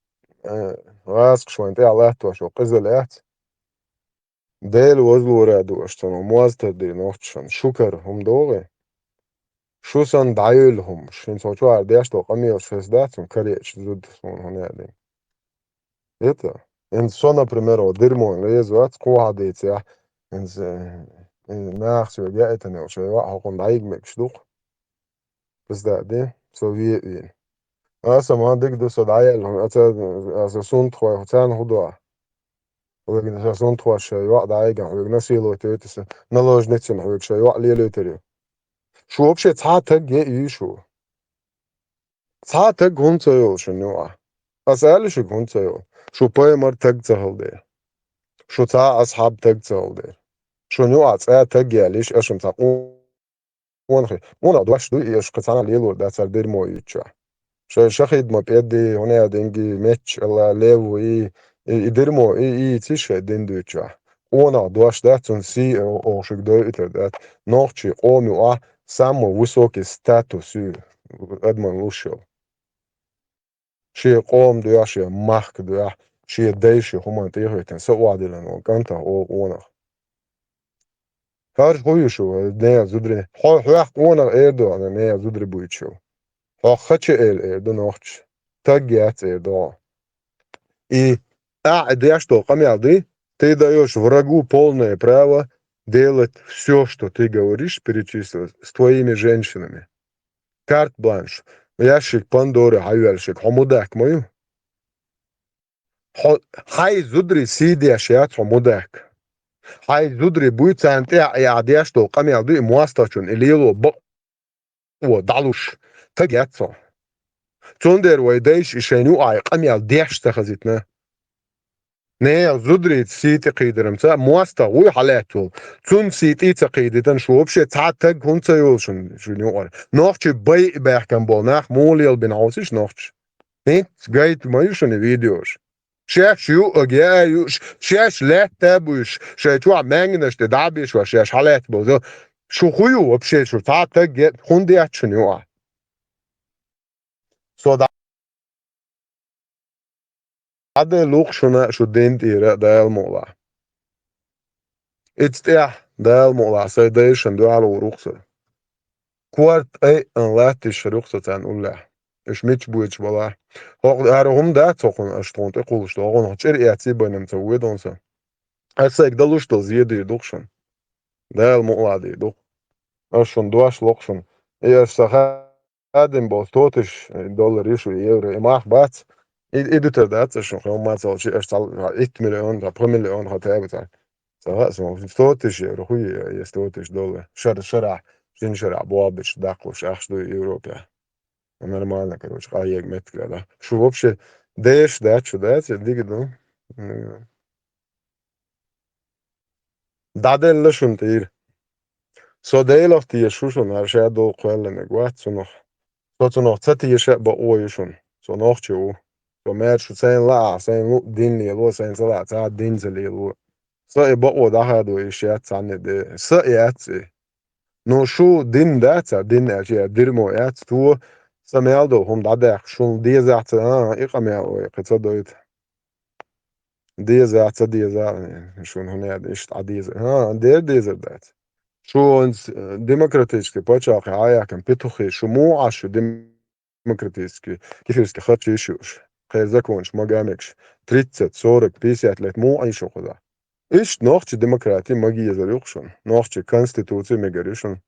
э, гӀазкхаш вайн тӀехь латтош, къиза лаьцна. Дела возлора ду аша цунах, моз тардийр нохчашна. Шу кара хӀума догӀий? Шу санна дӀайойла хӀумаш. ХӀинца хьо чохь деш долу къамелаш хеза дац, хӀума каречу зуда суна хӀун яа дина. Это, хӀинца со, например, о, дерьмо леза вац, кхо хьан дийцехь, хӀинца, э, наха соьга яийтина йолу шайн йоӀ хьокхунна дӀайига мегаш ду-кх. Иза даъ де, со ве а вийна. Аса ма дика ду со дӀаяьлла, аса, аса сунтхой, царна хӀун до? Хьоьга аса сунтхоша шайн йоӀ дӀайигна, хьоьга насиловать йойту аса, наложницина хьоьга шайн йоӀ лелойтур ю. Шу вообще цхьа а таг е а юй шу? Цхьа а таг хӀунда ца йолу шуна юкъахь? Аса аьлла шуьга хӀунда ца йолу? Шу пайхамар таг ца хилла дела. Шу цхьа а асхьаб таг ца хилла дела. Шуна юкъахь цкъа а таг яьлла йиш, аша цхьа къонахий. Къонах дош дуй и, аша кхин цхьана лелор дац хӀара дерьмо юьйцучохь. Шайн шахид ма пӀеди, хӀун яа динги, меч, алла, лев и, и, и дерьмо, и, и, и циш шайн дин дуьйцучохь. Къонах дош дац, цунна сий, о-, оха шуьга дойуьйтур дац. Нохчий къома юкъахь самый высокий статус ю, адаман луш йолу. Шен къома дуьхьа, шен махка дуьхьа, шен дайша хӀуманна тӀехӀоьттина, са охьадиллина волу кӀантах олу къонах. ХӀара хӀун ю шу, нехан зударий? Хьо, хьох къонах эр ду, нехан зударий буьйцуш ю. Хьох хача эла эр ду нохчаша. Таг яц эр ду хьо. И ахь деш долу къамел ду, ты даёшь врагу полное право делать всё, что ты говоришь, перечислил, с твоими женщинами. Карт-бланш. Ящик Пандоры хьайоьллушиг хьо мудак ма ю? Хьо, хьайн зударий сий деш яц хьо мудак. Хьайн зударий буй, царна тӀехь а деш долу къамел ду и мостагӀчун, и лело бакъо дӀалуш. Таг яц хьо. Цундела вай дайша и шайна юкъахь къамел деш ца хазитина. Нехан зударийца сий тӀе кхийдарамца мостагӀ вуй хьалаьцна волу. Цунна сий тӀе ца кхийдитина шу вообще цхьа таг хӀунда ца йолу шуна, шуна юкъара? Нохчий байа баьхкина болу нах муха лелабина хьовсийша нохчаша? ХӀинца гайта ма ю шуна и видеош. Шаьш юург яа а юуш, шаьш лаьтта а буьйш, шайн чохь маьнганаш тӀе дӀа а беш вац, шаьш хьалаьцна болу. Шу хӀун ю вообще, шу цхьа а таг е-, хӀунда яц шуна юкъахь? Со дӀа-, дӀаделла ву-кх шуна шу дин тӀера, Дала мукъалахь. Ица тӀехь, Дала мукъалахь, сайн дайшна дуьхьал вур ву-кх со. Корта айъан латтийша хир ю-кх со царна уллехь. Уьш мича бойтуш балахь. ХӀокху хӀара хӀума дац хӀокхунна аша тхуна тӀе кхуллуш долу, хӀокхунна чӀир эций байнам ца воьдун со. Аса сайга далуш долу зен дийр ду-кх шуна. Дала мукъалахь дийр ду-кх. Аса шуна дош ло-кх шуна. И аса сан хадим болу сто тысяч доллар ю шу, евро, и мах бац. И, и дуьтар дац аса шуна, хьо ма ца волчи, аса цхьа итт миллион, цхьа пхи миллион хьо таьба цхьа. Ца хаьа суна, сто тысяч евро, хуй я, я сто тысяч доллар. Шар-, шарахь, шина шарахь болх беш даккхалуш ахча ду Европехь. Нормально, короче, къахьега меттиг да. Шу вообще деш дац шу, дац, я дига ду. М. ДӀаделла шуна тӀера. Со Делах теша ву шуна, хӀара ша долу кхоьллинарг вац цунах. Со цунах ца теша а бакъо ю шуна. Со нохчи ву. Со мер шу сайна лаахь, сайна лу дин лело, сайна ца лаахь, ца дин ца лело. Са и бакъо дӀахадо йиш яц цхьанне де. Са и яц и. Ну, шу дин дац, а дин аьлча, я дерьмо яц, то са мел долу хӀума дӀадаьккха, шуна деза ца, а, и къамел вай, кхин ца дойту. Деза, ца деза, шуна хӀун яд, иштта Ӏа деза. А, дер дезар дац. Шу онц, э, демократический пачхьалкхе Ӏаяхкан петухи, шу муха Ӏаш шу демократический, кефирский харчийш юуш? Кхеран законаш ма гамегаш. Тридцать, сорок, пятьдесят лет муха Ӏийш шу кхуза? Иштта нохчи демократи магезар юкъ шуна. Нохчи конституци мегар ю шуна.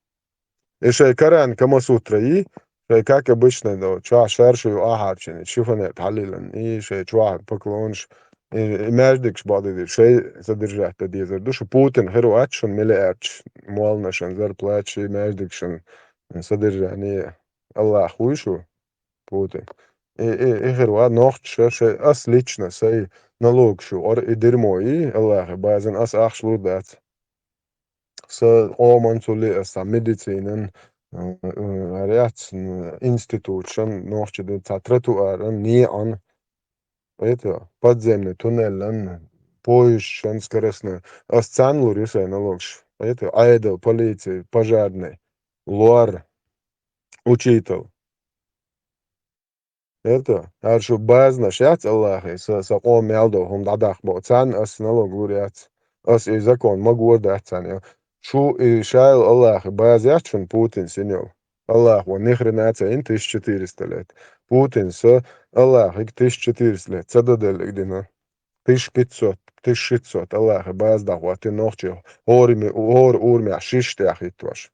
И шай каран Камасутра йий, шай, как обычно, да, чохь шаршу ю ахьарчина, шифонер тхьаллилан, и шай чохь поклонаш, и, и маьждигаш бакъдийдира, шай содержать дан дезар ду. Шу Путин хир вац шуна миллиардаш молланашан зарплаташ, и маьждигашан содержание, Аллах вуй шу, Путин. И, и, и хир вац нохчаша, шай, ас лично сай налогаш ю, ор и дерьмо йий, Аллахе базан ас ахча лур дац. Са къоман цу лиъа, сан медицинан, м, м, аряц, м, институтшан, нохчи ду, цхьа тротуаран, неӀан, это, подземный туннелан, поездшан скоростной. Ас царна лур ю сайн налогаш. Это, Ӏедал, полицей, пожарный, лор, учитал. Это, хӀара шу базанаш яц Аллахе, са, са къоман мел долу хӀума дӀадаккха боху. Царна ас налог лур яц. Ас и закон магор дац царна. Шу и шайла Аллахе база яц шуна Путин синел. Аллах ван ни хрена ца йина тысяча четыреста лет. Путин са Аллахе тысяча четыреста лет ца даделлиг дина. Тысяча пятьсот, тысяча шестьсот Аллахе база дӀахӀоттина нохчий хӀора ми-, хӀора урамехь шишша тӀехь хӀиттош.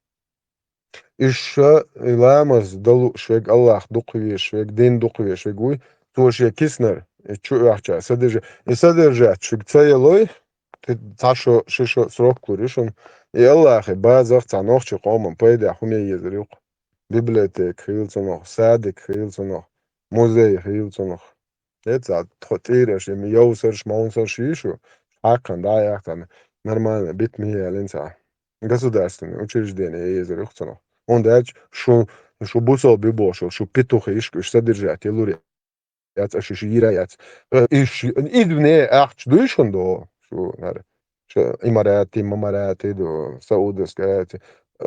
Иштта и ламаз дан лууш верг, Аллах дукха везаш верг, дин дукха везаш верг вуй, цо шен киснар и чу оьхча содержа-, и содержать шуьга ца ялой, ти-, цхьа шо, ши шо срок лур ю шуна. И Аллахе базах цхьа нохчи къоман пайдехь хӀума езар юкъа. Библиотека хила цунах, садик хила цунах, музей хила цунах. Эца тхо тӀийраш, и йовсарш, мовсарш йий шу, хьакхан дӀа а яхтана, нормально, бит ма ялин ца. Государственное учреждение езар юхцунах. ХӀунда аьлча шу, шу бусалба бохуш, шу петухи ишка уьш содержать ялур яц, аша шу йира яц. Э, иш, извне ахча дуй шуна до, шу, хӀара, шу Имарати, Мамарати ду, Саудовская,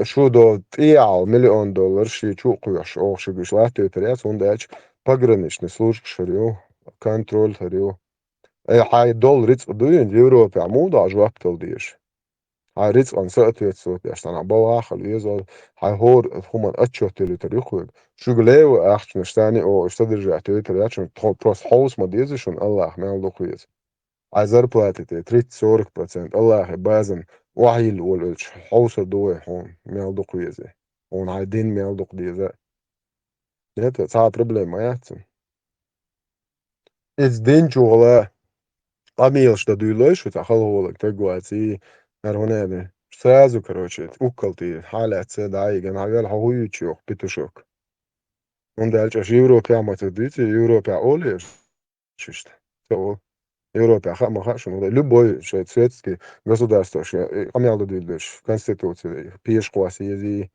шу до тӀеал миллион доллар ши чу кхоьхуш, оха шуьга уьш латтойтар яц, хӀунда аьлча пограничный служба шар ю, контроль хӀара ю. Э, хьайн долу рицкъ дуй, Европехь муха дӀа жоп дала дезаш? Хьайн рицкъан соответствовать деш, цхьана бавахал везал, хьайн хӀора хӀуман отчет делуьйтар ю кхуьга. Шуьга лева ахчанаш царна оха уьш содержать дойтар яц, шуна тхо просто хьовса ма деза шуна, Аллах мел дукха веза. Хьайн зарплата тӀе тридцать-сорок процент Аллахе базан охьайилла волавелча, хьовсар ду вай хьуна, мел дукха веза. Хьуна хьайн дин мел дукха деза. Это цхьа проблема ма яц цунна. Иза динчу гӀала къамелаш дан дуьйлой шу, цхьа халхолаг таг вац, и хӀара хӀун аьлла. Сразу, короче, уккал тӀе хьалаьцна, дӀа а йигна, хьан вел хьо хӀун юьйцу йоху петушок. ХӀунда аьлча аша Европехь ма ца дуьйцу, Европехь олу аша иштта. Ца олу. Европехь хаа ма хаьа шуна, любой шайн светский государство, шайн къамел дан дуьйлуш, конституция, пешахоса езий.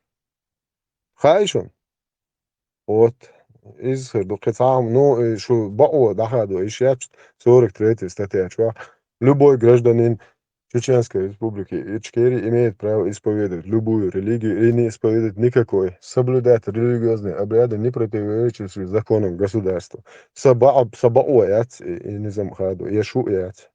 Хаьий шуна? Вот. Иза хир ду. Кхин цхьа а хӀума, ну, и шу бакъо дӀахадо, и шаьш сорок третья статья чохь. Любой гражданин Чеченской Республики Ичкерия имеет право исповедовать любую религию и не исповедовать никакой, соблюдать религиозные обряды, не противоречащие законам государства. Са бакъо, са бакъо яц и, и низам хадо, я шу яц.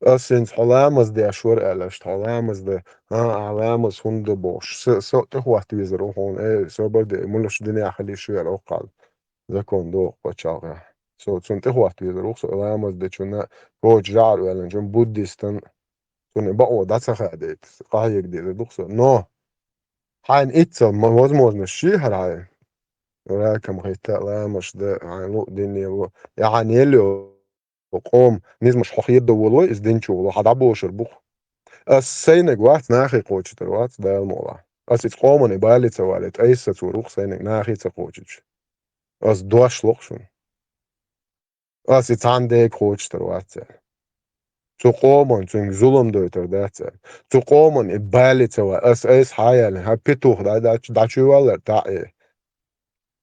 Ас хӀинца хьо ламаз деш вара аьлла, аша тхьо ламаз де, а, а, ламаз хӀунда бохуш, са, со тӀехӀотта везар ву хьуна, э, собар де, мулаш дуьнен хилийша вера ву кхалла. Закон доху пачхьалкхехь. Со цунна тӀехӀотта везар ву со, ламаз дечунна, коча жӀар ваьллачунна, буддистан, цунна бакъо дӀа ца хадайта, къахьега дезар ду со. Но хьайна иццал ма-, возможность ши хӀара хьайн. Ракам хӀитта, ламаш да, хьайн лу, динне лу. Я хьайн елло, къом, низмаш хьо хеда волой, иза динчу волу, хьан дӀабошар бу-кх. Ас сайнаг вац, нахе кхочуьйтар вац, Дала мукъалахь. Ас иза къоман и бале ца валийта, айса ца вур ву-кх сайнаг, нахе ца кхочуьйтуш. Ас дош ло-кх шуна. Ас и цхьана дега кхочуьйтар вац цара. Цу къоман цуьнга зулам дойтар дац цара. Цу къоман и бале ца валийта, ас айса хьан яьлла, хьан петух дӀа-, дӀа-, дӀачуй валлар, таӀе.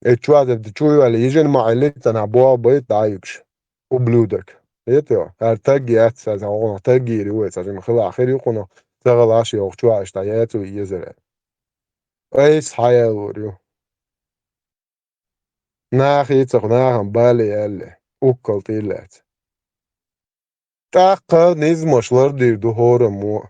Э, чу а дерг чу а ваьлла, йижина ма Ӏеллийтанахь, боху байта дӀа а юьгуш. Ублюдок. Хетий хьо? ХӀара таг яц, аса хьуна таг йийр ю вай, ца жима хила а хир ю хьуна, ца гӀалаш йоху чу а аша дӀа яц вай езара. Айса хьаяллур ю. Нахе а ца ху, нахана бале яьлле, уккал тӀе а лаьцна. ТӀаккха низамаш лардийр ду хӀораммо а.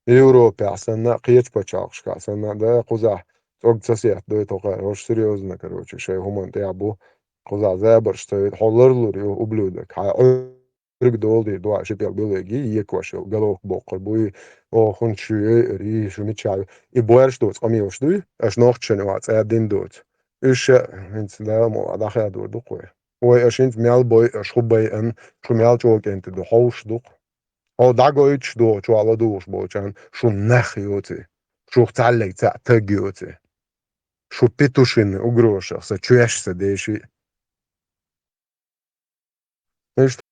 Европехь санна а, кхечу пачхьалкхашкахь санна а, да, кхузахь цӀог ца сеттадой тхо кхара, хӀорш серьёзно, короче, шайн хӀуманна тӀехь бу, кхузахь забарш ца вита, хьо ларлур ю, ублюдок, хьан Ӏуьрг долу дийр ду, хьан шипел билгӀий, екаш йолу головка боккхур бу, и, оха хӀунда шу йойур, и, шу мичахь ю? И боьрша доцу къамелаш дуй, аша нохчашна юкъахь цӀа дина доцу. Уьш ша, хӀинца Дала мукъ лахь, дӀахадор ду-кх вай. Вай аша хӀинца мел бой, аша хӀун байъан, шу мел чӀогӀа кӀентий ду, хьовсуш ду-кх. Хьо дӀагойтуш ду, чохь ладугӀуш болчарна, шу нах йоций, шух цхьаьллиг цхьаъ таг йоций. Шу петушиный угрозашах сан чоьш ца деший. Иштта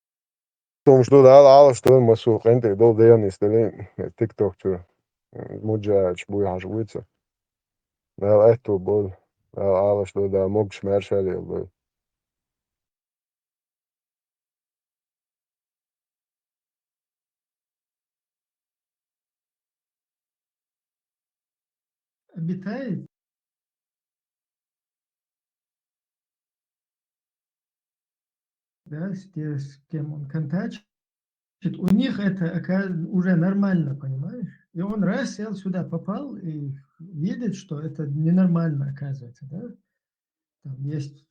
хӀумаш ду, Дала Ӏалаш дойла, массо а къинтӀера долу дегӀан нисделла, TikTok чуьра муджаьрачу буй хьажа вуьйцу. Дала аьтту бойла, Дала Ӏалаш дойла, Дала могуш маьрша лела дойла. Обитает? Да, с те-, с кем он контачит, у них это ока-, уже нормально, понимаешь? И он раз сел сюда, попал, и видит, что это ненормально, оказывается, да? Там есть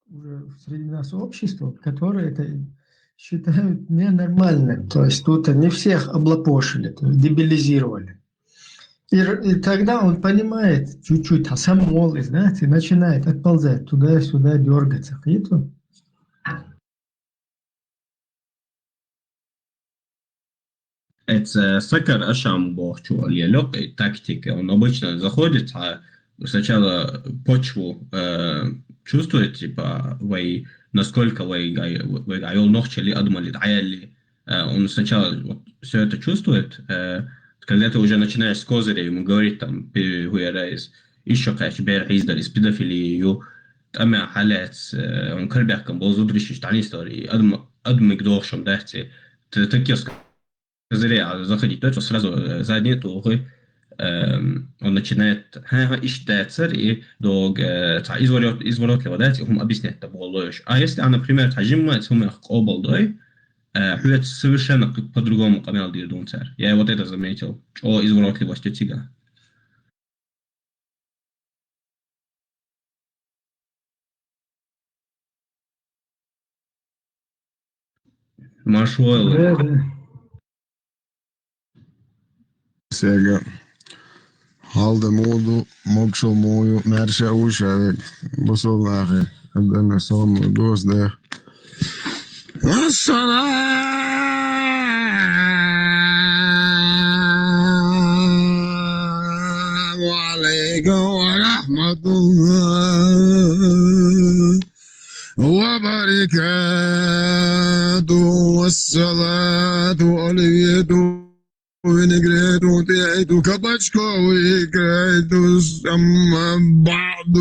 уже среди нас общество, которое это считают ненормальным. То есть тут не всех облапошили, то есть дебилизировали. И, и тогда он понимает чуть-чуть, а сам молодец, знаете, начинает отползать туда-сюда, дергаться. И то. Эца сакар ашам бохчу лелёк, и тактика. Он обычно заходит, а сначала почву э, чувствует, типа, вай, насколько вай, вай, вай, нохчали, адамали, дӀаяли. Э, он сначала вот все это чувствует, э, когда ты уже начинаешь с козыря ему говорить, там, перегуярайс, ишо кхаьчча бер хьийздар, из педофилию, тӀамя хьалец, э, он карбяхкам бол зудриш, тани истории, адам, адамиг дохшам дац, ты такие козыря заходить, то есть сразу, э, задние тухы, эм, он начинает, ха-ха, ишт дацар, и дог, э, ца изворот-, изворотливо дать, и хум объяснять да болуш. А если, а, например, ца жимма, ца хум къобал дой, э, хьуэц совершенно к-, по-другому къамел дир дун цар. Я вот это заметил. Чё изворотливость у тебя? Машвойло. Да, да. Сега. Халда муду, могшал мую, мерша уша век. Бусул нахи. Абдана салму дос да. السلام عليكم ورحمة الله وبركاته. والصلاة عليه وإن قريت وطيعت كبشك وإن قريت أما بعد.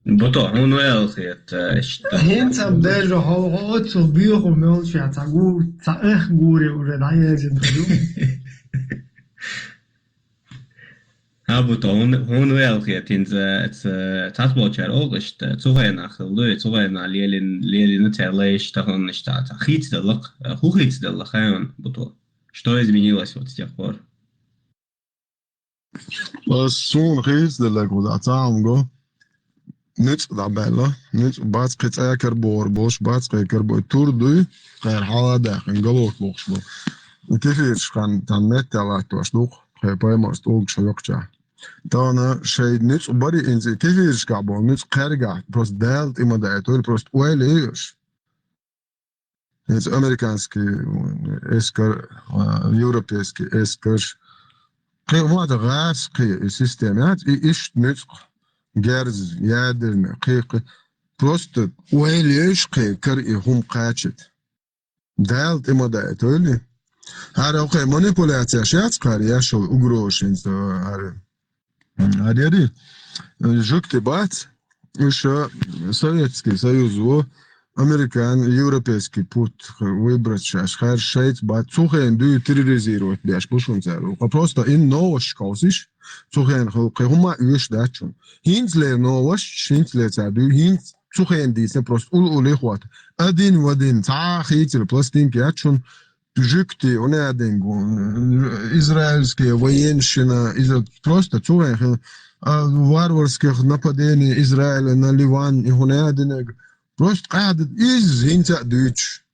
Буто, хьуна ваьлла хета, э, иштта. ХӀинца даже хьо, хьо оццул боьха мел ша ца гу-, ца эх гуре уже дӀаязйина хир ю. Хьа, Буто, хьуна, хьуна ваьлла хета, хӀинца, ца, цхьацца болчара олу иштта, цу хенахь хилла ду, цу хенахь лелин-, лелина церан лайш тахана иштта, ца хийцаделла-кх, хӀун хийцаделла хьуна, Буто? Что изменилось вот с тех пор? Ас суна хийцаделларг хӀу дац, цхьа хӀума го. Нуьцкъ дӀабаьлла, нуьцкъ бац кхин цӀа карабохур болуш, бац кхин карабо-, тур дуй, кхара хьала а даьккхина, галош лохуш бу. И кефираш хан, тхан меттехь латтош ду-кх, кхин пайхамарс тӀулгаш хьоькхучахь. Тахана шайн нуьцкъ бари инза и кефирашкахь болу нуьцкъ кхаьргахь, просто Дала тӀе ма даийтойла, просто ойла йойуш. Иза американский эскар, а, европейский эскарш. Кхин вада гӀаз кхин и система яц, и иштта нуьцкъ герз, ядерный, кхин, кхин. Просто ойла еш кхин кара и хӀума кхачит. Дала тӀе ма даийтойла. ХӀара окхе манипуляцияш яц кхара, яшал угрозашинца, ХӀара яри, жугти бац, уж Советский Союз ву, американ, европейский путь выбрать шаьш, хар шайц бац, цу хен дуй терроризировать беш бушун цару. Ха просто ин новость каусиш, цу хен хил кхе хӀума уьш дачун. ХӀинц ле новость, хӀинц ле ца дуй, хӀинц цу хен дийца просто ул-ул ихват. Один в один, ца хийцил пластинки ячун, жугти, хӀунадинг, израильские военщина, изра-, просто цу хен хил, а, варварских нападений Израиля на Ливан, и хӀунадинг, просто къаьдат из хӀинца дуьйцуш.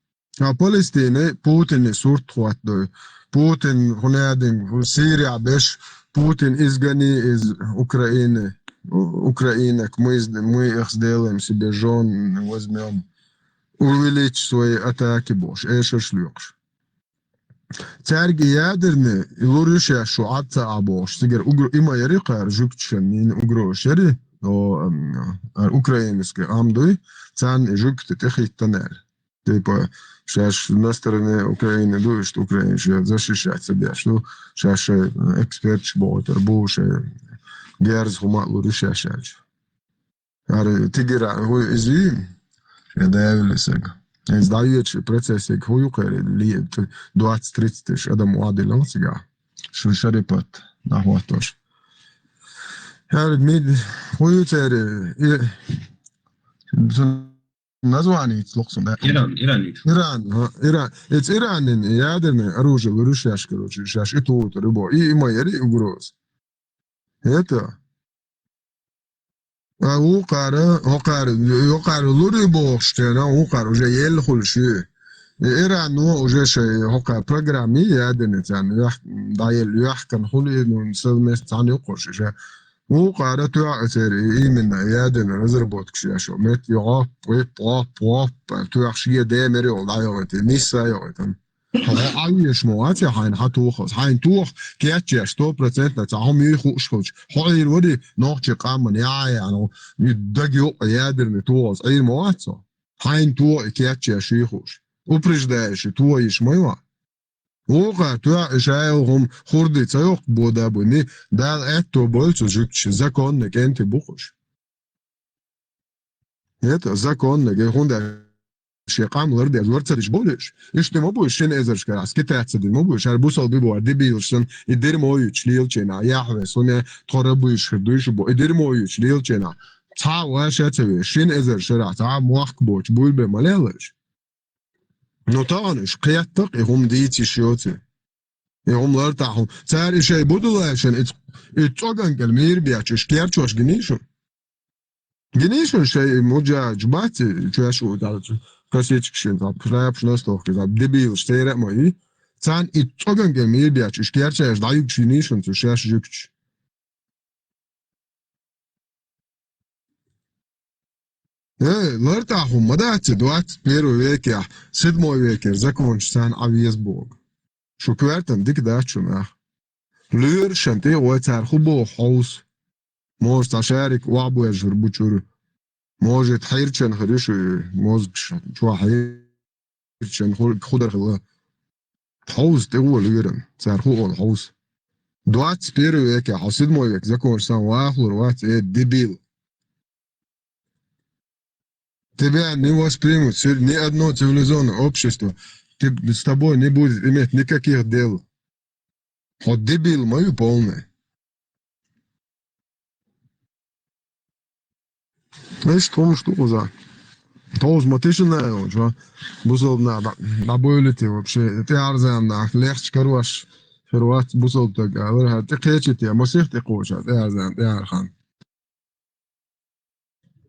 А Палестине Путине сурт хватдой. Путин, хӀунадинг, Сирия беш, Путин изгони из Украины. У-, Украинок, мы, с- мы их сделаем себе жен, возьмем. Увеличь свои атаки, бош, эшаш лёкш. Царги ядерны, и луришаш шу атца а бош. Сигер угро-, има яри кхар, жугтишан, нин угрош яри, о, ам, ар украинский амдуй, цан и жугти тихиттанер. Типа, шаш на стороне Украины дуй, что Украина ше защищаться беш. Ну, шаш, э, эксперт шбойтер, бу ше герз хума луришаш. Ар тигира, ху изви, я даявили саг. Из даючи процессик ху юкери ли, т- двадцать тридцать тысяч адам уадилан сига. Шу шарипат, нахватош. Ар мид, ху юцери, и, с- название цлоксон, да? Иран, Иран. Иран, ха, Иран. Эц Иранин ядерное оружие луришаш, короче, шаш и тут, рыбо, и, и моя, и угроз. Это. А вукхара, хӀокхара, хӀокхара лури бохуш тера, вукхара уже елла хуьлуш ю. И Иран вон уже шай хӀокхара программа ядерный царна, вех-, дӀаелла вехкан хуьлу, и, ну, совместно цхьаьна юккъуш уже. Вукхара тоьа церан именно ядерный разработкаш яшо. Мет йогӀо, пхип, гӀоп, гӀоп, тоьа шен де мер йолу дӀайогӀуьйту, нисса йогӀуьйту. Хьо Ӏавеш ма вац, я хьайна хьан тухалц. Хьайна тоха кечъеш, сто процентов ца хьо муьйхуш хилча, хьо Ӏийр вари, нохчи къаман яхьа яхьа, и даг юкъа ядерный тухалц Ӏийр ма вац хьо. Хьайна тоха и кечъеш шийхуш. Упреждающий тоха йиш ма йо. Вукхара тоьа и шайла хӀума хурди ца йоккху бода буй, ми Дала аьтто бойла цу жуьгташа, законный кӀентий бу кхуш. Это законно, гей хӀунда шен къам лардеш, лар ца деш болуш. Иштта ма бу шина эзарш карахь, скитаться ди ма бу, шара бусал би бу, дебилаш сан, и дермо юч лелачена, яхве, суне тхора буйш хир дуйш бу, и дермо юч лелачена. Цхьа ваша ца ве, шина эзар шарахь, цхьа мохк боч, буй бе ма лелаш. Но тагӀан уьш кхеттакх, и хӀума дийциш йоци. И хӀума лар тахьу. Цара и шай будулайшан, и, и цӀоган кӀел мийр бечу, уьш керчош гинийшу. Гинийшун шай муджач бац, чоьш у, да, косичкашин, да, шляпаш настохки, да, дебилаш, церан а ма и. Цан и цӀоган гем мийбяч, уьш керчаеш дӀаюгуш гинийшун цу шаьш жугуч. Э, лартаху ма дац, двадцать первый векехь, седьмой векер закончится а вез Бог. Шу коьртан дика дац шу нах. Лоьрашан тӀе а вай цара хӀу боху хьовса. Может, цхьа шарик охьабоьжур бу чуьра. Может, хьирчан хир ю шу мозгаш чохь хьирчан ху-, ху дар хилла. Хьовса тӀе а лоьран, цара хӀу олу хьовса. Двадцать первый векехь, хьо седьмой век закончится а вахалур вац, э, дебил. Тебя не воспримут ци-, ни одно цивилизованное общество. Ты, с тобой не будет иметь никаких дел. Хьо дебил ма ю полный. Иштта хӀумаш ду кхуза. Тховса ма тишина а йолчу, бусалба нах дӀа-, дӀабойлите вообще. ТӀеарзан нах лехча карош хир вац бусалба стаг алар, хӀара тӀе кхечите, масех тӀе кхоча, тӀеарзан, тӀеархан.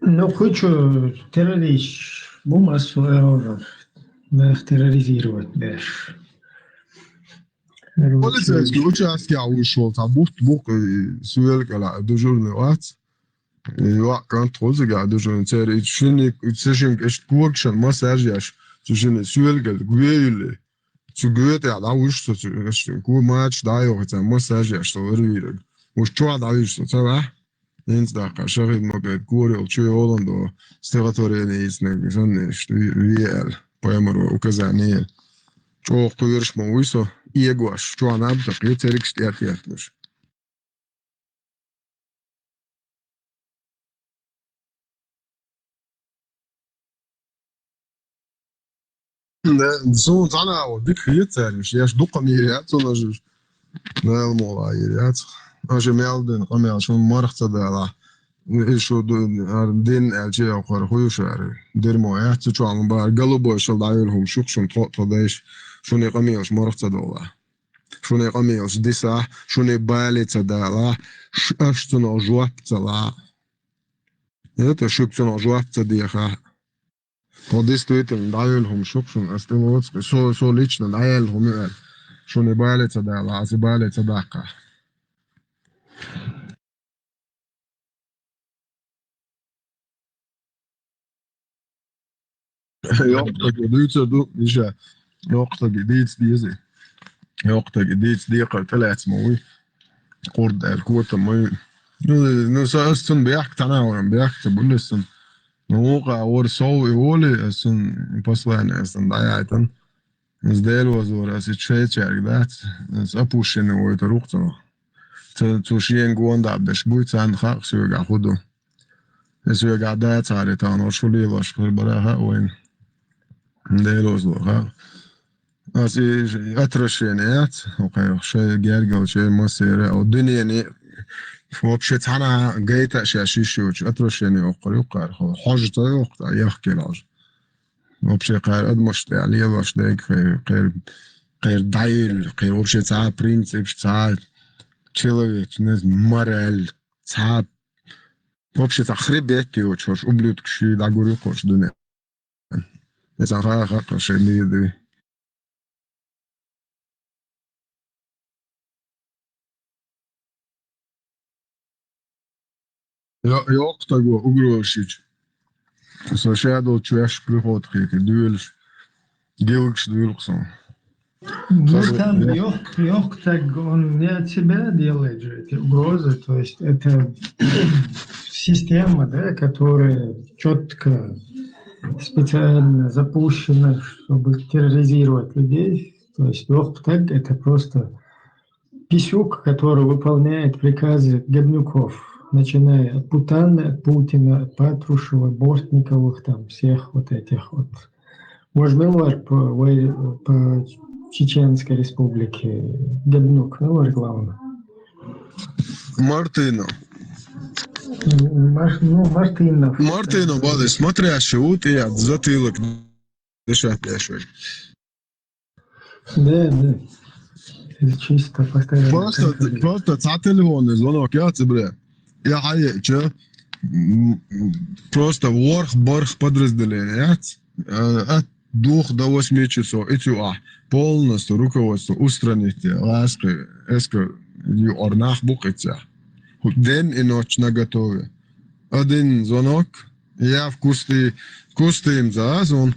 Ну, кучу террорист бу массо а нах терроризировать беш. Полицейский участке а вуьш волу цхьа бутт бу-кх, и суьйла кӀала дежурный вац. И йоӀ кӀант хуза а дежурный. Церан и шинник, и ца шинга иштта когашан массаж еш, цу шинна суьйла кӀала гве юьллий. Цу гойтӀехь дӀавуьжу со, цу, ко мачаш дӀа а йохуьйтан, массаж еш со ларвийриг. Уьш чохь дӀавуьжу со, ца ваьхьа? ХӀинца даккха, шахид ма бед, гори йолчу йолан до, стихотворение йицнарг, санна иштта, ви-, ве аьлла, пайхамаро указание. ЧӀогӀа кхоьруш ма вуй со, эгош, чохь наб такхе, цергаш тӀе а тетталуш. Да, суна цхьана а дика хета цаьрга, шаьш дукха мийр яц цунна жуж. Дала мукъ лахь йийр яц. Аша мел дина къамел шуна марха ца далахь. И шу ду-, ара дин аьлча а кхара хуй шу ара. Дермо яц цу чохь ма бара. Голубой шал дӀайолу хӀума шух шуна тхо а тхо дайша. Шуна и къамелаш марха ца долахь. Шуна и къамелаш дисахь, шуна и бале ца далахь, ш-, аша цунах жоп ца лахь. Это, шуьга цунах жоп ца дехахь. Тхо действительно дӀайолу хӀума шух шуна, ас тӀелоцу, со, со лично дӀаяьлла хӀума ю аьлла. Шуна и бале ца далахь, аса и бале ца даккхахь. Йоккхатаге дуьйцур ду, иша. Йоккхатаге дийца деза. Йоккхатаге дийца декхар тӀелаьцна ма вуй. Къурд аьлла котам ма ю. Ну, ну, са ас цунна бехк, цхьана а варан бехк ца буьллу ас цунна. Ну, вукху а вара сов и волий, ас цунна послание ас цунна дӀаяйтина. Иза Делозор ас и шайчаьрга дац, ас опущенный войтар ву-кх цунах. Цу, цу шена гонадакъа деш буй, царна хаьа соьгахь хӀун ду. И соьгахь дацахьара тахана, шу лелош хир бара хаьа вайна. Делозло хаьа. Ас и отвращение яц, хӀокхерах шайн гергалчу, шайн массеран а, о, дуьненан, вообще цхьана а гайта а шаьш йиш йоцуш, отвращение йоккхур ю кхара, хьожа ца йоккху, ткъа яхкина хьожа. Вообще, кхара адамашна тӀехь лелош дерг, кхера, кхера, кхера дӀайуьллу, кхера вообще цхьа а принципаш, цхьа а человечность, мораль, цхьа а вообще цхьа хребет йоцуш, хӀорш ублюдкаш ший дӀагур ю кху дуьне. Иза ха-, ха-, ха-, шайн лийр ду. Йо-, йоккха стаг ву, угроза йича. Со ша долчу ваьш приход хийти дуьйлуш, гилгаш дуьйлу-кх суна. Ну, там йоккха, йоккха стаг, он не от себя делает же эти угрозы, то есть это система, да, которая четко, специально запущена, чтобы терроризировать людей. То есть йоккха стаг — это просто писюк, который выполняет приказы говнюков, начиная от Путана, от Путина, от Патрушева, Бортниковых, там всех вот этих вот. Может, мила вара по, вай-, по Чеченской Республике говнюк, мила вара главный? Мартынов. М, Мар-, ну, Мартынов. Мартынов, бали, смотрящий, вот и от затылок дышать дальше. Да, да. Это чисто постоянно. Просто, контроль. Просто цхьа телефонный звонок яц, бля. Я хьаеъча, м, м, просто ворхӀ-бархӀ подразделение яц. Э, от двух до восьми часов, и цу а полностью руководство устранить, ласкхи, эска, юкъара нах бу-кх и цехь. День и ночь наготове. Один звонок, я в кусты, кусты им за, он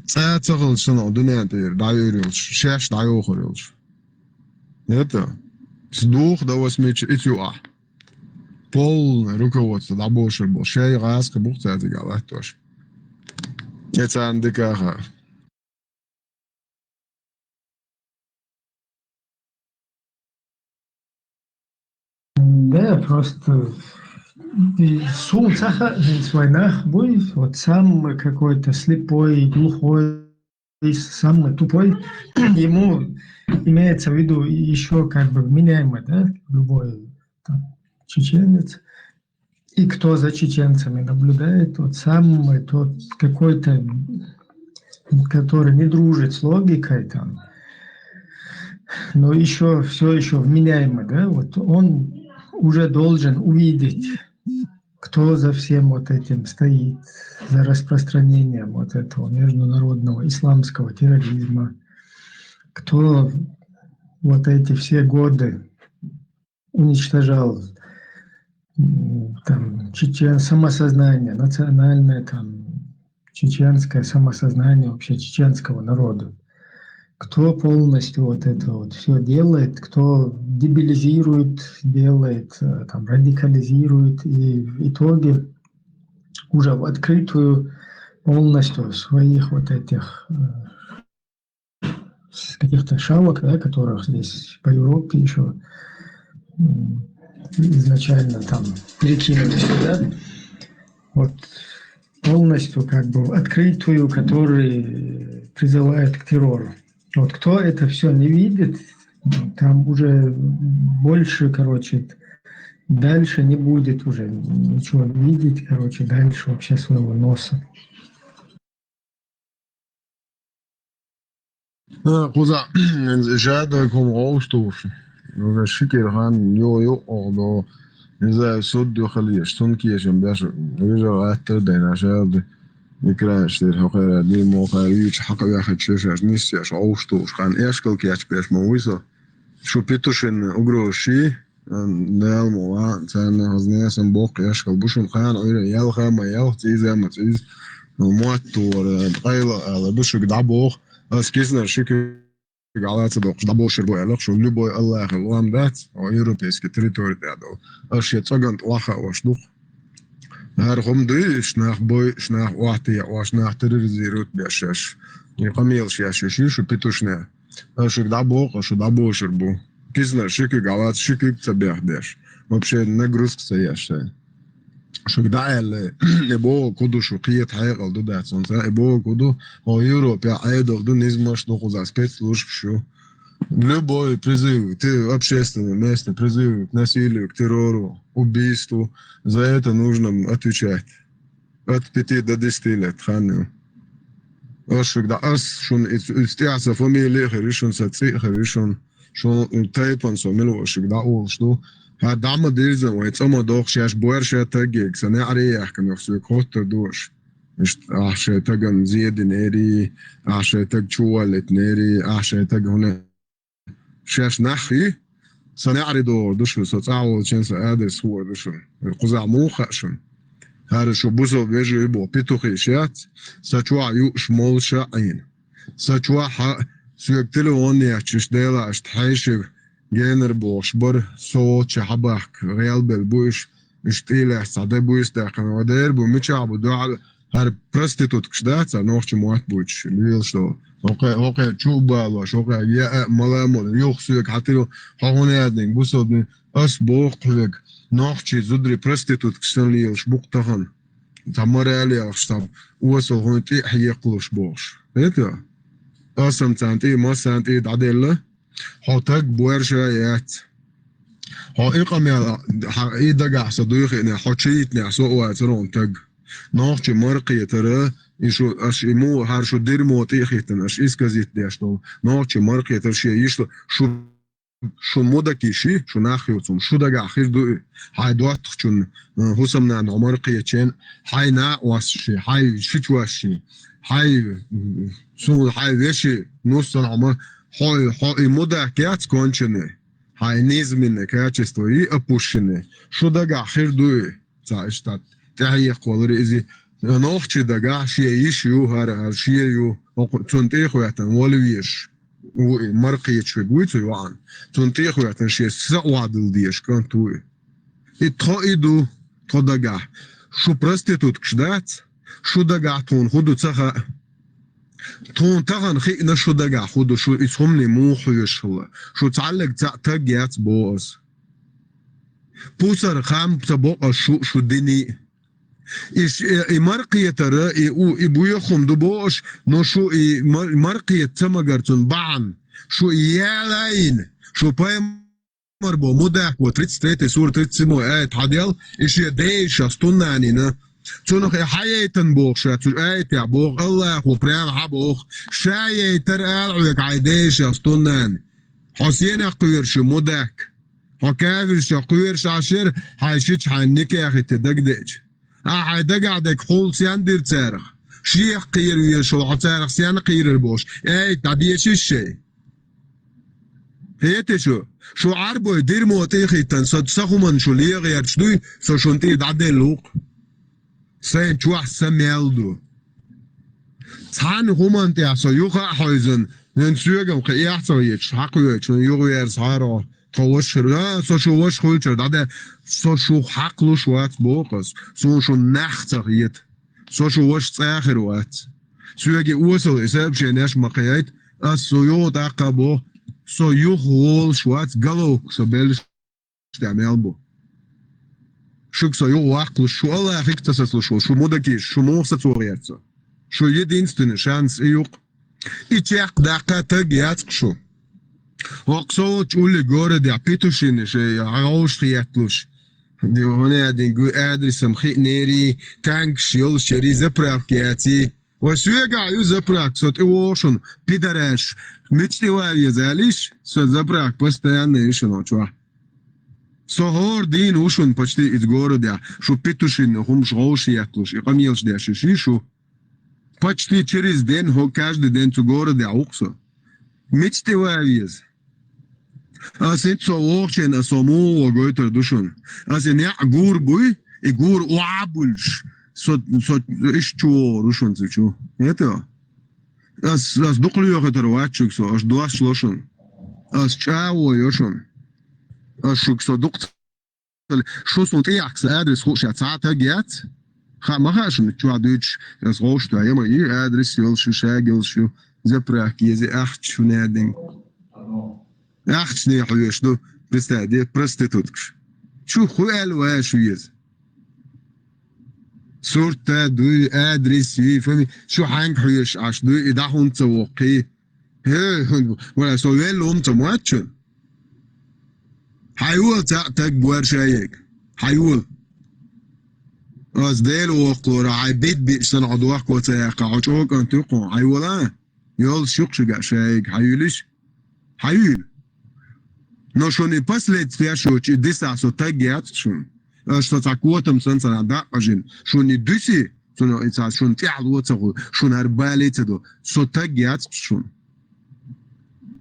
цӀа ца хилча санна дуьнен тӀера дӀайуьйр йолчу, шаьш дӀайохур йолчу. Это с двух до восьми часов и цу а. Полное руководство дӀабошур бу. Шай гӀазкхи бу-кх цаьрца латтош. И царна дика а хаьа. Да, просто и суна ца хаьа, хӀинца вайн нах буй, вот самый какой-то слепой, глухой, самый тупой, ему имеется в виду ещё как бы вменяемый, да, любой там чеченец. И кто за чеченцами наблюдает, вот самый тот какой-то, который не дружит с логикой, там, но еще, все еще вменяемый, да, вот он уже должен увидеть, кто за всем вот этим стоит, за распространением вот этого международного исламского терроризма, кто вот эти все годы уничтожал, м, там, чечен-, самосознание, национальное, там, чеченское самосознание вообще чеченского народа. Кто полностью вот это вот все делает, кто дебилизирует, делает, э, там, радикализирует, и в итоге уже в открытую полностью своих вот этих, э, с каких-то шавок, да, которых здесь по Европе еще изначально там перекинулись, да, вот полностью как бы открытую, который призывает к террору. Вот кто это все не видит, там уже больше, короче, дальше не будет уже ничего видеть, короче, дальше вообще своего носа. Кхуза жадой ком гъовш туш. Уже шикер хан йо йо огъдо. Иза суд духалеш, сун кешем беш, уже гъаттар дайна жады. Экран штир хокера ди мохар юч хакъ вяхачеш, нисеш гъовш туш. Хан эшкал кеч беш мо висо. Шу Петушин угроза ши, Дала ма ван, царна хазна сам бокъ яшкал бушун хан, ойра ялха ма ялх, циза ма циз, муаттур, къайла ала бушук дабох, аз киснар шик галаца докъ, дабошир бо ялх, шу любой Аллах луам дац, о европейский территория дадо. Аш я цаган лаха ваш дух. Гьар хум дуй, шнах бой, шнах уахти, ваш нах терроризируют бешаш. И камил шаш ши, шу Петушне. Ашик дабо, ашу дабо шурбу. Кисна шикик галац шикик цабех деш. Вообще нагрузка са яшай. Шук даэлле, эбо куду шу киет хайгъал ду дацун са, эбо куду, о Европе айдол ду низмаш ду хуза спецслужб шу. Любой призыв, ты общественный, местный призыв к насилию, к террору, убийству, за это нужно отвечать. От пяти до десяти лет ханю. Ашик да ас шун истиаса фамилия хиришун, са ци хиришун, шун тайпан со мило ашик да улш ду. Ха дама дирза вай цама дох шаш буар ша тагег, са не ари яхкан ох сук хоттар душ. Ишт ахше таган зиедин эри, ахше таг чуалет нери, ахше таг хуне шаш нахи, са не ари дор душу, са цао чен са адрес хуар душу. Куза муха шун. Хари шу бусо вежи бо петухи шац, са чуа юш мол шаин. Са чуа ха, сук телефон ячиш дела ашт хайши генер бош бар, со ча хабах, реал бел буш, иштиле саде буш да кан вадер бу мича бу дуа, хар проститутка шда, ца нохчи муат буч, лил што. Окей, окей, чуба ло, шо окей, я, маламо, юх сук хатил, хагуне аднинг, бусо аднинг, ас бох кулек, нохчи зудри проститутка шдан лил шбук тахан. Та мораль яхш, та уасал хун ти хьекълуш бохш. Это? Асам цан ти, масан ти даделла. Хо таг буарша яц. Хо икъамял, ха, и дагахса дуйхине, хо чиитне, со уацарон таг. Нохчи маркъетара, и шу, аш иму, хар шу дирмо тихитан, аш исказит деш дол. Нохчи маркъетар ши ишло, шу Шун модакиши, шу нахи уцум, шу дага хир дуи, хай дуаттхчун, хусамнан Умар кьечен, хай на уасши, хай шич уасши, хай сун, хай веши, нуссан Умар, хой, хо и модак яц кончены, хай низменное качество и опущены. Шу дага хир дуи, ца иштат. ТӀехьехъ валари изи. Нохчи дага шия йиш ю, хӀара, хӀара шия ю. Окъу-, цун тӀехветтан вали веш. У-, и маркъечвег вуй цу ваан. Цун тӀехветтан шия са вадил деш кӀант вуй. И тхо и ду, тхо дага. Шу проституткаш дац? Шу дага тхун худу ца ха. Тхун тахан хиъна шу дага худу, шу исхумни мух вешхла. Шу цаллег ца таг яц боас. Пусар хам ца бокъа шу, шу дини. Иш, э, и маркъетара, и у, и буяхум ду бош, но шу и мар-, маркъет ца магар цун баан. Шу и ялайн, шу пайм- Амар бо мудах бо тридцать третий сур тридцать седьмой аят хьадел, и шия дейша стуннанина. Цунах и хьаейтан бох ша, цу аятя бох, Аллаху прям хьа бох. Ша ейтар ал уйк хьай дейша стуннан. Хо сенах куйрши мудак. Хо кафирша куйрш ашир, хьай шич хьай никяхите дагдеч. А хьай дагадек хул сян дир царах. Шиях кхир вешал, хо царах сян кхирар бош. Эй, та дешиш шей. Хете шу, шу арбой дирмо тӀехиттан, со са хуман шу легӀерч дуй, со шун тӀе дӀаделлух. Сайн чуахь са мел ду. Цхьан хуман тӀехь со юха а хьойзан, нен соьгам кхе яхьцо ечу, хьакхоьчу, югӀверс хьаро, тхо вашхир, а, со шу ваш хуьлчар, дӀаде, со шу хьакхлуш вац бохас, сун шун нах ца хета. Со шу ваш цӀа хир вац. Соьги осал и сообщенеш ма кхеайт, Ас со юха тӀаккха боху, со юха волуш вац, головка со беллаш тӀехь мел бу. Шуьга со юха ваккхалуш, шу Аллахьига ца сацалуш волу, шу мудакийша, шу муха сацо гӀерта со? Шу единственный шанс и юкъа. И чекхдаккха таг яц-кх шу. ХӀокху со волчу уллиг городехь Петушинна шайн гӀовшах етталуш. ХӀунда аьлла, адресам хиънерий, танкаш йолуш ярий, заправка яций. Вай соьгахь ю заправка, со тӀевогӀу шуна, пидараш, мича тӀе ван веза алийша, со заправка постоянно ю шуна чохь. Со хӀора дийна ву шуна почти иза городехь, шу Петушинна хӀумаш гӀовшах етталуш, и къамелаш деш ю шу. Почти через день, хӀо каждый день цу городехь ву-кх со. Мича тӀе ван веза? Ас хӀинца со вогӀученна, ас со муха вогӀу гойтур ду шуна. Ас и неӀ гур буй, и гур охьа а буьллуш, со, со иштта чу вогӀур ву шуна цу чу. ХӀета? Ас, ас дукха лоьхуьйтур вац шуьга со, аш дош ло шуна. Ас чӀагӀо йо шуна. Ас шуьга со дукха ца... Шу суна тӀеяхка сан адрес хууш яц, цхьа а таг яц? Хаа ма хаьа шуна чохь дуьйцуш, ас гӀовш тоьхна, я ма ю адрес йолуш ю, шаьга йолуш ю, заправка еза, ахча шу надинг. Ахчане хьоьжуш ду, представь, де, проституткаш. Чу хӀу аьлла ван шу еза? Сурт а дуй, адрес юй, фами-, шу хьаьнга хьоьжуш Ӏаш дуй, и дӀа хӀунда ца воккхий? ХӀе, вара со велла хӀума ца моьтту шуна? Хьайола цхьаъ таг бор шайега. Хьайола. Ас Дела воккхалора, хьайн бид биъча санна хьо дохко ца яьккха, хьо чӀогӀа кӀант ю кхуна. Хьайола? Йолуш ю-кх шуьга шайега, хьайуьлуш? Хьайуьйла. Но шуна и последствия шучу и дисахь со таг яц-кх шуна. Аша со цхьа котам санна ца нах дакъа жина. Шуна и дуьси, шуна и цхьа шуна тӀаьхьало ца хуьлу, шуна хӀара бале ца до. Со таг яц-кх шуна.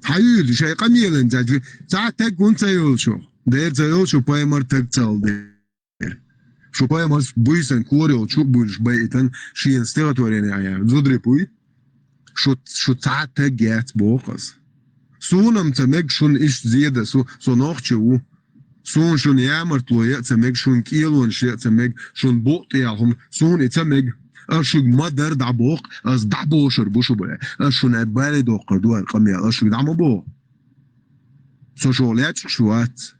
Хьайуьйла, шайн къамелан ца жи-, цхьа таг хӀунда ца йолуш шу? Дера ца йолуш шу, пайхамар таг ца хилла дера. Шу пайхамарс буьйсан кора йолчу буьйлуш байитан шена стихотворение а яьхна. Зударий буй? Шу, шу цхьа а таг яц боху ас. Суна-м ца мега шуна иштта зеда, су, со нохча ву. Суна шуна ямартло яа ца мега, шуна кӀелонаш яа ца мега, шуна букъ тӀехь хӀума, суна и ца мега. Ас шуьга ма-дарра дӀабоху, ас дӀабошур бу шу бара. Ас шуна бале доккхур ду хӀара къамел, ас шуьга дӀа ма боху. Со шух лечкъаш вац.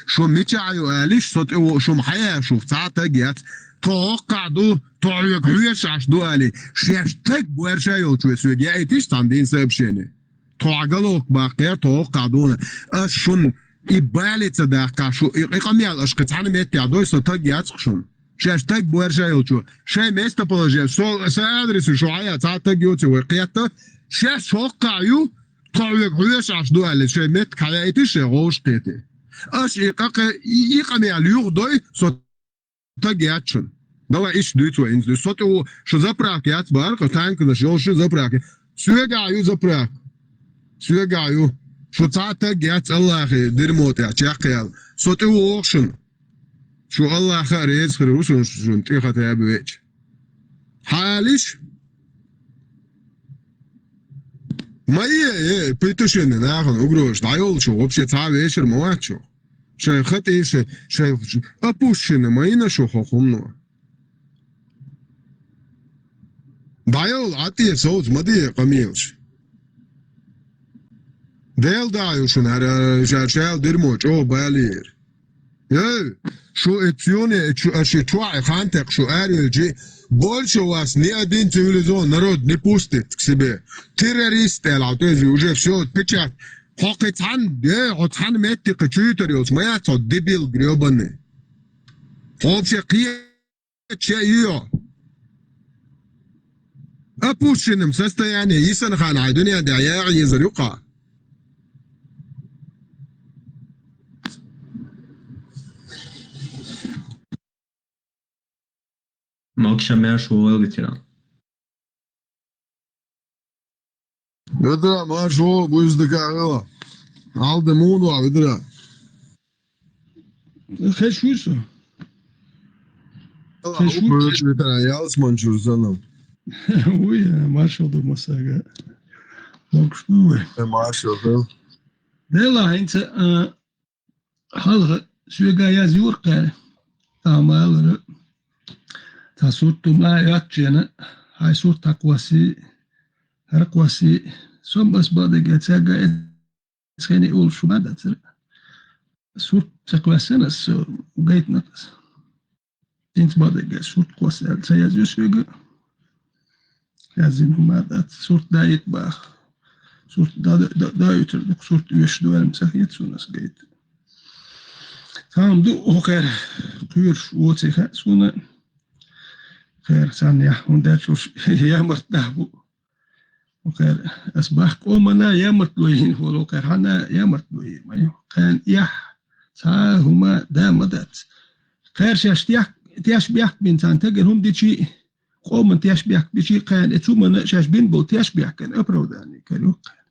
Шу мичахь ю алиш, со тӀе во шума хьаяшух цхьа а таг яц. Тхо хӀоккхахь ду, тхо хьоьга хьоьшаш ду али, шаьш таг боьрша йолчу ве соьга яийтиш цхьана дийна сообщение. Тхо хьан головка баккхера, тхо хӀоккхахь дуна. Ас шуна и бале ца даккхахь, шу и, и къамел аша кхин цхьана меттехь дой, со таг яц-кх шуна. Шаьш таг боьрша йолчу, шайн местоположение, со, сан адресу шу хьая, цхьа а таг йоцу вай кхетта, шаьш хӀоккхахь ю, тхо хьоьга хьоьшаш ду аьлла, шайн меттиг хьаяийтиш, шайн гӀовш кхетий. Аша и къа-, и, и къамел юха дой, со таг яц шуна. Давай иштта дуьйцу вай, инза дуьйцу. Со тӀе во, шу заправка яц бара, кху танканаш йолуш ю заправка. Соьгахь ю заправка. Соьгахь ю. Шу цхьа а таг яц Аллахе, дирмо тӀехь чекхъяла. Со тӀе вогӀу шуна. Шу Аллаха а реза хир ву шуна, шуна тӀе хатаба веача. Хьалиш? Ма е, е, Петушинна нахана угрозаш дӀайоллуш ву, вообще цхьа а вешар ма вац шу. Шайн хатӀе, шайн, шайн опущенный ма йина шу хӀокху хӀумано. ДӀайолла, Ӏа тӀе совца ма де къамелаш. Дела дӀа ю шуна хӀара, ша-, шаьла дирмо чӀогӀа балийра. Эй, шу и цуьне, и чу-, аша и чохь и хан текха шу арайолчи, больше вас ни один цивилизованный народ не пустит к себе. Террорист аьлла, то есть уже всё, печать. Хьо кхин цхьана, э, хьо цхьана метте кхин чуьйтар йолуш, ма яц хьо, дебил грёбаный. Хьо вообще кхе- Че ю. Опущенном состоянии йисана хан хьайн дуьнен тӀехь яа езар юкъа. Могуша маьрша вогӀийла, ветеран. Ведра, марш вогӀу, буьйса дика хила. Алда муха вогӀу, ведра? Хеш вуй со? Хеш вуй? Буьйса дика, ялс манчур санна. Вуй, маршал ду масага. Могуш ду вай. Э, маршал ду. Дела хӀинца, а, хьалха соьга язйора кхаьра. Амма алара. Цхьа сурт ду ма йоццушехь, хьайн сурт хьакхоссий, хӀара кхоссий, Со ма ас бакъдерг, цаьрга а эцхене олуш хӀума дацара. Сурт ца кхоьссина ас, со гайтина ас. ХӀинца бакъдерг, сурт кхосса аьлла ца язйо соьга. Яздина хӀума дац, сурт даийта баха. Сурт да-, да-, даийтар дукха, сурт оьшуш ду аьлла ца хета суна ас гайта. Цхьа хӀума ду, хӀокхара кхоьруш воций хаьа суна. Кхера царна яхь, хӀунда аьлча уьш ямарт нах бу. Кхера ас бахка къомана ямартло йина волу, кхера хьанна ямартло йина ма ю. Кхеран эхь цхьа а хӀума да ма дац. Кхера шаьш тех-, теш бехк бина царна тагара хӀума дичи, къоман теш бехк бичи, кхеран э цу мана шаьш бина болу теш бехкан оправдание кара ю кхеран.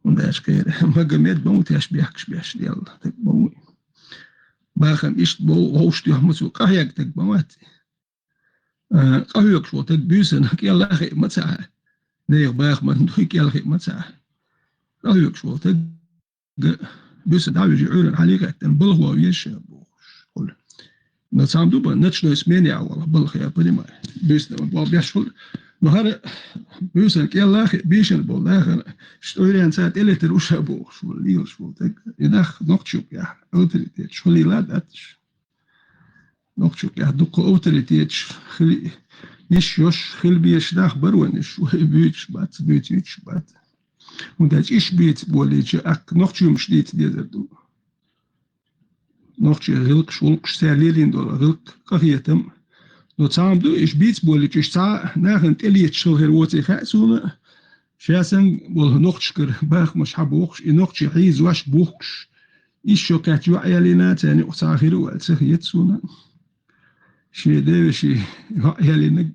ХӀунда аьлча кхера Магомед бан ву теш бехкаш беш делла. Таг бан ву. Бахам иштта бов, вовш тохма цу къахьег таг бан вац. А, къахьоьгуш волу таг буьйсанна кӀел а хиъ ма ца хьа. Нехан бахаман дуй кӀел а хиъ ма ца хьа. Къахьоьгуш волу таг буьйсанна дӀавижи Ӏуьйранна хьалийкхеттина балхо веза ша бохуш хуьлу. Но цхьа хӀума ду бан, ночной смене а вала балхе а, понимаю. Буьйсанна боху беш хуьлу. Но хӀара буьйсанна кӀел а хиъ бийшина болу нахана, ш-, Ӏуьйранна цара тӀелетар ву ша бохуш волу, лелаш волу таг. И нах нохчу юкъехь авторитеташ хуьлийла а дац. Нохчу юкъехь дуккха авторитеташ хили йиш йолуш, хила безаш нах бара вайн уьш, вай буьйцуш бац, буьйцуьйтуш бац. ХӀунда аьлча уьш бийца болийча, аккха нохчийн хӀумаш дийца дезар ду. Нохчийн гӀиллакхаш, гӀуллакхаш, цара лелийна долу гӀиллакх, къахетам. Но цхьа хӀума ду, уьш бийца болийча, уьш цхьа а нахана тӀелеташ хила хир воций хаьа суна. Ша санна болу нохчашкара бахамаш хьан бохуш, и нохчий хьийзош бухкуш, ишшо кхаьчча йоӀ ялийна, царна юкъа цхьа хир ву аьлла ца хета суна. Шен девешин йоӀ ялийнарг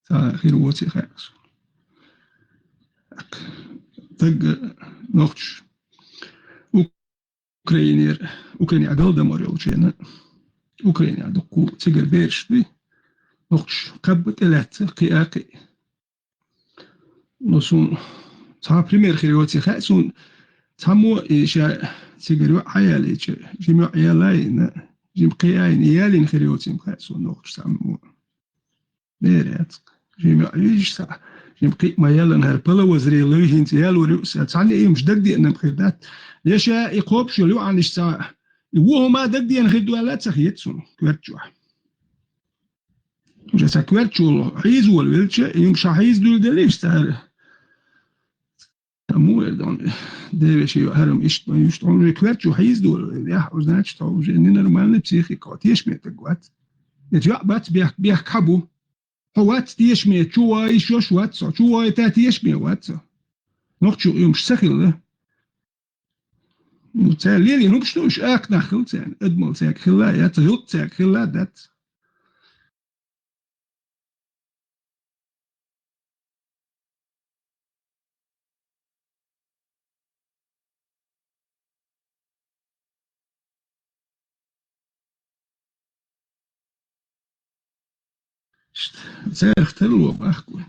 цхьа хир воций хаьа суна. Таг нохчаш Украинера, Украинехь галдамар йолчу хенахь, Украинехь дуккха цигара бераш дуй, нохчаш кхаба тӀелаьцна, кхиа а кхиъ. Ну, суна цхьа пример хир йоций хаьа суна, цхьаммо и ша цигара йоӀ хьан ялийча, жима йоӀ яла а йина, жима кхиа а йина, ялийна хир йоций хаьа суна нохчаша цхьаммо. Нера яц. Жима йоӀ йижа схьа, жима кхиъ ма яллан хӀара палавазре луй хӀинца ялор ю аса, цхьанна и юмаш дагадеана хир дац. Я ша и кхобуш йолу йоӀанаш цхьа, и вон хӀума дагадеана хир ду аьлла а ца хета суна, коьрта чохь. Уже сан коьртачул хьийза волавелча, и юмаш хьийза дуьйладеллийша цара. Амма вай дон, девешин йоӀ хӀара-м иштта ма ю, иштта хьуна вай коьртачу хьийза долавелла. Яхь, значит, хьо уже ненормальный психика, хьо тешаме таг вац. Эца йоӀ бац бехк, бехк хьан бу? Хьо вац тешаме, чу вай йиш йолуш вац со, чу вайта тешаме вац со. Нохчийн юмаш ца хилла. Ну, цара лелийна хӀумаш ду, уьш акха нах хилла царна, адамал цаьрга хилла а яц, гӀиллакх цаьрга хилла а дац. Царах тарло бахку.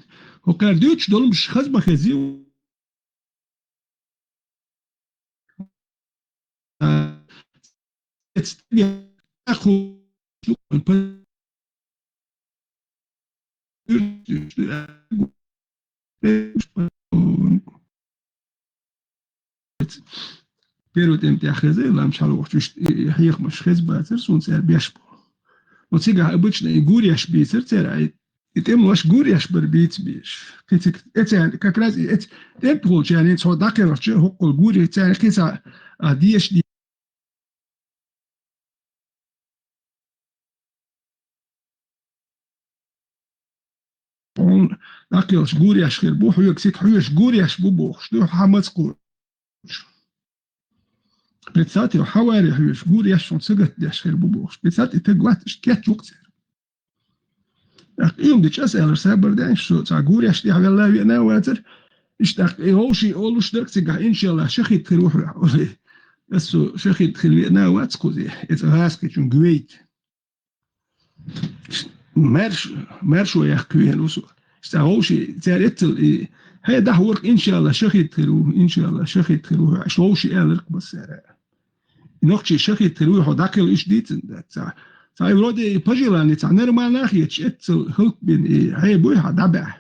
ХӀокхара дуьйцуш долу хӀумаш хаза ма хезий. Первый тӀеман тӀехь хеза, ламаш хьалавахча, уьш, и, и хьехамаш хеза бацара, суна цара беш бу. Но цигахь обычно и гуреш бийцара цара, ай, и тӀемалош гуреш бара бийца безаш. Кхин цига, эцарна, как раз и эц-, тӀемтахолчарна цхьа дӀакхелхича, хӀоккхул гуре царна кхин цхьа, а, деша ди-, Хьуна дӀакхелхаш гуреш хир бу, хьоьга цига хьоьжуш гуреш бу бохуш ду, хьан маца кхочуш. Представьте, хьан варе хьоьжуш гуреш хьуна сагатдеш хир бу бохуш. Представьте, и таг вац, иштта кечву-кх церан. ТӀаккха и хӀума дича аса аьллера, сабар даьнаш, со цхьа гуреш тӀехь велла веана а вацара, иштта тӀаккха и вовшийн олуш дара-кх цигахь, иншаллахӀ, шахид хир ву хьо, олий. Аса со шахид хила веана а вац кхуза, и цӀа гӀазкхичун гвейт. Маьрш-, маьршо яккха веана ву со. Цхьа вовшийн, цара эццал и, хье, дахьа вара-кх, иншаллахӀ, шахид хир ву, иншаллахӀ, шахид хир ву хьо, аша вовшийн аьлларг массара. Нохчий шахид хир ву хьо дӀакхелла уьш дийцина дац. Цхьа, цхьа и вроде и пожелание, цхьа нормально а хеташ, эццал хӀаллакбина и хье буй хьан дӀабаьхьа.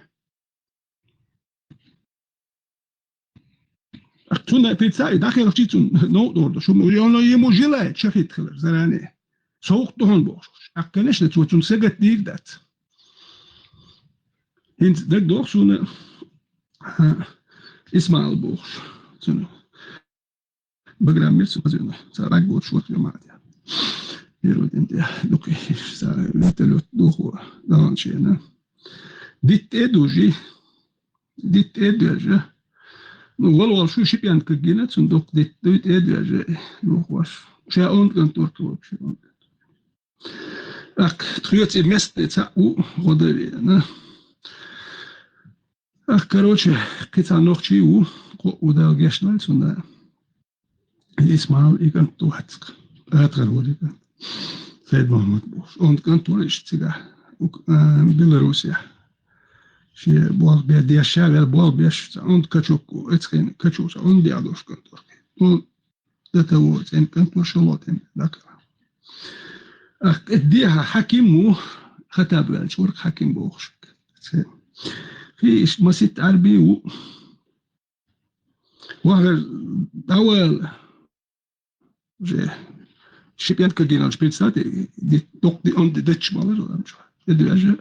Цунна пицца и дахьелчи цун новкъа дора, шу мо, оно ему желает шахид хилар, заранее. СовгӀат ду хьона бохуш. ТӀаккха, конечно, цо цунна сагатдийр дац. ХӀинца дагадоху суна, а, Исмаил бохуш. Цунна баграммир цу хазина. Ца раг боцуш вот ю мадя. Первый день я. Ну, ца вертолёт духу. Да, он чена. Дитте дужи. Дитте дужи. Ну, вал вал шу шипьянка гина, цун док дитте дужи. Ну, ваш. Ша он контор вообще. Ах, тхьоьца и месте ца у гӀодавена. Ах, короче, кхин цхьа нохчий ву, кхо у Дала гешнал цунна. Исмаил и кӀант ду хьацкъ. Атхар вури кӀант. Сайд Мухаммад бохуш. Он кӀант вури иш цигахь. Ук-, а, Белоруссия. Ши болх бе деш, ша вел болх беш, ца он качок, эцхин качок, ца он беадош кӀант вури. Он до того цӀен кӀант вури шолотен, дакъа. Ах, кӀе дехьа хьаким ву, Хаттаб ваьлча варх хьаким бохуш. Цхьа. Хи иш масит Ӏарби ву. Вахар давал. Уже шипьянт кагинал шпиц сати, ди-, док ди-, он ди дачмалар, ам чу. Эду я же,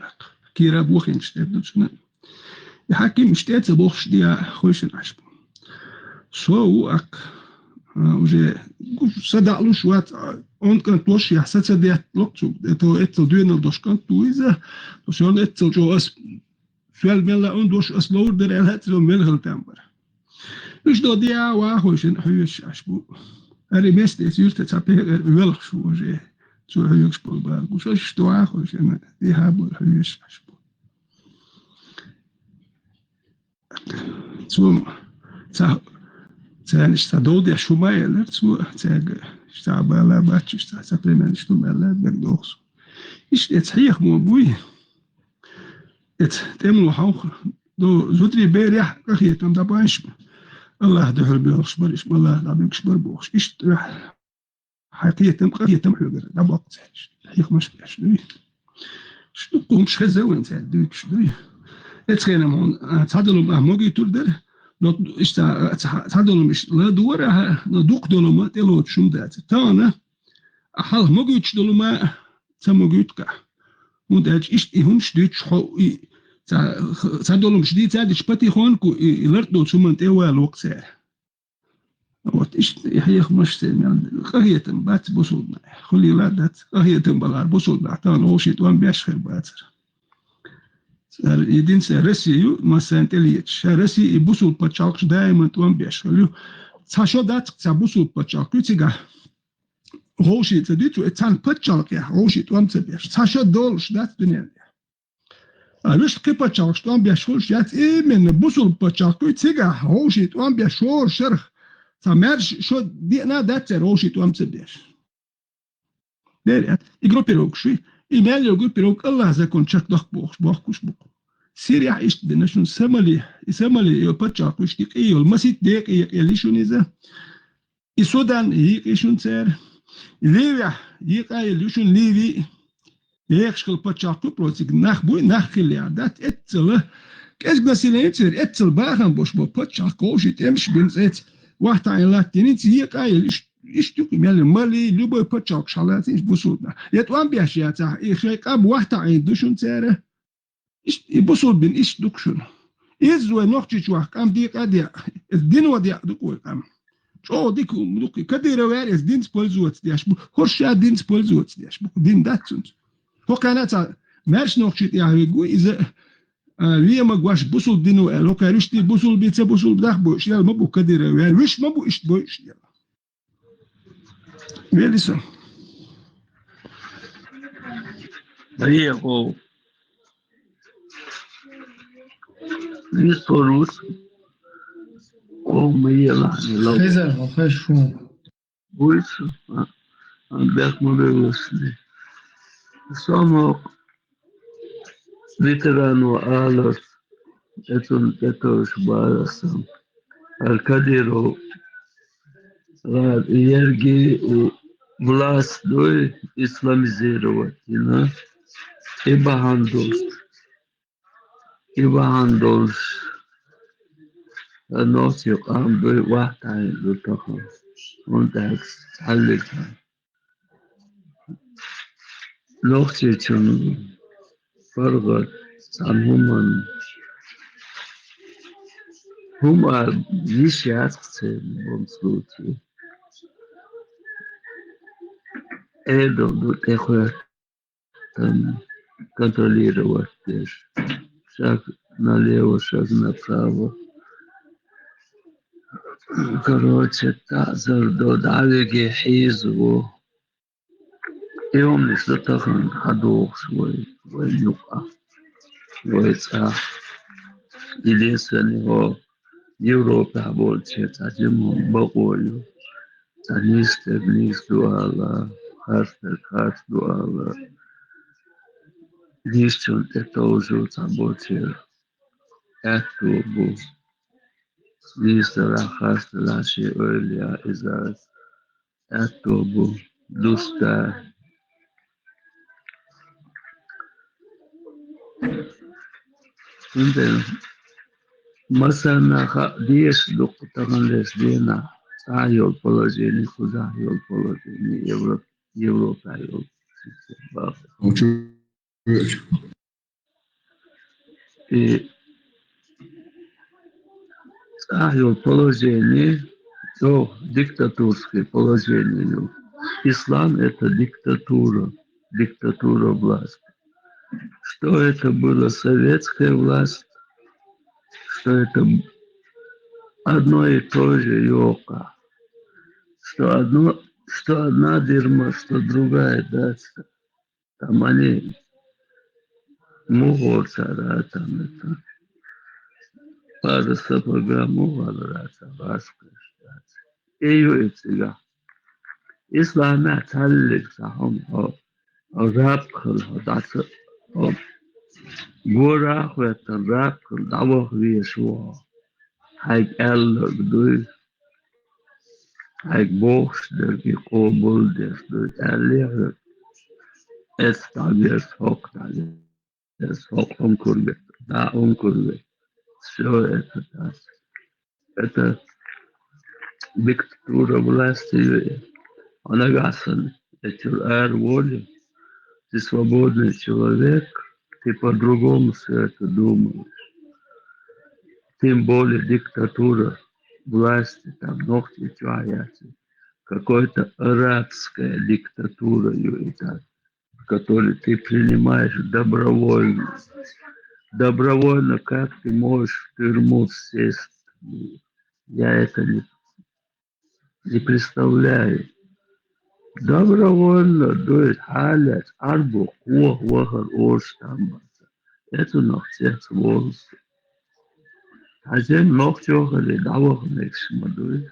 кира бухин штер дучна. И хьаким штер ца бохуш диа хойшин ашбу. Со у ак, а, уже гу-, садаълуш вац, а, он кӀант дош, я саца диат локцу, это, это дуэнал дош кӀант дуиза, то всё равно это чё ас, фел мела он дош ас ловр дер, эл хат, цо мел хал там бар. Уж до диа ва хойшин хьуеш ашбу. Ари месте сюрте ца пе, велх шу уже. Цо хьуеш пол бар. Гуш аш до ва хойшин, ди ха бу хьуеш ашбу. Цум ца, цаьнаш ца дов деш шу ма элар, цу цаьга ца бала баччаш, ца, ца племенаш ту мелла бер дохсу. Иш эц хьех мо буй. Эц тӀемло хьовха, до зудри берехь къахетам дӀабанш. Аллах дуьхьал боьлхуш бар, иш Аллах дӀабуьгуш бар бохуш. Иш тӀехь хьай кхетам, къахетам хьоьгара дӀабоккху цаьраш. Хьехамаш беш дуй. Шу кхумаш хеза вайн цаьрга дуьйцуш дуй. Эцхенам хьуна, а, цхьадолум а могуьйтур дара, но иш ца, а, цхьа-, цхьадолум иш ладугӀара, а, но дукха долума тӀелоцуш хӀума дац. Тахана а хьалха могуьйтуш долума ца могуьйту кхаъ. ХӀунда аьлча иштта и хӀумаш дуьйцуш хьо и ца, ца долумаш дийца дича патихонку и, и лартӀ доцу хӀуманна тӀе вала воккха цара. Вот, иштта и хьехамаш церан мел къахетам бац бусулбанехь. Хулийла дац, къахетам балар бусулбанехь, тахана вовшийн тӀом беш хир бацара. Цара и дин цара Россию массарна тӀелеташ. Ша Россия и бусулба пачхьалкхаш даиман тӀом беш хир ю. Цхьа шо дац, цхьа бусулба пачхьалкх ю цигахь. Вовшийн ца дуьйцу, э, царна пачхьалкхехь вовшийн тӀом ца беш. Цхьа шо долуш дац дуьненахь. А вуьшта кхин пачхьалкхаш тӀом беш хуьлуш яц, именно бусулба пачхьалкх ю цигахь, вовшийн тӀом беш шора шарах. Цхьа маьрша шо деана дац цара вовшийн тӀом ца беш. Дера, и группировка шуй, и мел йолу группировка Аллах закон чекхдоккху бохуш, бохкуш бу. Сирияхь иштта дина шуна Сомали, и Сомали йолу пачхьалкх вуьшта къе йолу, масийтта декъе екъелли шуна иза. И Судан йийкъи шуна цара. Ливия йийкъа елли ю шуна Ливи. Екъашкал пачхьалкх ю проциг нах буй, нах хилла яр дац, эццала. КӀезиг население церан, эццала бахам бош бо пачхьалкх, вовшийн тӀемаш бина цӀецӀ. Вахтаин латтинийца екъа елли, иш, иш дукха мел, Мали, любой пачхьалкхаш хьалацийша бусулба нах. Я тӀом беш яцахь, и шайн къам вахтаин ду шуна цара. Иштта и бусулба дин иштта ду-кх шуна. Иза вай Нохчийчохь къам декъа а деа, иза дино деа ду-кх вай къам. ЧӀогӀа дика ду-кх, Кадыров ваьр иза динца пользоваться деш бу, хӀорш ша динца пользоваться деш бу, дин дац цуьнца. ХӀокхарна а ца маьрша нохчий тӀехь вигу иза, а, вема гуш бусулба дино аьлла, хӀокхара вуьшта бусулба, ца бусулба нах бойуш, ял ма бу Кадыров ваьр, вуьш ма бу иштта бойуш ял. Вели со. Ае, о. Вис порус. О, моя ла, не ла. Хезер, хай шу. Вис, а, а, бяк ма бевласни. Само ветерану алас, эцун тӀетовш баласан. Аль-Кадиров, ла, ерги, э, власть дуй исламизировать, you know? И бахьан долуш. И бахьан долуш. Ца нохчий къам дуй, вахтайн ду тахан. ХӀунда аьлча цхьаллиг нохчийчун паргӀат цхьан хӀуман, хӀума йиш яц церан бомцлуци. Эдал ду тӀехветтан контролировать деш. Шаг налево, шаг направо. Короче, таӀзар до, дӀавиге хьийзаво. Иумнис ду тахан хьадугӀуш вай, вай юкъа, вай цӀа. Единственный хӀо Европа болче цхьа жима бакъо ю. Цхьа нийсдер нийса ду ала, харцдер харц ду ала. Нийсачун тӀе товжу цхьа болче аьтту бу. Нийсдарахь, харцдарахь шен ойла я иза. Аьтту бу, дуста. Цундела массанхьа деша дукха таханлерча дийнахь цӀахь йолу положение, кхузахь йолу положение, Европ-, Европа йолу. И цӀахь йолу положение, чӀогӀа диктатурское положение ю. Ислам — это диктатура, диктатура власти. Что это было советская власть, что это одно и то же йоккха. Что одно, что одна дирма, что другая, да, там они муха вара цара, там это, пара сапога муха вара цара, васкаш. И ю и цигахь. Исламехь цхьаллиг цхьа хӀума хьо, хьо раб хила, хьо дӀа ца, хьо гора а хӀоьттина раб хила дӀаваха везаш ву хьо. Хьайга аьлларг дуй, хьайга бохуш дерг и къобалдеш ду, аьллера, эцу дӀавеза, хӀокху дӀавеза, хӀокху хӀума кургара, дӀа хӀума кургара. Всё это дац. Это диктатура власти ю и. А нагахь санна эцуьра ара волий, ты свободный человек, ты по-другому всё это думаешь. Тем более диктатура власти, там, нохчийчохь яц, какой-то арабская диктатура ю и так, в которой ты принимаешь добровольно. Добровольно, как ты можешь в тюрьму сесть? Я это не, не представляю. Добровольно, то есть, хьалаца, Ӏарбо кхоха вахар орца там баца. Эцунах цец волуш. Хьажен нохчо хиле дӀаваха мегаш ма дуй.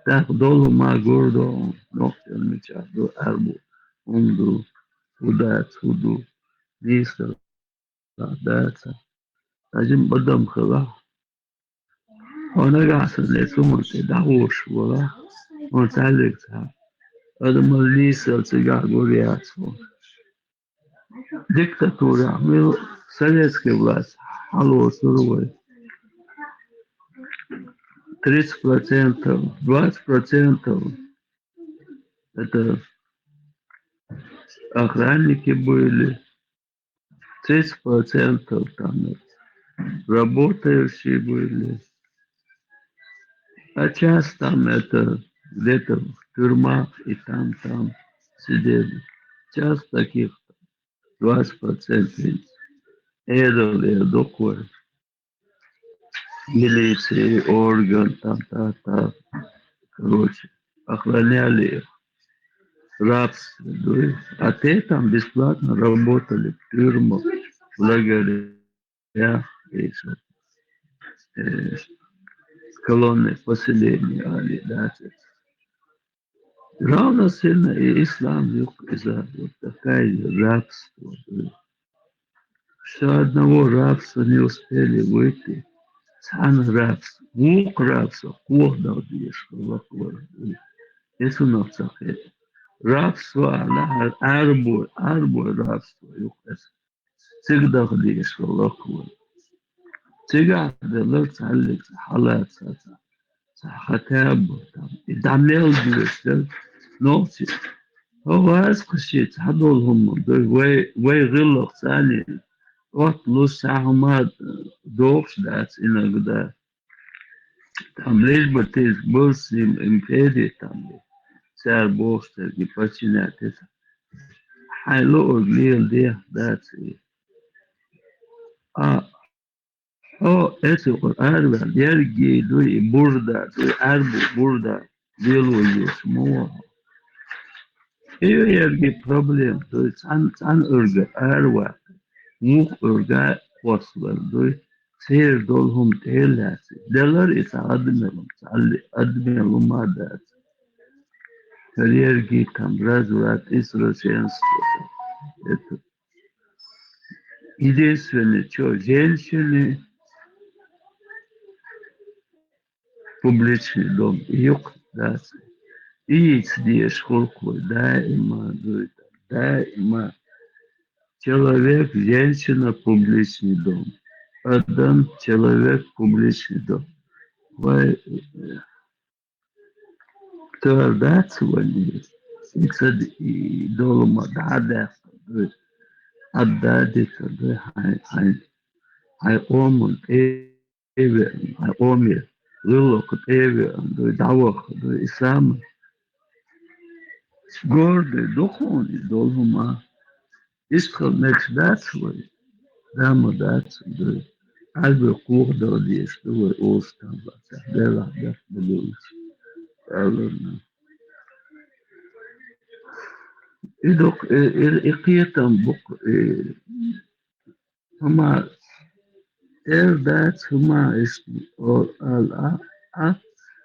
ТӀаккха долу ма гур до, нохчо мичахь ду, Ӏарбо хӀун ду, хӀун дац, хӀун ду, нийса дац. Хьажен бадам хила. Хьо нагахь санна эцу хӀуманна тӀе дӀахьош вала, хьуна цхьаьллиг ца. Адамал нийсал цигахь гур яц хьуна. Диктатурехь мила советская власть хьалоцура вай. Тридцать процентов, двадцать процентов это охранники были, тридцать процентов там это работающие были. А часть там это где-то в тюрьмах и там, там сидели. Часть таких двадцать процентов. Эдал, э, дукхой. Милиция, орган, там, та, та. Короче, охраняли их. Рабство, да? А те там бесплатно работали в тюрьмах, в лагерях, и что, э, колонные поселения, али, да, это. Равносильно и ислам юкъа иза, вот такая рабство. Всё одного рабства не успели выйти. Цхьана рабство, вукху рабство, кхоха дала дезаш хилла вай. Эцу нах ца хета. Рабство ала, Ӏарбой, Ӏарбой рабство юкъа эца. Цига даха дезаш хилла вай. Цигахь делар цхьаллиг цхьа хьалаца цхьа, цхьа хатаб, там, и дӀа мел доьшуш дара нохчий. Хьо ваза кхаши цхьадолу хӀума ду, вай, вай гӀиллакх царний, отталуш цхьа хӀума дохуш дац иногда. Там лишь бы ты был с ним в империи, там, цара бохуш дерг подчинять. Хьайн луург леладе, дац и. А хьо эцу юкъара араваьлла, ерриге дуй и бурда, дуй Ӏаьрбу бурда, лело йоцу ма ву хьо. И ерриге проблема дуй, цхьана, цхьана уьрга араваккха, муха уьрга кхоссавелла дуй, церан долу хӀума тӀе а лаьцна. Делара и цхьа адамел хӀума, цхьа адамел хӀума а дац. ХӀара ерриге там разврат, извращенство. Это единственное, чё, женщины, публичный дом, и юкъа дац. И йица дезаш хуьлу-кх вай даима, дуй, даима. Человек, женщина, публичный дом. Адам, человек, публичный дом. Вай, э, Тора дац вайн, и ца д-, и долу ма дӀа а даьккха, дуй, Ӏадда а дика, дуй, хьайн, хьайн, хьайн къоман тӀе а веана, хьайн къоме гӀиллакх тӀе а веана, дуй, дӀаваха, дуй, и самый гордый ду хьуна и долу хӀума. Иштта хила мегаш дац вай, да ма дац, дуй. Ӏаьрбийн кхоха дала дезаш ду вай, оцу там бацахь, Делахь бехк ма дуьллуш. Аларна. И дукха, и, и, и кхетам бу-кх, и, хӀума, эр дац, хӀума, иштта, о, ала, а, а,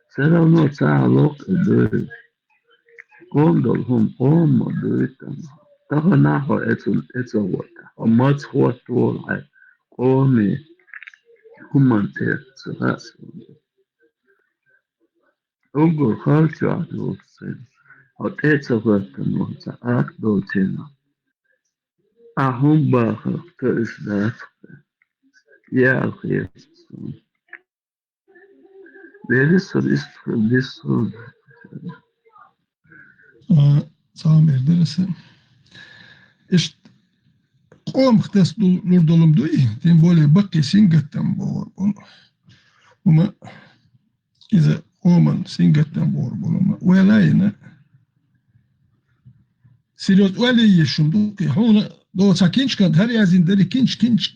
всё равно ца хьалокх и дуй. Къоман долу хӀума къоман ма дуй там. Тахана хьо эцу, эца гӀоттахь, хьо маца гӀоттаволу хьайн къоме хӀуманна тӀе ца хаьа суна. Уггар халчохь долчу сайна, хьо тӀе ца хӀоьттина волу цхьа атта долчу хенахь, ахь хӀума бахарх таиса дац-кх, яа хета суна. Велисар иштта хила дисса. А, цхьа а мер дара аса. Иштта къомах тасадулур долу-м дуй, тем более баккхий сингаттам бохург болу. ХӀума иза къоман сингаттам бохург болу-м. Вай лайна. Серьёзно, вай лайна еш шун ду-кх, хьуна долу цхьа кинчкан хӀара яздина дара, кинч, кинч.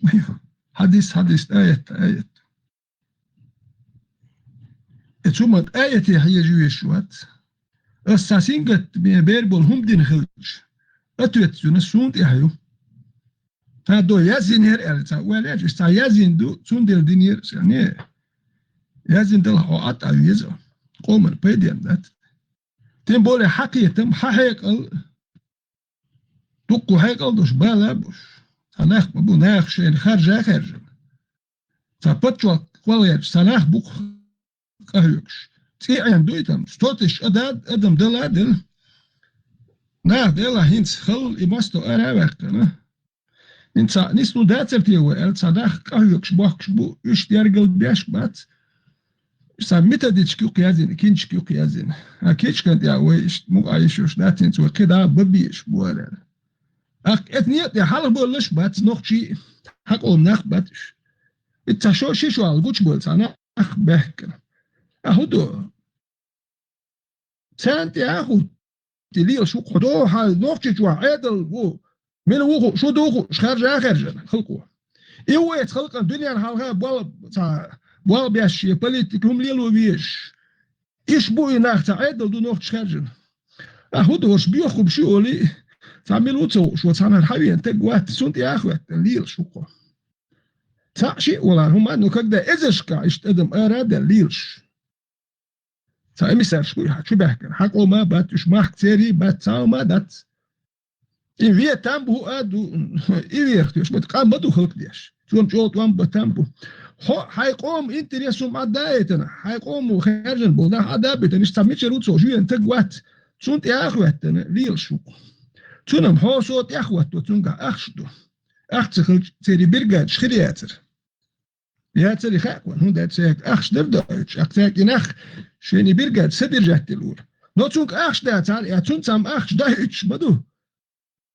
Хьадис, хьадис, аят, аят. Эцу ма аятехь еза веш вац. Ас цхьа сингаттаме бер болу хӀума дина хилча, ответ цуьнан суна тӀехь ю. Та до яздинера аьлла, цхьа ойла еш, цхьа яздина ду, цундела динера сан. Не. Яздина дала хьо Ӏад а веза. Къоман пайденна дац. Тем более хьан кхетам, хьан хьекъал, дуккха хьекъал долуш, бала а болуш. Цхьа нах ма бу, наха шайна харжа а хаьржина. Цхьа паччахьалкх кхоллаелча, цхьа нах бу-кх къахьоьгуш. ЦӀе Ӏен дуй там, сто тысяч адам дала а делла. Наха делахь хӀинца халла и масто ара а ваьккхина. ХӀинца цхьа нислур дацара те вай аьлла, цхьа нах къахьоьгуш бохкуш бу, уьш дергал беш бац. Цхьа методичка юкъ яздина, кинчка юкъ яздина. А кинчкан тӀехь вай иштта мукъа йиш йолуш дац, хӀинца вай кхидӀа а бан безаш бу аьлла. Аккха эцу некъа тӀе хьалха боллаш бац нохчий, хьан къоман нах бац уьш. Иштта цхьа шо ши шо гучубевлла цхьа нах баьхкина. А хӀун до? Царна тӀе а хӀуттий лелаш ву-кх хьо, дохьа нохчийчохь Ӏедал ву, мила ву хууш, шу ду хууш, харжа а хаьржина халкъо. И ву эцу халкъана дуьненна хьалха бол-, цхьа, болх беш шен политика хӀума лело везаш. Иш бу и нах, цхьа Ӏедал ду нохчаша хаьржина. А хӀун дохуш, боьха хӀума шу олий, цхьа мила ву ца хууш, ван цхьанхьара хьан вена таг вац, цунна тӀе а хӀоьттина лелаш ву-кх хьо. Цхьаъ шиъ валахь хӀума, ну, когда эзаршкахь иштта адам ара а даьлла лелаш. Цхьа эмиссарш бу и хьан чу баьхкина. Хьан къома а бац, уьш махка церий а бац, цхьа а хӀума а дац. И вен там бу а ду, и веха тоьш бу, къам ма ду халкъ деш. Цунна чӀогӀа тӀом бан там бу. Хьо хьайн къоман интерес хӀума Ӏадда а айтана, хьайн къомо хаьржина болу нах Ӏадда а битана, иштта цхьа мичара ву цо жоьна таг вац, цунна тӀе а хӀоьттина, лелаш ву-кх. Цунна-м хьо со тӀехӀотто, цуьнгахь ахча ду. Ахча ца хилча, церий биргадаш хир яцара. Яцари хаьа вайна, хӀунда аьлча цаьрга ахча дара доуьйтуш, а цаьрга и нах шайна биргада содержать делура. Но цунга ахча дацахьара, я цунна цхьа ахча доуьйтуш ма ду.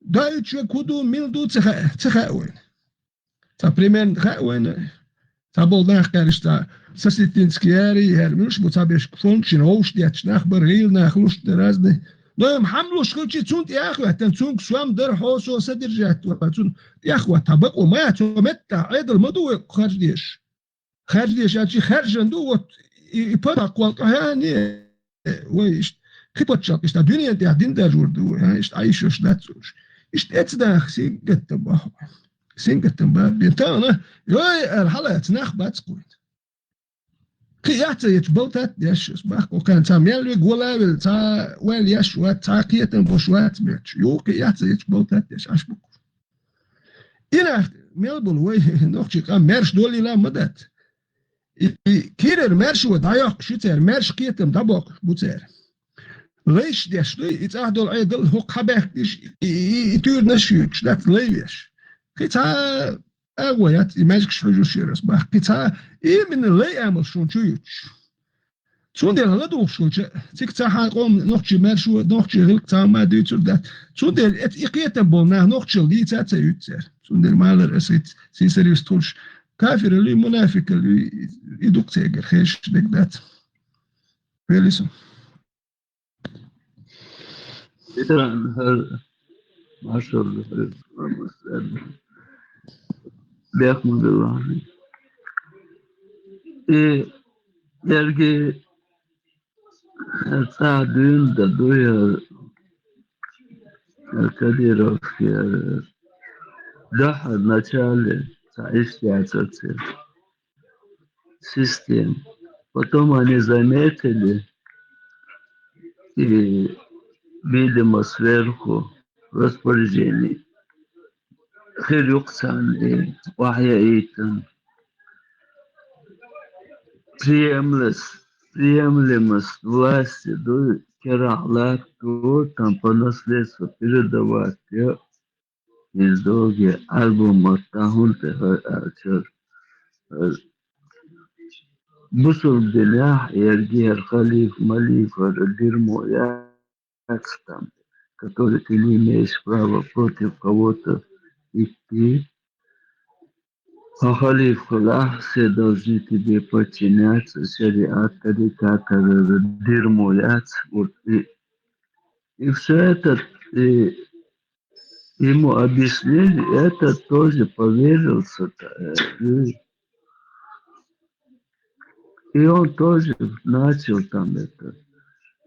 Доуьйтуш верг хӀун ду, мила ду, ца хаьа, ца хаьа вайна. Цхьа примерно хаьа вайна. Цхьаболу нах кхаьриш цхьа сосветинский яри, яри муьлш бу цхьа беш фондашна вовшах детташ нах бара, гӀийла нах луш дара разный. Но амма хьамлуш хилчи цунна тӀехӀоьттина, цунга сом дара хьо со содержать ван, цунна тӀехӀотта бакъо ма яц, цо меттахь Ӏедал ма ду вай харж деш. Харж деш аьлчи харжан ду, вот, и, и пачхьалкх кхолла къахьа а не, вай иштта, кхин пачхьалкх иштта, дуьнен тӀехь дин даржур ду вай, а, иштта Ӏайшош дац уьш. Иштта эцу даха сингаттам бахьа. Сингаттам бахьа. Бен тахана, йой, ара хьалаца нах бац кхуьйту. Кхин яц а ецу балтат деш, ас бахка, кхаьн ца мел виг вала а вел, ца ваьл еш вац, ца кхетам бош вац метташ. Ю, кхин яц а ецу балтат деш, аш бу. И нах мел болу вай, нохчий къам маьрша долийла а ма дац. И, и кийрара маьршо дӀайоккхуш ю цара, маьрша кхетам дӀабоккхуш бу цара. Лайш деш дуй, и цӀахь долу Ӏедал хӀокху хьабаьхкиш, и, и, и туьйранаш а юьйцуш дац лай веш. Кхин цхьа агӀо яц, и маьжгаш хьуьжуш яра ас бах. Кхин цхьа именно лай амал шуна чу юьйцуш. Цундела ладугӀуш хилча, цига ца хьан къоман нохчий маьршо, нохчий гӀиллакх цхьа ма дуьйцур дац. Цундела эц-, и кхетам болу нах нохчалла дийца а ца юьйцу цара. Цундела малар аса иц-, сийсара юьстахуьлуш, кафир луй, мунафикъ луй, и дукха цегара хезаш дерг дац. Велису. Ветеран, хӀара маршалла, хӀара бехк ма билла. И ерриге цхьа дуьйна дан ду яра, яра кадировский, яра дуьххьара начале цхьа иштта яцара церан система. Потом они заметили, и, видимо, сверху распоряжение хир ю-кх царна и охьаяийтина. Приемлес-, приемлемость власти ду, керахь латто, там по наследству передавать я. Иза догий Ӏаьрбийн маттахь хӀунда тӀе хьо аьлчара, э, бусулба динехь ерриге халифа, малифа, дирмо яц там, который ты не имеешь права против кого-то идти. Хьо халифа хилахь, все должны тебе подчиняться, шариат, тарикат, дирмо яц, вот, и, и всё это, и ему объяснили, этот тоже поверил, что, э, и, и он тоже начал там это,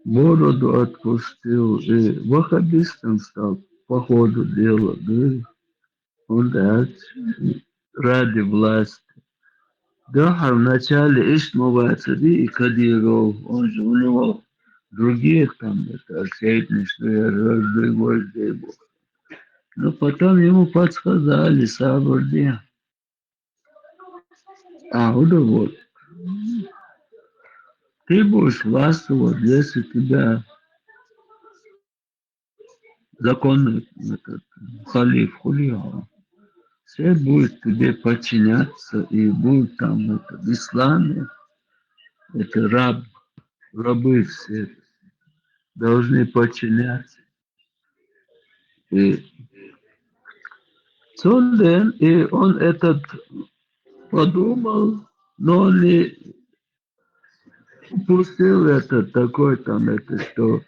бороду отпустил, и ваххабистом стал по ходу дела, да. Он, да, ради власти. Да, а вначале иштта ма вацара и Кадыров, он же у него другие там, это, артельные, что я рождаю, вождь дай Бог. Но потом ему подсказали, сабур де. А, вот, вот. Ты будешь властвовать, если тебя законный этот халиф, хулио. Все будут тебе подчиняться и будут там это, в исламе, это раб, рабы все должны подчиняться. И цундела, и он этот подумал, но не упустил это, такой там, это, что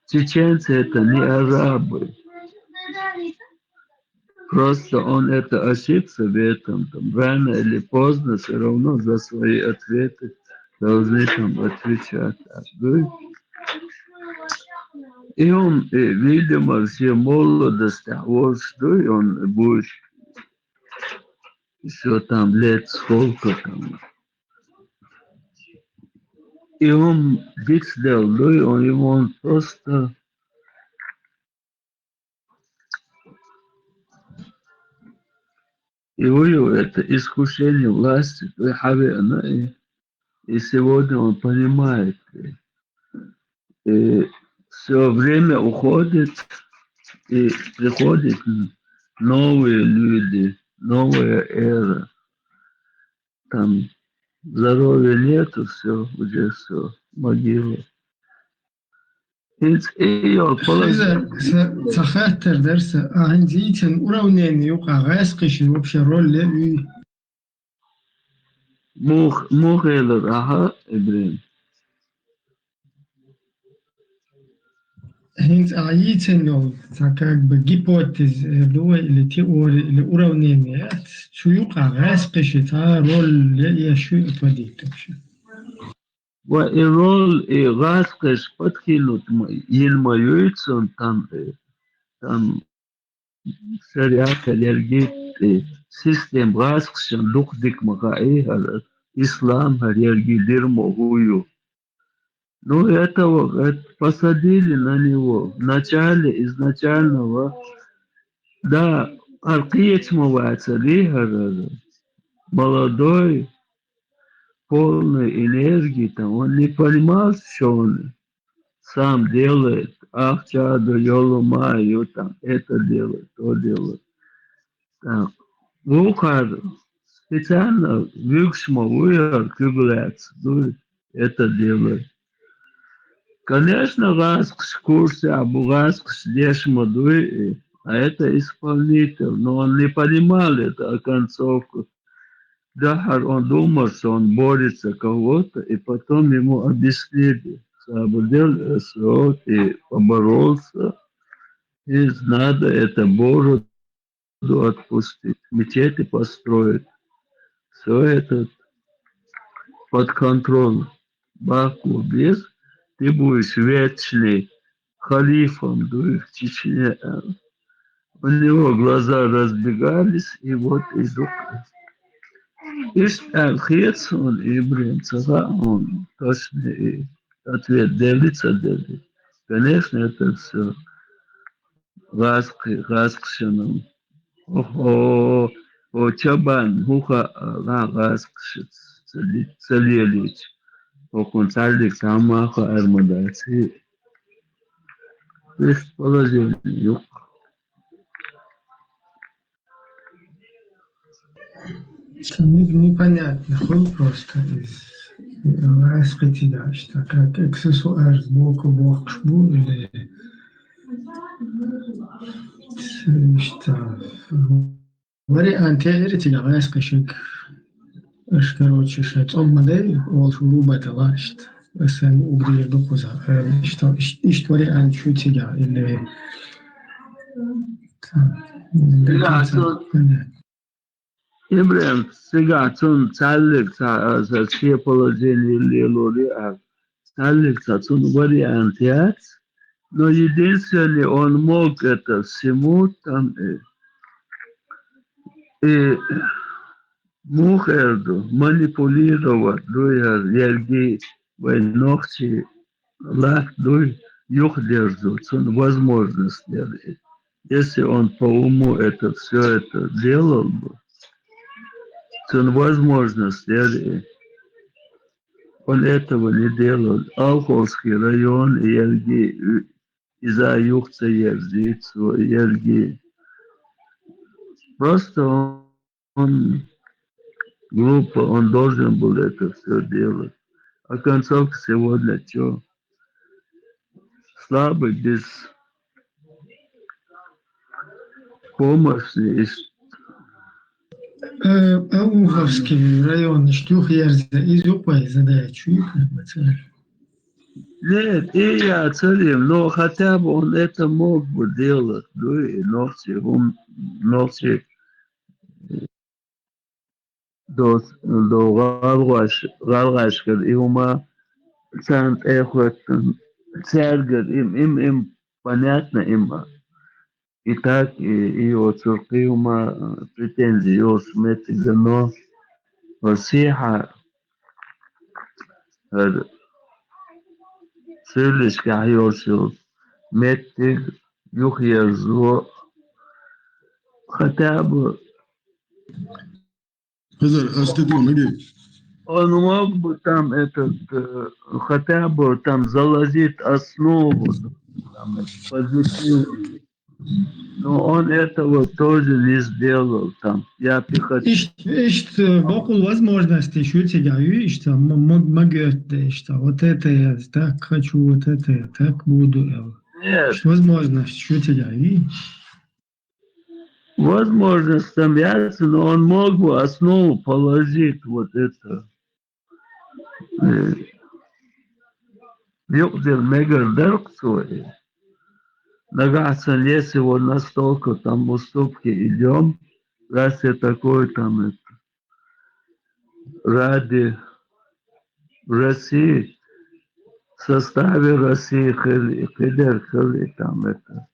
чеченцы это не арабы. Просто он это ошибся в этом, там, рано или поздно все равно за свои ответы должны там отвечать. А вы И он, э, видимо, все молодость, а вот что и он будет ещё там лет сколько там. И он бицдел, да, и он, ему он просто и у него это искушение власти, то и хаве она, и, и сегодня он понимает, и все время уходит, и приходят новые люди, новая эра. там здоровья нету, все, уже все, могила. ХӀинца и йолу положение. Хьиза, са, ца хаттар дара сан, а хӀинца йийцина уравнение юкъа гӀаскхишин вообще роль ле уьй? Мух-, муха элира ахьа, Ибрин? ХӀинца ахьа йийцина йолу, ца как бы гипотез, э, ду вай, или теория, или уравнение, цу юкъа гӀаскхишин цхьа роль ле я шу подийтуш? Ва и роль, и гӀаскхиш подкинуть ма, йина ма юй цунна там, э, там шариат хӀара ерги, э, система гӀаскхишна дукха дика ма хаьий хӀара, ислам хӀара ерги дирма хӀу ю. Ну, этого, это посадили на него. Вначале, изначального, да, хӀара кхеча ма вацара хӀара, молодой, полный энергии, там, он не понимал, что он сам делает, ахча ду, йолу ма ю, там, это делает, то делает. Так, вукхара специально вуьгуш ма вуй хӀара куьг лаьцна, дуй, это делает. Конечно, гӀаскхаш курсе а бу, гӀаскхаш деш ма дуй, а это исполнитель, но он не понимал это, оконцовку. Дахьар он думал, что он борется кого-то, и потом ему объяснили, что Абдел, э, что ты поборолся, и надо это бороду отпустить, мечети построить. Все это под контроль. Бахку без, ты будешь вечный халифом, дуй, в Чечне. У него глаза разбегались, и вот идут. Иштта аьлла хета суна, Ибрин, ца хаьа хьуна точно и ответ делли, ца делли. Конечно, это все гӀаскхи-, гӀаскхашна. Охо, о, Чабан, хӀун хаьа, гӀаскхаша ца ли-, ца лелийча. ХӀокхунна цхьаьллиг цхьамма а хаар ма дац. Иштта положение ю-кх. Ца не-, непонятно, хуьлу просто из, э, гӀаскхи ца деш, так как эксессуар сбоку бохкуш бу или ц-, иштта. Вариант яра цигахь гӀаскхашка, аша, короче, ша цӀом ма дай, олуш ву бата лаашта. Аса угрир ду кхуза. Э, иштта, иш-, иштта вариант шу цигахь, или, э, Цигахь цу-, Ибрин, цигахь цунна цхьаьллиг ца, аса шен положение лелоре а, цхьаьллиг ца цунна вариант яц, но единственный, он мог это всему там, э, э, муха эр ду, манипулировать ду яр, ерги вай нохчий латта дуй, юхадерзо, цунна возможность яр. Если он по уму это, всё это делал бы, цунна возможность яр, он этого не делал. Алховский район, ерги, иза юха ца ерзийта цо, ерги. Просто он Он глупо, он должен был это всё делать. А концовка сегодня чё? Слабый, без помощи. И с- Э, Алховский район, штух ерза, из юкъа задача, юкъа мацар. Нет, и я царем, но хотя бы он это мог бы делать, ну и ногти, он, ногти до, до гӀалгӀаш-, гӀалгӀашкара и хӀума царна тӀе а хӀоьттина, цаьргара им, им, им, понятно, им и так, и, и оцу кхин хӀума, э, претензи йолуш меттиг, но Россия хӀара суьйлишкахь йолуш йолу меттиг юхаерзо, хотя бы Хазар, ас тӀе ду, меги. Он мог бы там этот, э, хотя бы там заложить основу, там, позитив. Но он этого тоже не сделал там. Я пехотинец. Иштта, иштта боккъал возможности шу цига ю, иштта м- м- могётта, иштта вот это я так хочу, вот это я так буду. Нет, Иштта возможность шу цига ю. Возможность там яц, но он мог бы основу положить вот это. Э, Юкъдир мегар даркъ цо. Нагахьсанна, если вот настолько там уступки идём, раз я такой там это, ради России, в составе России хили, хилер хили там это.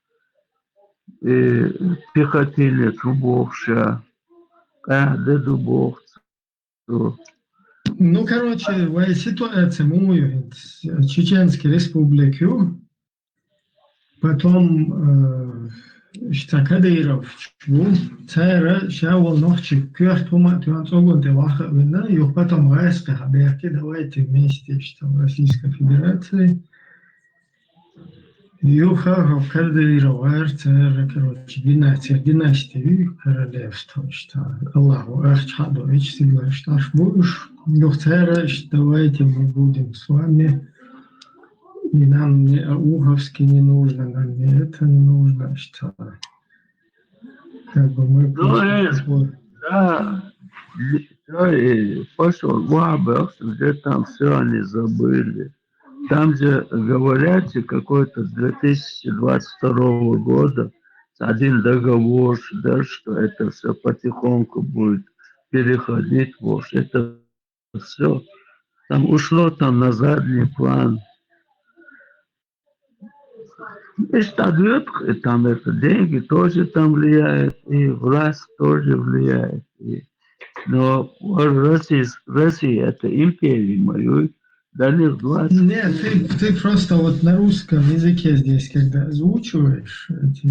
И пехотинец убохша, къаьхьа де дубохца. Ну, короче, вай ситуация му ю хӀинца. Чеченский республика ю. Потом, э, иштта Кадыров ву. Цара ша вол нохчи коьрта хӀума а тоьна цӀоган тӀе ваха а вина, юха потом гӀайскхи хьабехке, давайте вместе, иштта в Российской Федерации. Юха хӀо Кадыров вар цара, короче, династия, династия ю, королевство, иштта. Аллаху ахча хьадо, эч сигла иштта аш бу уж. Юха цара, иштта, давайте мы будем с вами. И нам не Ауховский не нужно, нам не это не нужно, иштта. Как бы мы Ну, просто э, такой Да, всё, и пошёл в Абакс, где там всё они забыли. Там же говорят, и какой-то с две тысячи двадцать второго года один договор, да, что это всё потихоньку будет переходить, вот это всё там ушло там на задний план. Иштта духьа, и там это деньги тоже там влияют, и власть тоже влияет. И, но Россия, Россия это империя моя, до них двадцать. Нет, ты, ты просто вот на русском языке здесь, когда озвучиваешь эти,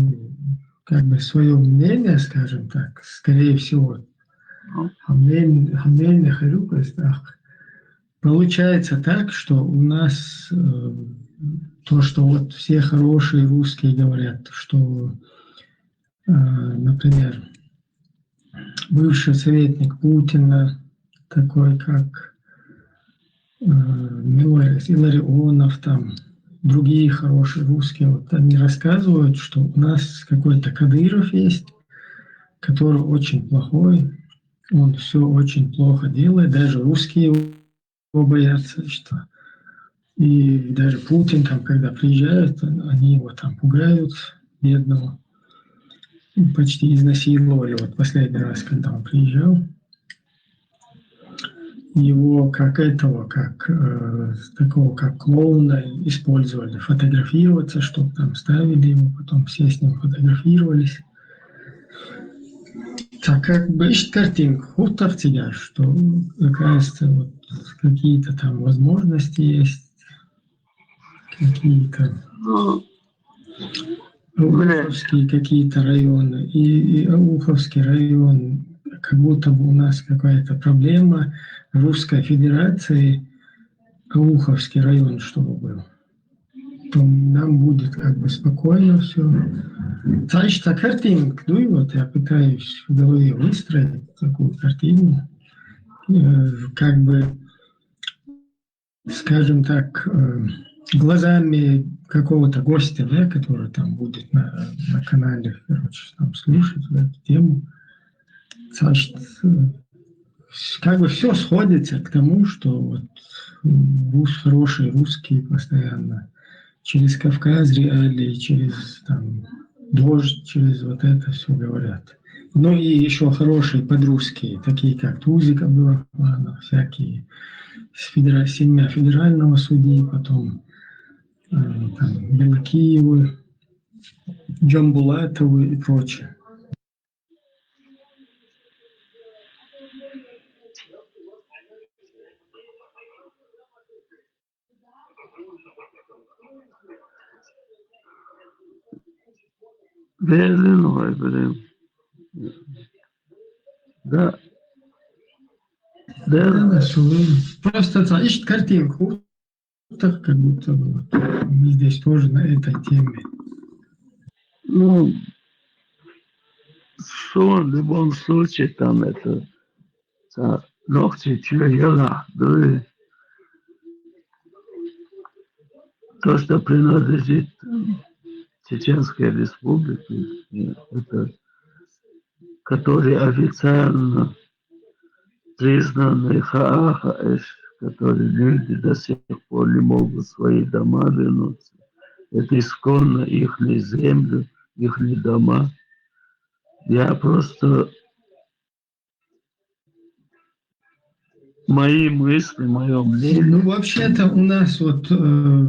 как бы свое мнение, скажем так, скорее всего, Ну. а мнение, а мнение Харюка, так, получается так, что у нас э, то, что вот все хорошие русские говорят, что, э, например, бывший советник Путина, такой как э, Милорис Илларионов, там, другие хорошие русские, вот они рассказывают, что у нас какой-то Кадыров есть, который очень плохой, он все очень плохо делает, даже русские его боятся, что и даже Путин там, когда приезжает, они его там пугают, бедного. Почти изнасиловали, вот последний раз, когда он приезжал. Его как этого, как э, такого, как клоуна использовали, фотографироваться, чтобы там ставили его, потом все с ним фотографировались. Так как бы ищет картинку, хутор тебя, что, оказывается, вот какие-то там возможности есть, какие-то Ну, Ауховские какие-то районы. И, и Ауховский район, как будто бы у нас какая-то проблема в Русской Федерации, Ауховский район, чтобы был. То нам будет как бы спокойно все. Цаишта картинка, ну и вот я пытаюсь в голове выстроить такую картину, э, как бы, скажем так, э, глазами какого-то гостя, да, который там будет на, на канале, короче, там слушать в эту тему. Значит, э, как бы все сходится к тому, что вот м, рус, хорошие русские постоянно через Кавказ реалии, через там дождь, через вот это все говорят. Ну и еще хорошие подростки, такие как Тузик Абдурахманов, всякие с федера- семья федерального судьи, потом э, там, Белокиевы, Джамбулатовы и прочее. Берлин, ой, блин. Да. Берлин. Просто это, ищет картинку, так как будто бы вот мы здесь тоже на этой теме. Ну, сун, в любом случае, там это, ца нохчи чуяла, да и то, что принадлежит Чеченской Республике, это, который официально признанный Хааха Эш, который люди до сих пор не могут в свои дома вернуться. Это исконно их землю, их дома. Я просто мои мысли, мое мнение. Ну, вообще-то у нас вот э,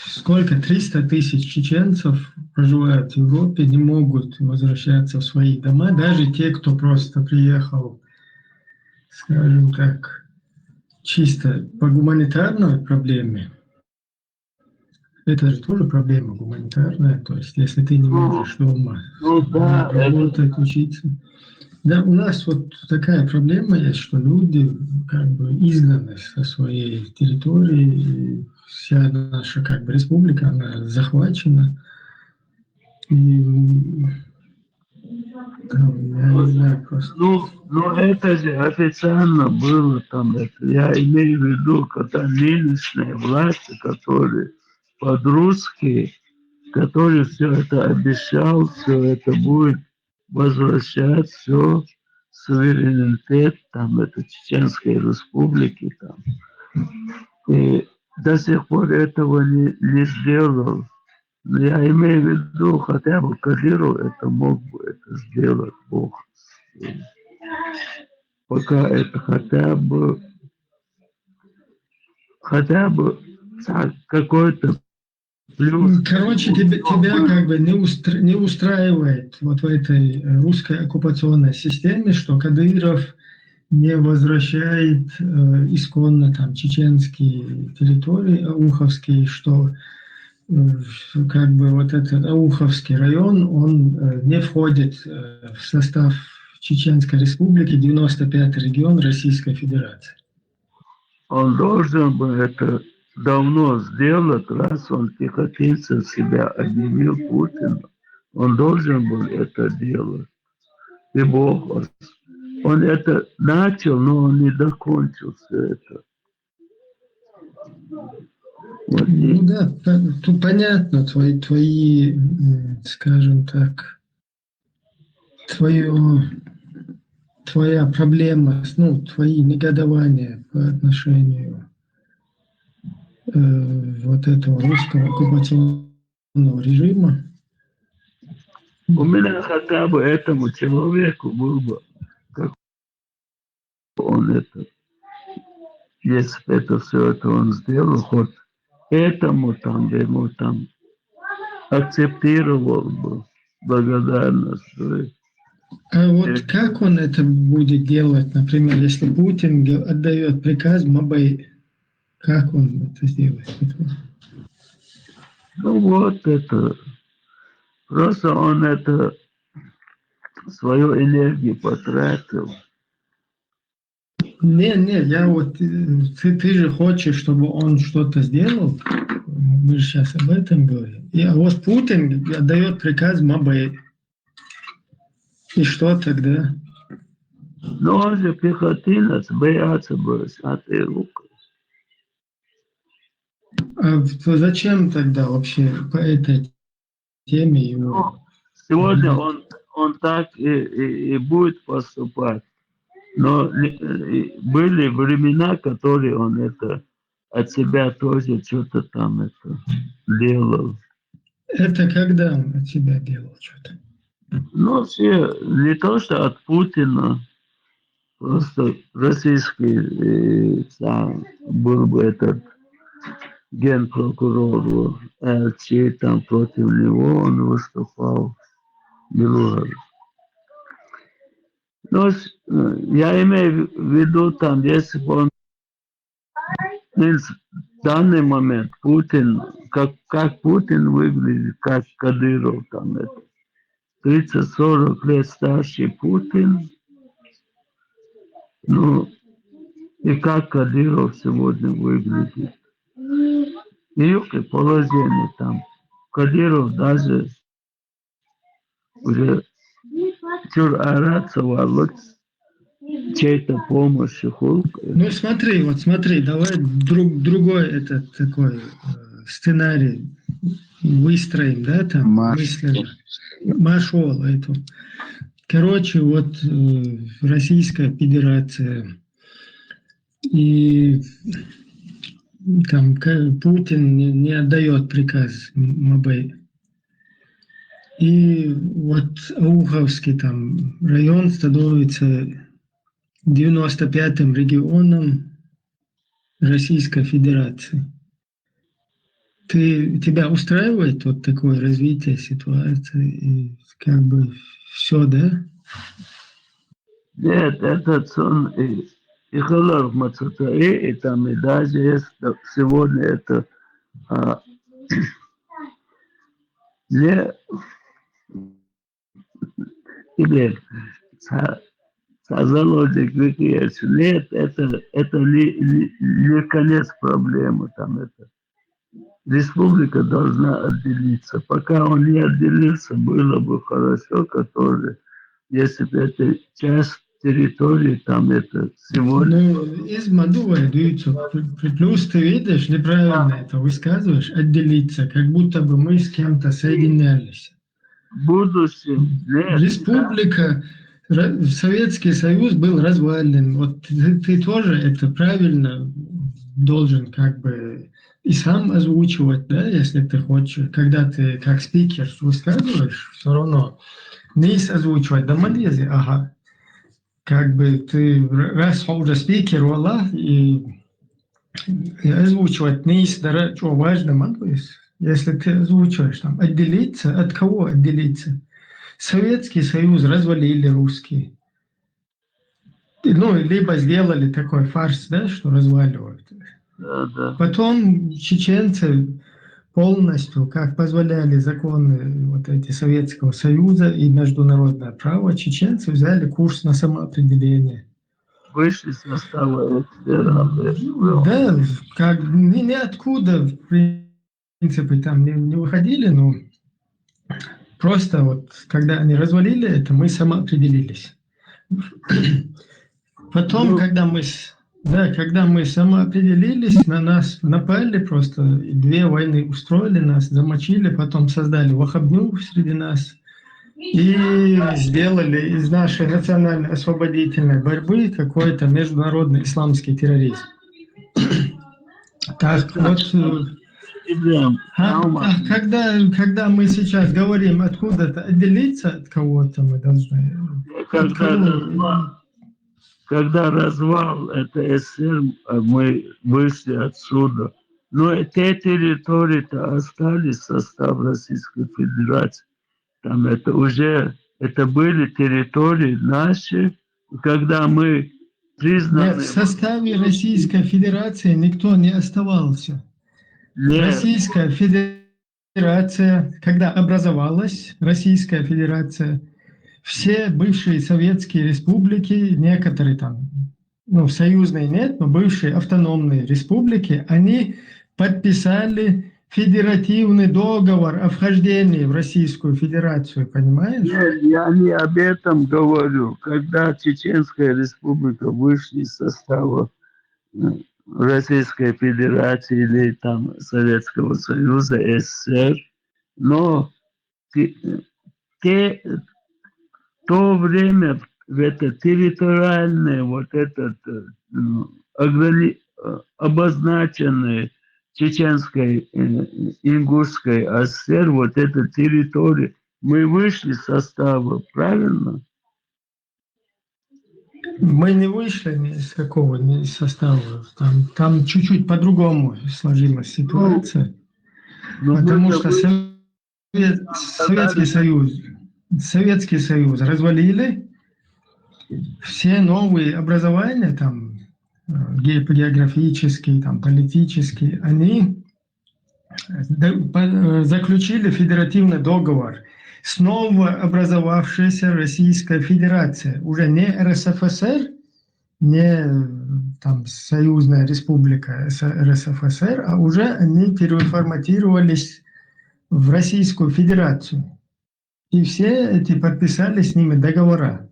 сколько, триста тысяч чеченцев проживают в Европе, не могут возвращаться в свои дома. Даже те, кто просто приехал, скажем так, чисто по гуманитарной проблеме, это же тоже проблема гуманитарная. То есть, если ты не можешь дома Ну да, это, работать, учиться. Да, у нас вот такая проблема есть, что люди как бы изгнаны со своей территории, и вся наша как бы республика, она захвачена. И, м, там, я не знаю просто. ну, но это же официально было там это. Я имею в виду, когда нынешняя власть, которые под русские, который все это обещал, все это будет возвращать, все суверенитет, там, это Чеченской Республики, там. И до сих пор этого не, не сделал. Но я имею в виду, хотя бы Кадыров это мог бы это сделать, Бог. Пока это хотя бы, хотя бы ца-, какой-то плюс. Короче, тебя, тебя как бы не, устра- не устраивает вот в этой э, русской оккупационной системе, что Кадыров не возвращает э, исконно там чеченские территории, ауховские, что э, как бы вот этот Ауховский район, он э, не входит э, в состав Чеченской Республики, девяносто пятый регион Российской Федерации. Он должен был это давно сделать, раз он пехотинцем себя объявил, Путин. Он должен был это делать. И Бог, он это начал, но он не докончил все это. Вот. Ну да, тут понятно, твои, твои, скажем так, твою, твоя проблема, ну, твои негодования по отношению э, вот этого русского оккупационного режима. У меня хотя бы этому человеку был бы, как он это, если это все это он сделал, хоть этому там, ему там акцептировал бы благодарность. А вот как он это будет делать, например, если Путин отдает приказ Мабай, как он это сделает? Ну вот это. Просто он это свою энергию потратил. Не, не, я вот, э, ты, ты же хочешь, чтобы он что-то сделал. Мы же сейчас об этом говорим. И, а вот Путин отдает приказ Мабе. И что тогда? Но он же пехотинец, боятся бы с этой рукой. А зачем тогда вообще по этой теме его? Сегодня он, он так и, и, и будет поступать. Но были времена, которые он это от себя тоже что-то там это делал. Это когда он от себя делал что-то? Ну, все, не то что от Путина, просто российский э, сам, был бы этот генпрокурор, Элчи, там против него он выступал. Белугов. Но я имею в виду, там, если бы он в данный момент Путин, как, как Путин выглядит, как Кадыров там это. тридцать-сорок лет старше Путин. Ну, и как Кадыров сегодня выглядит. И их положение там. Кадыров даже уже чур арат са валлалц, чей-то помощи хул. Ну смотри, вот смотри, давай друг, другой этот такой э, сценарий выстроим, да, там, Маш. Мысленно. Машол эту. Короче, вот э, Российская Федерация и там Путин не, не отдает приказ Мабей. И вот Ауховский там район становится девяносто пятым регионом Российской Федерации. Ты, тебя устраивает вот такое развитие ситуации? И как бы все, да? Нет, этот сон и, и Халарх Мацатаи, и там и даже есть сегодня это а, не или Сазалодик Викиевич, нет, это, это не, не, не конец проблемы, там это. Республика должна отделиться. Пока он не отделился, было бы хорошо, который, если бы эта часть территории, там это сегодня... Ну, из Мадувая даются, плюс ты видишь, неправильно это высказываешь, отделиться, как будто бы мы с кем-то соединялись. В будущем, нет. Республика, Советский Союз был развален. Вот ты, ты тоже это правильно должен как бы и сам озвучивать, да, если ты хочешь, когда ты как спикер высказываешь, все равно не озвучивать, да, Мадьязи, ага. Как бы ты раз уже спикер, вала, и озвучивать не дара, что важно, если ты озвучиваешь там, отделиться, от кого отделиться? Советский Союз развалили русские. Ну, либо сделали такой фарс, да, что разваливают. Да, да. Потом чеченцы полностью, как позволяли законы вот эти Советского Союза и международное право, чеченцы взяли курс на самоопределение. Вышли из состава СССР. Да, как ни, ниоткуда, в принципе, там не, не выходили, но просто вот, когда они развалили это, мы самоопределились. Потом, ну, когда мы с- Да, когда мы самоопределились, на нас напали просто, две войны устроили, нас замочили, потом создали ваххабню среди нас и сделали из нашей национальной освободительной борьбы какой-то международный исламский терроризм. Так вот, а, а, когда, когда мы сейчас говорим откуда-то отделиться от кого-то, мы должны... Когда, когда развал это СССР, мы вышли отсюда. Но те территории-то остались в состав Российской Федерации. Там это уже, это были территории наши, когда мы признаны... Нет, в составе Российской Федерации никто не оставался. Нет. Российская Федерация, когда образовалась Российская Федерация, все бывшие советские республики, некоторые там, ну, союзные нет, но бывшие автономные республики, они подписали федеративный договор о вхождении в Российскую Федерацию, понимаешь? Нет, я не об этом говорю. Когда Чеченская Республика вышла из состава Российской Федерации или там Советского Союза, СССР, но те, те, то время в это территориальное, вот этот э, ограни, обозначенное Чеченской, э, Ингушской АССР, вот эта территория, мы вышли из состава, правильно? Мы не вышли ни из какого, ни из состава. Там, там чуть-чуть по-другому сложилась ситуация. Ну, потому что Совет, Советский Союз, Советский Союз развалили, все новые образования, там, э, ге- географические, там, политические, они э, д- по- э, заключили федеративный договор с новообразовавшейся Российской Федерацией. Уже не РСФСР, не э, там союзная республика С- РСФСР, а уже они переформатировались в Российскую Федерацию. И все эти подписали с ними договора.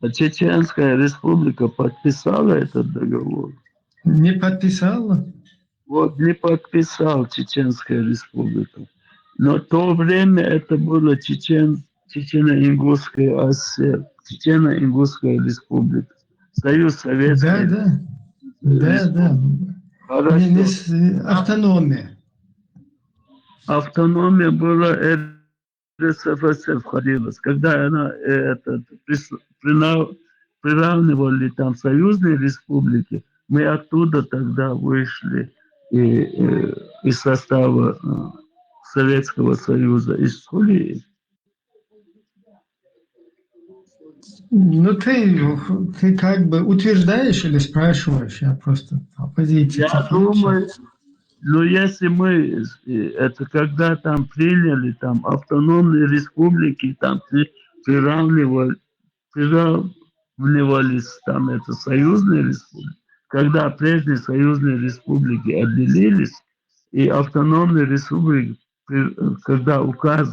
А Чеченская республика подписала этот договор? Не подписала? Вот не подписал Чеченская республика. Но то время это было Чечен, Чечено-Ингушская АССР, Чечено-Ингушская республика. Союз Советских. Да, да. Да, да. Хорошо. Не, не с- автономия. Автономия была РСФСР входилась. Когда она э, этот, прис- прина- приравнивали там союзные республики, мы оттуда тогда вышли и, э, из состава э, Советского Союза, из Хулии. Ну, ты, ты как бы утверждаешь или спрашиваешь? Я просто оппозиция. Я думаю, ну если мы э, это когда там приняли там автономные республики, там при- приравнивали, приравнивались там это союзные республики, когда прежние союзные республики отделились, и автономные республики, при- когда указ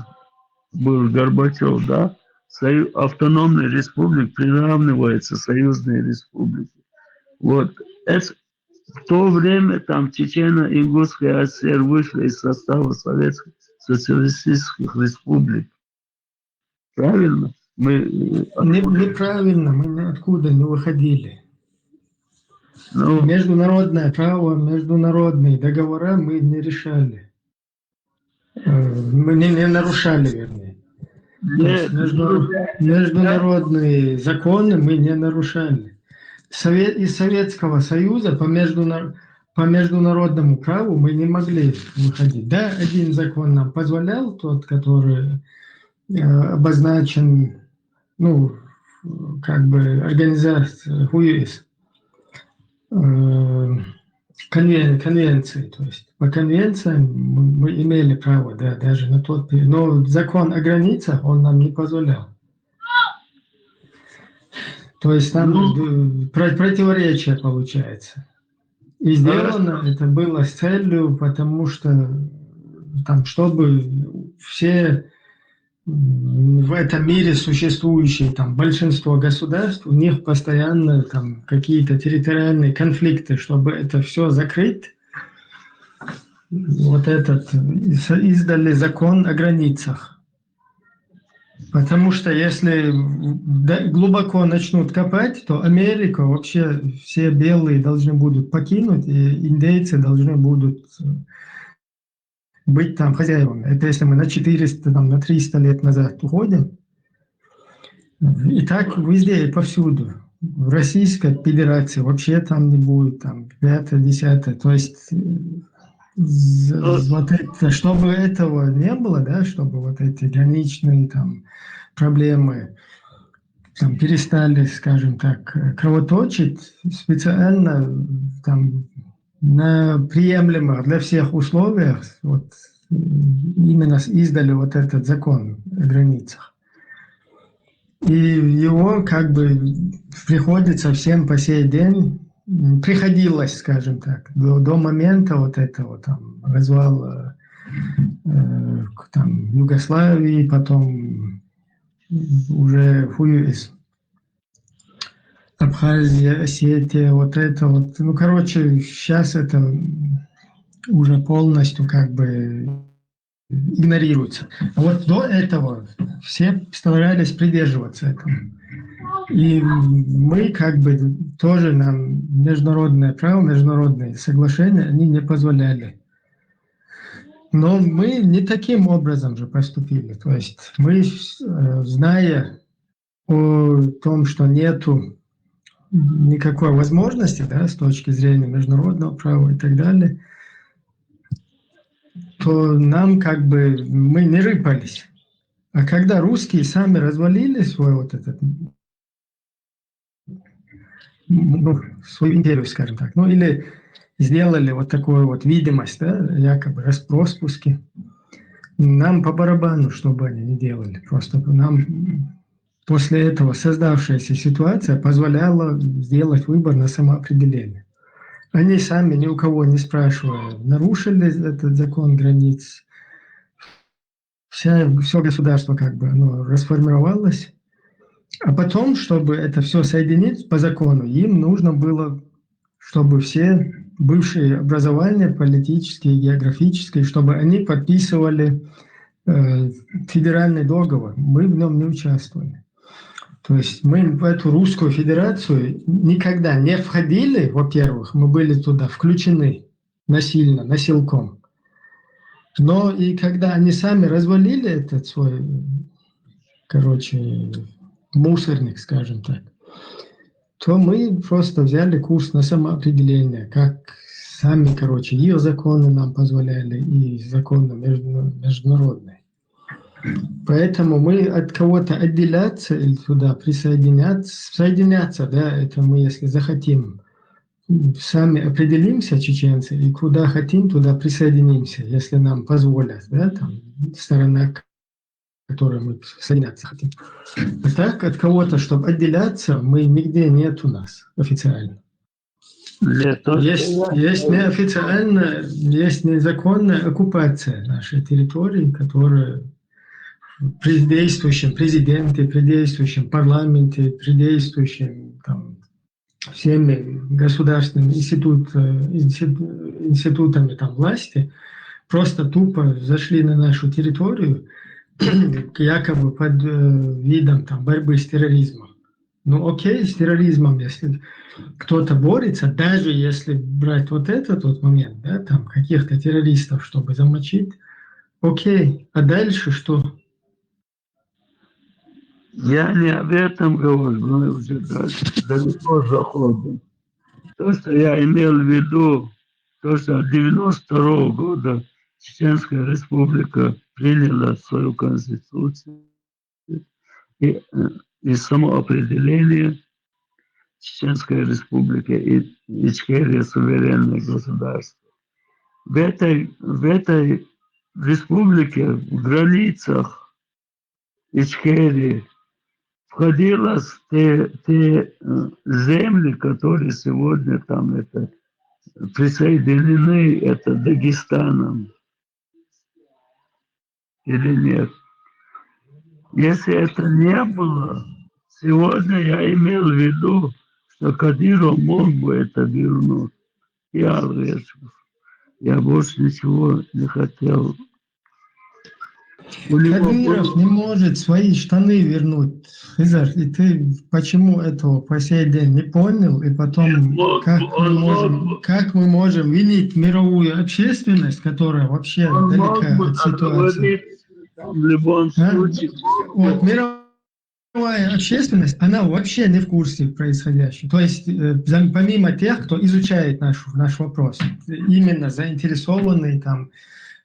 был Горбачев, да, сою, автономные республики приравниваются союзные республики. Вот это, в то время там Чечено-Ингушская АССР вышла из состава Советских Социалистических Республик. Правильно? Мы, э, Не- неправильно, мы ниоткуда не выходили. ну, Международное право, международные договора мы не решали. Э, Мы не, не нарушали, вернее. То есть нет, между- международные законы мы не нарушали. Совет, из Советского Союза по, междунар- по международному праву мы не могли выходить. Да, один закон нам позволял, тот, который э, обозначен, ну, как бы организация ХУИС, э, конвен- конвенции. То есть по конвенциям мы, мы имели право, да, даже на тот период. Но закон о границах, он нам не позволял. То есть там Ну. э, про- противоречие получается. И сделано это было с целью, потому что там, чтобы все м, в этом мире существующие там большинство государств, у них постоянно там какие-то территориальные конфликты, чтобы это все закрыть. Вот этот из- издали закон о границах. Потому что если да- глубоко начнут копать, то Америку вообще все белые должны будут покинуть, и индейцы должны будут э, быть там хозяевами. Это если мы на четыреста, там, на триста лет назад уходим. И так везде и повсюду. В Российской Федерации вообще там не будет, там, пятое, десятое. То есть э, з- вот это, чтобы этого не было, да, чтобы вот эти граничные там проблемы там перестали, скажем так, э, кровоточить, специально там на приемлемых для всех условиях вот э, именно с- издали вот этот закон о границах. И его как бы приходится всем по сей день, м, приходилось, скажем так, до, до момента вот этого там развала э, к- там, Югославии, потом уже ХУИС. Абхазия, Осетия, вот это вот. Ну, короче, сейчас это уже полностью как бы игнорируется. А вот до этого все старались придерживаться этого. И мы как бы тоже нам международное право, международные соглашения, они не позволяли. Но мы не таким образом же поступили. То есть мы, э, зная о том, что нету никакой возможности, да, с точки зрения международного права и так далее, то нам как бы мы не рыпались. А когда русские сами развалили свой вот этот, ну, свою империю, скажем так, ну или сделали вот такую вот видимость, да, якобы распуски, нам по барабану, что бы они ни делали. Просто нам после этого создавшаяся ситуация позволяла сделать выбор на самоопределение. Они сами, ни у кого не спрашивая, нарушили этот закон границ, вся, все государство как бы оно расформировалось. А потом, чтобы это все соединить по закону, им нужно было, чтобы все бывшие образования политические, географические, чтобы они подписывали э, федеральный договор. Мы в нем не участвовали. То есть мы в эту Русскую Федерацию никогда не входили, во-первых, мы были туда включены насильно, насилком. Но и когда они сами развалили этот свой, короче, мусорник, скажем так, то мы просто взяли курс на самоопределение, как сами, короче, их законы нам позволяли, и законы между- международные. Поэтому мы от кого-то отделяться или туда присоединяться, соединяться, да, это мы, если захотим, сами определимся, чеченцы, и куда хотим, туда присоединимся, если нам позволят, да, там, сторона, к которой мы присоединяться хотим. А так, от кого-то, чтобы отделяться, мы нигде нет у нас официально. Нет, то Есть, есть неофициальная, есть незаконная оккупация нашей территории, которая при действующем президенте, при действующем парламенте, при действующем там, всеми государственными институт, э, институ- институтами там, власти просто тупо зашли на нашу территорию якобы под э, видом там, борьбы с терроризмом. Ну окей, с терроризмом, если кто-то борется, даже если брать вот этот вот момент, да, там каких-то террористов, чтобы замочить, окей, а дальше что? Я не об этом говорю, мы уже далеко заходим. То, что я имел в виду, то, что девяносто второго года Чеченская Республика приняла свою конституцию и, и самоопределение Чеченская Республика и Ичкерия суверенное государство. В этой, в этой республике, в границах Ичкерии входило те, те земли, которые сегодня там это присоединены это Дагестаном или нет. Если это не было, сегодня я имел в виду, что Кадыров мог бы это вернуть. Я отвечу. Я больше ничего не хотел. Кадыров не может свои штаны вернуть. Хизар, и ты почему этого по сей день не понял? И потом, как мы можем, как мы можем винить мировую общественность, которая вообще далека от ситуации? В любом случае. Вот мировая общественность, она вообще не в курсе происходящего. То есть, э, помимо тех, кто изучает наш, наш вопрос, именно заинтересованные там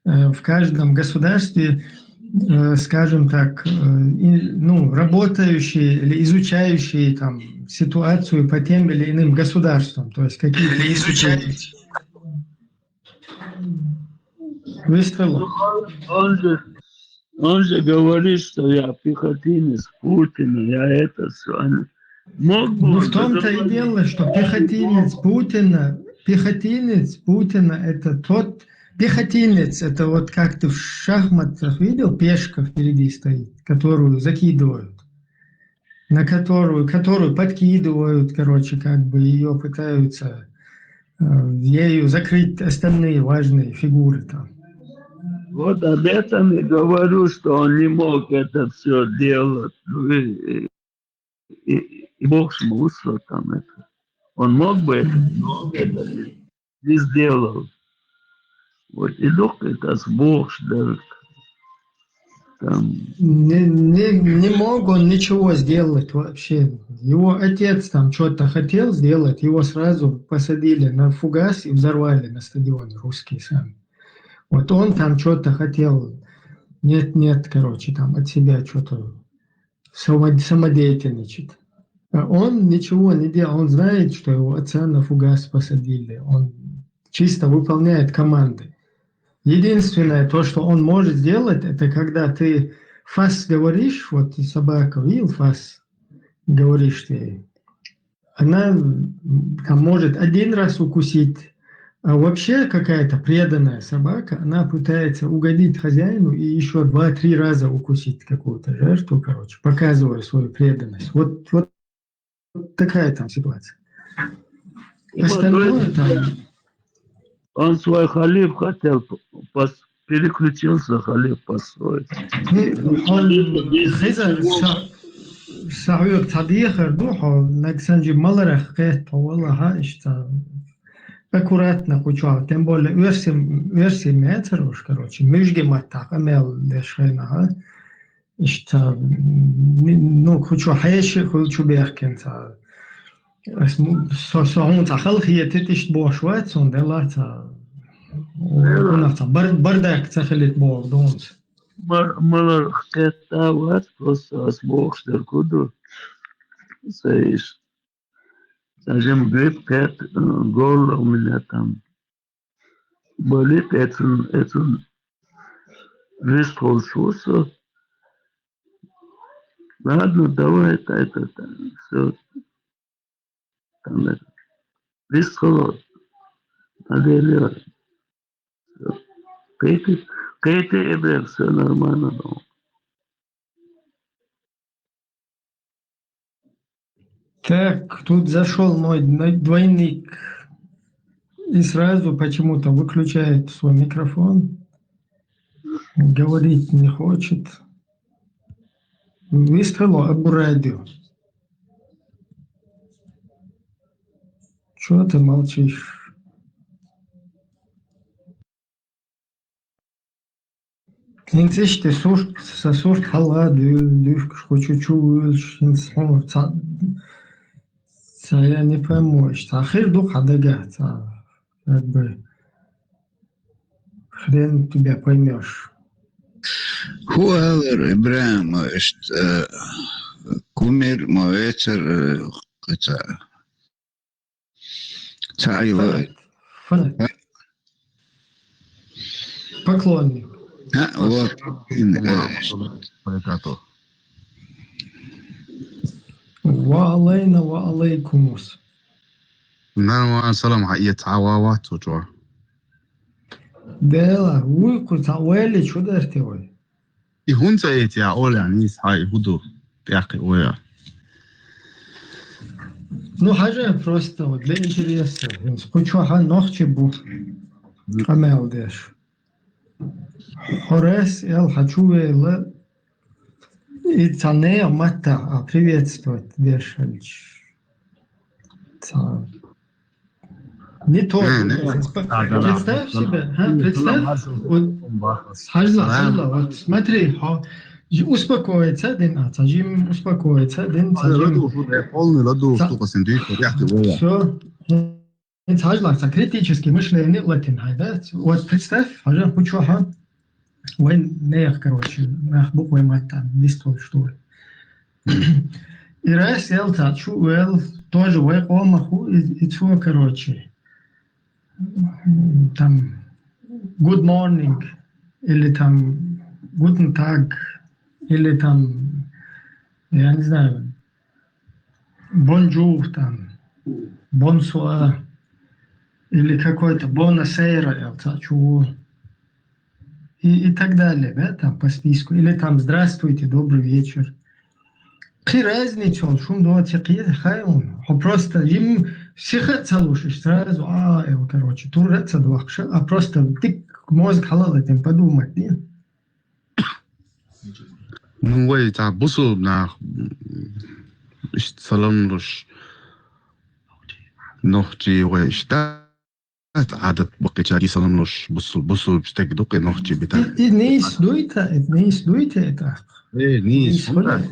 э, в каждом государстве, э, скажем так, э, ну, работающие или изучающие там ситуацию по тем или иным государствам, то есть какие-то... Или изучающие. Выстрелы. Он же, он же говорит, что я пехотинец Путина, я это все. Ну, в том-то и дело, что пехотинец Путина, пехотинец Путина это тот, пехотинец, это вот как ты в шахматах видел, пешка впереди стоит, которую закидывают, на которую, которую подкидывают, короче, как бы ее пытаются э, ею закрыть остальные важные фигуры там. Вот об этом и говорю, что он не мог это все делать. Ну, и, и, и Бог смысла там это. Он мог бы это, но он это не, не сделал. Вот и дух как раз Бог даже там. Не, не, не мог он ничего сделать вообще. Его отец там что-то хотел сделать, его сразу посадили на фугас и взорвали на стадионе русские сами. Вот он там что-то хотел, нет-нет, короче, там от себя что-то самодеятельничать. А он ничего не делал, он знает, что его отца на фугас посадили, он чисто выполняет команды. Единственное, то, что он может сделать, это когда ты фас говоришь, вот ты собака видел фас, говоришь ты, она там может один раз укусить, А вообще какая-то преданная собака, она пытается угодить хозяину и еще два-три раза укусить какую-то жертву, короче, показывая свою преданность. Вот, вот такая там ситуация. Остальное там... Он свой халиф хотел п- пос- переключился, халиф построить. Ну, он хиза са- сахьуьг ца дехар ду, хьо нагсанжи маларах кхетта валаха, иштта аккуратно куча, тем более версия, версия мецаруш, короче, мюжги маттах, амел дешхайна, иштта, м, ну, куча хьеши, куча бехкенца. Ас му- со- со хун ца халхиетит ишт бош вац, он дела ца. Уна ца бар- бардак ца хилит бол донц. Ма- малар кхетта вац, просто ас бохш дер куду. Саиш. Сажем гриб кхет, э, горло у меня там болит, это, это лист холчуса. Ладно, давай это, это, это, все. Там это. Лист холод. Надо. Кайты, кайты, Эбрем, все нормально. Ну. Так, тут зашел мой дно- двойник. И сразу почему-то выключает свой микрофон. Говорить не хочет. Выстрелу Абу Радио. Чего ты молчишь? ХӀинца иштта сурт, са сурт хьалха дуьл-, дуьхкаш кху чу чу вуьйлуш, хӀинца хьо ца, ца, я не пойму, иштта хир ду хьан дага, ца, как бы, хрен тебя поймёшь. ХӀу алар, Ибрахим, иштта, э, кумир ма вецар, э, кхы ца. Цаила. Фанат. Фанат. Поклонник. А, вот. Баракату. Ва алайна ва алайкумус. Нормально, салам, хьаэца, хьа ва вац хьо чӀор. Дела, вуй кху ца вели чу дарте вай. И хӀунца эти а оля нийса хьай хӀу ду тӀаккха оя. Ну, хьажа просто вот для интереса. ХӀинца кху чу хьан нохчи бу къамел деш. Хьорес эл хьачу вела и ца не матта, а приветствовать деш хьалч. Ца Не то. Не, не. Представь себе, а, представь, вот, хьажла, хьажла, вот смотри, хьо, успокоиться дин, а, цажим успокоиться дин, цажим. Полный ладу, штука синдуй, порядке, воя. Все. Хьажла, ца критический мышление латин, хай, да? Вот представь, хьажа, кучу, ха? Вайн нех, короче, нах буквой мать там, листвой, что ли. И раз ел ца чу вел, тоже вай къомаху, и, и цо, короче, там, good morning, или там, guten Tag, или там, я не знаю, bonjour, там, bonsoir, или какой-то buonasera, ел ца чу, и, и так далее, да, там по списку, или там здравствуйте, добрый вечер. Кхы разницу шум доци кхы хайун. Хо просто им сиха цалуш, сразу, а, его, короче, тур ца двахша, а просто тик мозг халал этим подумать, не? Ну, вай, та бусул нах, ишт салам луш, нохчи вай, ишта. Адат бакъичаги саламлуш бусул, бусул бистаг дукъи нохчи бита. И, и нийс дуйта, и нийс дуйта это. Э, нийс, нийс хунда.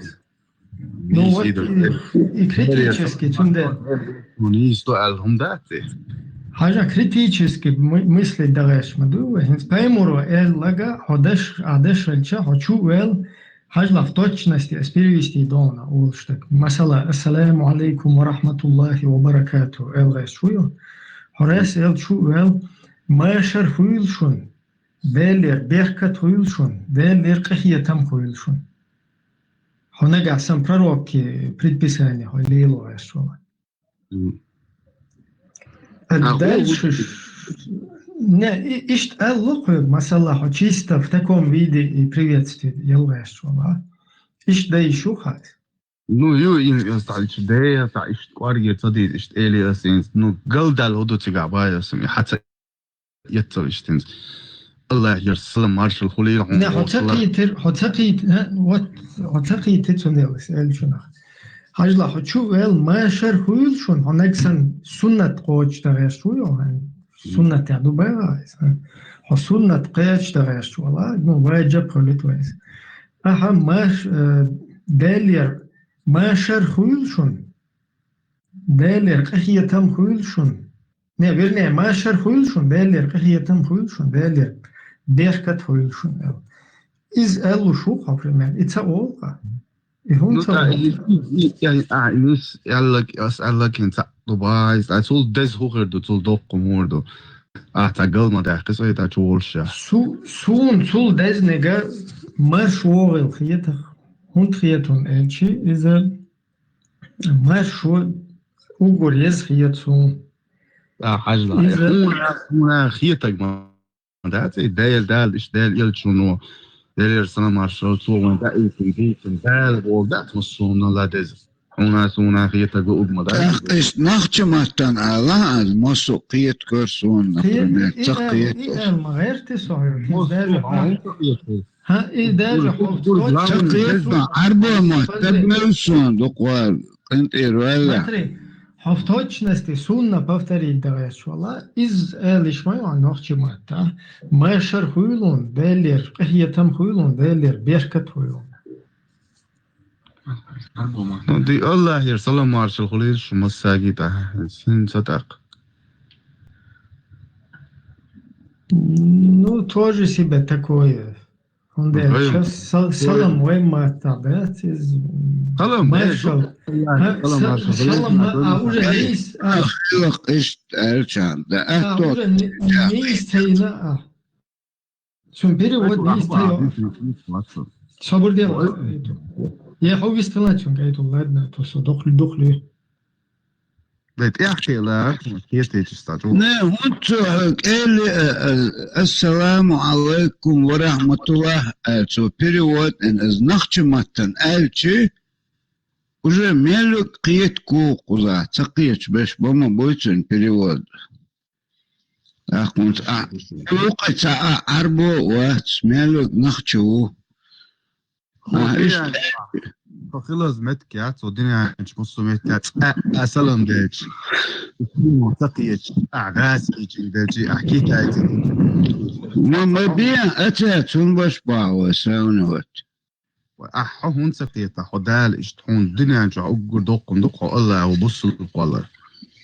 Ну вот и, и критически цунда. Ну, нийс ду алхумдати. Хажа критически мы-, мысли дагаш ма ду, хинс паймуро эл лага, ходаш, адаш элча, хочу эл, Хьажлах в точности ас перевести дона улуштаг. Масала, «Ассаламу алейкум ва рахматуллахи ва баракату», элгъайс чу ю. Хьорес эл чу эл, машар хуйл шун, Делер беркат хуйл шун, Делер къахетам хуйл шун. Хьонага сан пророкки предписание хо лило эс чула. М. А А гӀо дальше ву-, ш-, Не, и-, иштта аьлла хьоьга, масала, хьо чисто в таком виде и приветствие елла гӀерташ вала. Иштта дай шу хат. Ну, ю, ин, ин, ста, иш, дей, ста, иш, кӀоргера ца дийца, иш, эли, ас, ин, ну, галдал, хӀу ду цига, бай, ас, ин, хьаца, яццал, иш, тинс. Аллахьера салам маршал хуьлийла хьуна, Не, хьо ца вассалам. Кхийтир, хьо ца кхийт-, хӀа, вот, хьо ца кхийти цундела, ас, элчунах. Хьажла, хьо чу вел машар хуьйла шун, хьо нагсан суннат кхочу дагӀеш ву, йо, хьан? Суннат я ду бай, ас, хьо суннат кхечу дагӀеш вала, ну, ваджаб хуьлит вайс. Аха, маш-, э, Делер машар хуьйла шун, Делер къахетам хуьйла шун. Не, вернее, машар хуьйла шун, Делер къахетам хуьйла шун, Делер беркат хуьйла шун, аьлла. Иза аьлла шу, например, и ца олу-кха. И хӀун Ну, ца да, олу? и, и, и, а, и, ас аьллаг-, ас аьллаг хӀинца ду бай, а, цул деза хӀу хир ду, цул доккха мур ду. А, ца гал ма даьккхи, со и та чу волуш ша. Су-, сун цул дезнега марш вогӀил хетах. ХӀунда хетун элчи, иза марш ву уггар еза хет сун. А, хьажла. Иза Хьуна, хьуна хетаг ма дац, и Дела, Дала, иш Дела, элчуно, Делера салам маршал, цо вайн даийцина, дийцина, Дала боху дац, массо хӀуманал деза. Хьуна, суна хетаг угма дац. ТӀаккха иштта нохча маттан ала, аз массо кхета кара суна, Кхета, например, и ца ал-, кхета и ас. ал ма гӀерти со хьоьга, Массо Дела, хьуна ца кхета. ХӀа, и даже Гур-, хӀо гур-, ца кхета, Ӏарбо ма Подожди. табмел суна, дукха вар, къинтӀера ваьлла. Смотри, хьо в точности сунна повторить дагӀеш вала, иза элиш ма ю нохча матта. Машар хуьйлун, Делер, къахетам хуьйлун, Делер, беркат хуьйлун. Ну, ди Аллахьера салам маршал хуьлийла шу массаги тӀа. Син ца тӀаккха. Ну, тоже себе такое. ХӀунда Ну, аьлча, вай са-, салам вай матта бац, иза Салам, маршал. э, ХӀа, салам, са-, маршал. салам, а, уже нийса, а. Хилах иштта аьлча, да, А, аьтто. уже ни-, нийса тайна, а. Цун перевод нийса тайо. Собар де, Ой. Я хьо вистхила цунга, ай, то ладно, то со дохли, дохли. Бе, тӀехкхила, кхетачу стачу. Не, хӀунца хьо кӀели, э, э, «Ассаламу алайкум ва рахматуллах», э, цо перевод, э, аз нахча маттан аьлчи, уже мелуг кхетку кхуза, ца кхеташ беш бама буйцун перевод. ТӀаккха хӀунца а, юкъа ца а, Ӏарбо вац, мелуг нахча ву. Хо А, хилаз, иштта. хо хилаз меттиг яц, цо динанчу муссу меттиг яц, а, а салам дечи. Ца кхечи, а, гӀаз кхечи дечи, а, китайци. Ма, ма бен, а ца, цун баш бахьа, сравнивать. А, хьо хӀунца кхета, хьо Дала иштта хьуна динанчу уггар доккхун ду, хьо Аллаху бусул кхолар.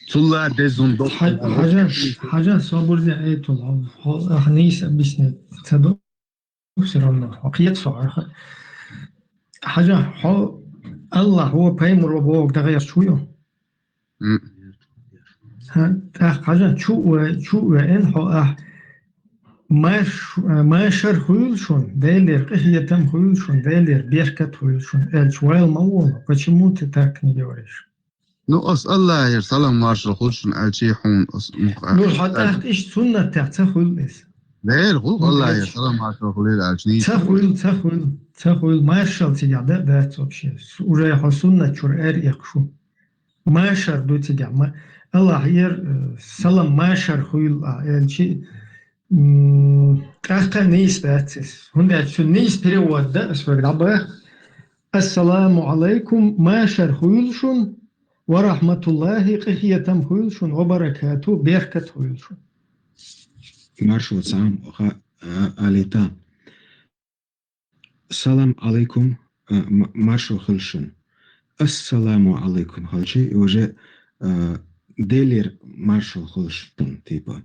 Цулла дезун доккхун Хьа-, ду. Хьажа, хьажа, собурзе айтул, хьо, хьо, ах, нийса объяснить ца ду. Всё равно, хьо кхета со арха. Хьажа, хьо Аллах ва пайхамар ва боху дагӀерчу ву ю? М. ХӀа, тӀаккха хьажа, чу ве-, чу веъна хьо ахь. Маш-, машар хуьйла шун, Делера къинхетам хуьйла шун, Делера беркат хуьйла шун, аьлча вайл ма волу. Почему ты так не говоришь? Ну, ас Аллахьера салам маршал хуьлу шуна аьлчи хьуна ас мукъа. Ну, хьо тӀаккха иштта суннатех ца хуьлу иза. Дера хуьлу Ну, Аллахьера эч. салам маршал хуьлийла аьлчи. Ца хуьлу, ца хуьлу, ца хуьлу. Маршал цигахь да, дац вообще. С-, уже хьо суннат чуьра эр эккхуш ву. Машар ду цигахь. Ма-, Аллахьера, э, салам машар хуьлу а аьлчи, м, тӀаккха нийса дац иза. ХӀунда аьлча цуьнан нийса перевод да, ас вайга дӀабаха. Ассаламу алайкум, машар хуьлу шун, ва рахматуллахи, къинхетам хуьлу шун, ва баракату, беркат хуьлу шун. Маршо цхьаъ, ха-, а, алита. Салам алайкум, а, м-, маршо хуьлу шун. Ассаламу алайкум хилчи, и уже, а, Делера маршо хуьлу шун, типа.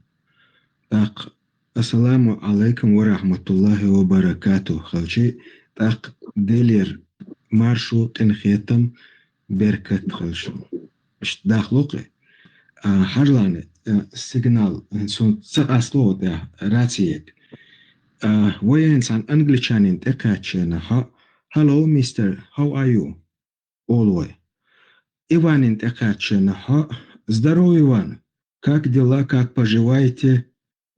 ТӀаккха «Ассаламу алайкум ва рахматуллахи ва баракатух» хилчи, тӀаккха Делера маршо, къинхетам, беркат хуьлу шун. Иштта дахло кхе. А, хьажлани, а, сигнал, а, цунна ца къасло тӀехь, рацияг. А, вайна цхьана англичанин тӀекхаьччина, хьо, «Hello, mister, how are you?» олу вай. Иванин тӀекхаьччина, хьо, «Здорово, Иван! Как дела, как поживаете?»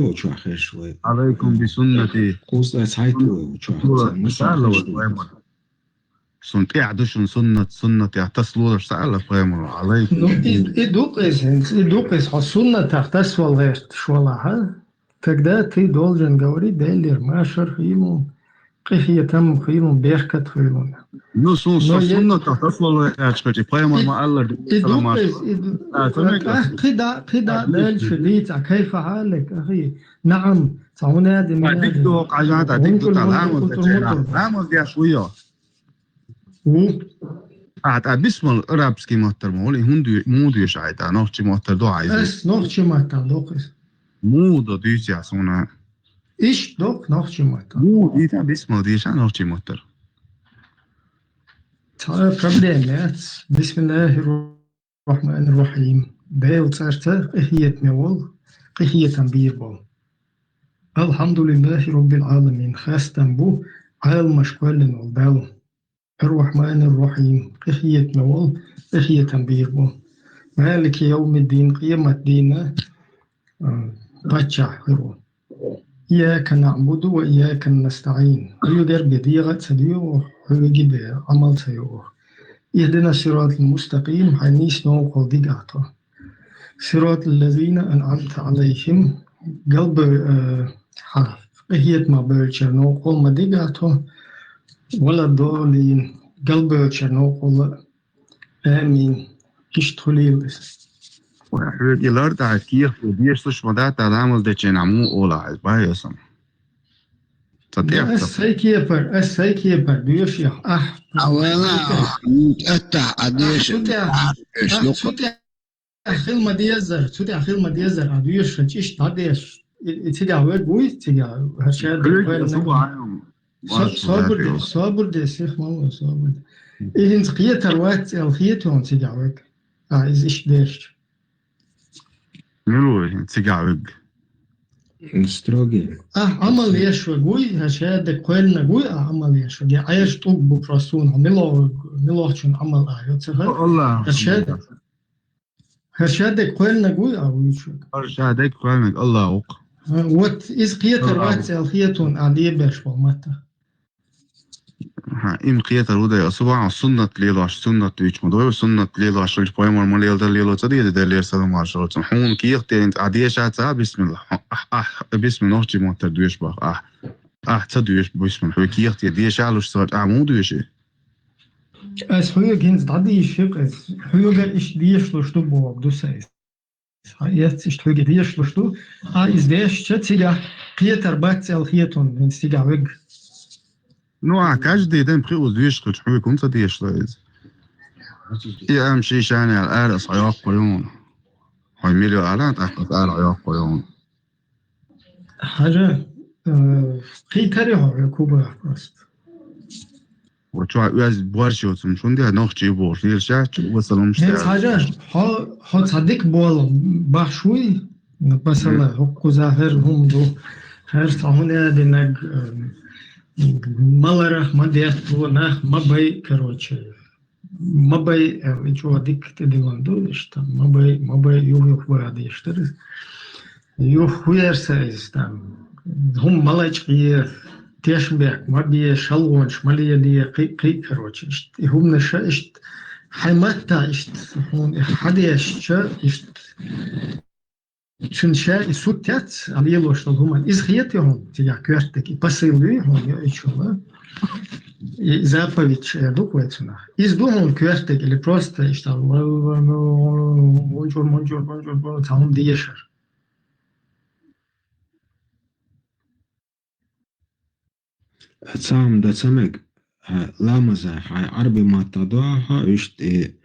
вай чохь хезаш вай. Алайкум би суннати. Кхузткъе цхьайтта вай чохь. Сан муса хезаш вай. Сун тӀехь ду шун суннат, суннатех тасалолаш ца аьлла пайхамаро, алайкум. Ну, и, и ду-кх иза хӀинца, и ду-кх иза, хьо суннатах тасавала гӀерташ валахь, а? Тогда ты должен говорить: Делера машар хуьлда, къинхетам хуьлда, беркат хуьлда. Ну, сун, со суннатах тасавала гӀерташ хилча, пайхамар ма аллара, и ду-кх иза, и ду-кх иза. А, ца мегаш? Кхин да, кхин да, а, Делан шу дийца, а, кайфа хьалак, ахи, наам, ца хӀун а ди, а, дика ду, хьажа, дика ду, ламаз дечу, ламаз деш вуй хьо. Ву. А, тӀа бисмал арабский маттара ма ву, и хӀунда, муха доьшу хьайна, нохчийн маттара ду хьайна иза? Ас нохчийн маттара доккху иза. Муха до дуьйцу ахь суна? Иштта доккху нохчийн маттара. Муха дийца бисмал деша нохчийн маттара? Цхьа проблема яц. Бисмиллахир рахманир рахим. Делан цӀарца къинхетаме волу, къинхетам бийр болу. Алхьамдулиллахи роббил Ӏаламин, хастам бу Ӏаламаш кхоьллина волу Далла. Ар-Рахманир-Рахим, къинхетаме волу, къинхетам бийр бу. Малики йовмиддин, къематдийнан, а, паччахь хир ву. Ийяка наъбуду ва ийяка настаӀин. Хьоьгара бен дегӀа а ца доьху, хьоьга бен Ӏамал а ца йо. Ихдинас сиратал мустакъим, хьайн нийса новкъахула дигахь тхо. Сиратал лазина анъамта Ӏалайхим, галбе-, э, хьан къинхетамах бевллачеран новкъахула ма дигахь тхо, валаддаллин, галбевллачеран новкъахула, амин. Иштта хуьлийла иза. Вай, хьоьга и лар тӀехь кехат дешалуш ма дац, тӀаккха ламаз дечу хенахь муха олу ахь иза, бай аса. Ца тӀехь ца. Ас сайн кепара, ас сайн кепара доьшу ахь. А вайла, аттахь а деша. Цу тӀехь, цу тӀехь хила ма дезара, цу тӀехь хила ма дезара, а доьшу хилча иштта дӀадеш. И, и цигахь верг вуй, цигахь, хӀара шаьрда кхоьллина. Собур де, собур де, сих ма ло, собур де. И хӀинца кхетар вац аьлла хета хьуна цигахь верг. А, иза иштта дешча. Мила ву хӀинца цигахь верг? Строгий. Ахь Ӏамал еш верг вуй, хӀара шаьрда кхоьллинарг вуй, ахь Ӏамал еш верг. Я Ӏаьржа тӀулг бу просто суна, хьо мила верг, мила чун Ӏамал а йо ца хар. Аллах. ХӀара шаьрда ХӀара шадерг кхоьллинарг вуй а вуьйцург? ХӀара шадерг кхоьллинарг Аллах ву-кх. Вот иза кхетар вац аьлла хета хьуна, а лебеш болу маттах. ХӀан, и ма кхетар ву дела, субхьана, суннат лелош, суннат дуьйцуш ма ду, суннат лелош хилча, пайхамар ма леладара лело ца деза, Делера салам-маршалла хуьлда цунна. Хьуна кехат деринца, ахь деша ца бисмилла, ахь, ахь бисмилла нохчийн маттара доьшу боху ахь. Ахь ца доьшу бисмилла, хьоьга кехат деринца дешалуш ца хилча, ахь муха доьшу? Ас хьоьга хӀинца дӀадийшира-кх иза. Хьоьгара иштта дешалуш ду бохург ду сан иза. Хьаэц, иштта хьоьга дешалуш ду. А иза дешча, цигахь кхетар бац аьлла хетон, хӀинца цигахь вег. Ну, а каждый день пхи уз деш хилча, хьоьга хӀунда ца дешалу иза? И ам ши шана аьлла, ара ас хьайоккху юна. Хьой миллион ара, тӀаккха ас ара хьайоккху юна. Хьажа, э, кхийтаре хьо, хьоьга кубах просто. Вот чё, оьз борщ йоцун, шун де нохчи бор, лир шач, вот салам. ХӀинца хьажа, хьо, хьо цхьа дика болу бахьаш вуй, масала, хӀокхуза хӀара хӀума ду, хӀара цхьа хӀума а динарг, э, маларах ма детто, нах ма бай, короче. Ма бай, э, и чӀогӀа дика тӀедиллина ду, иштта, ма бай, ма бай, юх-юх бара деш дара. Юх хӀу яра сан иза, там, хӀума ма лачкъае, тешнабехк ма бе, шалгӀонаш ма лелае, кхин, кхин, короче, иштта. И хӀуманаша иштта, хьайн матта иштта, хьуна и хьадешча, иштта, цуьнан ша и сут яц, а лелош долу хӀума. Иза хетий хьуна, цигахь коьртаг, и посыл юй хьуна, йо, и чула. И заповедь эр ду вай цунах. Иза ду хьуна коьртаг, или просто иштта, мунчур, мунчур, мунчур, мунчур, цхьа хӀума дешар. Цхьа хӀума дан ца мега, хьайн ламаза, хьайн Ӏарби матта дуьхьа, иштта и,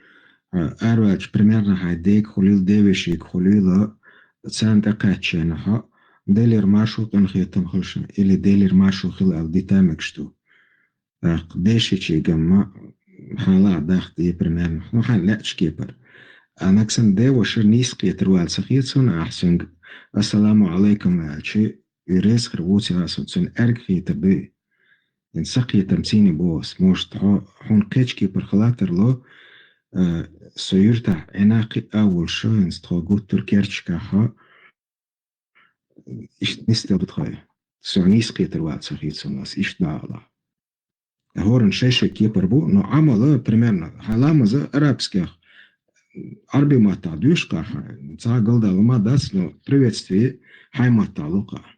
хьайн араваьлча примерно хьайн дега хуьлийла, девешига хуьлийла, царна тӀекхаьчча хьо, Делера маршо къинхетам хуьлда шуна, или Делера маршо хуьлда аьлла дита мегаш ду. ТӀаккха дешичигамма хьан лаахь даха де примерно, ну, хьайн лаьачу кепара. А нагахь санна деваша нийса кхетар вала ца хета суна, ахь цуьнга «Ассаламу Ӏалайкум» аьлча, и реза хир ву ца ясу, цуьнан аьрга хетар дуй. ХӀинца сан кхетам цийна боху ас. Может, хьо, хьуна кхечу кепара хала тарло, э, со юьртахь Ӏина кхиъна а волуш, хӀинца тхо гуттар а керчахь, иштта нисделла ду тхо. Со нийса кхетар вала ца хета суна, ас иштта дӀаала. ХӀоранна шай-шай кепара бу, но Ӏамал, примерно, хьайн ламаз арабских, Ӏарби маттахь доьшу-кх ахь, цхьа а галдалар ма дац, но приветствие хьайн маттахь ло-кх ахь.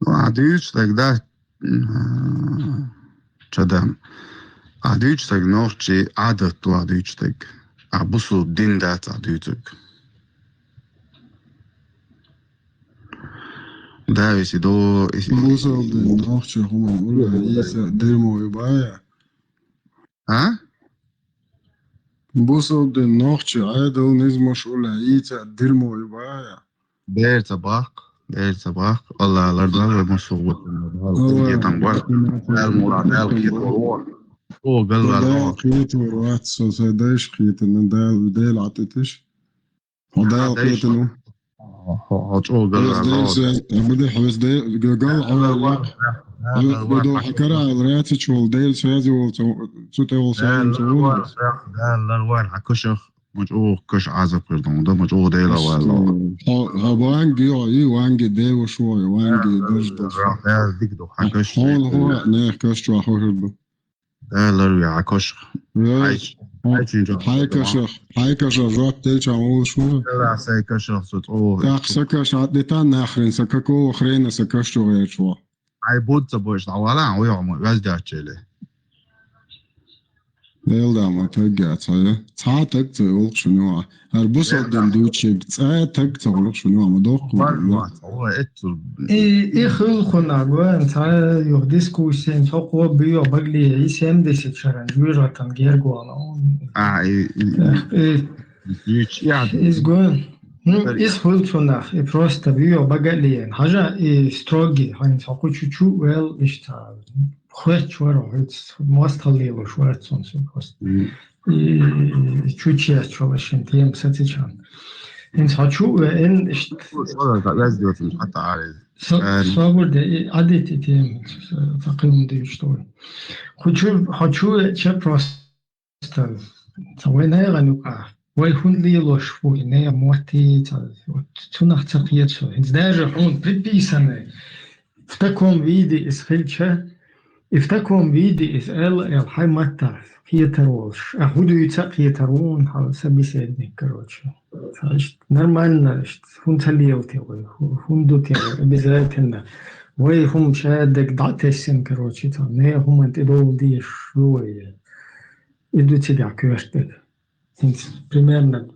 Ну, ахь дуьйцу стаг дац, м, чадам. Ахь дуьйцу стаг нохчийн Ӏадат ду, ахь дуьйцу стаг. Ахь бусулба дин дац ахь дуьйцург. Да, если до, если... Бусулба дин нохчийн хӀуманна уллехь йийца дерьмо ю бахьа? А? Бусулба дин нохчийн Ӏадат, низамаш уллехь йийца дерьмо ю бахьа? Дера ца баккха, дера ца баккха. Алла лардойла вай массо а вотанна, Дала къинхетам бар. Дала мурад, Дала кхетор вон. О, галла Дала кхетор вац, со сайн дайша кхетана, Дала, Дела Ӏатиташ. Хьо Дала кхетана. Хьо, хьо чӀогӀа галла. Хьо Дела связь, а, баде хьо Дела, га-, галла хьо ваьлла. Хьо бадо хьан кара аьлла, рацича волу Дела связь волу, цу, цу тӀе волу связь цу волу. Дала лар вар, хьан кашах. Ма чӀогӀа каш Ӏазап хир ду, ма чӀогӀа Дела валло. Хьо, хьо ванги йо, и ванги деваш вой, ванги даждаш. Хьо дика ду, хьан каш. Хьо, хьо, нех каш чохь хир ду. Дала лар ве хьан каш. Хьай, хьай чин чохь. Хьай кашах, хьай кашах жоп делча волуш ву. Дала сайн кашах со цӀогӀа. Так, са каш а дита нахрин, са какого хрена са каш чу гӀерчу ву? Хьайн буд ца бойш дӀавала, хьан вуй хьо ма ваьздаьчча эле. Дела да ма таг яц хьан. Цхьа а таг ца гӀуллакх шуна юкъа. ХӀара бусалба дин дуьйцург цхьа а таг ца гӀуллакх шуна юкъа, ма доккху. Вар вац, хьо эццул. И, и хуьлу кхунах, гой, цхьа юха дискуссия, цхьа кхо буьйо багле, и семьдесят шаран жуьжгӀатан герга вала. А, и, и, и. Иза гой. Ну, иза хуьлу цунах, и просто вио бага а лиен. Хьажа, и строгий, хьайна цхьа кху чу-чу вел, иштта. Хоьттуш вара хьоьца, мостагӀалла лелош вара цунна со просто. И чу чеш чу вала шен тема сацичан. ХӀинца хьо чу веан, иштта. Со, собар де, и Ӏадит и тема, факъирун дуьйцуш ду. Кху чу, хьо чу веача просто Ца вай нехан юкъа. Вай хӀунда лелош ву и нехан мотти, ца, вот цунах ца кхета со. ХӀинца даже хьуна приписанный в таком виде иза хилча, и в таком виде иза аьлла, аьлла, хьайн маттахь кхетар волуш. А хӀун дуьйца а кхетар ву, хьан собеседник, короче. Ца иштта нормально, иштта хӀунда ца лела те вай, хӀу-, хӀунда ду те вай, обязательно. Вай хӀума шадерг дӀатесина, короче, ца, нехан хӀуманна тӀедовла дезаш ду вай. И ду цигахь коьртаг. ХӀинца примерно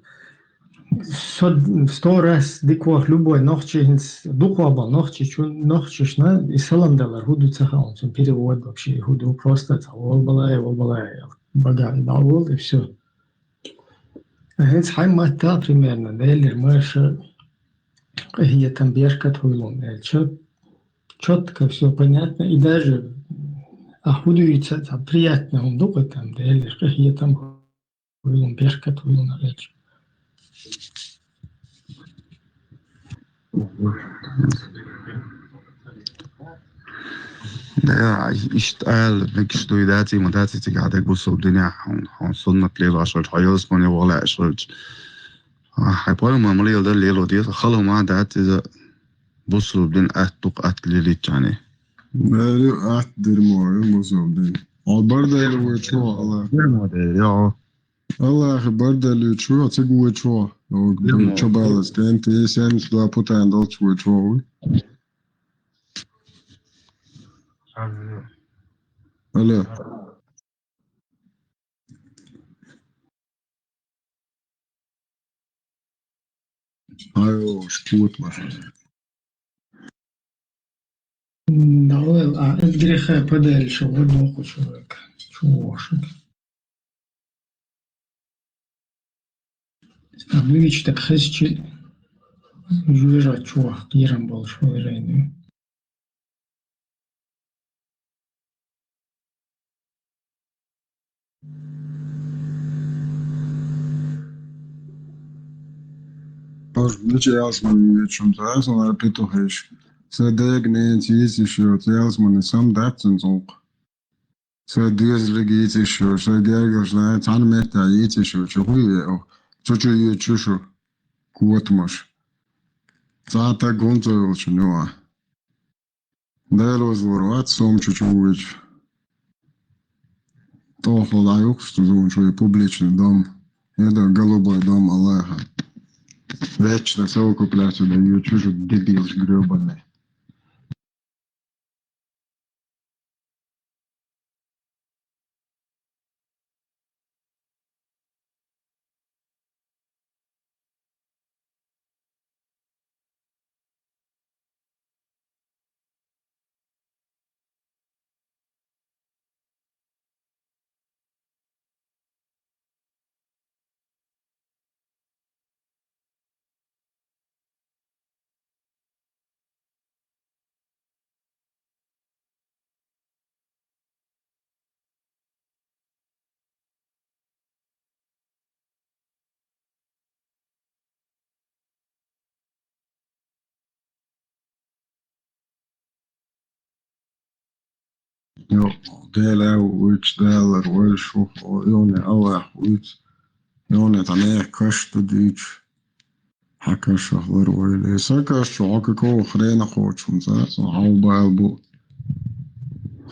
Со сто раз дика ваха любой нохчи, хӀинца дукхагӀа бола нохчичун, нохчашна и салам далар хӀун ду ца хаьа, цун перевод вообще хӀун ду, просто цхьа «Волбалай, волбалай» аьле, багахь дӀаволла, и всё. ХӀинца хьайн маттахь примерно, Делера маша, къахетам, беркат хуьлда хьуна аьлча, чётко всё понятно, и даже а хӀун дуьйцу, цхьа приятно хӀума ду-кх там, Делера къахетам хуьлда хьуна, беркат хуьлда хьуна аьлча. Да, иштта ала мегаш дуй, дац, и ма дац, и цига хьадаг бусалба динехь, хьуна, хьуна суннат лелош хилча, хьо ялсамане ваха лаьаш хилча. А, хьайн пайхамара ма леладара лело деза, хала хӀума дац иза, бусалба дин атта ду-кх, атта лелийча хьуна. Дера атта дермо ю бусалба дин. Хьо бардала воьдучу хьо, Аллах. Дермо дера, йо. Аллахьа бардала воьдучу хьо, цига воьдучу хьо. Дермо. Чабалас кӀант, и семьдесят два путана долчу воьдучу хьо вуй. Алло. Ай, шкот машина. Да, а от греха подальше, вот доху человек. Чего ошиб? А ну, видишь, так хезчи, жура чувак, кирам болуш выражение. Аш мича ялсамане воьдучунна цара, сан ара петухаш. Сан дега ненца йийцаш йоцу ялсамане сам дац цуьнан цункъа. Сан доьзалиг йийцаш йоцу, сан гергарчу нана цхьана меттехь йийцаш йоцу, хӀун ю? Цу чу йоьду шу, котамаш. Цхьа а таг хӀунда ца йолчу нуьа? Дала вазлур вац, сом чу чу вуьйчу. ТӀохула дӀа юххуш ду зуна шуй публичный дом. Это голубой дом Аллаха. Вечно совокупляться дают, чужие дебилы грёбаные. Йо, Дела а вуьйцу, Далар вай шу, йоне Аллах вуьйцу, йоне тхьа нехан каш ду дуьйцу. Хьан кашах лар вайла. Сан каш чу хьо какого хрена кхочу хӀунца, сан хьал бала бу.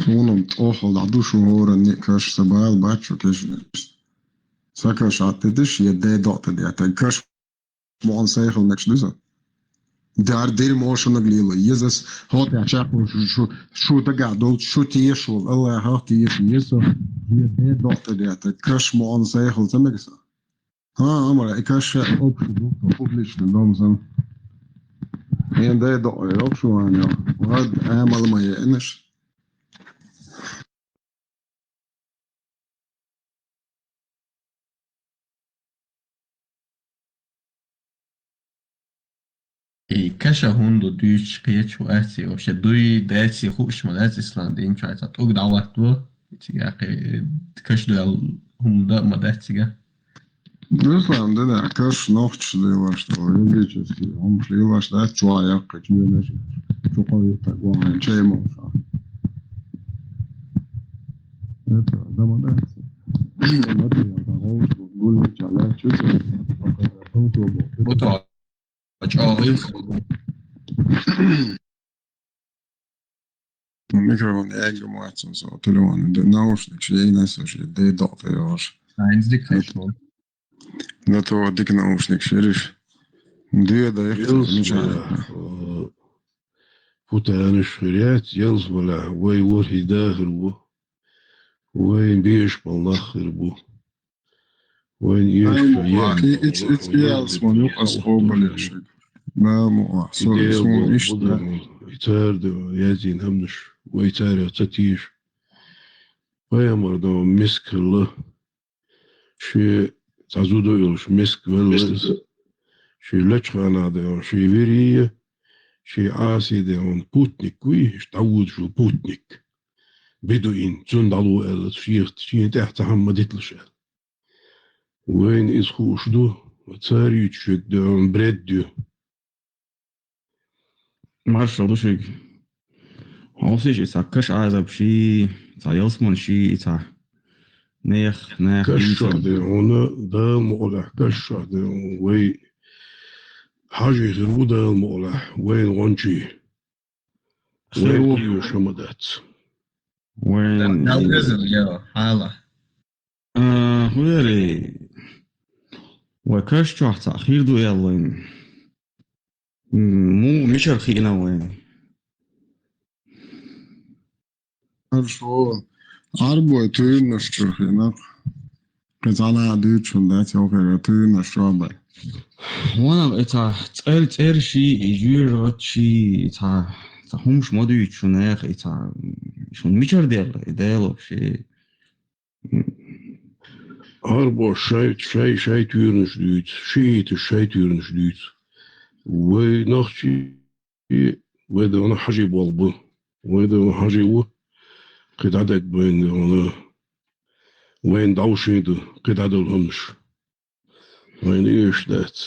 Суна-м тӀохула дӀа ду шу хӀоранна а каш, сан бала бац шу кешнаш. Сан каш хьан тӀе деш, я ден докъ тӀе деттаг каш муьлхха сайхал мегаш ду сан. Дар дерьмо шуна лело еза ас, хӀотта чаккхо шу, шу, шу дагахь долчу шу теша волу Аллахах теша еза со, я ден докъ тӀе деттаг каш муьлхха сайхал ца мега сан. ХӀан, амара и каш общий ду, публичный дом сан. Хьен ден докъ йоккхуш ван йо. Вад, амал ма еанаш. И каша хӀунда дуьйцуш кхечу ву аций, вообще дуй, даций хууш ма дац ислам дин чохь цхьа тӀуг дӀаваттаво, цига кхе каш дуьйла хӀума дан а ма дац цига. Ислам динехь каш нохчаш лелош долу, языческий хӀумаш лелош дац, чохь яккхий чоьнаш, чу кховийтта гуахьин чай молуш. Это, да, ма дац. Ма дац, я, да, гӀовш бу, гуллича лаьттачу, Бу то, чӀогӀа. Микрофон эгга ма вац со, телефон, д-, наушникаш яйна со ши, ден докъ тӀе йолуш. Айнза дика хезаш волу. Да то дика наушникаш ериш. Дуьйна дай хезаш, мичахь. Ялсаманехь, э, путанаш хир яц, ялсаманехь вай ворхӀе да хир ву. Вайн безаш болу нах хир бу. Вайн еш Ай, ма, е-, и-, ич-, ич-, ялсман юкъас къобалъяьшиг. Ма, ма, а, со-, Идея сон бу-, иштта. Бу-, и цар да, язйина хӀамаш, вай царех ца теша. Пайхамар да мискала. Ши цхьа зуда йолуш миска велла иза. Ши лечхана да, ши вирия, ши Ӏаси да, он путник вуй, иштта дӀаводаш ву путник. Бедуин, цунна дӀало аьлла, шех-, шена тӀехь цхьа хӀама ма диталаш аьлла. Вайна иза хууш ду, цара юьйцуш верг да, он бред ю. Маршалла ду шуьга. Хьовсийша, и цхьа каш Ӏазап ший, цхьа ялсман ший, и цхьа нех, нех Каш дийца. Чохь дерг хьуна, Дала мукъалахь, каш чохь дерг хьуна. Вай хьажий хир ву Дала мукъалахь, вайна гӀончий. Хир ву. Вай кхуьйша ма дац. Вайн Дала везар, я, хьала. А, хӀу яри? Вай каш чохь цхьаъ хир ду аьлла вайн. М, муха мичара хиъна вайн? Хорошо. Ӏарбой туьйранаш чуьра хиъна. Кхин цхьана а дуьйцуш хӀума дац, йохийра туьйранаш чохь бай. Ванах и цхьа цӀер-, цӀер ший, и жоьжахат ший, и цхьа, цхьа хӀумаш ма дуьйцу шуна, эх, и цхьа, шуна мичара делла, и Дела вообще? Ӏарбо шай, шай, шай туьйранаш дуьйцу, шииташ шай туьйранаш дуьйцу. Вай нохчий, вай да вана хьажий болх бу. Вай да вана хьажий ву. Кхин дӀадагба вайна, вайна дӀовшийна ду, кхин дӀадала хӀуманаш. Вайна эш дац.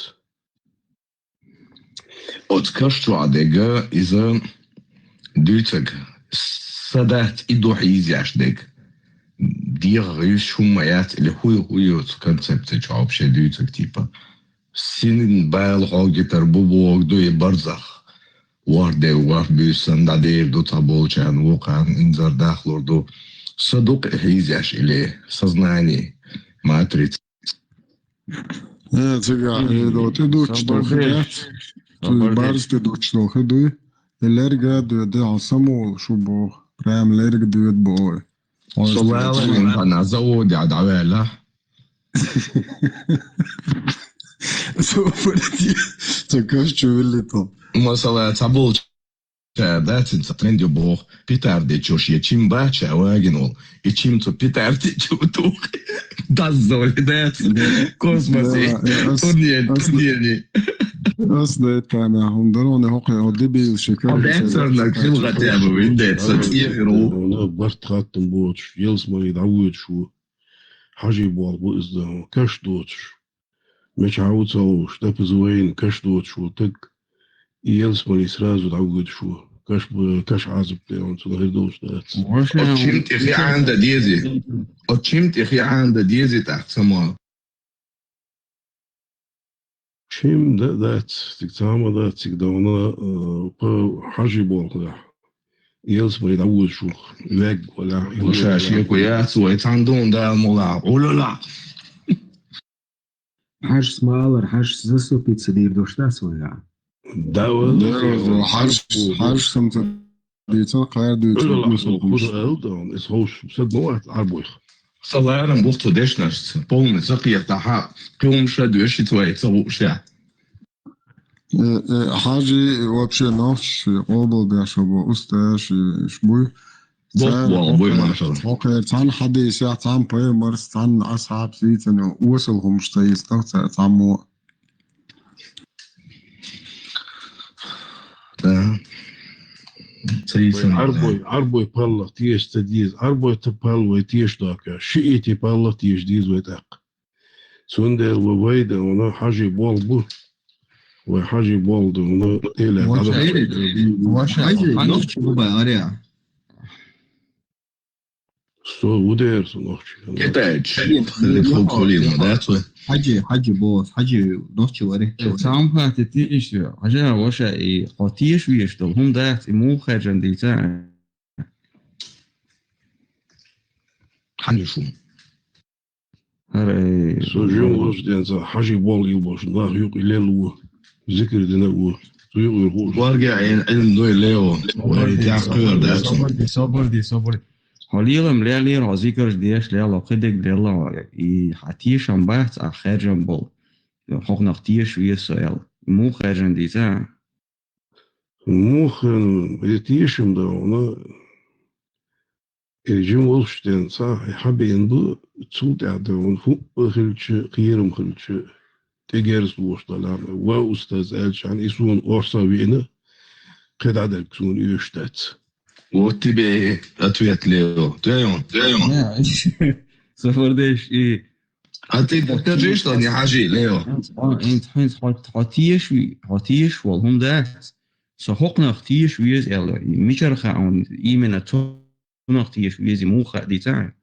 Оцу каш чохь дерг иза дуьйцург са дац, и ду хьийзаш дерг. ДегӀах юьсуш хӀумма яц, или хӀуй, хӀуй йоцу концепция чохь вообще дуьйцург, типа. Синан бала хьогитар бу бохург ду и барзах. ВорхӀ де, ворхӀ буьйса санна дӀадер ду цхьаболчарна, вукхарна инзар дахлур ду. Са ду кхин хьийзаш или, сознание, матрица. Э, цигахь, э, до, тӀедуттуш долу хи дац. Цуьнан барз тӀедуттуш долу хи дуй. И лерга а доьду, хьо самукъа шу боху. Прям лерга доьду боху. Со лала вина хьан а заводехь дӀаваьлла. Со пурати, со каш чу вилли то. Масала, цхьаболчу Ша, да, цуьнца тренде боху, питар дечо шен чим баьчча вагина волу. И чим цу питар дечо туху. Даззо, да, цу космосе. Да, да, ас, турнир, ас, турнирни. Ас да, это, да, хӀума дара, хӀокхе, хӀо дебил ши А кара, бехсарнаг хилгӀа тема вин де, ца цӀехир ву. Барт хаттам боцуш, ялсмани дӀавоьдуш ву. Хьажий болх бу иза, каш доцуш. Мичахь ву ца хууш, тапаза вайна каш доцуш ву таг, и ялсмани сразу дӀавоьдуш ву. Каш б-, каш Ӏазап тӀе, цунах хир долуш дац. Оцу чим тӀе хи Ӏанда дези. Оцу чим тӀе хи Ӏанда дези тӀаккха ца ма. Чим да дац, цига цхьа ма дац, цига давна, э, па хьажий болх дахь. Ялсмани дӀавоьдуш ву, вегга валахь. Ша шеко яц вай, цхьана дуна да мула, улула. Хьажас малар, хьажас заступиться дийр долуш дац вай, а? Да, валла. Да, хьажас, хьажас самца дийцан кхара дуьйцу. Хьажа аьлла дан, иза ховш, сад ма вац Ӏарбойх. Ца ларам бу цу дешнашца, полный ца кхетахьа, кхин хӀума ша доьшица вай, ца хууш я. Э, э, хьажи вообще нохчаш, къобалбеш бу, усташ, иш буй. Боккъал буй, машалла. Цхьа кхера цхьана хьадисехь, цхьана пайхамарс, цхьана асхьабс дийцина осал хӀумаш ца йистах цара цхьаммо. Да. Ца йисина. Вай Ӏарбой, Ӏарбой паллах теша ца деза. Ӏарбой та пал вай теша дока. Шиити паллах теша деза вай тӀаккха. Цундела вай вайда вана хьажий болх бу. Вай хьажий болх ду вана эла Ваша, дӀадахьа. Ваша, хьажий, хьажий. Нохчи бу бай, аря. Со ву дер, со нохчи. Китайчи. Хили, хили, хили, да, цо. Хьажи, хьажи бос, хьажи нохчи вари. Э, цхьа хӀума хатти тииш, хьажа, ваша, и хьо теш веш долу хӀума дац, и муха хаьржина дийца? Хьан ю шу? ХӀара, э, Со жин вожденца хьажи болу йил бош, нах юкъа лел ву, зикр дина ву, цу юкъа хууш. Варга ин, ин дой лево. Вай, тяхкур да. Собар ди, собар ди, собар ди. Хьо лелам лелийра, хьо зикарш деш лела, хьо кхидерг делла, и хьан тешам бац, а хаьржам болу. Хьокхунах теша веза со аьлла. Муха хаьржина дийца? Муха, и тешам ду хьуна, и жима волуш ден цхьа хьабеана бу, цул тӀаьхьа ду хьуна, хӀуъа хилча, кхерам хилча, тӀегерза лош далахь, ва устаз аьлчахьана, и суна орса веана, кхидӀа дерг суна оьшуш дац. Вот тебе и ответ, Лео. Твоём, твоём. Сафардеш и А ты подскажи, что не хьажи, Лео. ХӀинца, хӀинца, хӀинца хьо, хьо теша ви-, хьо теша волу хӀума дац. Со хӀокхунах теша веза аьлла. Мичара хаьа хьуна, именно цунах теша веза, муха хаьа дийца?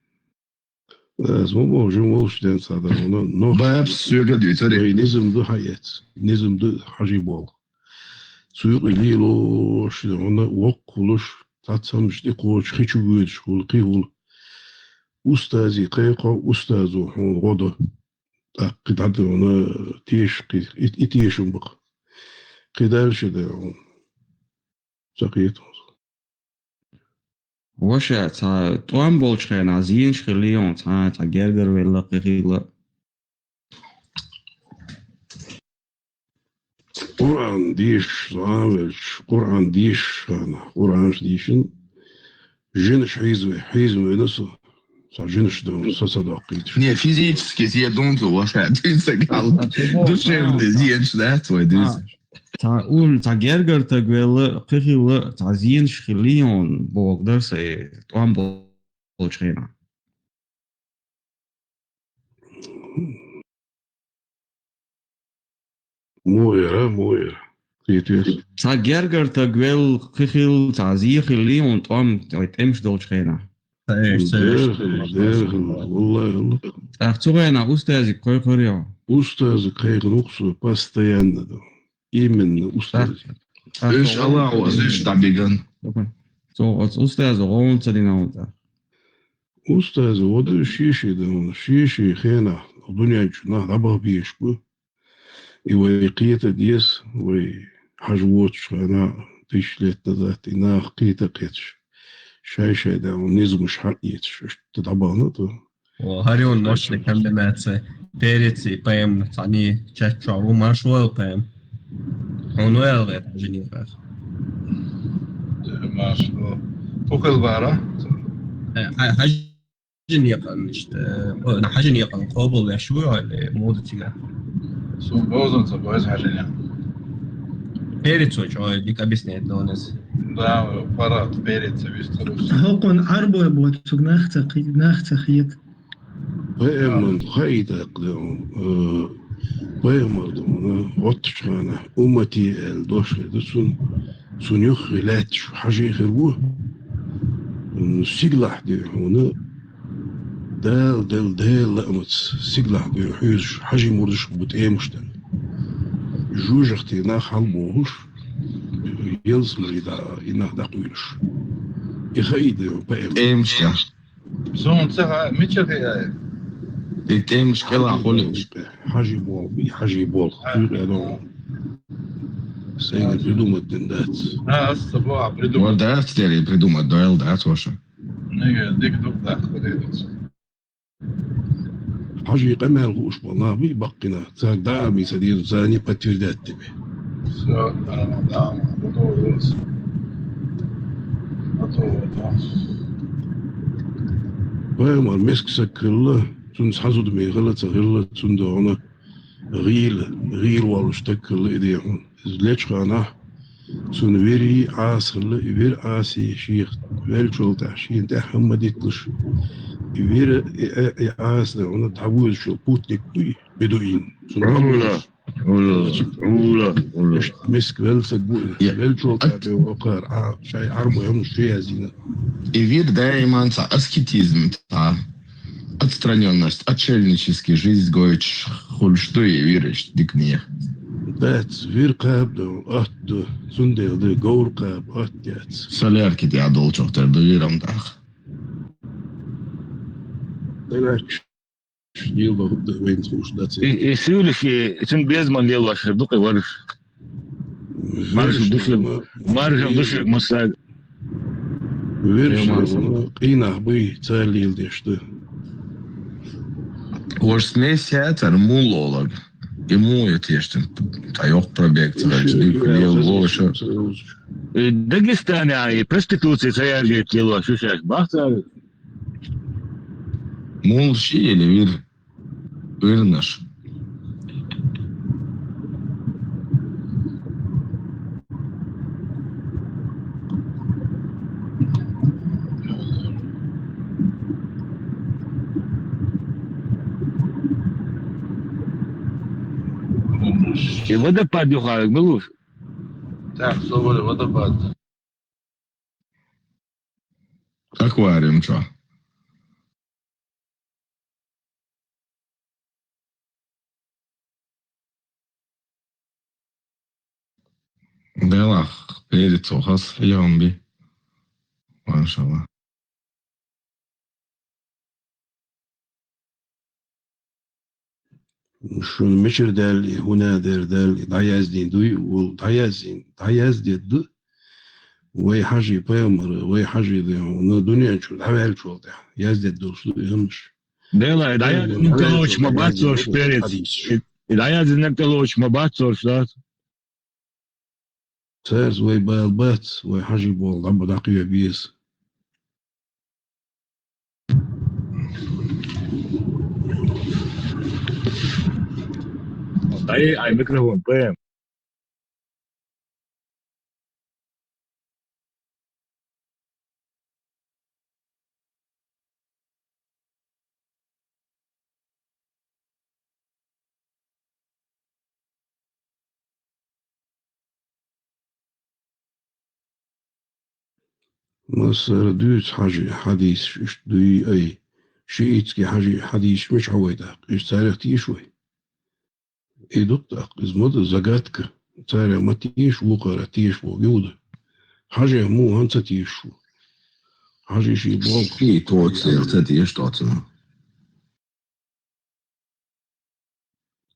Ас ма боху, жима волуш ден цхьа дар вуна, но Баб, соьга дуьйцури. Вай низам ду хьан эц. Низам ду хьажи болу. Цу юкъа лелош, хьуна воккхалуш, цхьацца хӀумнаш тӀекхочуш, хи чу воьдуш хуьлу, кхин хуьлу. Устазе кхайкхо, устазо хьуна гӀо до. ТӀаккха кхин дӀа ду хьуна теша, кхин и, и тешам бакъ. Кхин дальше ду хьуна. Ца кхета хьуна. Ваша, цхьа тӀом болчу хенахь зенаш хилла йона, цхьа, цхьа гергара велла, кхин хилла. Къуръан дешаш, зӀан а велча, Къуръан дешаш хана, Къуръанаш дийшина, жинаш хьийзаве, хьийзаве вина со, цхьа жинаш ду, со ца доккхийташ. Не, физически зе дунзу, ваша, дуьйцург хьал. Душевный зенаш дац вай дуьйцуш. Цхьа уллу, цхьа гергара таг велла, кхин хилла, цхьа зенаш хилла йона, боху дара сайн тӀом болчу хенахь. Муха яра, муха яра. Кхетий? Цхьа гергара таг велла, кхин хилла, цхьа зе хилла йона тӀом, вай тӀемаш долчу хенахь. Дера хилла, дера хилла, валлахӀи хилла. ТӀаккха цу хенахь устазиг кхойкхур ю? Устазиг кхайкхина ву-кх со, постоянно ду. Именно устаз. ТӀаккха, тӀаккха Уьш гӀо-, Аллахьо, уьш дӀабиган. Цо оцу устазо гӀо хӀунда ца дина хьуна тӀаккха? Устаз вада шен-шен дан, шен-шен хенахь, дуьнен чу нах дӀабаха безаш бу. И вай кхета деза, вай хьажа воцучу хенахь, тысяча лет назад, и нах кхета а кхеташ, шай-шай дан низамаш хьаэцаш, иштта дӀабахана тхо. О, хӀара юна ночная комбинация. Перец и пэм, цхьаьний чат чохь ву, марш войла пэм. Хьуна ваьлла вай хьажа некъах. Марш войла. Хьо хила бара? Э, хьа-, хьажа некъан иштта, э, хьажа некъан къобал веш ву хьуна, мода цига? Суна бозун ца бойс хьажа некъан. Перец ву чохь, дика объяснять донес. Да, парад, перец, вистхуш. ХӀокхун Ӏарбой боцург нах ца кхи-, нах ца хета. Пайхамарна хаийта даккха, э, пайхамар ду, э, гӀоттачу хана, уммати аьлла дош хир ду цунна, цунна юххе лаьтташ хьажий хир ву. М, сигалахь ду хьуна, Дала делла Делан лаамаца, сигалахь ду хьуьйсуш, хьажий мурдаш бу тӀемаш дара. Жожахате нах хьалабохуш, ялсамане дӀа, и нах дӀакхуьйлуш. И хаийта ду пайхамар. ТӀемаш дара. Суна ца хаьа, мичара хаьа? И тӀемаш кӀелахь хуьлуш. Хьажий болу, и хьажий болу. Хьажий болу. Сайга придумать дина дац. А, ас ца боху, а придумать. Вон дац дерриг придумать дойла дац ваша. Мега дика ду даккха дедуц. Хьажий къамел хууш болу нах бий баккхина. Цара даа бий ца деза, цара не подтвердят тебе. Всё, да, да, готово. Готово, да. Пайхамар миска саг хилла, цунна цхьа зуда ме хилла, ца хилла, цунна догӀана гӀийла, гӀийла волуш стаг хилла и дехьа. Иза лечу ханахь, цунна вирий Ӏаса хилла, и вир Ӏасий шех веллачул тӀаьхьа, шена тӀаьхьа хӀамма дитталуш. И вира, и, и, и Ӏаса догӀана дӀавоьдуш йолу путник дуй. Бедуин. Цунна Ула, ула, ула, ула. Иштта миска велла саг бу и. Я. Веллачул тӀаьхьа бен вокхара, а, шайн Ӏарбой хӀуманаш чу яздина. И вир даиман цхьа аскетизм, цхьа отстранённость, отшельнический жизнь гойтуш хуьлуш ду и вир иштта дика меха. Дац, вир кхаба ду, атта ду, цундела ду, говр кхаба, атта яц. Солярки тӀехь долчух тера ду вирам тӀаккха. Солярки. Лело хӀума вайна хууш дац. И, и сивлиш, и цуьнан безаман лелош хир ду кхин вараш. Маржа душуьг, маржа душуьг массаг. Вирши, Ямарсана. Къинах буй, царли йилдеш ду. Ваш смесь яцар мул олаг. И му я тешта. Та йокъ пробег цараш, Вирши, ди, Вирши, лел Вирши, лоша. Вирши. Э, Дагестане ай проституция саяржет лело, шушаш, бахтар. Мул ши или вир? Вирнаш. И водопад юхараг милуш? Так, собари водопад. Аквариум чо? Делах, перец, хас, ямби. Машалла. Шун мичир дал, хӀуна дер дал, дӀаяздин дуй, вул дӀаяздин, дӀаяздин ду. Вай хьажи пайхамар, вай хьажи дин, ну, дуьнен чу дӀаваьлчул тӀехь, яздин дурсу ямаш. Делай, дӀаяздин ма бацорш перец. Хьадис. ДӀаяздин ма бацорш, да? Царца вай бала бац, вай хьажи бола дӀа-, дӀакхоьба беза. Ай, ай, микрофон, П М. Массара дуьйцу хьажи хьадисаш иштта дуй ай, шиитский хьажи хьадисаш мичахь вай тӀаккха? Иштта царех тийша вай? И ду тӀаккха, иза ма ду загадка. Царех ма тийша, вукхара тийша боху юда. Хьажех муха ца тийша ву? Хьажи ший болх. Ший тоцел ца тийша тоцу.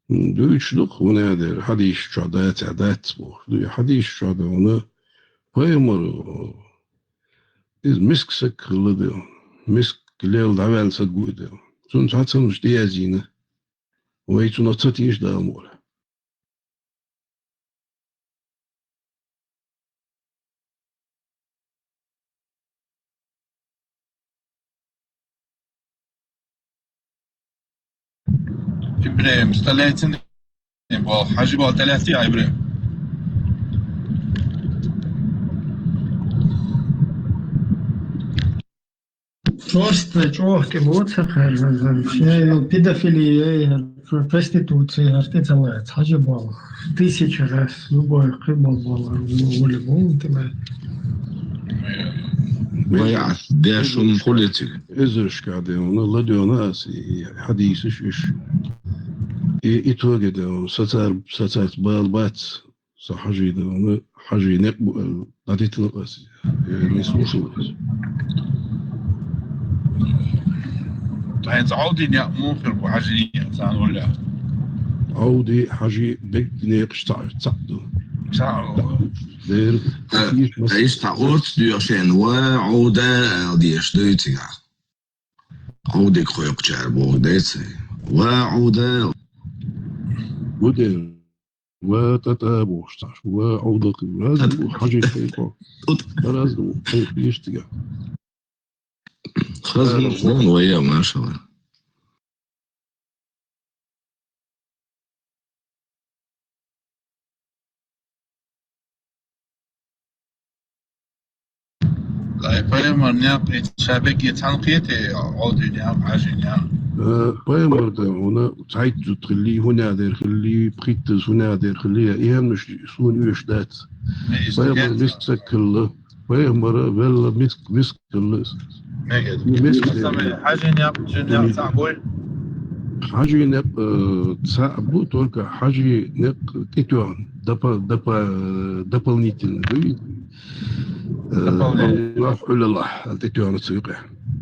Дуьйцуш ду-кх, хӀунда аьлла хьадисаш чохь дац, дац бохуш. Дуй хьадисаш чохь ду, хӀунда пайхамар, иза миска саг хилла ду, миска лелла дӀаваьлла саг ву и ду. Цунна цхьаццанаш тӀеяздина. Вай цунах ца тийша Дала мукъ лахь. ИбрахӀим, столицын боху, хьажи боху тӀелаьцний, ИбрахӀим? Просто чӀогӀа тӀе боцу хӀара, шен йолу педофилия, хӀара проституция, хӀара тӀе ца лаца, хьажа болу. Тысяча раз, любой кхин болу, болу, воле болу тӀе лаца. Вай ас дешун хулициг. Эзаршка де, вона ладоьгӀна ас, и хьадийсаш уьш. И итоге де, вона сацар, сацац бала бац. Со хьажий ду, ну, хьажий некъ бу аьлла, дӀадитина ас, э, не слушал ас. Ткъа хӀинца Ӏовди некъ муха хир бу хьажий некъ царна валлехь? Ӏовди, хьажий бегг некъаш цхьаъ, цхьаъ ду. Цхьаъ. Дера, ткъа, ткъа иштта оцу доьху шен, ва Ӏовда аьлла дезаш дуй цигахь? Ӏовдиг кхойкхучара боху деций? Ва Ӏовда. Ву дера. Ва тӀатӀа бохуш цхьаш, ва Ӏовдакъ, разный бу, хьажи тайпа. Разный бу, тайпа иштига. Хазна хон вая, машалла. Ай, пайхамар некъ, и ша бегге цхьаьна кхетий, Ӏовди некъ, хьажи некъ? Э, пайхамар дан, вона цхьайтта зуда хилли, хӀунда дер хилли, пхийтта зуда хӀунда дер хилли, я и хӀамаш суна оьшуш дац. Пайхамар миска саг хилла, пайхамара велла миска, миска хилла. Мега. Миска. Масала, хьажи некъ, цуьнан некъ цхьаъ буй? Хьажи некъ, э, цхьаъ бу, только хьажи некъ тӀетоьхна, допо-, допо-, э, дополнительно дуй. Э, дополнительно. Аллахь, уллаллахь, аьлла тӀетоьхна цу юкъе.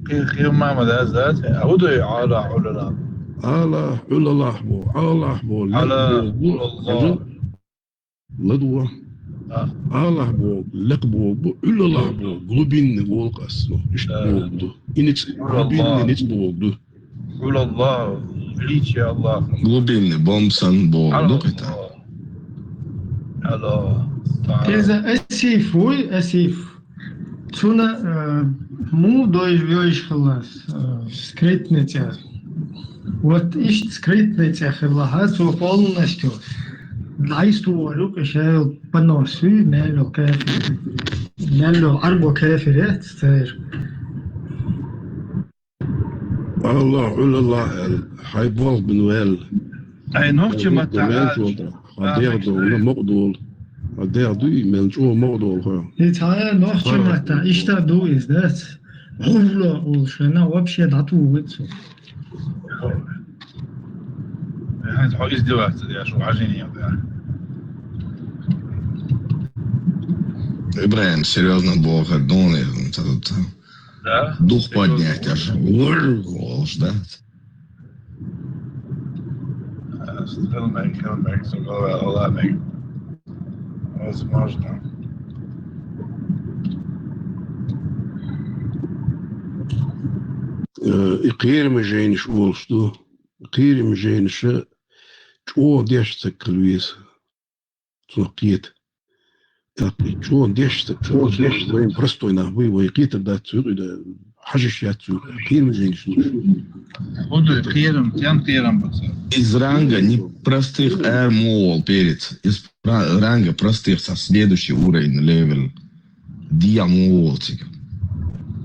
Кхин, кхин ма ма дац, дац. А хӀун дуй, Аллахь, уллаллахь? Аллахь, уллаллахь бу, Аллахь бу, Аллахь, уллаллахь. ЛадугӀа. Аллахь боху, лекха боху, Ӏуьллаллахь боху, глубинный боху ас. Ну, иштта боху ду. И ницкъ, глубинный ницкъ боху ду. Ӏуьллаллахь, величие Аллаха. Глубинный бомб санна боху ду кхета. Алло. Иза Асиф вуй, Асиф. Цуьнан, э, муха дойж вевзаш хилла, э, скрытный цӀе. Вот иштта скрытный цӀе хилла, хьан цо полностью дӀайстур ю, кхин шел понос ю, мел йолу кафир, мел йолу Ӏарбо кафир яц церан. Аллахь, Ӏуьллаллахь аьлла, хьайн болх бина ваьлла. Ай, нохчийн маттахь мел чӀогӀа, хьан дегӀ долу, мокъа долу. Хьан дегӀ дуй, мел чӀогӀа мокъа долу хьо. И цхьа нохчийн маттахь иштта ду иза, дац? Гьулло олуш хенахь вообще дӀатухуьйту цо. Хьайна хьо издеваться деш, хьо хьажийна ян. ИбрахӀим, серьёзно боху, хӀара дуьне, ца, ца. Да? Дух поднять аж. Ур, волуш, да? Хила мега, хила мега, со гала, гала мега. Возможно. Э, и кхераме жайнаш олуш ду. Кхераме жайнаша чӀогӀа деш ца кхел веза. Цунах кхета. ТӀаккха и чӀогӀа деш ца кхел, вайн простой нах буй, вай кхетар дац цуьнга, и да хьажаш яц цуьнга. Кхераме жайнаш луш. ХӀун ду кхерам, кхерам бу цуьнга? Из ранга не простых ар мугӀал перец. Из пра-, ранга простых цхьа следующий уровень, левел. Диа мугӀал цига.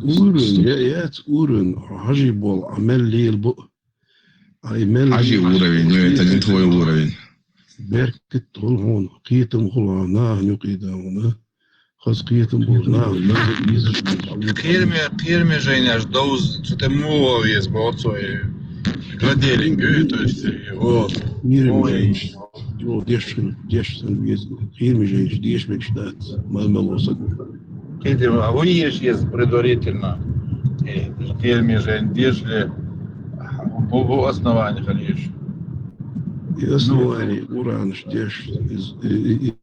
Уровень, я, яц уровень, хьажий болу, а мел лела бу. Ай, мел хьажий уровень, но это не твой уровень. Беркат хуьлу хьуна, кхетам хуьлу хьуна, нахана юкъе дан хьуна. Хаза кхетам болу, нахана юкъе дан хьуна. Кхераме, кхераме жайнаш довза, цу тӀе муха ван веза боху цо, и гладелинг, то есть, и вот. Кхераме жайнаш, йо, деш, деш санна веза. Кхераме жайнаш деша мегаш дац, мел-мел ван саг. Кхетам, а ву еш еза предварительно? Э, кхераме жайна дешале, бу, бу основание хила еза. И основание Къуръанаш деш, из, и, и,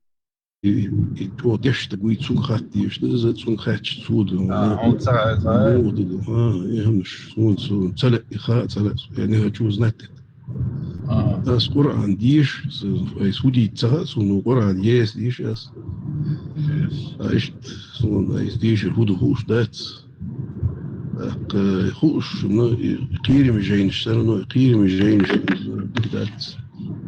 и, и, и, о, деш стаг вуй, цунга хатта деш, да, иза цунга хаьттича цо ду, а, хьуна ца хаьа, ца хаьа? Муха ду, а, и хӀумнаш, суна, суна, ца лаьа, и хаа ца лаьа, я не хочу знать это. А. Ас Къуръан деша, с-, айса хӀу дийца ца хаьа суна, Къуръан еса деша ас. Ас. А иштта суна айса дешар хӀу ду хууш дац. ТӀаккха хууш, ну, и кхераме жайнаш, всё равно и кхераме жайнаш дац.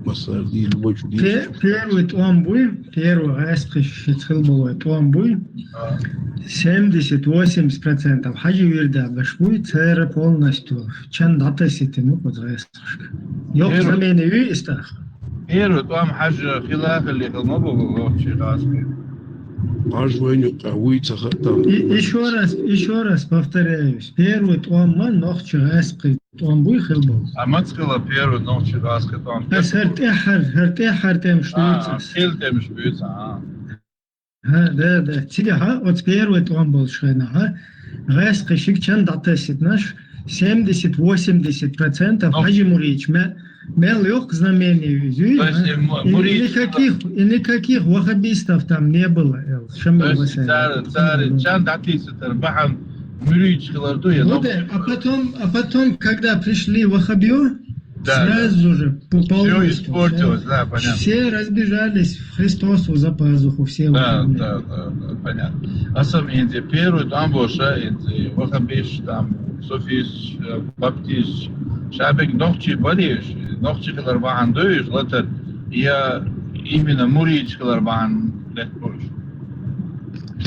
Массара дийла вочу дийша. Пе-, первый тӀом буй, первый гӀаскхи шица хила болу тӀом буй. А. Семьдесят-восемьдесят процентов хьажи вирда беш буй, церан полностью чан дӀатасийтина кхуза гӀаскхи. Йоккха знамение юй и стах? Первый тӀом хьажа хила а хилла хила ма бу вовчий гӀаскхи. Хьажа вайн юкъа вуй ца хаьа там. И, ещё раз, ещё раз повторяюсь. Первый тӀом ма нохчий гӀаскхи тӀом буй хила болу. А маца хила первый нохчий гӀаскхи тӀом? Ас хӀара тӀаьххьара, хӀара тӀаьххьара тӀемаш дуьйцу ас. А, хила тӀемаш буьйцу, а. ХӀа, да, да. Цигахь, оцу первый тӀом болчу хенахь, гӀаскхи шига чан дӀатасийтинарш, семьдесят-восемьдесят процентов хьажи муридаш ме-, мел йоккха знамение юй, а? И никаких, и никаких ваххабистов там не было, эл Шамил Васаев. Цара, цара чан дӀатийсийтар бахьана муридаш хилар ду, я. Ну да, а потом, а потом, когда пришли ваххабиё, Да, да. Сразу же по-, всё полностью, испортилось, да, понятно. Все разбежались в Христосу за пазуху, все ваххабиё. Да, да, да, понятно. Аса хӀинца первый тӀом бохуш, хӀинца ваххабисташ, там, суфисташ, э, баптисташ, шаберг нохчий бара уьш, нохчий хилар бахьана ду уьш латар, я именно муридаш хилар бахьана лаьтта бу уьш?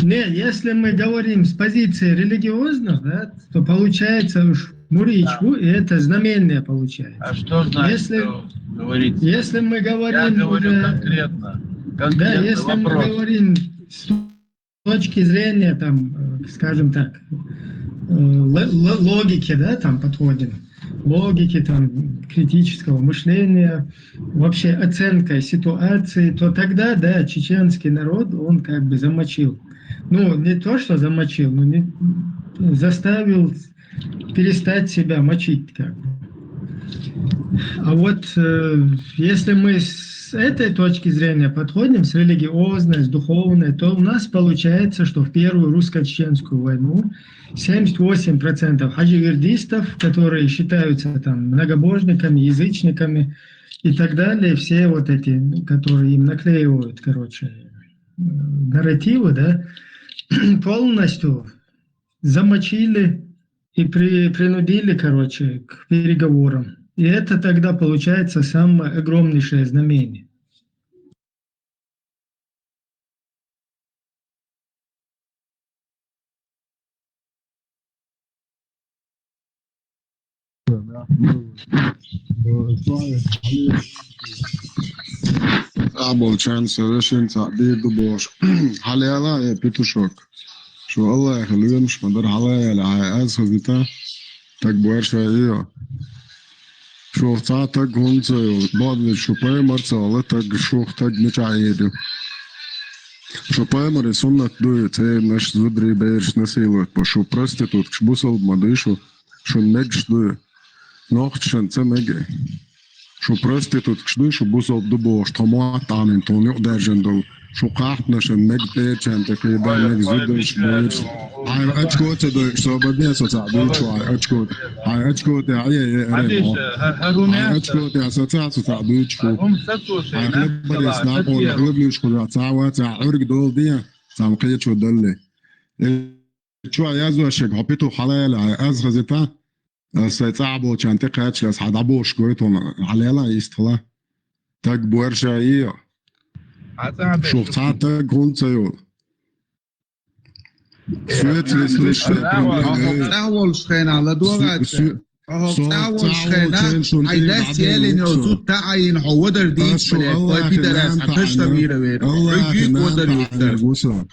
Не, если мы говорим с позиции религиозных, да, то получается уж муридаш бу, и это знамение получается. А что значит, если, что говорится? Если мы говорим... Я говорю уже конкретно, да, конкретно если мы говорим с точки зрения, там, э, скажем так, э, ло-, ло-, логики, да, там подходим, логики, там, критического мышления, вообще оценкой ситуации, то тогда, да, чеченский народ, он как бы замочил. Ну, не то, что замочил, но не, заставил перестать себя мочить, как бы. А вот, э, если мы с этой точки зрения подходим, с религиозной, с духовной, то у нас получается, что в Первую русско-чеченскую войну семьдесят восемь процентов хаджигирдистов, которые считаются там многобожниками, язычниками и так далее, все вот эти, которые им наклеивают, короче, э, нарративы, да, полностью замочили и при, принудили, короче, к переговорам. И это тогда получается самое огромнейшее знамение. Аболчан совершенно дир ду бош. Халяла, э, петушок. Шу Аллах луемш мадар халаяла, ай аз хазита. Так буарша ио. Шу ца так гунца ио. Бадли шу паймарца ала так шу так нича еду. Шу паймар и суннат дуй, це наш зудри бейш насилует, по шу проститутк, ш бусал мадуй шу, шу мегш дуй. Нохчан це меге. Шу проститутк, ш дуй шу бусал ду бош, томо тамин тон юк держан дол. Шу кахтна шу мег перчан, те кида мег зудуш бейш. Ай, очко те дуй, свободне соца дуй чу, ай, очко. Ай, очко те, ай, ай, ай, ай, очко те, соца, соца дуй чу. Ай, хлеб барис на пол, хлеб лишку за цава, ца ург дол дия, сам кечу далли. Э, чу ай аз вашек, хопиту халаяла, ай аз хазита, э, сай цабо чанте кач, аз хада бош гойтон, халаяла истла. Так буарша ио. Шу ца так гунца ио. Сует лес лес. Цавол шхена ла дугат. Цавол шхена. Ай дас ялин ё зут та айн ховадар дис, бля, кой пидорас, а ташта мира вер. Хой гик водар юктар.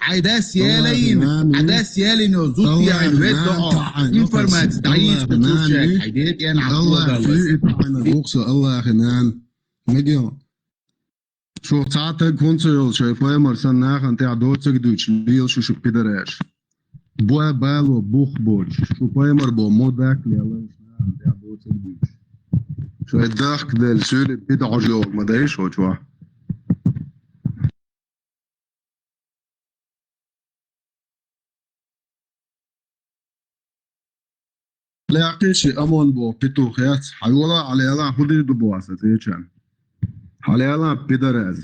Ай дас ялин, ай дас ялин ё зут яин вер до. Информация даис кучек. Ай дет ян хакла галас. Аллах нан. Мегел. Шу ца так гунца ио, шай паймар сан нахан тя доцак дуч, лил шу шу пидораш. Буа бало бух боч, шу паймар бо модак лила, нахан тя доцак дуч. Шай дахк дел сюли пидожог ма дай шо чуа. Лякиши амон бо петух яц. Хай вала алела худи ду боаса течан. Халела пидорас.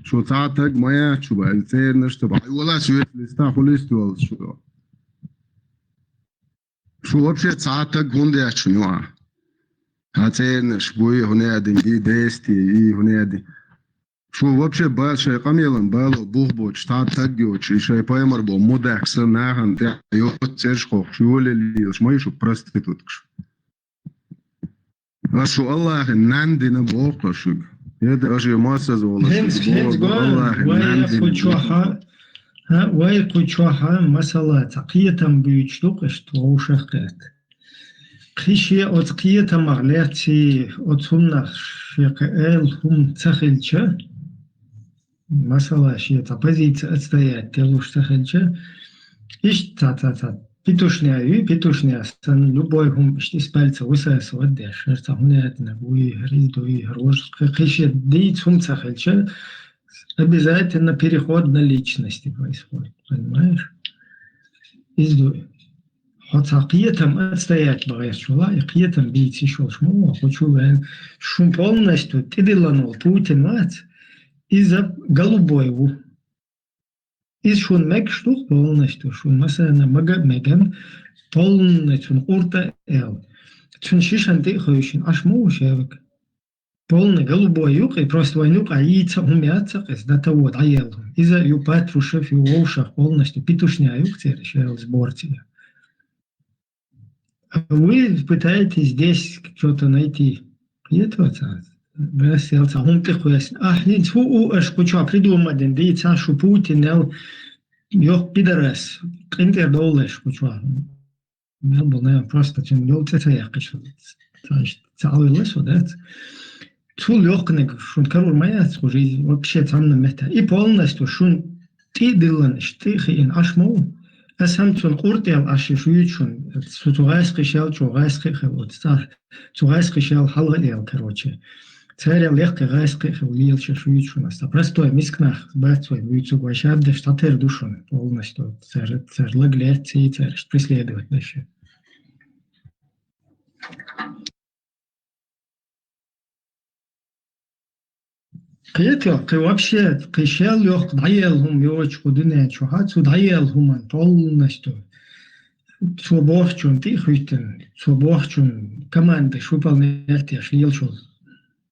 Шу ца так моя чуба, цернаш чуба. Хай вала свет листа хулист вал шу. Шу вообще ца так гунде ачуа. А цернаш буй хуне один, ди дести, и хуне один. Шу вообще бал шай камелан бало бух боч, ца так гёч, и шай паймар бо мудах са нахан тя ё церш хох, шу ле лил, ш май шу проституткш. А шу Аллахи нан дина бохка шуг. Эд аши масса зола. Хенс, шуг хенс бо, гор, Аллахи вай нан дина кучуха. Ха, вай кучуха масала ца киятам буйч дук эш ту ушах кет. Кхишия оц киятамах леци оцуннах шека эл хум цахилча. Масала шия ца позиция отстоять телуш цахилча. Иш ца ца ца. Петушня ю, петушня сан любой хум иш из пальца высасывать деш. Ца хуне это на гуи, хриз дуи, хрош. Кхишия ди цум цахилча. Обязательно переход на личности происходит, понимаешь? Из дуи. Хьо ца кхетам отстоять багъеш чула, и кхетам бийци шолш мо, хо чу вен, шун полностью тидилан ол Путин вац, из а голубой ву. Из шун мег штух полностью, шун масана мага меган, полностью шун курта эл. Цун шишан ти хойшин, аш мо шевк. Полный голубой юкъ, и просто вайн юкъ, а йийца хум яццакъ, из до того дӀаелла. Иза ю Патрушев, ю Вовшах полностью петушня юкъ цереш, я сборте. А вы пытаетесь здесь что-то найти. Нет, вот, а, раз я ца хум тихуясен. А, хин цу у эш куча придумать, ди ца шу Путин, ел, ёх пидорас, къинтер доллеш куча. Мел бу, наверное, просто чун йол цецаяк киш. Цаалилла шо, да? Цул лёгкнег шун карур маяц, уже вообще цамна мета. И полностью шун ти диллан, шти хиин ашму. Асам цун куртел аши шуючун. Цу цугайс кишел, цугайс кихел, вот цар. Цугайс кишел хала ел, короче. Царел лехкъе гӀайс кхе хила лелаш шуьйцу шуна. Аса простой мискнах бац вай вуьйцуг, вай шабдеш цхьатера ду шуна. Полностью цар, цар лаг лецци, цар преследовать деш. Кхетал, кхы вообще, кхы шел йохк дӀаел хӀума йоч кху дуьнен чухьа, цу дӀаел хӀуман полностью. Цо бохчун тӀе хуьттан, цо бохчун команда шупал нехтеш лелаш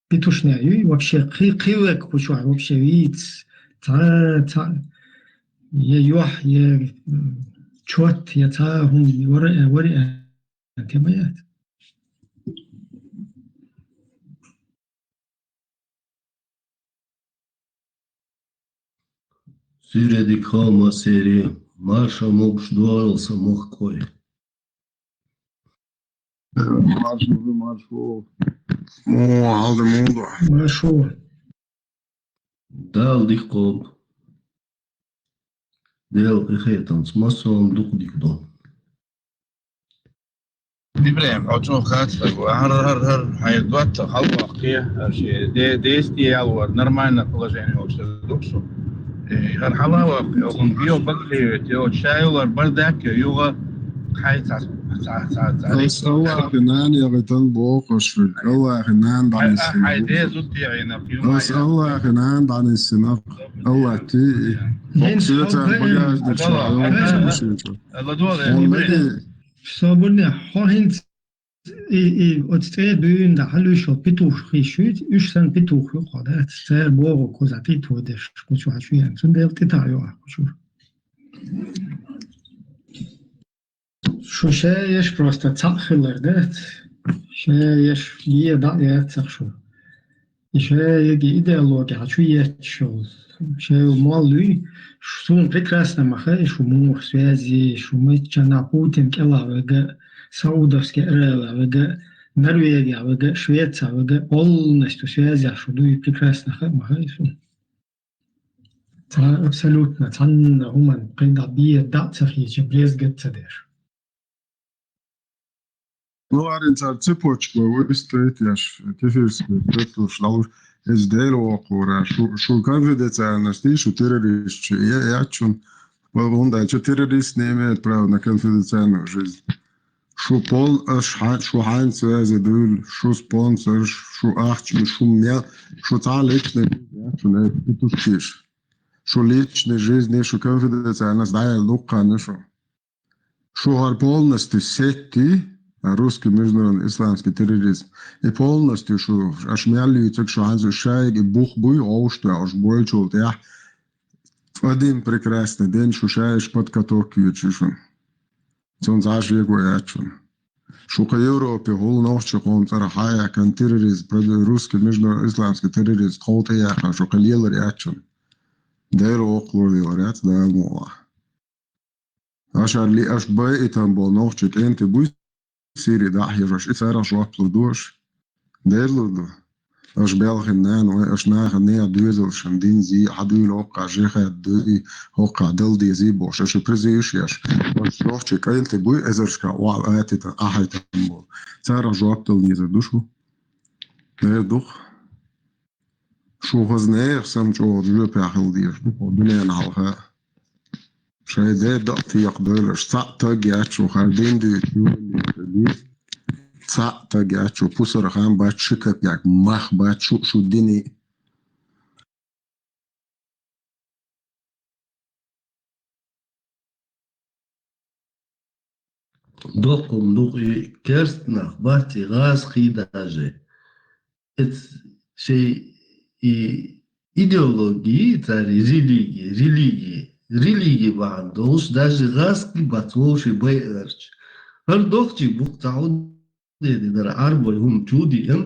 петушня юй, вообще кхы, кхы век кху чухь вообще вийц, цхьа, цхьа, я юхь, я, м, чот, я цхьа хӀума вара, вара, тема яц. Сире дика хьо, ма сире, марша могуш догӀал сан мохк кхой. Марша, марша. Мо, хьалда муду. Марша. Дала дика кхобу. Дела къинхетамца массо а дукха дика ду. Ибрахим, хьо чӀогӀа хатта стаг ва. ХӀара, хӀара, хӀара, хьайн доттагӀа хьалаваккхе, хӀара шен де-, десте ялвар, нормальное положение волчу стаг ду шу. Э, хӀара хьалаваккхе, охан био бакли вете, оцу шайолар бардак, юха хьай ца, ца, ца, ца, Ас Аллахи нана ягӀитан бохуш, Аллахи нана дӀанисина. Хьай де зудде гӀина, Ас Аллахи нана дӀанисина. Аллах ти. ХӀинца Боксица хьо багаж дича, Аллах. Аллах. Аллах. Аллах. Аллах. Собарне, хьо хӀинца и, и, оцу цӀе дуьйна да хьалуьйш йолу петух хийш юьйцу, уьш санна петух ю хьо, да? Цара боху кхузахь тӀе а тодеш, кху чу хьан шу ян. Цундела тӀе таӀа ю ахь кху чуьра. Шу ша еш просто цхьаъ хилар, да? Ша еш ле дӀа а яцахь шу. И шайга идеологи хьан чу етташ йолу, шайла моллуй, шу суна прекрасно ма хаьа, шу муха связи, шу миччанахь Путин кӀелахь вега, Саудовский Аравия вега, Норвегия вега, Швеция вега, полностью связях шу дуй, прекрасно хаьа ма хаьа суна. Цхьа абсолютно цхьанна хӀуманна кхин дӀа бен дӀа а ца хийча, брезгат а ца деш. Ну, арин цара цепочка выстроить еш, кефирский петуш лалуш, эза Дела воккхура, шу, шу конфиденциальность, шу террорист, шу я, я чун, вон дальше террорист не имеет права на конфиденциальную жизнь. Шу пол, аш ха-, шу хьайн связи дуьйла, шу спонсор, шу ахча, шу мел, шу цхьа личный жизнь, я чун, э, петушкиш. Шу личный жизнь, шу конфиденциальность, да, я луккана шу. Шу хӀара полностью сетти, а, русский международный исламский терроризм. И полностью шу, аш мел юьйцург шу хьанза шайга и бух буй, гӀовш тоьуш бойчул тӀехь. Один прекрасный день шу шайш под каток юьйцу шуна. Цунца Ӏаш его яц шуна. Шу кху Европе хӀула нохчи къоман цӀарах хьаяьккхина терроризм, под-, русский международный исламский терроризм, тхов тӀе яьккхина, шу кху лелар яц шуна. Дера воккхалур лелар яц, Дала мукъалахь. Аша ли, аша бай и там бол нохчи кӀентий буй, Сири дӀа а хьежош, и царах жоп лур ду аша. Дера лур ду. Аша белхин нана вай, аша нахана нехан доьзалшна динзий, хьан дуьйла хӀоккхахь жихад дуй, хӀоккхахь дала дезий бохуш, аша призываш еш. Аша нохчи кӀентий буй, эзаршка охьа атийтан, ахьайтан бол. Царах жоп дала дезар ду шу. Дера ду-кх. Шу хаза нехан санна чӀогӀа жоьпехь хила дезаш ду, хӀо дуьненан хьалха. Шайн де дакъа текхадевлларш, цхьаъ таг яц шу, хӀара дин дуьйцу, юха дуьйцу. Цхьаъ таг яц шу, пусар хан бац, ши капек мах бац шу, шу дини. Доккхун дукъ и керст нах бац, и гӀазкхий даже. Эц шей и идеологии, цари религии, религии, религии бахьана долуш, даже гӀазкхий бац вовши байарч. ХӀара дохчий букъ ца хьу дединара Ӏарбой хӀума чу диан,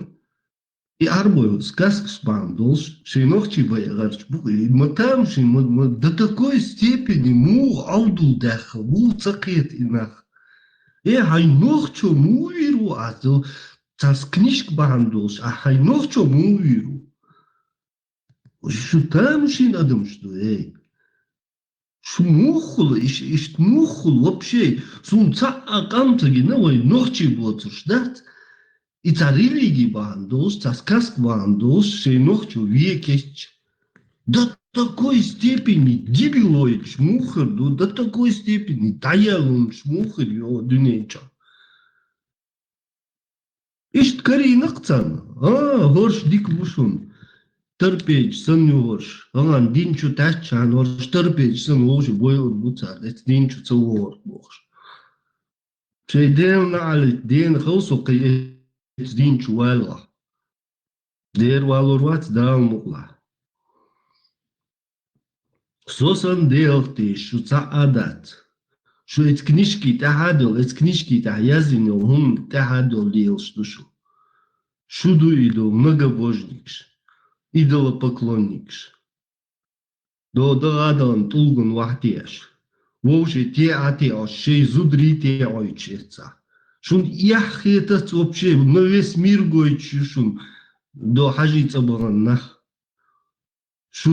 и Ӏарбой сказкаш бахьана долуш, шайн нохчий байа гӀарч бу, и ма тамашийна, ма, ма до такой степени муха Ӏовдал даьхна ву ца кхета и нах. Э, хьайн нохчо муха вийр ву ахьа, цхьа книжка бахьана долуш, а хьайн нохчо муха вийр ву? Шу тамашийна адамаш ду, эй. Шу муххула, иш-, иштта муххула вообще, суна цхьа а къам ца гина, вай нохчий боцурш дац. И цхьа религи бахьан долуш, цхьа сказка бахьан долуш, шайн нохчо векечча. До такой степени дебилоидаш муха хир ду, до такой степени дӀаялонаш муха хир ю дуьнен чохь. Иштта карийна-кх царна. А, хӀорш дика бу шуна. Торпедаш санна ю хӀорш. ХӀан, дин чу таьттачхьана хӀорш торпедаш санна вовшийн бойур бу цара, эцу дин чу ца вогӀург бохуш. Шайн Делан наӀалт, дена хала со кхин эцу дин чу валлахь. Дера валор вац, Дала мукъалахь. Со санна Делах тешаш шу цхьа а дац. Шу эцу книжки тӀехь а долу, эцу книжки тӀехь яздина йолу хӀума тӀехь а долу лелаш ду шу. Шу ду и ду многобожникаш, идолопоклонникаш. До дан а дан тӀулган вахь теаш. Вовшийн теӀа а теӀош, шайн зударий теӀойтуш эццахь. Шуна эхь хетац вообще, на весь мир гойтуш ю шуна до хьажий цӀа бахана нах. Шу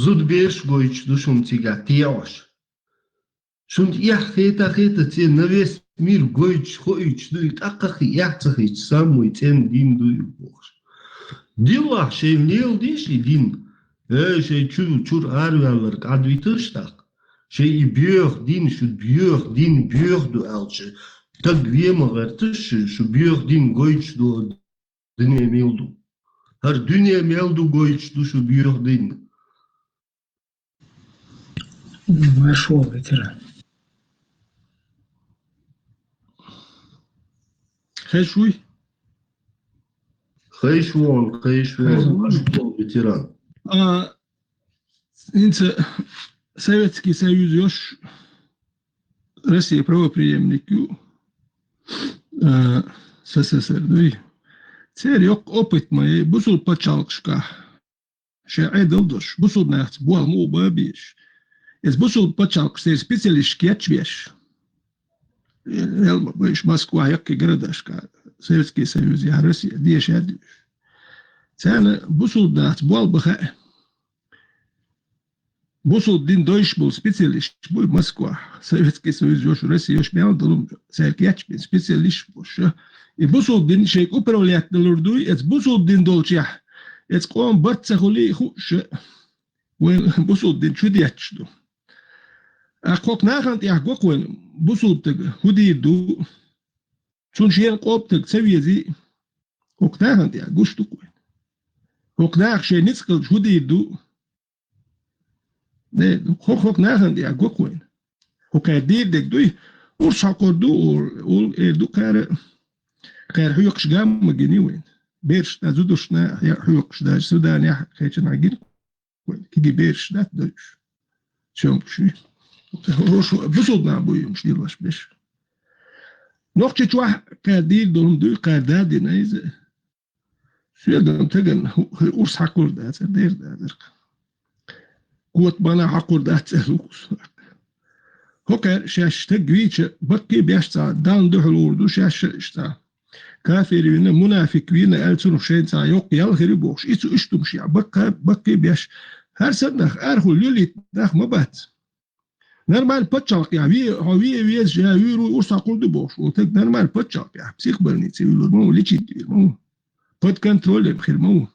зудабераш гойтуш ду шуна цигахь теӀош. Шуна эхь хета а хетац, на весь мир гойтуш, хоуьйтуш ду и, тӀаккха а эхь ца хеташ, самой цӀена дин ду и бохуш. Диллахь шайна леладеш и дин. Э, шайн чу-, чуьра араваьлларг Ӏадвитарш тӀаккха. Шайн и боьха дин, шу боьха дин, боьха ду аьлча, стаг вен ма гӀерташ шу, шу боьха дин гойтуш ду. Дуьне мел ду. ХӀара дуьне мел ду гойтуш ду шу боьха дин. Маршо ветеран. Хеш вуй? Хеш вон, хеш вон. Хеш вон. Маршо ветеран. А, хӀинца Советский Союз йош, Россия правопреемник ю, а, СССР дуй. Церан йоккха опыт ма яй, бусулба пачхьалкхашкахь шайн Ӏедал долуш, бусулба нахаца болх ма бан безаш. Иза бусулба пачхьалкхаш церан специалисташ кечбеш. Эл ма бан уьш Москвахь, яккхий городашкахь, Советский Союз яхь, Россия, деша а дуьйш. Царна бусулба нахаца болх бан хаьа. Бусулба дин дойуш болу специалисташ буй Москвахь, Советский Союз йош, Россия йош, мел долу цаьрга кечбина специалисташ болуш. И бусулба дин шайга управлять далур дуй, эца бусулба дин долчехь, эца къоман барт ца хуьлий хууш, вайн бусулба дин чу детташ ду. Ахь кхокху нахана тӀехь го-кх вайн бусулба стага хӀун дийр ду, цунна шена къоман стаг ца везий, кхокху нахана тӀехь гуш ду-кх вайн. ХӀокху наха шайн ницкъ хилча хӀун дийр ду, Э, хӀокху-, хӀокху нахана тӀехь го-кх вайн. ХӀокхара дийр дерг дуй, урс хьокхур ду, ол, ол эр ду кхара, кхара хьоькхуш гамма гиний вайн. Берашна, зударшна хьоькхуш даже Суданехь, кхечанхьа гина вайн. Кегий бераш дац дойуш. Сёмкаш ю. Хьо-, хьо-, бусулба нах буй уьш диллаш берш. Нохчийчохь кхара дийр долу хӀума дуй, кхара да дина иза. Соьган тагана хӀу-, хӀу-, урс хьакхур дацара, дер дацара. Кота бана хьакхур дацара лукус. ХӀокхара шаьш стаг вийча, баккхий беш цхьа, Далла дуьхьал лур ду шаьш а иштта. Кафир вина, мунафик вина, аьлла цунах шайна цхьа йоккха ял хир ю бохуш. И цу иштта хӀумаш яхь, баккха-, баккхий беш. ХӀара санна нах, арахула лелийта нах ма бац. Нормально пачхьалкхехь, ве-, хьо ве-, веза, ша вуьйр ву, урс хьакхур ду бохуш. Вот так нормально пачхьалкхехь, психбольнице вуьйлур ма ву, лечить вуьйр ма ву. Под контролем хир ма ву.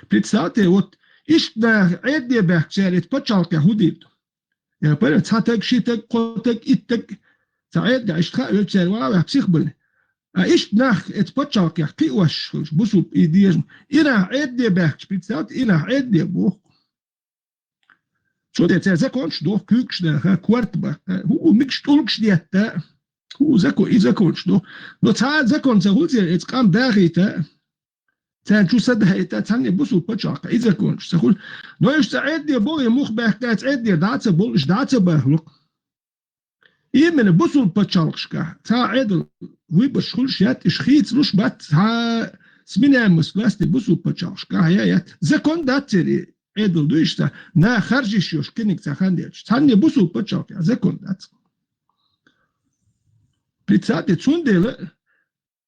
Представьте, вот иштта нах Ӏедале баьхкачара эца пачхьалкхехь хӀун дийр ду? Я понял, цхьа таг, ши таг, кхо таг, итт таг, цхьа Ӏедале иштта хаа велчара вагӀа ваьхьа психбольни. А иштта нах эца пачхьалкхехь кхиош, бусулба и деза. И нах Ӏедале баьхкача, представьте, и нах Ӏедале боху. Цундела цара законаш доху, куьйгаш даха, корта баккха, хӀу, микаш тӀулгаш детта, хӀу, закон, и законаш доху. Но цхьа а закон ца хуьлу церан, эца къам дахийта, царна чу са дахийта, цхьанне бусулба пачхьалкхехь и законаш ца хуьлу. Но уьш цхьа Ӏедале боху, я муха баьхка, цхьа Ӏедале дӀа а ца болу, уьш дӀа а ца бахлу. Именно бусулба пачхьалкхашкахь цхьа Ӏедал выборш хуьлуш яц, уьш хийцалуш бац, цхьа сменяемость власти бусулба пачхьалкхашкахь я яц. Закон дац церан Ӏедал ду иштта, наха харжа йиш йолуш кхиниг цхьа хан делча. Цхьанне бусулба пачхьалкхехь закон дац. Представьте, цундела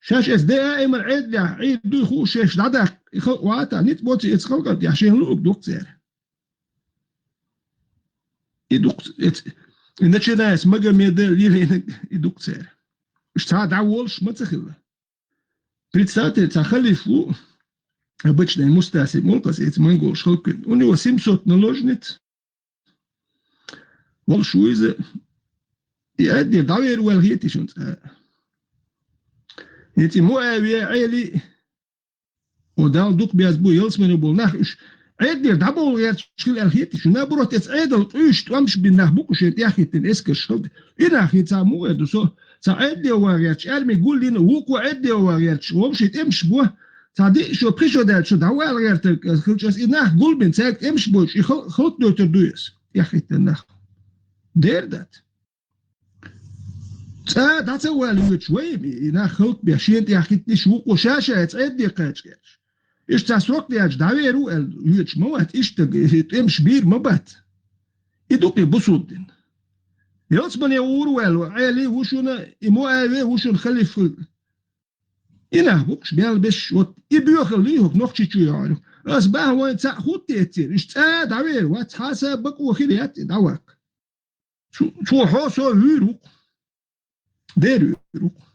шаьш эца ДАИМ-ан Ӏедалехь Ӏийр дуй хууш шаьш дӀадаккха, и халкъ ватахь, ницкъ боций эца халкъана тӀехь шайна луург ду-кх церан. И ду-кх эца, и начиная с Магомеда лелийнарг и ду-кх церан. Уьш цхьа дӀаволуш ма ца хилла. Представьте, цхьа халиф ву, обычный Мустафа Мулкас, эца монголаш халквин. У него семьсот наложниц. Волуш ву иза. И Ӏеддера дӀавер ву аьлла хетий шуна цкъа? Эца Муавия, Ӏели, о, Далла дукха беза бу, ялсамане болу нах уьш. Ӏеддера дӀабовла гӀерташ хила аьлла хетий шуна? Наоборот, эца Ӏедал къуьйсуш, тӀомаш бина нах бу-кх уьш, шен тӀехӀиттина эскарш халкъ. И нах хӀинца муха эр ду со? Цхьа Ӏедде ван гӀерташ, аьрми гулйина, вукхо Ӏедде ван гӀерташ, вовшийн тӀемаш бо. Цхьа диъ шо, пхи шо даьлча, шо дӀавала гӀертарг хилча, аса и нах гулбина, цаьрга тӀемаш бойчу, и хал-, халкъ дойтур ду аса, тӀехӀиттина нах. Дера дац. ЦӀа дӀа ца вала воьдуш вай, и нах халкъ беш, шена тӀехӀиттинарш, вукхо ша-ша эца Ӏедде кхача гӀерташ. Иштта цхьа срок даьлча дӀавер ву аьлла воьдуш ма вац, иштта тӀемаш бийр ма бац. И ду-кх и бусулба дин. Ялсамане вур ваьлла Ӏели ву шуна, и Муавия ву шуна халиф хилла. И нах бу-кх уьш баьлла беш, вот и боьхалла ю хӀокху Нохчийчу йогӀур. Аса бахьа вайн цхьаъ хӀуттаэцира, уьш цӀа дӀавер вац, хьан са бакъо хир яц и дӀаваккха. Цу, цо хьо со вуьйр ву-кх. Дера вуьйр ву-кх.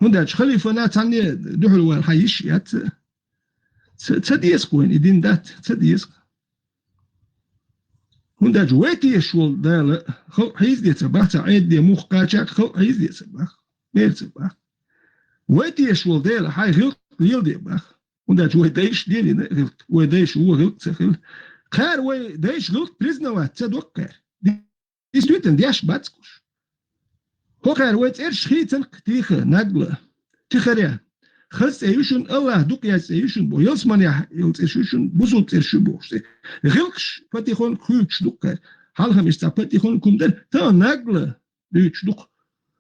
ХӀунда аьлча халифана цхьанне дуьхьал вала хьан йиш яц. Ца, ца деза-кх вайна, и дин дац, ца деза-кх. ХӀунда аьлча вай тешаш волу Дала халкъ хьийзаде ца бах, цхьа Ӏедде муха кхача а халкъ хьийзаде ца бах, бер ца бах. Вай тешаш волу Дала хьайн гӀиллакх леладе бах. ХӀунда аьлча вай дайша лелийна гӀиллакх, вай дайша вон гӀиллакх ца хилла. Кхара вай дайша гӀиллакх признавать ца до-кх кхара. Действительно, деш бац-кх уьш. ХӀокхара вай цӀераш хийцанкх тийха, нагла, тихаря. Хаза цӀе ю шуна, АллахӀа дукха еза цӀе ю шуна боху, ялсаманехь йолу цӀераш ю шуна, бусулба цӀераш ю бохуш цӀе. ГӀиллакхаш патихонка хуьйцуш ду-кх кхара. Хьалха иштта цхьа патихонка хӀума дара, тахана нагла дуьйцуш ду-кх.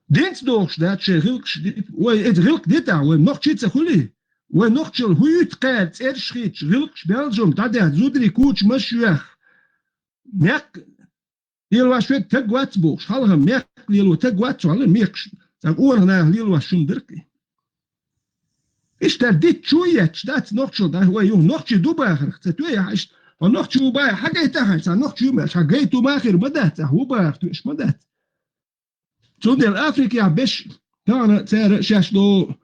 Динца догӀуш дац шайн гӀиллакхаш ди-, вай эца гӀиллакх дитахь, вай нохчий ца хуьлий? Вай нохчалла хӀун юьту кхара цӀераш хийцуш, гӀиллакхаш белжам дӀадаьхьа, зударий кучамаш а йоьхна? Мекх лелош верг таг вац бохуш, хьалха мекх лело таг вац, цо хьалха мекхаш, цхьа къонах наха лелош шуна дара-кх и. Иштта дитта чу а етташ дац нохчалла, да, вай юха нохчий ду бахарх, ца тоьяхьа иштта, хьо нохчий ву бахахь, хьан гайта хьайн, цхьа нохчий ю аьлла, хьан гайта ма хир ма дац, ахь ву бахарх тоьаш ма дац. Цундела Африкехь беш, тахана цара шаьш до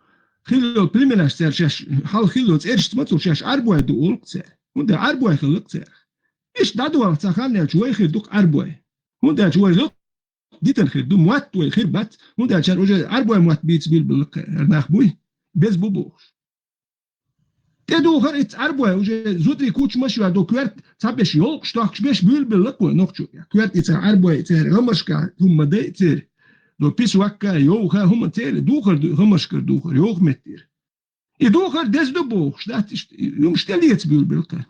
хилла йолу племенаш цара шаьш, хьалха хилла йолу цӀерашца ма цул шаьш Ӏарбой ду олу-кх цара. ХӀунда Ӏарбой хилла-кх цара. Иштта дӀадоьлху цхьа хан яьлча вай хир ду-кх Ӏарбой. ХӀунда аьлча вай гӀиллакх дитина хир ду, мотт вай хир бац. ХӀунда аьлча хӀара уже Ӏарбой мотт бийца билбелла-кх хӀара нах буй, беза бу бохуш. ТӀедухар ицца Ӏарбой, уже зударий кучамаш а йоьхна, до коьрта цхьаберш йовхаш, тохкаш берш буьйлабелла-кх вай нохчо. Коьрта и цхьа Ӏарбой церан гӀамашка хӀума ма дай церан. До писвакка, йовха хӀума церан, духар ду, гӀамашкара духар, йовха меттера. И духар деза ду бохуш, дац иштта, и хӀумаш тӀе леца буьйлабелла-кх.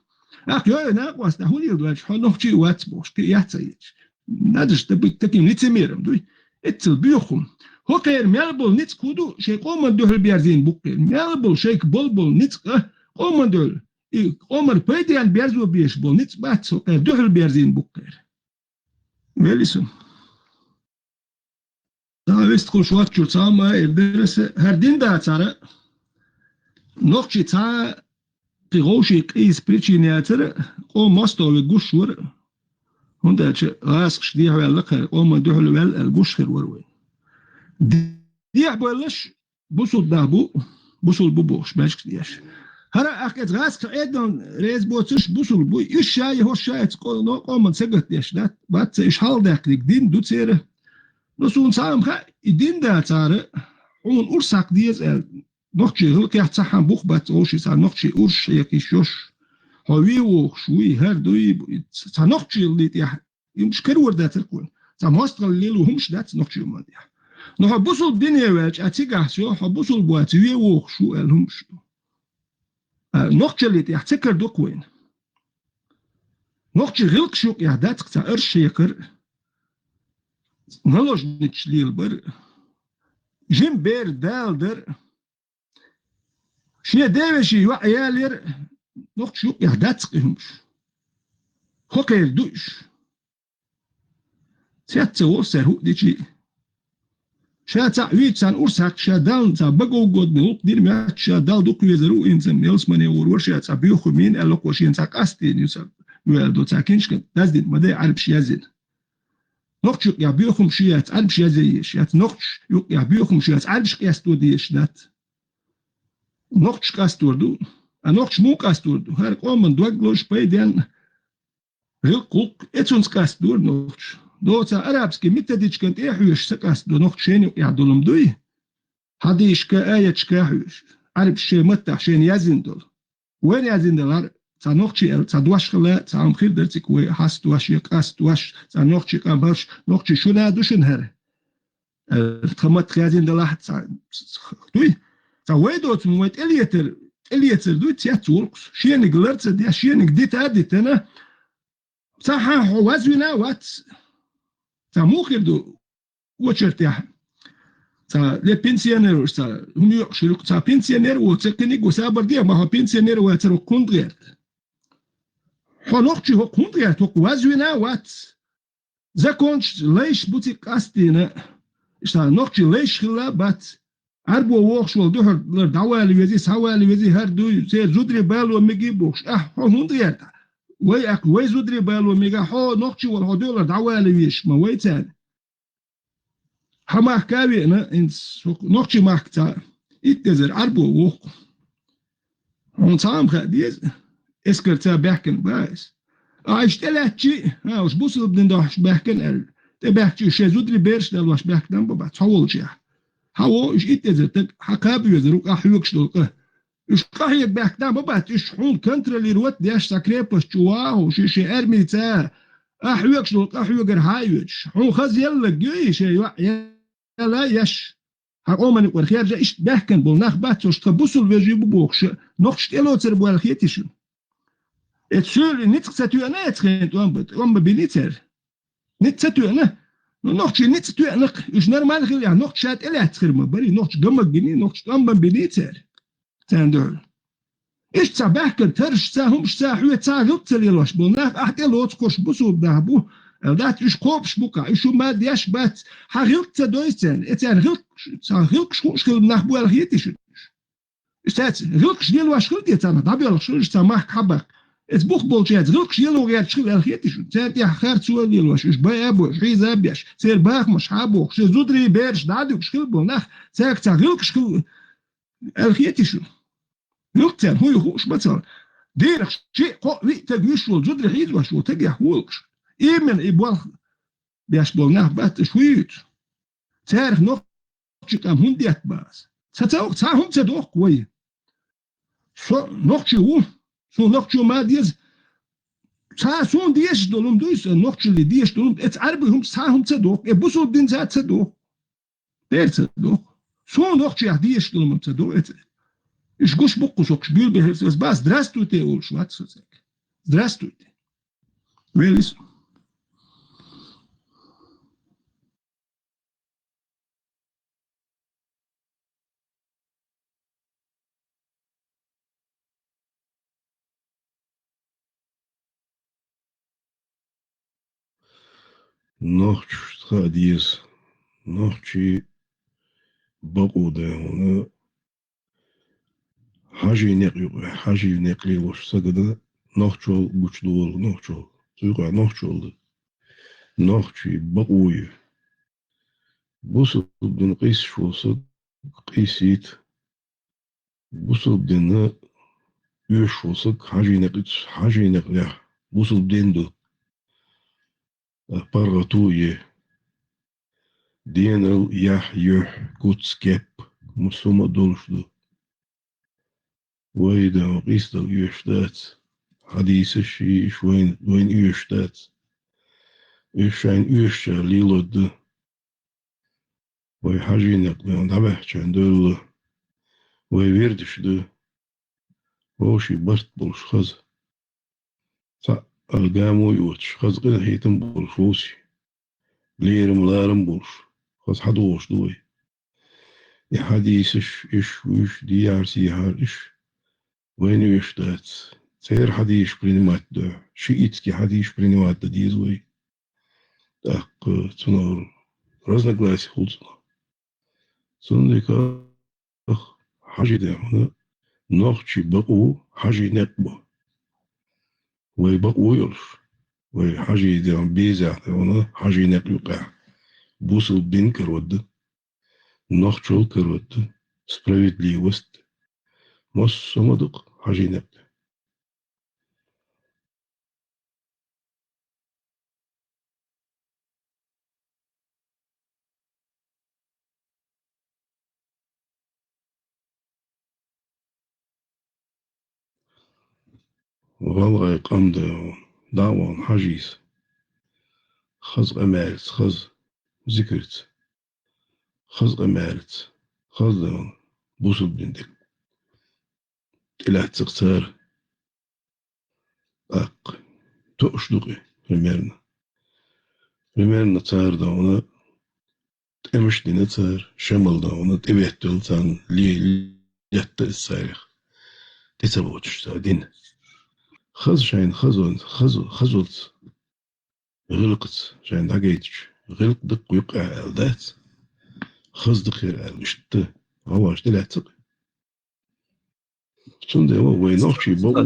Ахь, йой, накъост, ахь хӀун леладо аьлча, хьо нохчий вац бохуш, кхин яц ца езаш. Надо же быть таким лицемером, дуй? Эццал боьха хӀума. ХӀокхеран мел болу ницкъ хӀун ду, шайн къоман дуьхьал берзийна бу-кх кхеран. Мел болу шайга болу-болу ницкъ а къоман дуьхьал. И къоман пайденна берзо безаш болу ницкъ бац, хӀокхеран дуьхьал берзийна бу-кх кхеран. Велли сан. Цхьа вистхуш вац чуьра цхьа а ма эр дераса, хӀара дин дацара, нохчий цхьа кхин вовшийн къийса причина яцара, къоман мостагӀ ве гуш вара, хӀунда аьлча гӀазкхаш дехьаваьлла-кх хӀара, къоман дуьхьал ваьлла аьлла гуш хир вара вайн. Дехьабевлларш бусулба нах бу, бусулба бу бохуш, баьчкаш деш. ХӀара ахкъа эца гӀазкхий Ӏедална реза боцурш бусулба бу, уьш ша я хӀорш ша эца къо-, но-, къоман сагатдеш дац, бац ца уьш хьалдаьккхинарг дин ду церан. Но суна цхьа а ма хаьа, и дин дацара, хьуна урс хьакха деза аьлла, нохчий гӀиллакхехь цхьа хӀума бух бац, вовшийн цхьа нохчий урс хьекхиш йолуш. Хьо вен вохуш вуй, хӀара дуй, цхьа нохчаллин тӀехь и хӀумаш карор дацара-кх вайн. Цхьа мостагӀалла лело хӀумаш дац нохчийн къоман тӀехь. Но хьо бусулба дине ваьлча, а цигахь со, хьо бусулба вац, вен вохуш ву аьлла хӀумаш ду. А, нохчаллин тӀехь ца карадо-кх вайна. Нохчийн гӀиллакхаш юкъехь дац-кх цхьа урс хьекхар, наложницаш лелабар, жима бер даладар, шен девешин йоӀ ялаяр, нохчийн юкъехь дац-кх и хӀумаш. ХӀокхеран ду уьш. Цец ца волу цара хӀуъа дичи. Ша цхьаъ вийча царна урс хьаькхна, ша Далла цхьа бага угодно гӀуллакх дина моьтту, ша Далла дукха везар ву, хӀинца-м ялсамане вур вара, ша цхьа боьха хӀума йина аьлла-кх вара, шена цхьа къастийна ю сан, ю аьлла до цхьа киншка, даздина ма дай, Ӏарбаша язйина. Нохчийн юкъехь боьха хӀума шу яц, Ӏарбаша язъе езаш яц, нохчийн юкъехь боьха хӀума шу яц, Ӏарбаша къесто дезаш дац. нохчаша къастор ду. А нохчаша муха къастор ду? ХӀара къоман дог лозуш, пайденна гӀиллакх-гӀулакх, эцунца къастадора нохчаша. Доца арабский методичкан тӀа а хьоьжуш, ца къастадо нохчаша шайна юкъахь долу хӀума дуй? Хьадисашка, аяташка а хьоьжуш, Ӏарбаша шайн маттахь шайна яздина долу. Вайна яздина долу хӀара, цхьа нохчи аьлла, цхьа дош хилла, цхьа хӀума хир дара цига вай хьаста дош я къаста дош, цхьа нохчи къамарш, нохчи шуна а ду шуна хӀара. Э, тхан маттахь яздина делахь, цхьа, дуй? Цхьа вай доцу хӀума вай тӀелетар, тӀелецар дуй, цец вулкхус. Шениг лар ца деш, шениг дита а дитина, цхьа хьан хьо вазвина а вац. Цхьа муха хир ду очередехь? Цхьа ле пенсионер уж, цхьа хӀума йоькъуш хир ю, цхьа пенсионер ву, ца кхиниг ву, сабар де, ма хьо пенсионер вацара хӀунда гӀерта? Хьо нохчи хӀокху хӀунда гӀерта, хӀокху вазвина а вац. Законаш лайш бу цига къастийна, иштта нохчи лайш хилла а бац. Ӏарбо вохуш волу дуьхьал лар дӀавала вези, схьавала вези, хӀара дуй, церан зударий бало мега бохуш, ахь хьо хӀунда гӀерта? Вай аккха, вай зударий бало мега, хьо нохчи волу хьо дуьхьал лар дӀавала везаш ма вай царна. Хьан махка а веана, хӀинца нохчи махка цхьа итт эзар Ӏарбо ву-кх. Хьуна цхьа а ма хаа деза, эскарца баьхкина бац иза. Ахьа уьш тӀелаьцча, а, уьш бусалба дин дохьуш баьхкина аьлла, тӀебаьхкича уьш шайн зударий бераш а далош баьхкина ма бац, хьо волчехь. Хьан ву уьш итт эзар стаг, хьан кхаба везар ву-кх ахь хьоьгуш долу къа? Уьш къахьега баьхкина ма бац, уьш хьуна контролировать деш, цхьа крепость чу ваху, шен-шен армица, ахь хьоьгуш долу къа хьоьгара хьан а йоьдуш. Хьуна хаза еллаг ю и шен йоӀ яла еш. Хьан къоман юкъара хержа иштта баьхкина болу нах бац, уьш тхан бусалба вежарий бу бохуш, нохчаш тӀелоцур бу аьлла хетий шуна? Эцу суьйли ницкъ ца тоьана эцу хенан тӀом бан, тӀом бан бинний цара? Ницкъ ца тоьана? Ну, нохчий ницкъ тоьана-кх, уьш нормально хилла, нохча ша тӀелаьцна хир ма барий, нохча гамаг гиний, нохча тӀом бан бинний цара? Царна дуьхьал. Иштта цхьа баьхкина таршца, хӀумашца, хьоьца гӀиллакх ца лелош болу нах ахь тӀелоцу, кхуш бусалба нах бу. Аьлла дац, уьш кхобуш бу-кх, уьш хӀума деш бац. Хьан гӀиллакх ца дойзу царна? Э, царна гӀиллакхаш, царна гӀиллакхаш хууш хилла нах бу аьлла хетий шуна уьш? Уьш цаьрца гӀиллакхаш лелош хилла те царна, дӀабоьлхуш хилла уьш цхьа махка хьабаккха? Эца бух болчаьрца гӀиллакхаш лело гӀерташ хилла аьлла хетий шуна? Церан тӀехь харцо а лелош, уьш бай а беш, хьийза а беш, церан бахамаш хьа а бохуш, шайн зударий бераш дӀа а дуьгуш хилла болу нах, цаьрга цхьа гӀиллакхаш хилла аьлла хетий шуна? Юкъ царна хӀун ю хууш ма ца хилла. Дийнахь шиъ, кхоъ, виъ стаг вуьйш волу зударий хьийзош волу стагехь хӀун ю-кх уьш? Именно и болх беш болу нах бац уьш, хӀун ю-кх уьш? Царах нохчийн къам хӀунда детта бац? Ца, ца, цхьа хӀума ца дохку вай. Со нохчи ву, суна нохчо ма деза. Цхьа суна дезаш долу хӀума дуй сан, нохчалле дезаш долу хӀума, эца Ӏарбийн хӀума цхьа хӀума ца дохку, э, бусалба дин цхьа а ца дохку. Дера ца дохку. Суна нохчех дезаш долу хӀума ца дохку, эца. Уьш гуш бу-кх со, уьш буьйлабехьа аса, аса бах, здравствуйте олуш вац со цаьрга. Здравствуйте. Велис. Нохчашна хаа деза, нохчийн бакъо ду хьуна, хьажийн некъ юкъахь, хьажийн некъ лелош сагана нохчалла гучудолу, нохчалла. Цу юкъахь нохчалла ду. Нохчийн бакъо ю. Бусалба дин къийсаш волу саг къийсийта. Бусалба динна оьшуш волу саг хьажийн некъ, хьажийн некъ лехь, бусалба дин ду. ПаргӀато е. Денал, яхь, юьхь, куц, кеп, мусума долуш ду. Вай дан къийсадала оьшуш дац. Хьадийсаш йийш вайн, вайн оьшуш дац. Уьш шайна оьшучара лелор ду. Вай хьажийнех бен дӀабаьхчан дуьллу. Вай вердаш ду. Вовший барт болуш хаза. Цхьаъ ала гамо йоцуш, хаза къинхьийтам болуш вовсий. Лерам-ларам болуш, хаза хьадогӀуш ду вай. И хьадийсаш, иш, уьш, дехьара, сехьара, иш. Вайна оьшуш дац. Церан хьадийсаш принимать до. Шиитский хьадийсаш принимать дан деза вай. ТӀаккха цунах разногласие хуьлу цунах. Цундела хьажи дехьа нохчийн бакъо хьажийнех бу. Вай бакъо йолуш, вай хьажи дехьа безехь дехьа хьажийнех юкъахь. Бусалба дин карор ду. Нохчалла карор ду, справедливость, Массо а ма ду-кх хьажий некъ. ГӀалгӀай къам да, дӀа а ваьнна хьажий из. Хаза къамаьлаца, хаза зикарца, хаза къамаьлаца, хаза да бусалба дин дика тӀелаьццар цара. ТӀаккха тоъаш ду-кх, примерно. Примерно цар да хьона, тӀемаш дина цар, шамал да хьона, тӀебеттал царна ле-, летта из царех. ТӀе ца воцуш цар дин. Хаза шайна, хаза, хаза, хазалца, гӀиллакхаца шайна дӀагайтача, гӀиллакх да-кх юкъе аьлла дац. Хаза да-кх ер аьлла, иштта гӀаваш тӀелаьццар-кх. Цундела вай нохчий бакъо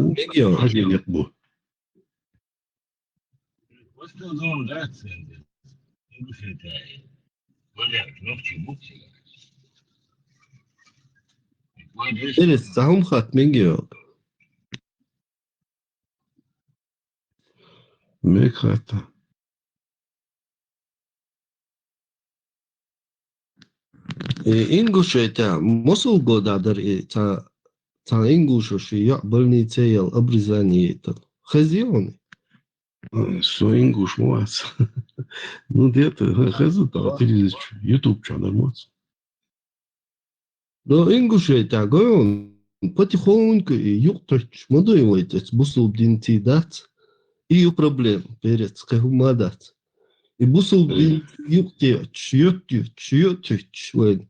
хьажий некъ бу. Эрес, цхьа хӀума хатта мегаргья? Мега хатта. Э, Ингушетия, масал года дара и цхьа, цхьа ингушо ший йоӀ больнице яьлла, обрезание яйтал? Хезий хьуна? Э, со ингуш ма вац. Ну, где-то, ха-, хеза тхо телевизор чу, YouTube чу, нормально. Но Ингушетия, гой хьуна, потихоньку и юкъ тоттуш ма ду и вай, цец бусалба динца дац. И ю проблема, перец, кхы хӀума дац. И бусалба дин юкъ тоттуш, йоттуьйтуш, йоттуьйтуш вайна.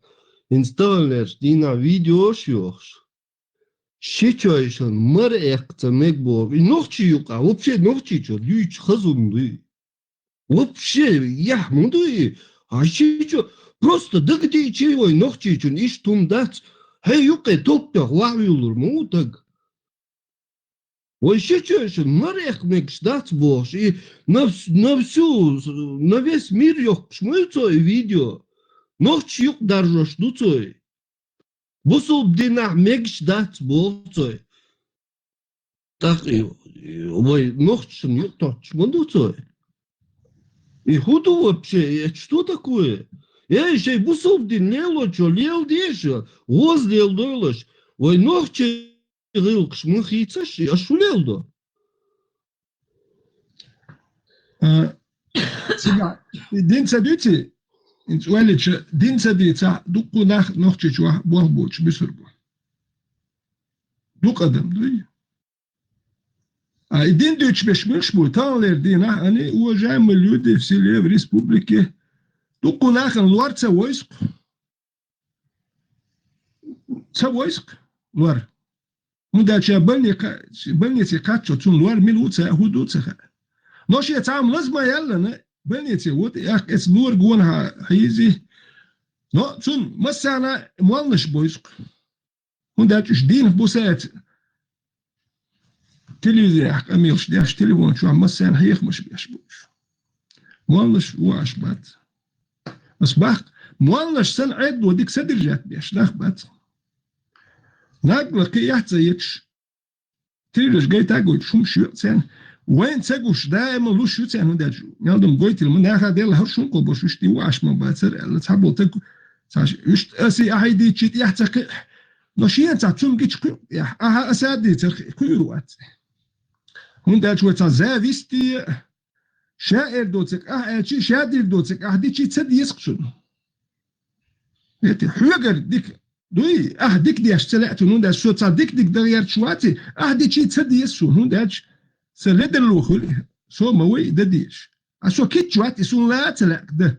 ХӀинца таханлерчу дийнахь видеош йохуш. Ши чойшан мара эккха ца мега боху. И нохчий юкъа, вообще нохчийчо дуьйцуш хаза хӀума дуй. Вообще, яхь ма дуй. А ши чо, просто дагадеъчий вай нохчийчун иштта хӀума дац. Хье юккъе топ тоьхна вахьа вуьйлур ма ву таг. Вай ши чойшан мара эккха мегаш дац бохуш. И на вс-, на всю, на весь мир йохкуш ма ю цо и видео. Нохчий юкъ даржош ду цо и. Бусалба динахь мегаш дац боху цо и. ТӀаккха и, и вай нохчашна юкъ тоттуш ма ду цо и. И хӀун ду вообще? Это что такое? Эй, шайн бусалба дин лелочо леладе аша, гӀоза леладойла аша. Вай нохчий гӀиллакхаш ма хийцаш, аша хӀун леладо? А, цигахь, и дин ца дуьйций, хӀинца ойла йича, дин ца дийцахь, дуккха нах Нохчийчохь болх боцуш буьсур бу. Дукха адам дуй. А и дин дуьйцуш берш муьлш бу? Таханлера дийнахь, они, уважаемые люди в селе, в республике, дуккха нахана лор ца войсу-кх. Ца войсу-кх лор. ХӀунда аьлча больни-, больнице кхаччалц цунна лор мила ву ца хаьа, хӀун ду ца хаьа. Но шен цхьа ма лаза ма яьллана, больнице ву тӀе, аьхка эца лора гонахьа хьийзий. Но цунна массарна молланаш бойсу-кх. ХӀунда аьлча уьш дийнахь бу саьца телевизорехь къамелаш деш, телефон чохь массарна хьехамаш беш бу уьш. Молланаш ву аш бац. Ас баккха, молланаш санна Ӏедало дика содержать беш нах бац. Нагла кхин яхь ца ецаш, телевизораш гайта а гойтуш, хӀумаш йоьу царна. Вайна ца гуш, даима луш ю царна, хӀунда аьлча мел дан гойтийла ма наха делла, хӀара шун кхо бо шуьшта ву аш ма бацара аьлла, цхьаболу таг, цхьа ш-, уьш аса ахьа дийцчи тӀехь ца кхиъ. Но шена цхьа цунна гича кхуьу тӀехь, ахьа аса а дийцар кхуьур вац. ХӀунда аьлча вай цхьа зависти, ша эр доцург ахь аьлчи, ша дийр доцург ахь дичи ца деза-кх цунна. Эти хьоьгара дика дуй, ахь дика деш ца лаьа цунна, хӀунда аьлча со цхьа дика-дика дан гӀерташ ваци, ахь дичи ца деза суна, хӀунда аьлча сан ледарло хуьлу, со ма вай и дан дезаш. А со кийча вац и суна лаа ца лаьа дан.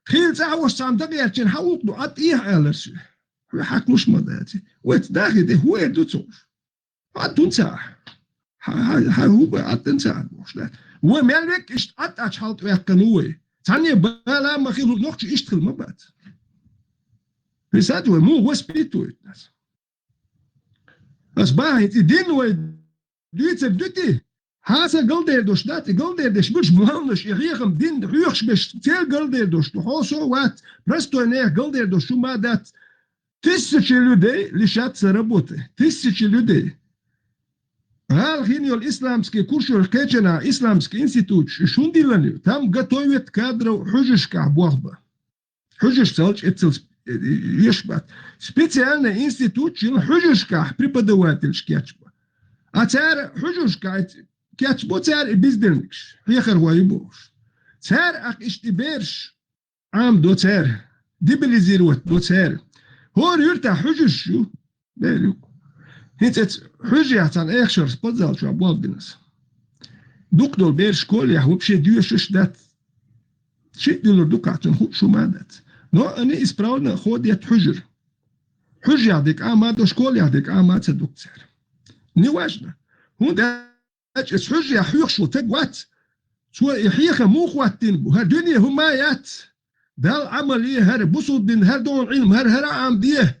Хийла цӀахь а ваша цхьамма дан гӀертачун хьан гӀуллакх ду, Ӏад тӀехьа алар соьга. Хьоь хьакхуш ма даци. Вайца дахи де, хӀун эр ду ца уьш? Ӏад дун ца ахь. Хьан, хьан, хьан хӀун бан Ӏад дун ца ахь бохуш дац. Вай мел веккъа иштта Ӏад ачу хьалта ваьккхина ву вай. Цхьанне бала ма хила, нохчи иштта хила ма бац. Представьте, вай муха воспитывают нас. Ас бахьа и дин вай дуьйцург дуьти? Хьан сан галдер дош дац, и галдер деш буьлуш молланаш, и хьехам дин хьоьхуш беш церан галдер дош ду. Хьо со а вац, простой нехан галдер дош шу ма дац. Тысячи людей лишатся работы. Тысячи людей. ГӀала хин йол исламский курсаш кхечана, исламский институт шун диллан ю. Там готовят кадров хьужашкахь бохба. Хьужаш цалч эццал еш бат. Специальный институт шил хьужашкахь преподавательш кечба. А цара хьужашкахь кечбо цара и бездельникаш. Хьехар хьой бохуш. Цара ах ишти берш Ӏам до цара, дебилизировать до цара. ХӀора юьртахь хьуьжуш ю, бер ю. ХӀинца эца хьуьжехь цхьана эхшарс подзал чохь болх бинас. Дукха долу бераш школехь вообще доьшуш дац. Шиъ дуьллур ду кхачун хууш хӀума а дац. Но они исправно ходят хьуьжур. Хьуьжехь дика Ӏама до, школехь дика Ӏама ца дукха цара. Неважно. ХӀунда аьлча эца хьуьжехь хьоьхуш ву таг вац. Цо и хьеха муха хӀоттийна бу? ХӀара дуьне хӀума яц. Далла Ӏамал е хӀара, бусулба дин хӀара, догӀун Ӏилма хӀара, хӀара Ӏам де.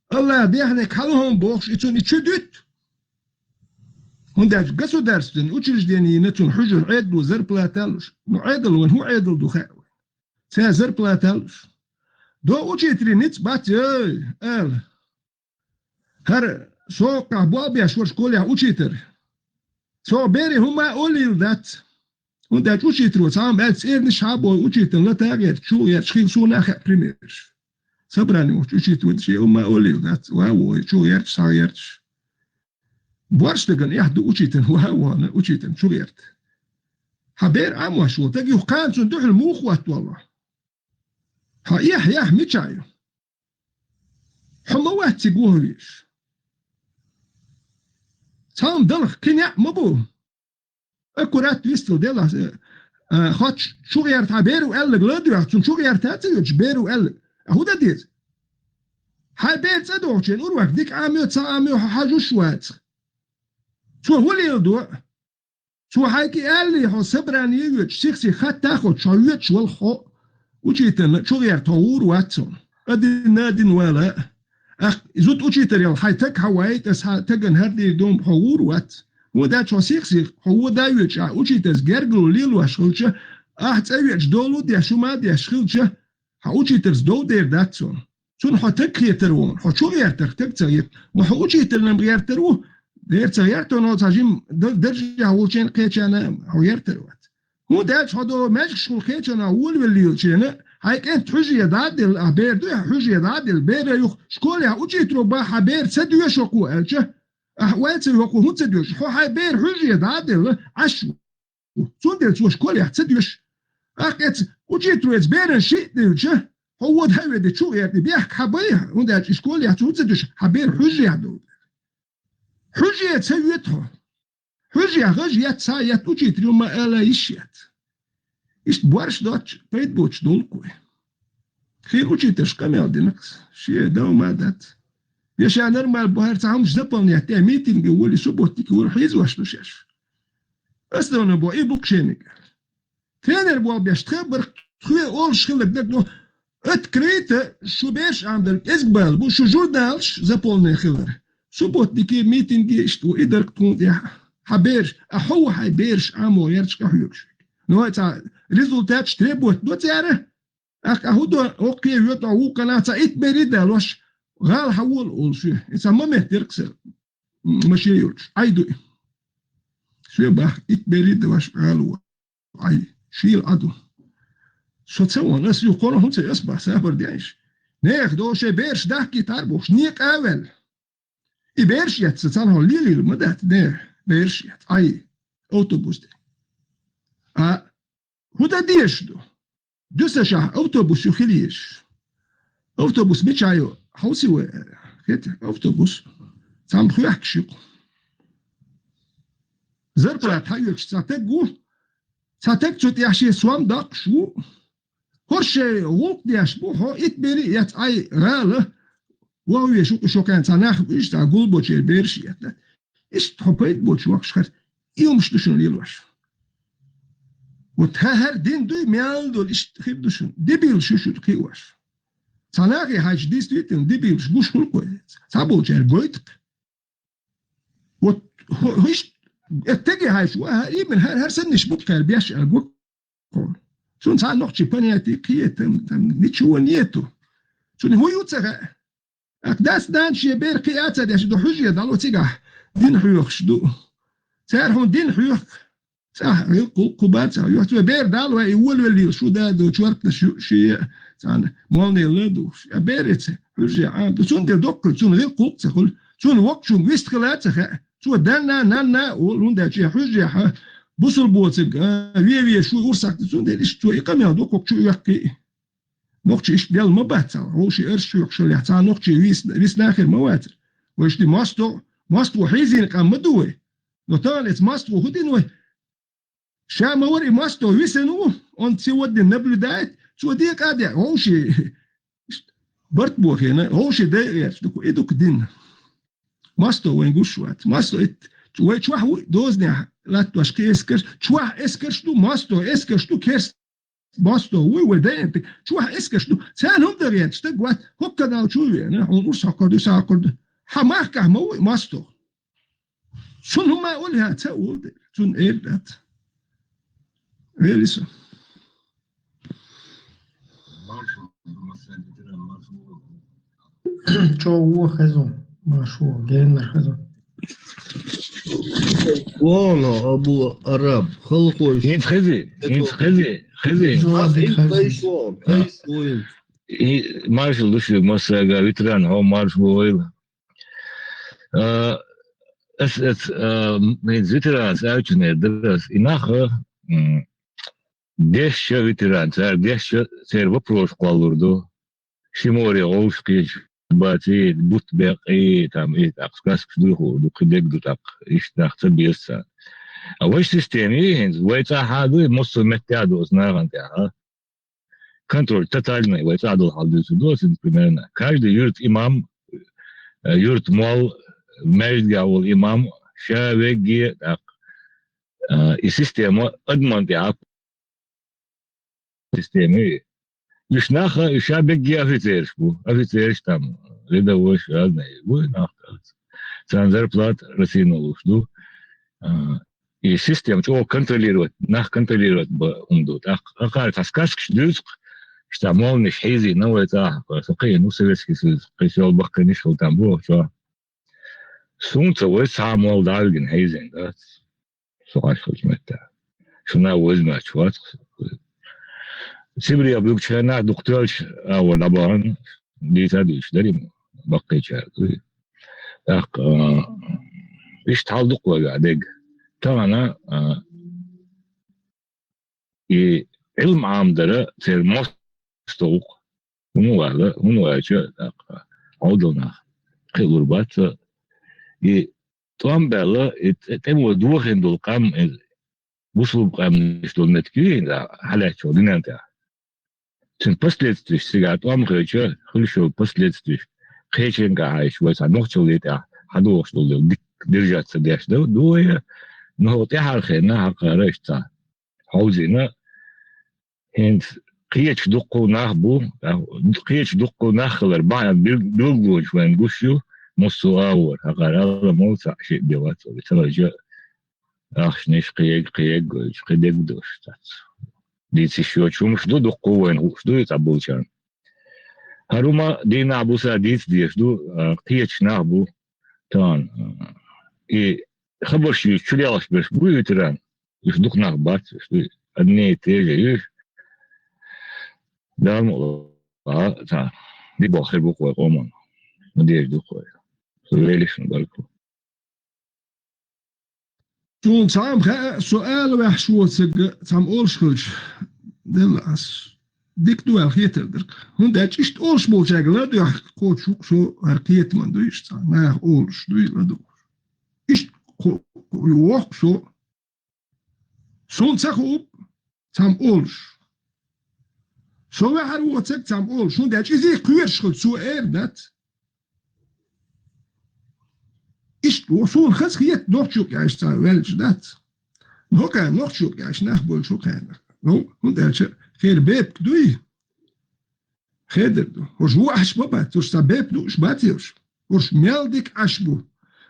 Аллах дехниг хьалахьун бохуш, и цунна и чу дуьту. ХӀунда аьлча государственный учреждение йина цунна хьуьжур Ӏедало зарплата луш. Ну, Ӏедал вайн хӀун Ӏедал ду хаьа вайн? Цара зарплата луш. До учителей ницкъ бац, ой, ала. ХӀара соккхахь болх беш вара школехь учитар. Цо бере хӀума а олийла дац. ХӀунда аьлча учитаро цхьа а баьлла цӀернаш хьа а бой, учитан лата а гӀерташ, чу а гӀерташ хила суна а хаьа примераш. Собрани вахча учитан шен хӀума а олийла дац, ва а вой, чу а гӀерташ, схьа а гӀерташ. Борш дагана эхь ду учитан, ва а вона, учитан чу гӀерта. Хьан бер Ӏамош ву, таг юха кхана цунна дуьхьал муха хӀоттавалло? Хьан эхь, эхь мичахь ю? Хьо ма вац цига вохавеш. Цхьана далха кхин неӀ ма бу. Аккурат вистал делахь, а, хоч чу гӀерта хьан беру аьллаг ладоьгӀа, цунна чу гӀерта а ца йоьдуш беру аьллаг. А хӀун дан деза? Хьайн бер цӀа дохучун урвак дика Ӏамайо, ца Ӏамайо хьо хьажуш вац. Цо хӀун леладо? Цо хьайга и аьллий хьо собрание йоьдуш, сих-сих хатта а хоттуш, хьо йоьдуш вала хьо, учительна чу гӀерта хьо гӀур вац цунна. Один на один вала а. Ах, зуда учитель яла хьайн таг хьан вайта, аса хьан тагана хӀара дийр ду хьо гӀур вац. ХӀунда аьлча хьо сих-сих, хьо вода а йоьдуш, ахь учительс гергало лелош хилча, ахь цӀа веача долу деш, хӀума а деш хилча, хьан учительс дов дер дац цунна. Цунна хьо таг хетар ву, хьо чу гӀертарх таг ца гӀерта. Ма хьо учительнам гӀертар ву, дера ца гӀерта, но цхьа жим дар-, даржехь волчен кхечарна хьо гӀертар вац. ХӀунда аьлча хьо до маьжгаш хул кхечарна волавеллийлчена, хьайн кӀент хьуьже дӀа а делла, ахь бер ду, ахь хьуьже дӀа а делла, бера юха школехь учитело бан хьан бер ца доьшу хӀокхо аьлча, ахь вай ца йоху хӀун ца доьшу? Хьо хьайн бер хьуьже дӀа а делла, Ӏаш ву. Цундела цо школехь ца доьшу. ТӀаккха эца учитело эца беран шиъ а девлча, хьо вода а веди чу гӀерта, бехк хьан бай, хӀунда аьлча и школехь цо хӀун ца доьшу, хьан бер хьуьжехь долу. Хьуьже ца йоьту хьо. Хьуьжехь гӀаж етта, схьа а етта, учитель ю ма ала йиш яц. Иштта борш доцчу, пайда боцуш долу-кх вай. Хин учительш къамел динакхас, шен дов ма дац. Я ша нормально бу хӀара цхьа хӀумаш заполнять де, митинге воли, субботнике воли, хьийзош ду шаьш. Основной бо и бу-кх шениг. Тренер болх беш тха барх тхоье олуш хилларг дагно, открыто шу берш Ӏамдал кӀезиг бала бу, шу журналаш заполнять хилар. Субботнике, митинге иштта ву, и дар-кх тхуна тӀехь. Хьан бераш, а хьо ву хьайн бераш Ӏамо гӀерташ къахьоьгуш. Но хьай цхьа результаташ требовать до цара, ТӀаккха хӀун до, хӀокхе вуьту вукхана цхьа итт берий далош, гӀала хьан вола олуш ю. И цхьа момент дерг сан, м, машен йолчу. Ӏай ду и. Соь бах, итт берий далош гӀала во. Ӏай, шийла Ӏа ду. Со ца вон, ас ю кхоно хӀун ца ас бах, сабар деш. Нех до шайн бераш дахкийтар бохуш, некъа а ваьлла. И бераш эцна цхьана хьо лелийла ма дац, де, бераш эц, Ӏай, автобус де. А хӀун дан дезаш ду? Дуьсашахь автобус ю хила езаш. Автобус мичахь ю? Хьовсий вай, хета, автобус. Цхьамма хоьхкуш ю-кх. Зарплата хьаоьцуш цхьа таг ву. Цхьа таг цу тӀехь шен сом доккхуш ву. ХӀорш шайн гӀуллакх деш бу, хьо итт берий эц Ӏай гӀала, вохвеш ву-кх шо кхаьн цхьа нах, иштта гулбочеран бераш а эцна. Иштта хьо пайда боцуш воккхуш хӀара, и хӀумаш ду шуна лелош. Вот хӀа-, хӀара дин дуй, мел долу иштта хир ду шуна. Дебилаш ю шу кхиош. Цхьа нахе хьаьжча, действительно, дебилаш гуш хуьлу-кх вай. Цхьаболчара гойту-кх. Вот хӀо-, хӀо-, иштта, э, теге хьаьжча, ва, хӀа, именно хӀара, хӀара саннаш бу-кх кхара беш аьлла го-кх хьуна. Цунна цхьа нохчийн понятие кхета, там, там ничего нету. Цунна хӀун ю ца хаьа? ТӀаккха дац-нана шен бер кхиаца деш ду хьуьжаре дӀало цигахь, дин хьоьхуш ду. Цара хьуна дин хьоьху, цӀахь гӀиллакх-гӀуллакх кху бац, юха цо бер дӀало вай, и волавеллийла шу да ду, чорканаш ю шен, царна молла ла ду. Я бер эца, хьуьжаре Ӏама ду. Цундела доккхал, цунна гӀиллакх-гӀуллакх ца хуьлу. Цунна воккхачунга вист хила а ца хаьа. Цо данна, нанна а олу, хӀунда аьлча хьуьжарехь бусулба воцург, а, ве-ве шу урсах ду, цундела иштта цо и къамел ду, кху чу оьккхий. Нохчий иштта делла ма бац цхьа, вовшийн арш чу йоккхуш хилехь, цхьа нохчий вис-, висна хир ма вацара. Вайша ди мостагӀ-, мостагӀо хьийзийна къам ма ду вай. Но тахана эца мостагӀо хӀун дина вай? Ша ма вара и мостагӀ висина ву, он сегодня наблюдает, цо декъа а де, вовшийн барт бохийна, вовшийн дайа гӀерташ ду-кх, и ду-кх дин. МостагӀ вайн гуш вац. МостагӀ ит-, вай чохь ву дозанехь латтош кхин эскарш, чохь эскарш ду, мостагӀ эскарш ду, керст мостагӀ вуй вай дайинтиг, чохь эскарш ду. Царна хӀума дан гӀерташ стаг вац, хӀокху канал чу а веана, хьуна урс хьокхур ду, са хьокхур ду. Хьан махкахь ма вуй мостагӀ. Цунна хӀума а олу хьан ца а олу дела, цунна эр дац. Вели со. ЧӀогӀа хезо, маршо, геннара хезо. Вон, Абу Араб, халкъо. ХӀинца хези, хӀинца хези, хези. Жуазик хези. И маршал ду шуьга массаьрга, ветеран, хьо марша войла. А, ас, ас, а, м, ветеранца аьлчунера дара ас. И нах, м, дешча ветеран, цара дешча церан вопрос кхоллур ду. Ши море гӀовш кхеча баций, бутт бекъий, там, и тӀаккха сказкаш дуй хуур ду, кхин дерг ду тӀаккха, иштта нах ца беза царна. А вай система и хӀинца, вай цӀахь а дуй, массо а меттехь а ду оцу нахана тӀехь, а? Контроль тотальный, вай цӀахь долу хьал дуьйцур ду аса, примерно. Каждый юьрта имам, э, юьрта молла, маьждигехь волу имам, ша вегге, тӀаккха, э, и система адаман тӀехь система и. Уьш нах, уьш ша бегге офицераш бу, офицераш там, рядовойш, разные бу и нах. Царна зарплата Россина луш ду. А, и система чӀогӀа контролировать, нах контролировать ба хӀума ду. ТӀаккха, акхара цхьа сказкаш дуьйцу-кх, иштта молланаш хьийзийна вай цӀахь, со кхиъна ву Советский Союз, кхин сол бахканиш хила там бу чохь. Суна ца вай цхьа а молла дӀавигина хьийзийна дац. Со хьаш хилчу меттехь. Шуна возьмачу вац. Сибре буьгучу хенахь дукха тоьллачу агӀор дӀабахана, дийца а дуьйцуш дара и баккхийчара. ТӀаккха, а, иштта хьал дукха вайгахь дерг. Тахана, а, и Ӏилма Ӏамадара церан мостагӀ ву-кх. ХӀунда ваьлла, хӀунда ваьлча, тӀаккха, хьовдал нах кхиалур бац. И тӀом баьлла, и тӀе-, тӀемо дохийна долу къам, и бусулба къаьмнаш долу меттиг ю, и хьалаьцначу дуьнен тӀехь. Цуьнан последствиеш цигахь тӀом хилча, хуьлуш йолу последствиеш кхеченгахь хьаьжча, вай цхьа нохчалле тӀехь хьадогӀуш долу дика держаться деш ду, ду вай, но хӀокху тӀаьхьархенна хьакхара иштта цхьа хьовзийна, хӀинца кхечу дуккху нах бу, кхечу дуккху нах хилар бахьана бил-, билгалонаш вайна гуш ю, массо а агӀор, хӀокхара ала мовлу цхьаъ шиъ бен вац вай, ца хилча, ахчанаш кхиерг, кхиерг гойтуш, кхин дерг дош дац. Дийца йиш йоцу хӀумаш ду, дуккху вайна хууш ду, и цхьаболчарна. ХӀара хӀума дийнахь буса дийца дезаш ду, а, кхечу нах бу, тахана, а, и хабарш юьйцу чулелхаш берш бу ветеран. Уьш дукха нах бац, уьш ду, одни и те же ю уьш. Дала мукъ лахь, цхьа дика болх хир бу-кх вай къоман. Ма деза ду-кх вай. Со велишна баркалла. Суна цхьа а хаьа, со ала ваьхьаш воцург цхьамма олуш хилча, делла ас дика ду аьлла хетар дара-кх. ХӀунда аьлча иштта олуш болчаьрга ладоьгӀна кхочуш ву-кх со, хӀара кхетаман ду иштта цхьа, наха олуш дуй ладугӀуш. Иштта кхо-, вохку со. Суна ца хуург цхьамма олуш. Со ваьхьар воцург цхьамма олуш. ХӀунда аьлча иза кхоьруш хилча, цо эр дац. Иштта ву, суна хаза хета нохчо кӀаьжча цхьа ваьлча дац. ХӀокхаьрна нохчо кӀаьжча нах болчу хӀокхаьрна. Ну, хӀунда аьлча хера бепиг дуй. Хедар ду. ХӀорш ву Ӏаш ма бац, хӀорш цхьа бепиг дууш бац хӀорш. ХӀорш мел дика Ӏаш бу.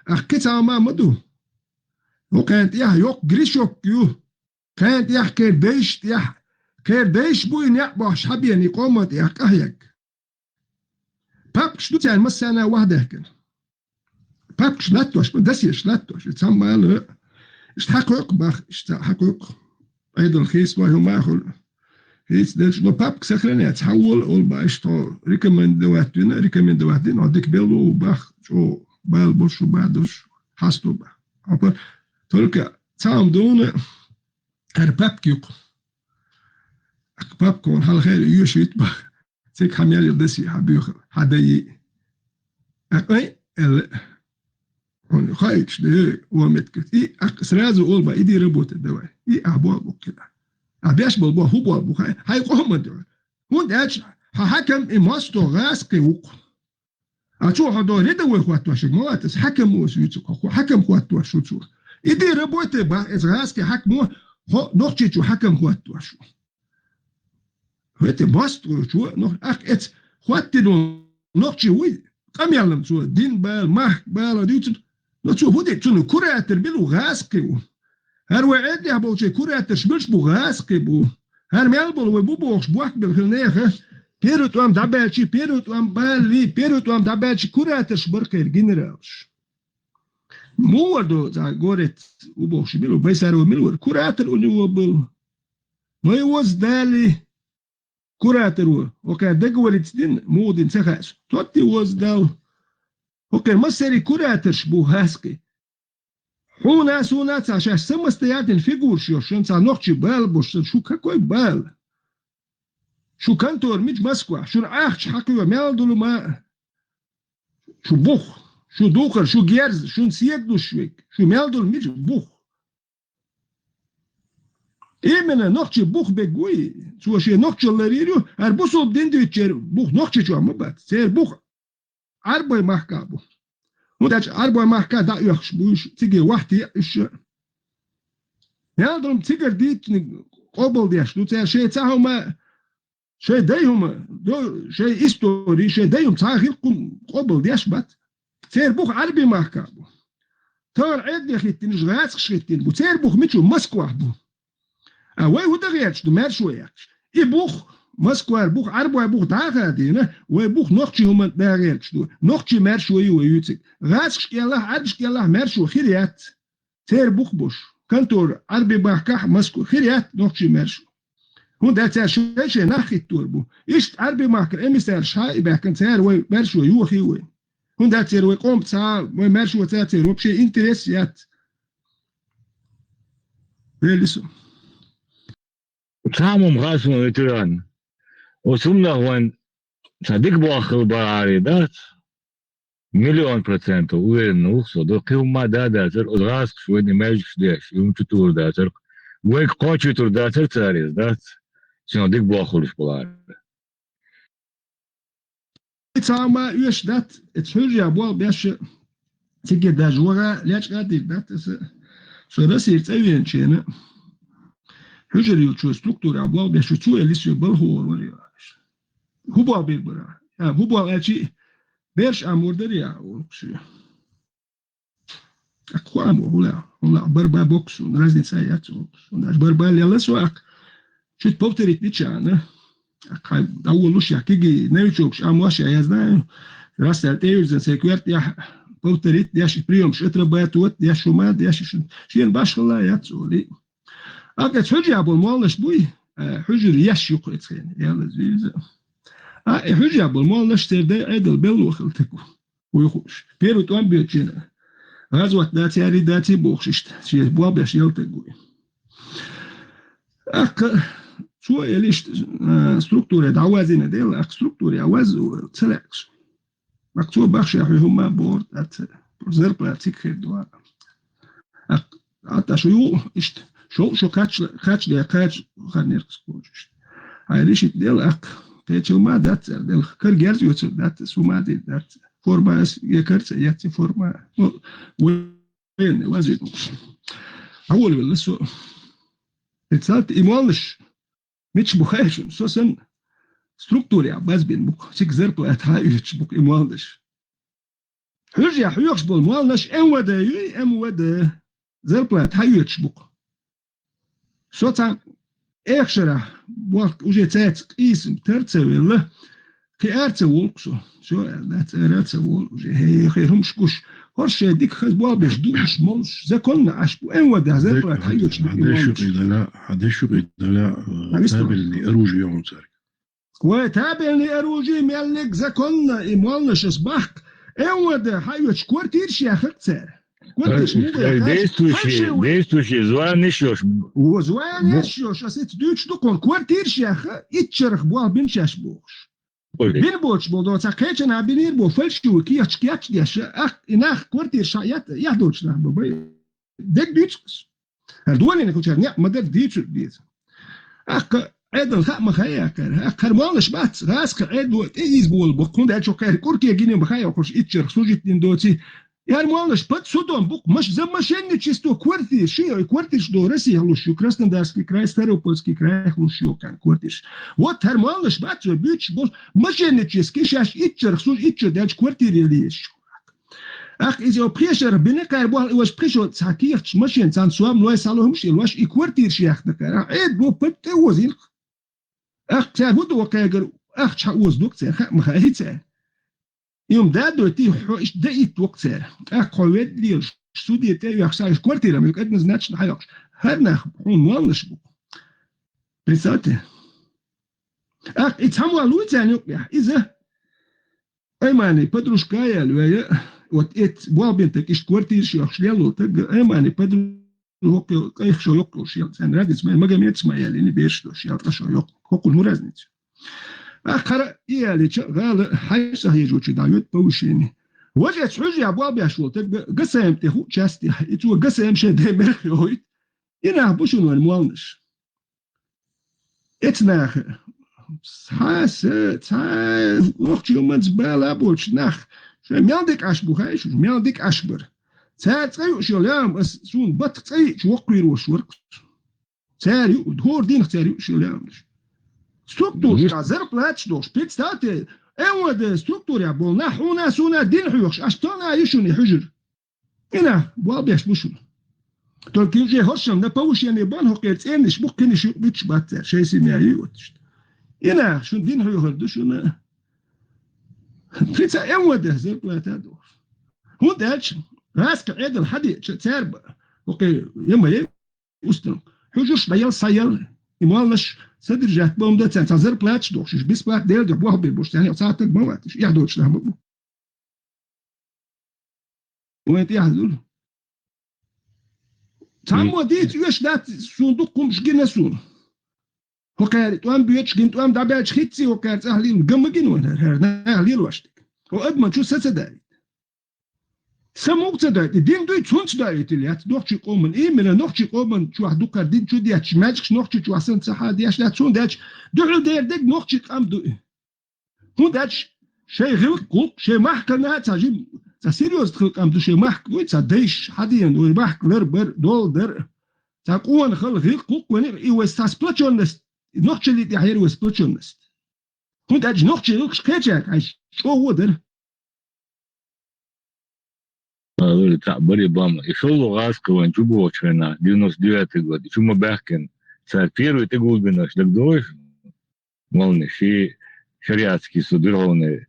Ахь кхин цхьа ма ма ду. ХӀокхаьрна тӀехь йоккха гришок ю. Кхаьрна тӀехь кхеран дайшна тӀехь, кхеран дайша бу и некъ бохьуш хьабеана и къоман тӀехь къахьегна. Папкаш ду царна массарна ваха даьхкина. Папкаш латтош, ба досьеш латтош. И цхьамма ала, иштта хьакхойкху бах, иштта хьакхойкху. Айдал хийцалой хӀума хуьлу. Хийца делча, но папка сохраняется, хьан вола, ола ба, иштта хьо рекомендовать вина, рекомендовать дина, хьо дика белла ву бах, чӀо бала бош шу ба, душ хьасто ба. Хьо пар-, только цхьа хӀума дуна, хӀара папка юкъа. Папка хьуна хьалхара йоьшуьйту бах. Цига хьан мел йолу досье хьан боьхалла, хьан дайи. ТӀаккха ай, аьлла, хьуна хаийтуш де, о метка. И, а, сразу ола ба, иди работай давай. И, а, бо, бо, кхида. А, беш бол, бо, хӀу бол, бу, хай, хай, къоман де. ХӀунда аьлча, хьан хьаькам и мосто гӀаскхи ву-кх. А цо хьо до рядовой хӀоттош, ма ватас, хьаькам ву ас вуьйцу, хьо хьаькам хӀоттош ву цо. Иди работай, ба, эс гӀаскхи хьаькамо, хьо нохчичу хьаькам хӀоттош ву. ХӀетте баст гӀур чу, но, ахь эц хӀоттийна нохчи вуй, къамелам цо дин бала, махка бала дуьйцур, но цо хӀу де, цунна куратор била ву гӀаскхи ву. ХӀара вай Ӏедалехь болчу кураторш муьлш бу гӀаскхи бу. ХӀара мел болу вай бу бохуш бохк била хила неха, первый тӀом дӀабаьлчи, первый тӀом балли, первый тӀом дӀабаьлчи кураторш бара кхеран генералаш. Муха вара до, цхьа горец у бохуш мила ву, Байсаров мила вара, куратор у него был. Май воз дали, куратор ву, окхара договориться дина, муха дина ца хаьа со. Тотти воз дал. Окхара массари кураторш бу гӀаскхи. Хьуна, суна цхьа шаьш самостоятельно фигураш йо, шун цхьа нохчи бала бош, шу какой бала? Шу контор мича Москва, шуна ахча хьакхо мел долу ма, шу бух, шу духар, шу герз, шун седлуш век, шу мел долу мича бух. Именно нохчи бух бегуй, цо шен нохчалла ларийр ю, ар бусулба дин дуьйцучер бух нохчичо ма бац, цер бух Ӏарбой махка бу. ХӀунда аьлча Ӏарбой махка дӀа оьхуш бу уьш, циге вахте уьш. Мел долу цигара дийциниг къобалдеш ду, цара шайн цхьа хӀума, шайн дай хӀума, до-, шайн истори, шайн дай хӀума цхьа хилкхун къобалдеш бац. Церан бух Ӏарби махка бу. Тахана Ӏедале хӀиттинарш гӀаскхаш хӀиттина бу. Церан бух мича ву? Москвахь бу. А вай хӀу дан гӀерташ ду, маьршо яьккхаш? И бух, Москвара бух, Ӏарбой бух дӀа а хадийна, вай бух нохчи хӀуманна дӀа а гӀерташ ду. Нохчи маьршо ю вай юьйцург. ГӀаскхаш кӀелахь, Ӏарбаш кӀелахь маьршо хир яц. Церан бух бош. Контора Ӏарби махкахь Москва хир яц нохчи маьршо. ХӀунда аьлча цара шайн-шайн нах хӀиттор бу. Иштта Ӏарби махкара эмиссарш хьа а баьхкина, цара вай маьршо йохий вай. ХӀунда аьлча церан вай къоман цхьа, вай маьршо цхьа церан вообще интерес яц. Вели со. Цхьа хӀума хаьа суна, ветеран. Оцу хӀуманах вайн цхьа дика боху хила бара аре дац? Миллион процентов уверенно ву со. До кхин хӀумма да дацар, оцу гӀаскхаш вайна маьждигаш деш, и хӀума чу тур дацар. Вайга кхочуьйтур дацар цара иза, дац? Цуьнан дика боху хуьлуш бала аре. Цхьа ма оьшуш дац, эца хьуьжарехь болх беш, цига даже ваха лечкъа а дийр дац аса. Со Россера цӀа веанчена, хьуьжар йолчу структурехь болх беш, цо элли соь балхо вара вара. ХӀун болх бийр бара? А, хӀун болх аьлчи, берш а мур дара я, олуш. ТӀаккха хӀун ам ву, хӀун ла, хӀун ла, барба боккху суна, разница яц ву. Суна аш барба лела со, аккха чуть повторить дича, на. Аккха хьайн дӀаволуш, я киги, новичокаш ам ваш, я, я знаю. Раз я тӀеюзан, сай коьрта, я повторить, я ши приёмаш отрабатывать, я шума, я ши шу-, шен башхала яц оли. Аккха эца хьуьжа болу моллаш буй, э, хьуьжар еш юкх эца хена, яла зуьйза. А, э, хьуьжа болу моллаш церан дай Ӏедал белло хила тегу. Вуй хууш. Первый тӀом боьдучу хенахь. ГӀазот даций, ари даций бохуш иштта. Шен болх беш ялтаг вуй. Аккха цо элла иштта, а, структуре дӀавазийна дела, аккха структуре а вазза ца лаьа шу. Аккха цо бахша хьуьй хӀумма бохург дац. Зарплата цига хир ду. Аккха, а, тӀа шу ю, иштта. Шо, шо кхач-, кхачде, кхач, харнер кхочуш. Хьайн ришит дела, аккха, кхечал ма дац цара дела. Кара герз йоцург дац, су ма дийр дац. Форма ас, я карца, я ци форма. Ну, военный, вазит. А волвелла со. Эцалт и моллаш, мича бу хаьшна, со сан структуре а базбина бу, цига зарплата хьан оьцуш бу и моллаш. Хьуьжа я хьоьхуш болу моллаш М В Д юй, М В Д. Зарплата хьан оьцуш бу. Со цхьа эхшарахь, бохк уже цаьрца къийсам тар ца велла, Кхы ара ца волу со. Со аьлла дац, ара ца волу уже. Хей, хей, хӀумаш гуш. ХӀорш шайн дика хаза болх беш, дууш, молуш, законна Ӏаш бу. Эн вада, зарплата хьайочу бу, хьан деш ю молуш. Къийдала, хьан деш ю къийдала, э, Хьан висту? Табельный оружие йогӀун цаьрга. Вай, табельный оружие мел лег законна, и молнаш ас бахк. Эн вада, хьайочу квартираш яхарг цара. Квартираш Э, мугӀа э, яхаш, действующий, ханши вай. Действующий, званиш йош. О, званиш йош, ас иц дуьйцуш ду кхуна, квартираш яха, итт шарах болх бинчаш бохуш. Ой. Бин боцуш болу, цхьа кхечанхьа бинийр бо, фальшивый кехаташ кечдеш, ах, и нах квартираш хьа ят-, яхь долчу нах бу, бай. Дег дуьйцу ас. ХӀара долийна кхучара некъ ма дара, дийцург деза. Ахка Ӏедал хаа ма хаьа кхара. Ахка хӀара моллаш бац, гӀазкха Ӏедало тӀе иза болу боккхун, дел чу кхера курке гинем ма хаьа, хӀорш итт шарах служить дина доций. Яр моллаш под судом бу-кх, маш-, за мошенничество квартир, ши ой квартирш до России луш ю, Краснодарский край, Ставропольский край луш ю кан квартирш. Вот хӀара моллаш бац, вай буьйцуш болу, мошеннический шаьш итт шарах служ-, итт шо делча квартире лезаш. Ах, иза пхешара бина кхара боху, и ваша пхешо цхьа кехаташ машен, цхьана сом, лой салохамаш, и лош, и квартираш яхна кхара. Ах, Ӏедало под тӀе озийна-кх. Ах, цара хӀун до кхегар, ах, чхьа оза ду-кх цара, хаа ма хаьа цара. И хӀума да дойтий, хьо иштта даийтта ву-кх цара. ТӀаккха хьо ведда лелаш, суде тӀе а йоьхуш, сан квартира, муьлхха однозначно хьайоккхуш. ХӀара нах хьуна моллаш бу. Представьте. Ах, и цхьаммо луй царна юкъехь, иза. Аймани подружка яьлла вай, вот эц болбин таг иштта квартираш йохуш лелло таг, Аймани подружка кайх шо йоккхуш ел, царна радица май Магомед Исмаил ини берш дош, ял ткъа шо йоккху. Хоккхун хӀун разница? Ах, хара и аьллича, гӀала хьайн сахьежучу дӀа вет повышение. Важец хьуьжа я болбеш волу таг, ГСМ тӀе ху части, и цо ГСМ шайн ден мерх йохуьйту. И нах бу шуна вайн молнаш. Эца наха. Цхьа са, цхьа нохчий хӀуманца бала а боцуш нах. Шайн мел дика Ӏаш бу, хай шу, мел дика Ӏаш бара. Цара цӀа юуш йолу яам ас суна батах цӀа йиъча воккхавийр волуш вара-кх. Цара ю, хӀора дийнах цара юуш йолу яамаш. Структурашка зарплаташ долуш, представьте, МВД структурехь болу нах хьуна, суна дин хьоьхуш, аш тана ю шуна и хьуьжар. И нах болбеш бу шуна. Только уже хӀоршам на повышение бан хӀокхеран цӀеннаш бу, кхинаш юкъа буьтуш бац цара, шайн семья ю оццушта. И нах шуна дин хьоьхур ду шуна. Кхин цхьа МВД зарплата а долуш. ХӀунда аьлча, гӀаскхи Ӏедал хьадеача, цара ба, хӀокхе, я ма е, установка. Хьуьжарш дӀаяла, схьаяла, и моллаш содержать бан дан царна, цхьа зарплаташ дохуш, уьш бесплатно Делан дуьхьа болх беш бу, царна цхьа таг ма вац, уьш эхь доцуш нах ма бу. Вайн тӀехь зула. Цхьаммо дийца оьшуш дац, суна дукха хӀумаш гина суна. ХӀокхаьрга тӀом боьдуш гина, тӀом дӀабаьлча хӀинцций хӀокхаьрга цӀахь лийла, ган ма гина вайн хӀара, хӀара нах лелош дерг. Хьо адаман чу са ца даийта. Са муха ца даийта, и дин дуй, цунца даийтина яц, нохчий къоман, именно нохчий къоман чохь дукхара дин чу детташ, маьжгаш нохчий чохь санна ца хьадеш дац, цунна даьлча дуьхьал дер дерг нохчий къам ду и. ХӀунда аьлча шайн гӀиллакх гӀуллакх, шайн махкана а ца жим, ца серьёзно хила къам ду шайн махка, вуй, ца дайш хьадеана, вай махка лар бар, дол дар, ца къона хала гӀиллакх гӀуллакх вайна, и вай ца сплочённость, нохчаллий тӀехь яра вай сплочённость. ХӀунда аьлча нохчий гӀиллакхаш кхечаьрга хьаьжча, чӀогӀа дара. Алло, цхьаъ баре бан, и шолгӀа гӀазкхи вайн чу бохучу хенахь, девяносто девятый год, и чу ма баьхкина, цара первый тӀегулбинарш дагадогӀий шуна? Молнаш и шариатский суд, верховный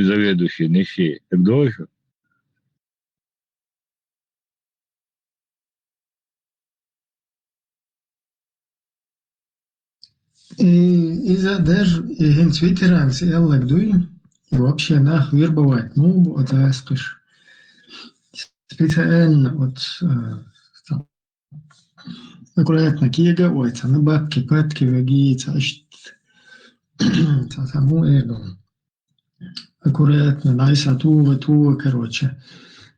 заведующий ниш и дагадогӀий шуна? И иза даже, и хӀинца ветеранца аьлларг дуй, и вообще нах вербовать ма бу оцу гӀазкхаша. Специально вот, э, там, аккуратно кега, ой, цхьа на бабки, патки веги, цхьа иштта, цхьа, цхьа, ну, эр ду. Аккуратно, найса, тува, тува, короче.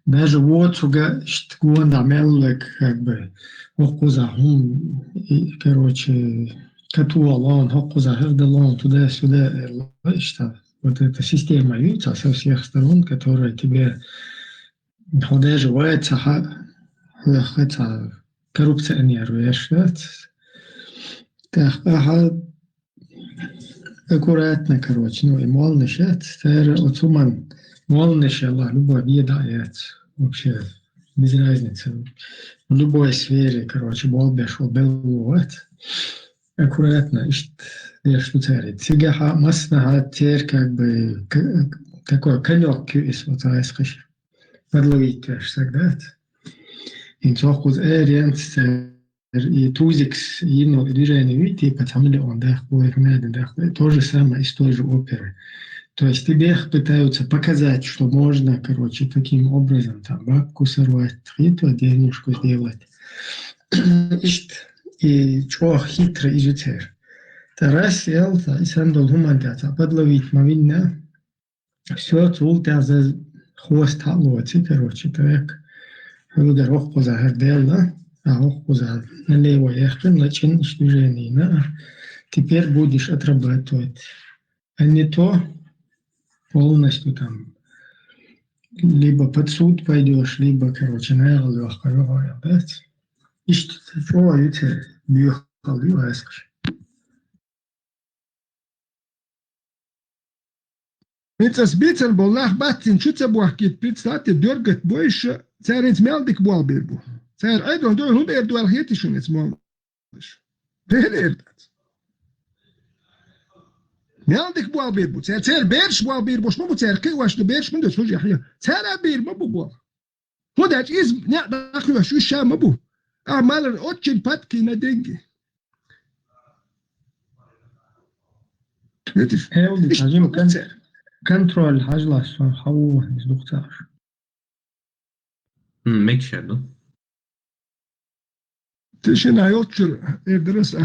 Даже вот цуга иштта гонда меллаг, как бы, хӀокхуза хӀун, и, короче, катуалон, хӀокхуза хӀердалон, туда-сюда, э, иштта. Вот эта система ю, со всех сторон, которая тебе, хьо даже вай ца хьа, хьо ца коррупционер веш дац. ТӀаккха хьа аккуратно, короче, ну, и молнаш яц, цара оцу ман молнаш яла, любой беда яц, вообще без разницы. В любой сфере, короче, болбеш вал белло вац. Аккуратно, иштта, Еш ду цари. Цигахьа массанахьа цер как бы к-, такой конёк кюис вот айсхиш. Подловить веш сагдац. Ин цохкуз арианц цер и тузикс, и, ну, движение, видите, по цхьа миллион дах, ой, хмядин дах. То же самое из той же оперы. То есть тебе пытаются показать, что можно, короче, таким образом там бабку сорвать, хитро денежку сделать. Ишт и чё хитро изучаешь. Та Россия, та и сандал хуманта, та подловить ма винна. Всё, цул тӀехь заз хвост хьалоци, короче, так. Хьуьлгар хӀокхузахьар делла, а хӀокхузахьар налево яхкина, лачкъин иш движение на. Теперь будешь отрабатывать. А не то полностью там либо под суд пойдёшь, либо, короче, наягӀал йохка йохка ял дац. Иштта чӀогӀа ю церан, буьйхал ю айсхаш. ХӀинца ас бийцан болу нах бац цуьнан чу ца бохкийта, представьте, дерг гатбойша, цара хӀинца мел дика болх бийр бу. Цара Ӏедална дуьхьал хӀун эр ду аьлла хетий шуна иза моллаш? Дера эр дац. Мел дика болх бийр бу. Цара, церан бераш болх бийр болуш ма бу, цара кхиош ду бераш ма ду, хӀун жехьа. Цара а бийр ма бу болх. ХӀунда аьлча иза некъ дӀакхоьхьуш уьш ша ма бу. Ахьа малар отчин паткий на деньги. Видишь? Эвди, Иш хьажим, кон-, цер. Контроль хьажлаш, сон хьаву, иза дух цахьаш. М, мегаш ду. Тишина йолччуьра эр дара ас а.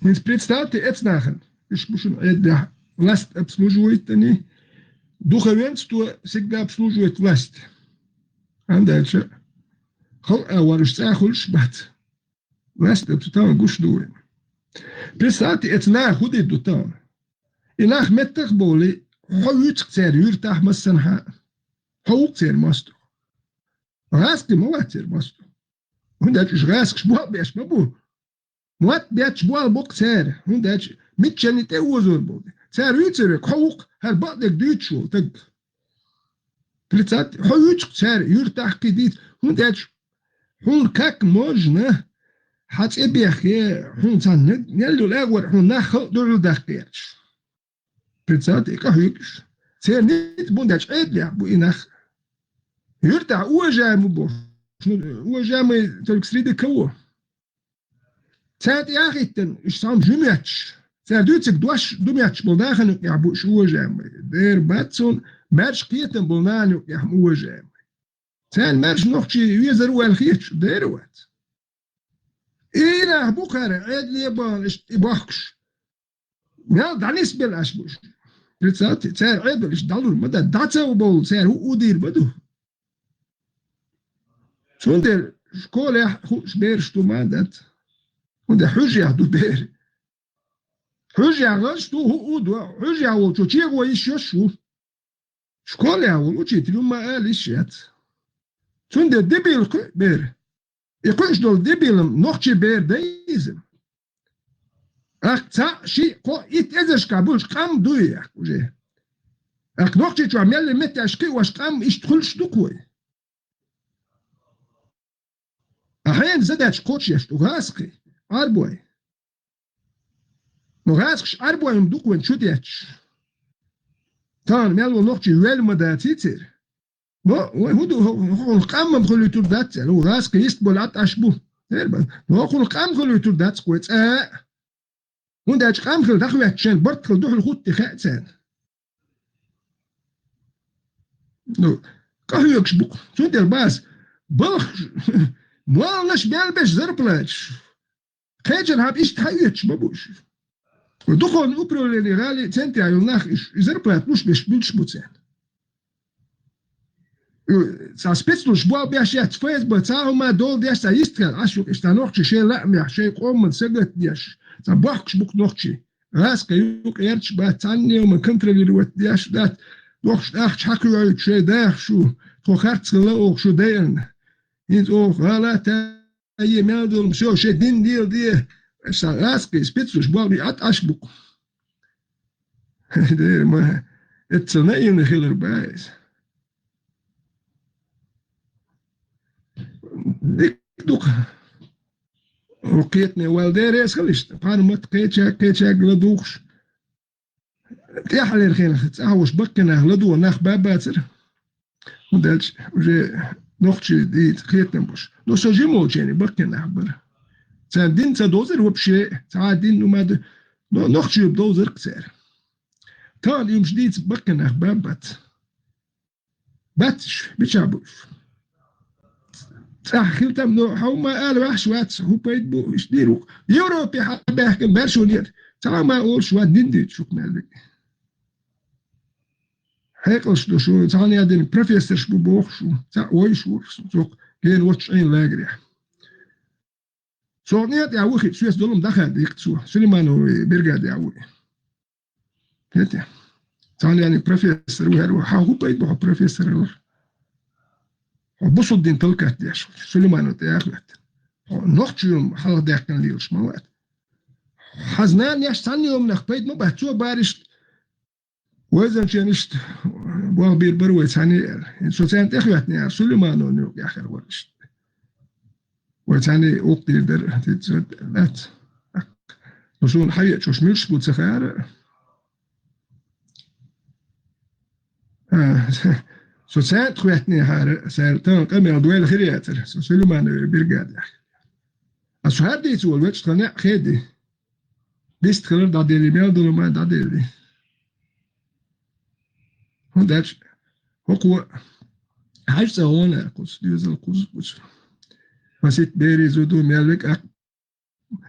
ХӀинца представьте эцнахана. Уьш бу шуна Ӏедалехь власть обслуживает ани. Духовенство всегда обслуживает власть. Ан дальше. Халкъа вараш цӀа хуьлуш бац. Власть обслуживает, там гуш ду вайн. Представьте, эца наха хӀун дийр ду там. И нах меттах а бовлий, хьо вуьйцу-кх церан юьртахь массанхьа. Хьо ву-кх церан мостагӀ. ГӀазкхи ма вац церан мостагӀ. ХӀунда аьлча уьш гӀазкхаш болх беш ма бу. Мотт бетташ болх бу-кх цара. ХӀунда аьлча миччанна тӀе озор болу. Цара вуьйцур верг хьо ву-кх, хӀара бакъдерг дуьйцуш волу стаг. Прицат, хьо вуьйцу-кх цара юьртахь кхин дийца. ХӀунда аьлча хьуна как можно хьан цӀе бехке, хьуна цхьана нел йолу агӀор хьуна нах халкъ дуьхьал даккха гӀерташ. Прицат, и къахьоьгуш. Церан ницкъ бу, хӀунда аьлча Ӏедалехь бу и нах. Юьртахь уважаемый бу. Ну, уважаемый только среди кого? Царна тӀе а хӀиттина, уьш цхьамма жиметташ. Цара дуьйцург дош ду метташ болу нахана юкъехь бу уьш уважаемый. Дера бац цунна, маьрша кхетам болу нахана юкъехь уважаемый. Царна маьрша нохчий везар ву аьлла хеташ, дера вац. И нах бу кхара, Ӏедале а бахана, иштта и бохкуш. Мел дӀанисбелла аш бу уьш. Представьте, цара Ӏедал иштта дӀалур ма дац, дӀа ца бовлу, цара хӀуъу дийр ма ду. Цундела школехь хууш бераш ду ма дац. ХӀунда хьуьжехь ду бер. Хьуьжехь гӀаш ду, хӀуъу ду, хьуьжехь волчо чегӀо йиш йолуш ву. Школехь волу учитель ма ала йиш яц. Цундела дебил кхуьу бер. И кхуьуш долу дебилам нохчий бер дай иза. Аккха цхьаъ, шиъ, кхоъ, итт эзаршкахь буьллуш къам дуй аккха уже. Аккха нохчий чохь меллин меттаьш кхиош къам иштта хуьлуш ду-кх вай. Ахьа хьенан задача кхочушъеш ду гӀазкхий, Ӏарбой? Ну, гӀазкхаш Ӏарбой хӀума ду-кх вайн чу детташ. Тахана мел волу нохчий вел ма даций церан. Но вай хӀун ду, хӀокхунах къам-м хуьлуьйтур дац цара, хӀу гӀазкхий йист болу Ӏад Ӏаш бу. Дера бан. Но хӀокхунах къам хуьлуьйтур дац-кх вай цкъа а. ХӀунда аьлча къам хила дӀахӀоьттича шайн барт хила дуьхьал хӀуттий хаьа царна. Ну, къахьоьгуш бу-кх. Цундела бац балхаш, молланаш мел беш зарплаташ. Кхечанхьа иштта хьаоьцуш ма бу уьш. Духовный управление гӀалин центрехь йолу нах уьш, и зарплата луш беш буьллуш бу царна. Цхьа спецлуш болх беш яц, ФСБ, цхьа хӀума дола деш, цхьа йистхила Ӏаш ю-кх, иштта нохчий шайн лаамехь, шайн къоман сагатдеш, цхьа бохкуш бу-кх нохчий. ГӀазкхи юкъа гӀерташ бац, цхьанне хӀума контролировать деш дац, нохчашна ахча хьакхоьуьйту шайн даха шу, тхо харц хилла оха шу дайарна. ХӀинца оха гӀала а Ай, е мел долу, всё, шайн дин леладе. Сан гӀазкхий спецлуш болу Ӏад Ӏаш бу-кх. Дера ма, эцца наивный хилар бац иза. Дика ду-кх. Кхетаме вала деррес хила иштта. Пхьармат кхеча-, кхечаьрга ладугӀуш. ТӀаьхьалера хенахь цӀахь волуш баккхий нах ладогӀа нах баьбацара. ХӀунда аьлча уже нохчий дийца кхетам болуш. Но со жима волчу хенахь баккхий нах бара. Царна дин ца довзара вообще, цхьа а дин, ну, ма ду-, но нохчий довзарг цара. Тахана уьш дийца баккхий нах баьбац. Бац уьш, бича бу уьш. ЦӀахь хила там, но хьо ма ала ваьхьаш вац, хӀун пайда бу, иштта дийр ву. Европе хьан баьхкина маьршо лера. Цхьа а ма олуш ван дин дуьйцу шух мел вега. Хьекъалш ду шу, цхьана яздина профессорш бу боху шу. Цхьа а вайш ву, цо гена воцчу Ӏийна лагерехь. Со некъа тӀехь ву хи, соьца долу-м дахар дийкъа цо, Сулеймановой бригадехь ву и. ХӀетте. Цхьана яздина профессор ву хӀара ву. Хьан хӀун пайда бу хьо профессор вара? Хьо бусулба дин талкат деш, Сулейманов тӀе а хӀоьттина. Хьо нохчий хьалха даьккхина лелаш ма вац. Хьан знанеш цхьанна йоманах пайда ма бац, цо баришта. Вайзанчен иштта болх бийр бара вай цхьаьна аьлла. Со царна тӀехӀоьттина аьлла, Сулеймановна юкъахь хир вара иштта. Вай цхьаьна укх дийр дара, тица дац. Ну, суна хьаеъчуш муьлш бу ца хаьара. А, со царна тӀехӀоьттинехьара, цара тахана къамел дойла хир яцара, со Сулеймановой бригадехь. А со хӀара дийца волу ваьчу тхан неӀ хеди. Бист хилар дӀаделли, мел долу ма дӀаделли. ХӀунда аьлча хӀокхо хьаьж цӀа гӀона кхуз, доьзал кхуз кхуз. Масит берий зуду мел век а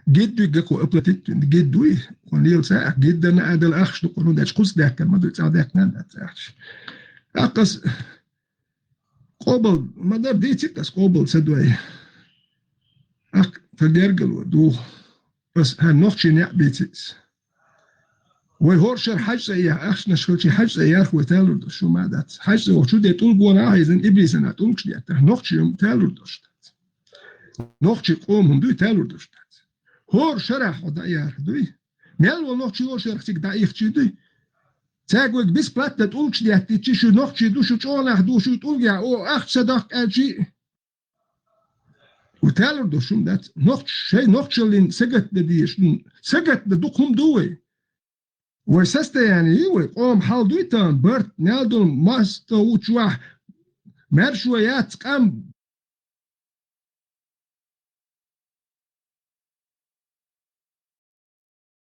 гид дуьгга кхо оплатить вина, гид дуй, кхо лела ца а, гид дана а дала ахча ду кхо, хӀунда аьлча кхуз даьккхина ма ду, цӀа даьккхина а дац ахча. Аккхас къобал, ма дар дийцит ас къобал ца дой. Аккха тхан гергало ду. Ас хӀара нохчий неӀ бийци ас. Вай хӀора шара хьаьж цӀа яхь, ахчанаш хилчи хьаьж цӀа ярх вай талур ду, шу ма дац. Хьаьж цӀа вахчу де тӀулгона а хьайзан, иблисана тӀулгаш деттар. Нохчий юм талур дош дац. Нохчий къом хӀун дуй, талур дош дац. ХӀора шарахь хьо дӀа ярх дуй. Мел вал нохчий хӀора шарахь цига дӀаихчи дуй. Цаьрга вайга бесплатно тӀулгаш деттичи, шу нохчий ду, шу чӀонах ду, шу тӀулгехь, о, ахча ца дахка аьлчи. Ву талур ду шум дац. Нохч-, шай нохчаллин сагатда дезаш, м, сагатда дукха хӀума ду вай. Вай состояние ю вай, къом хьал дуй тан, барт, мел долу маста ву чохь, маьршо яц, къам,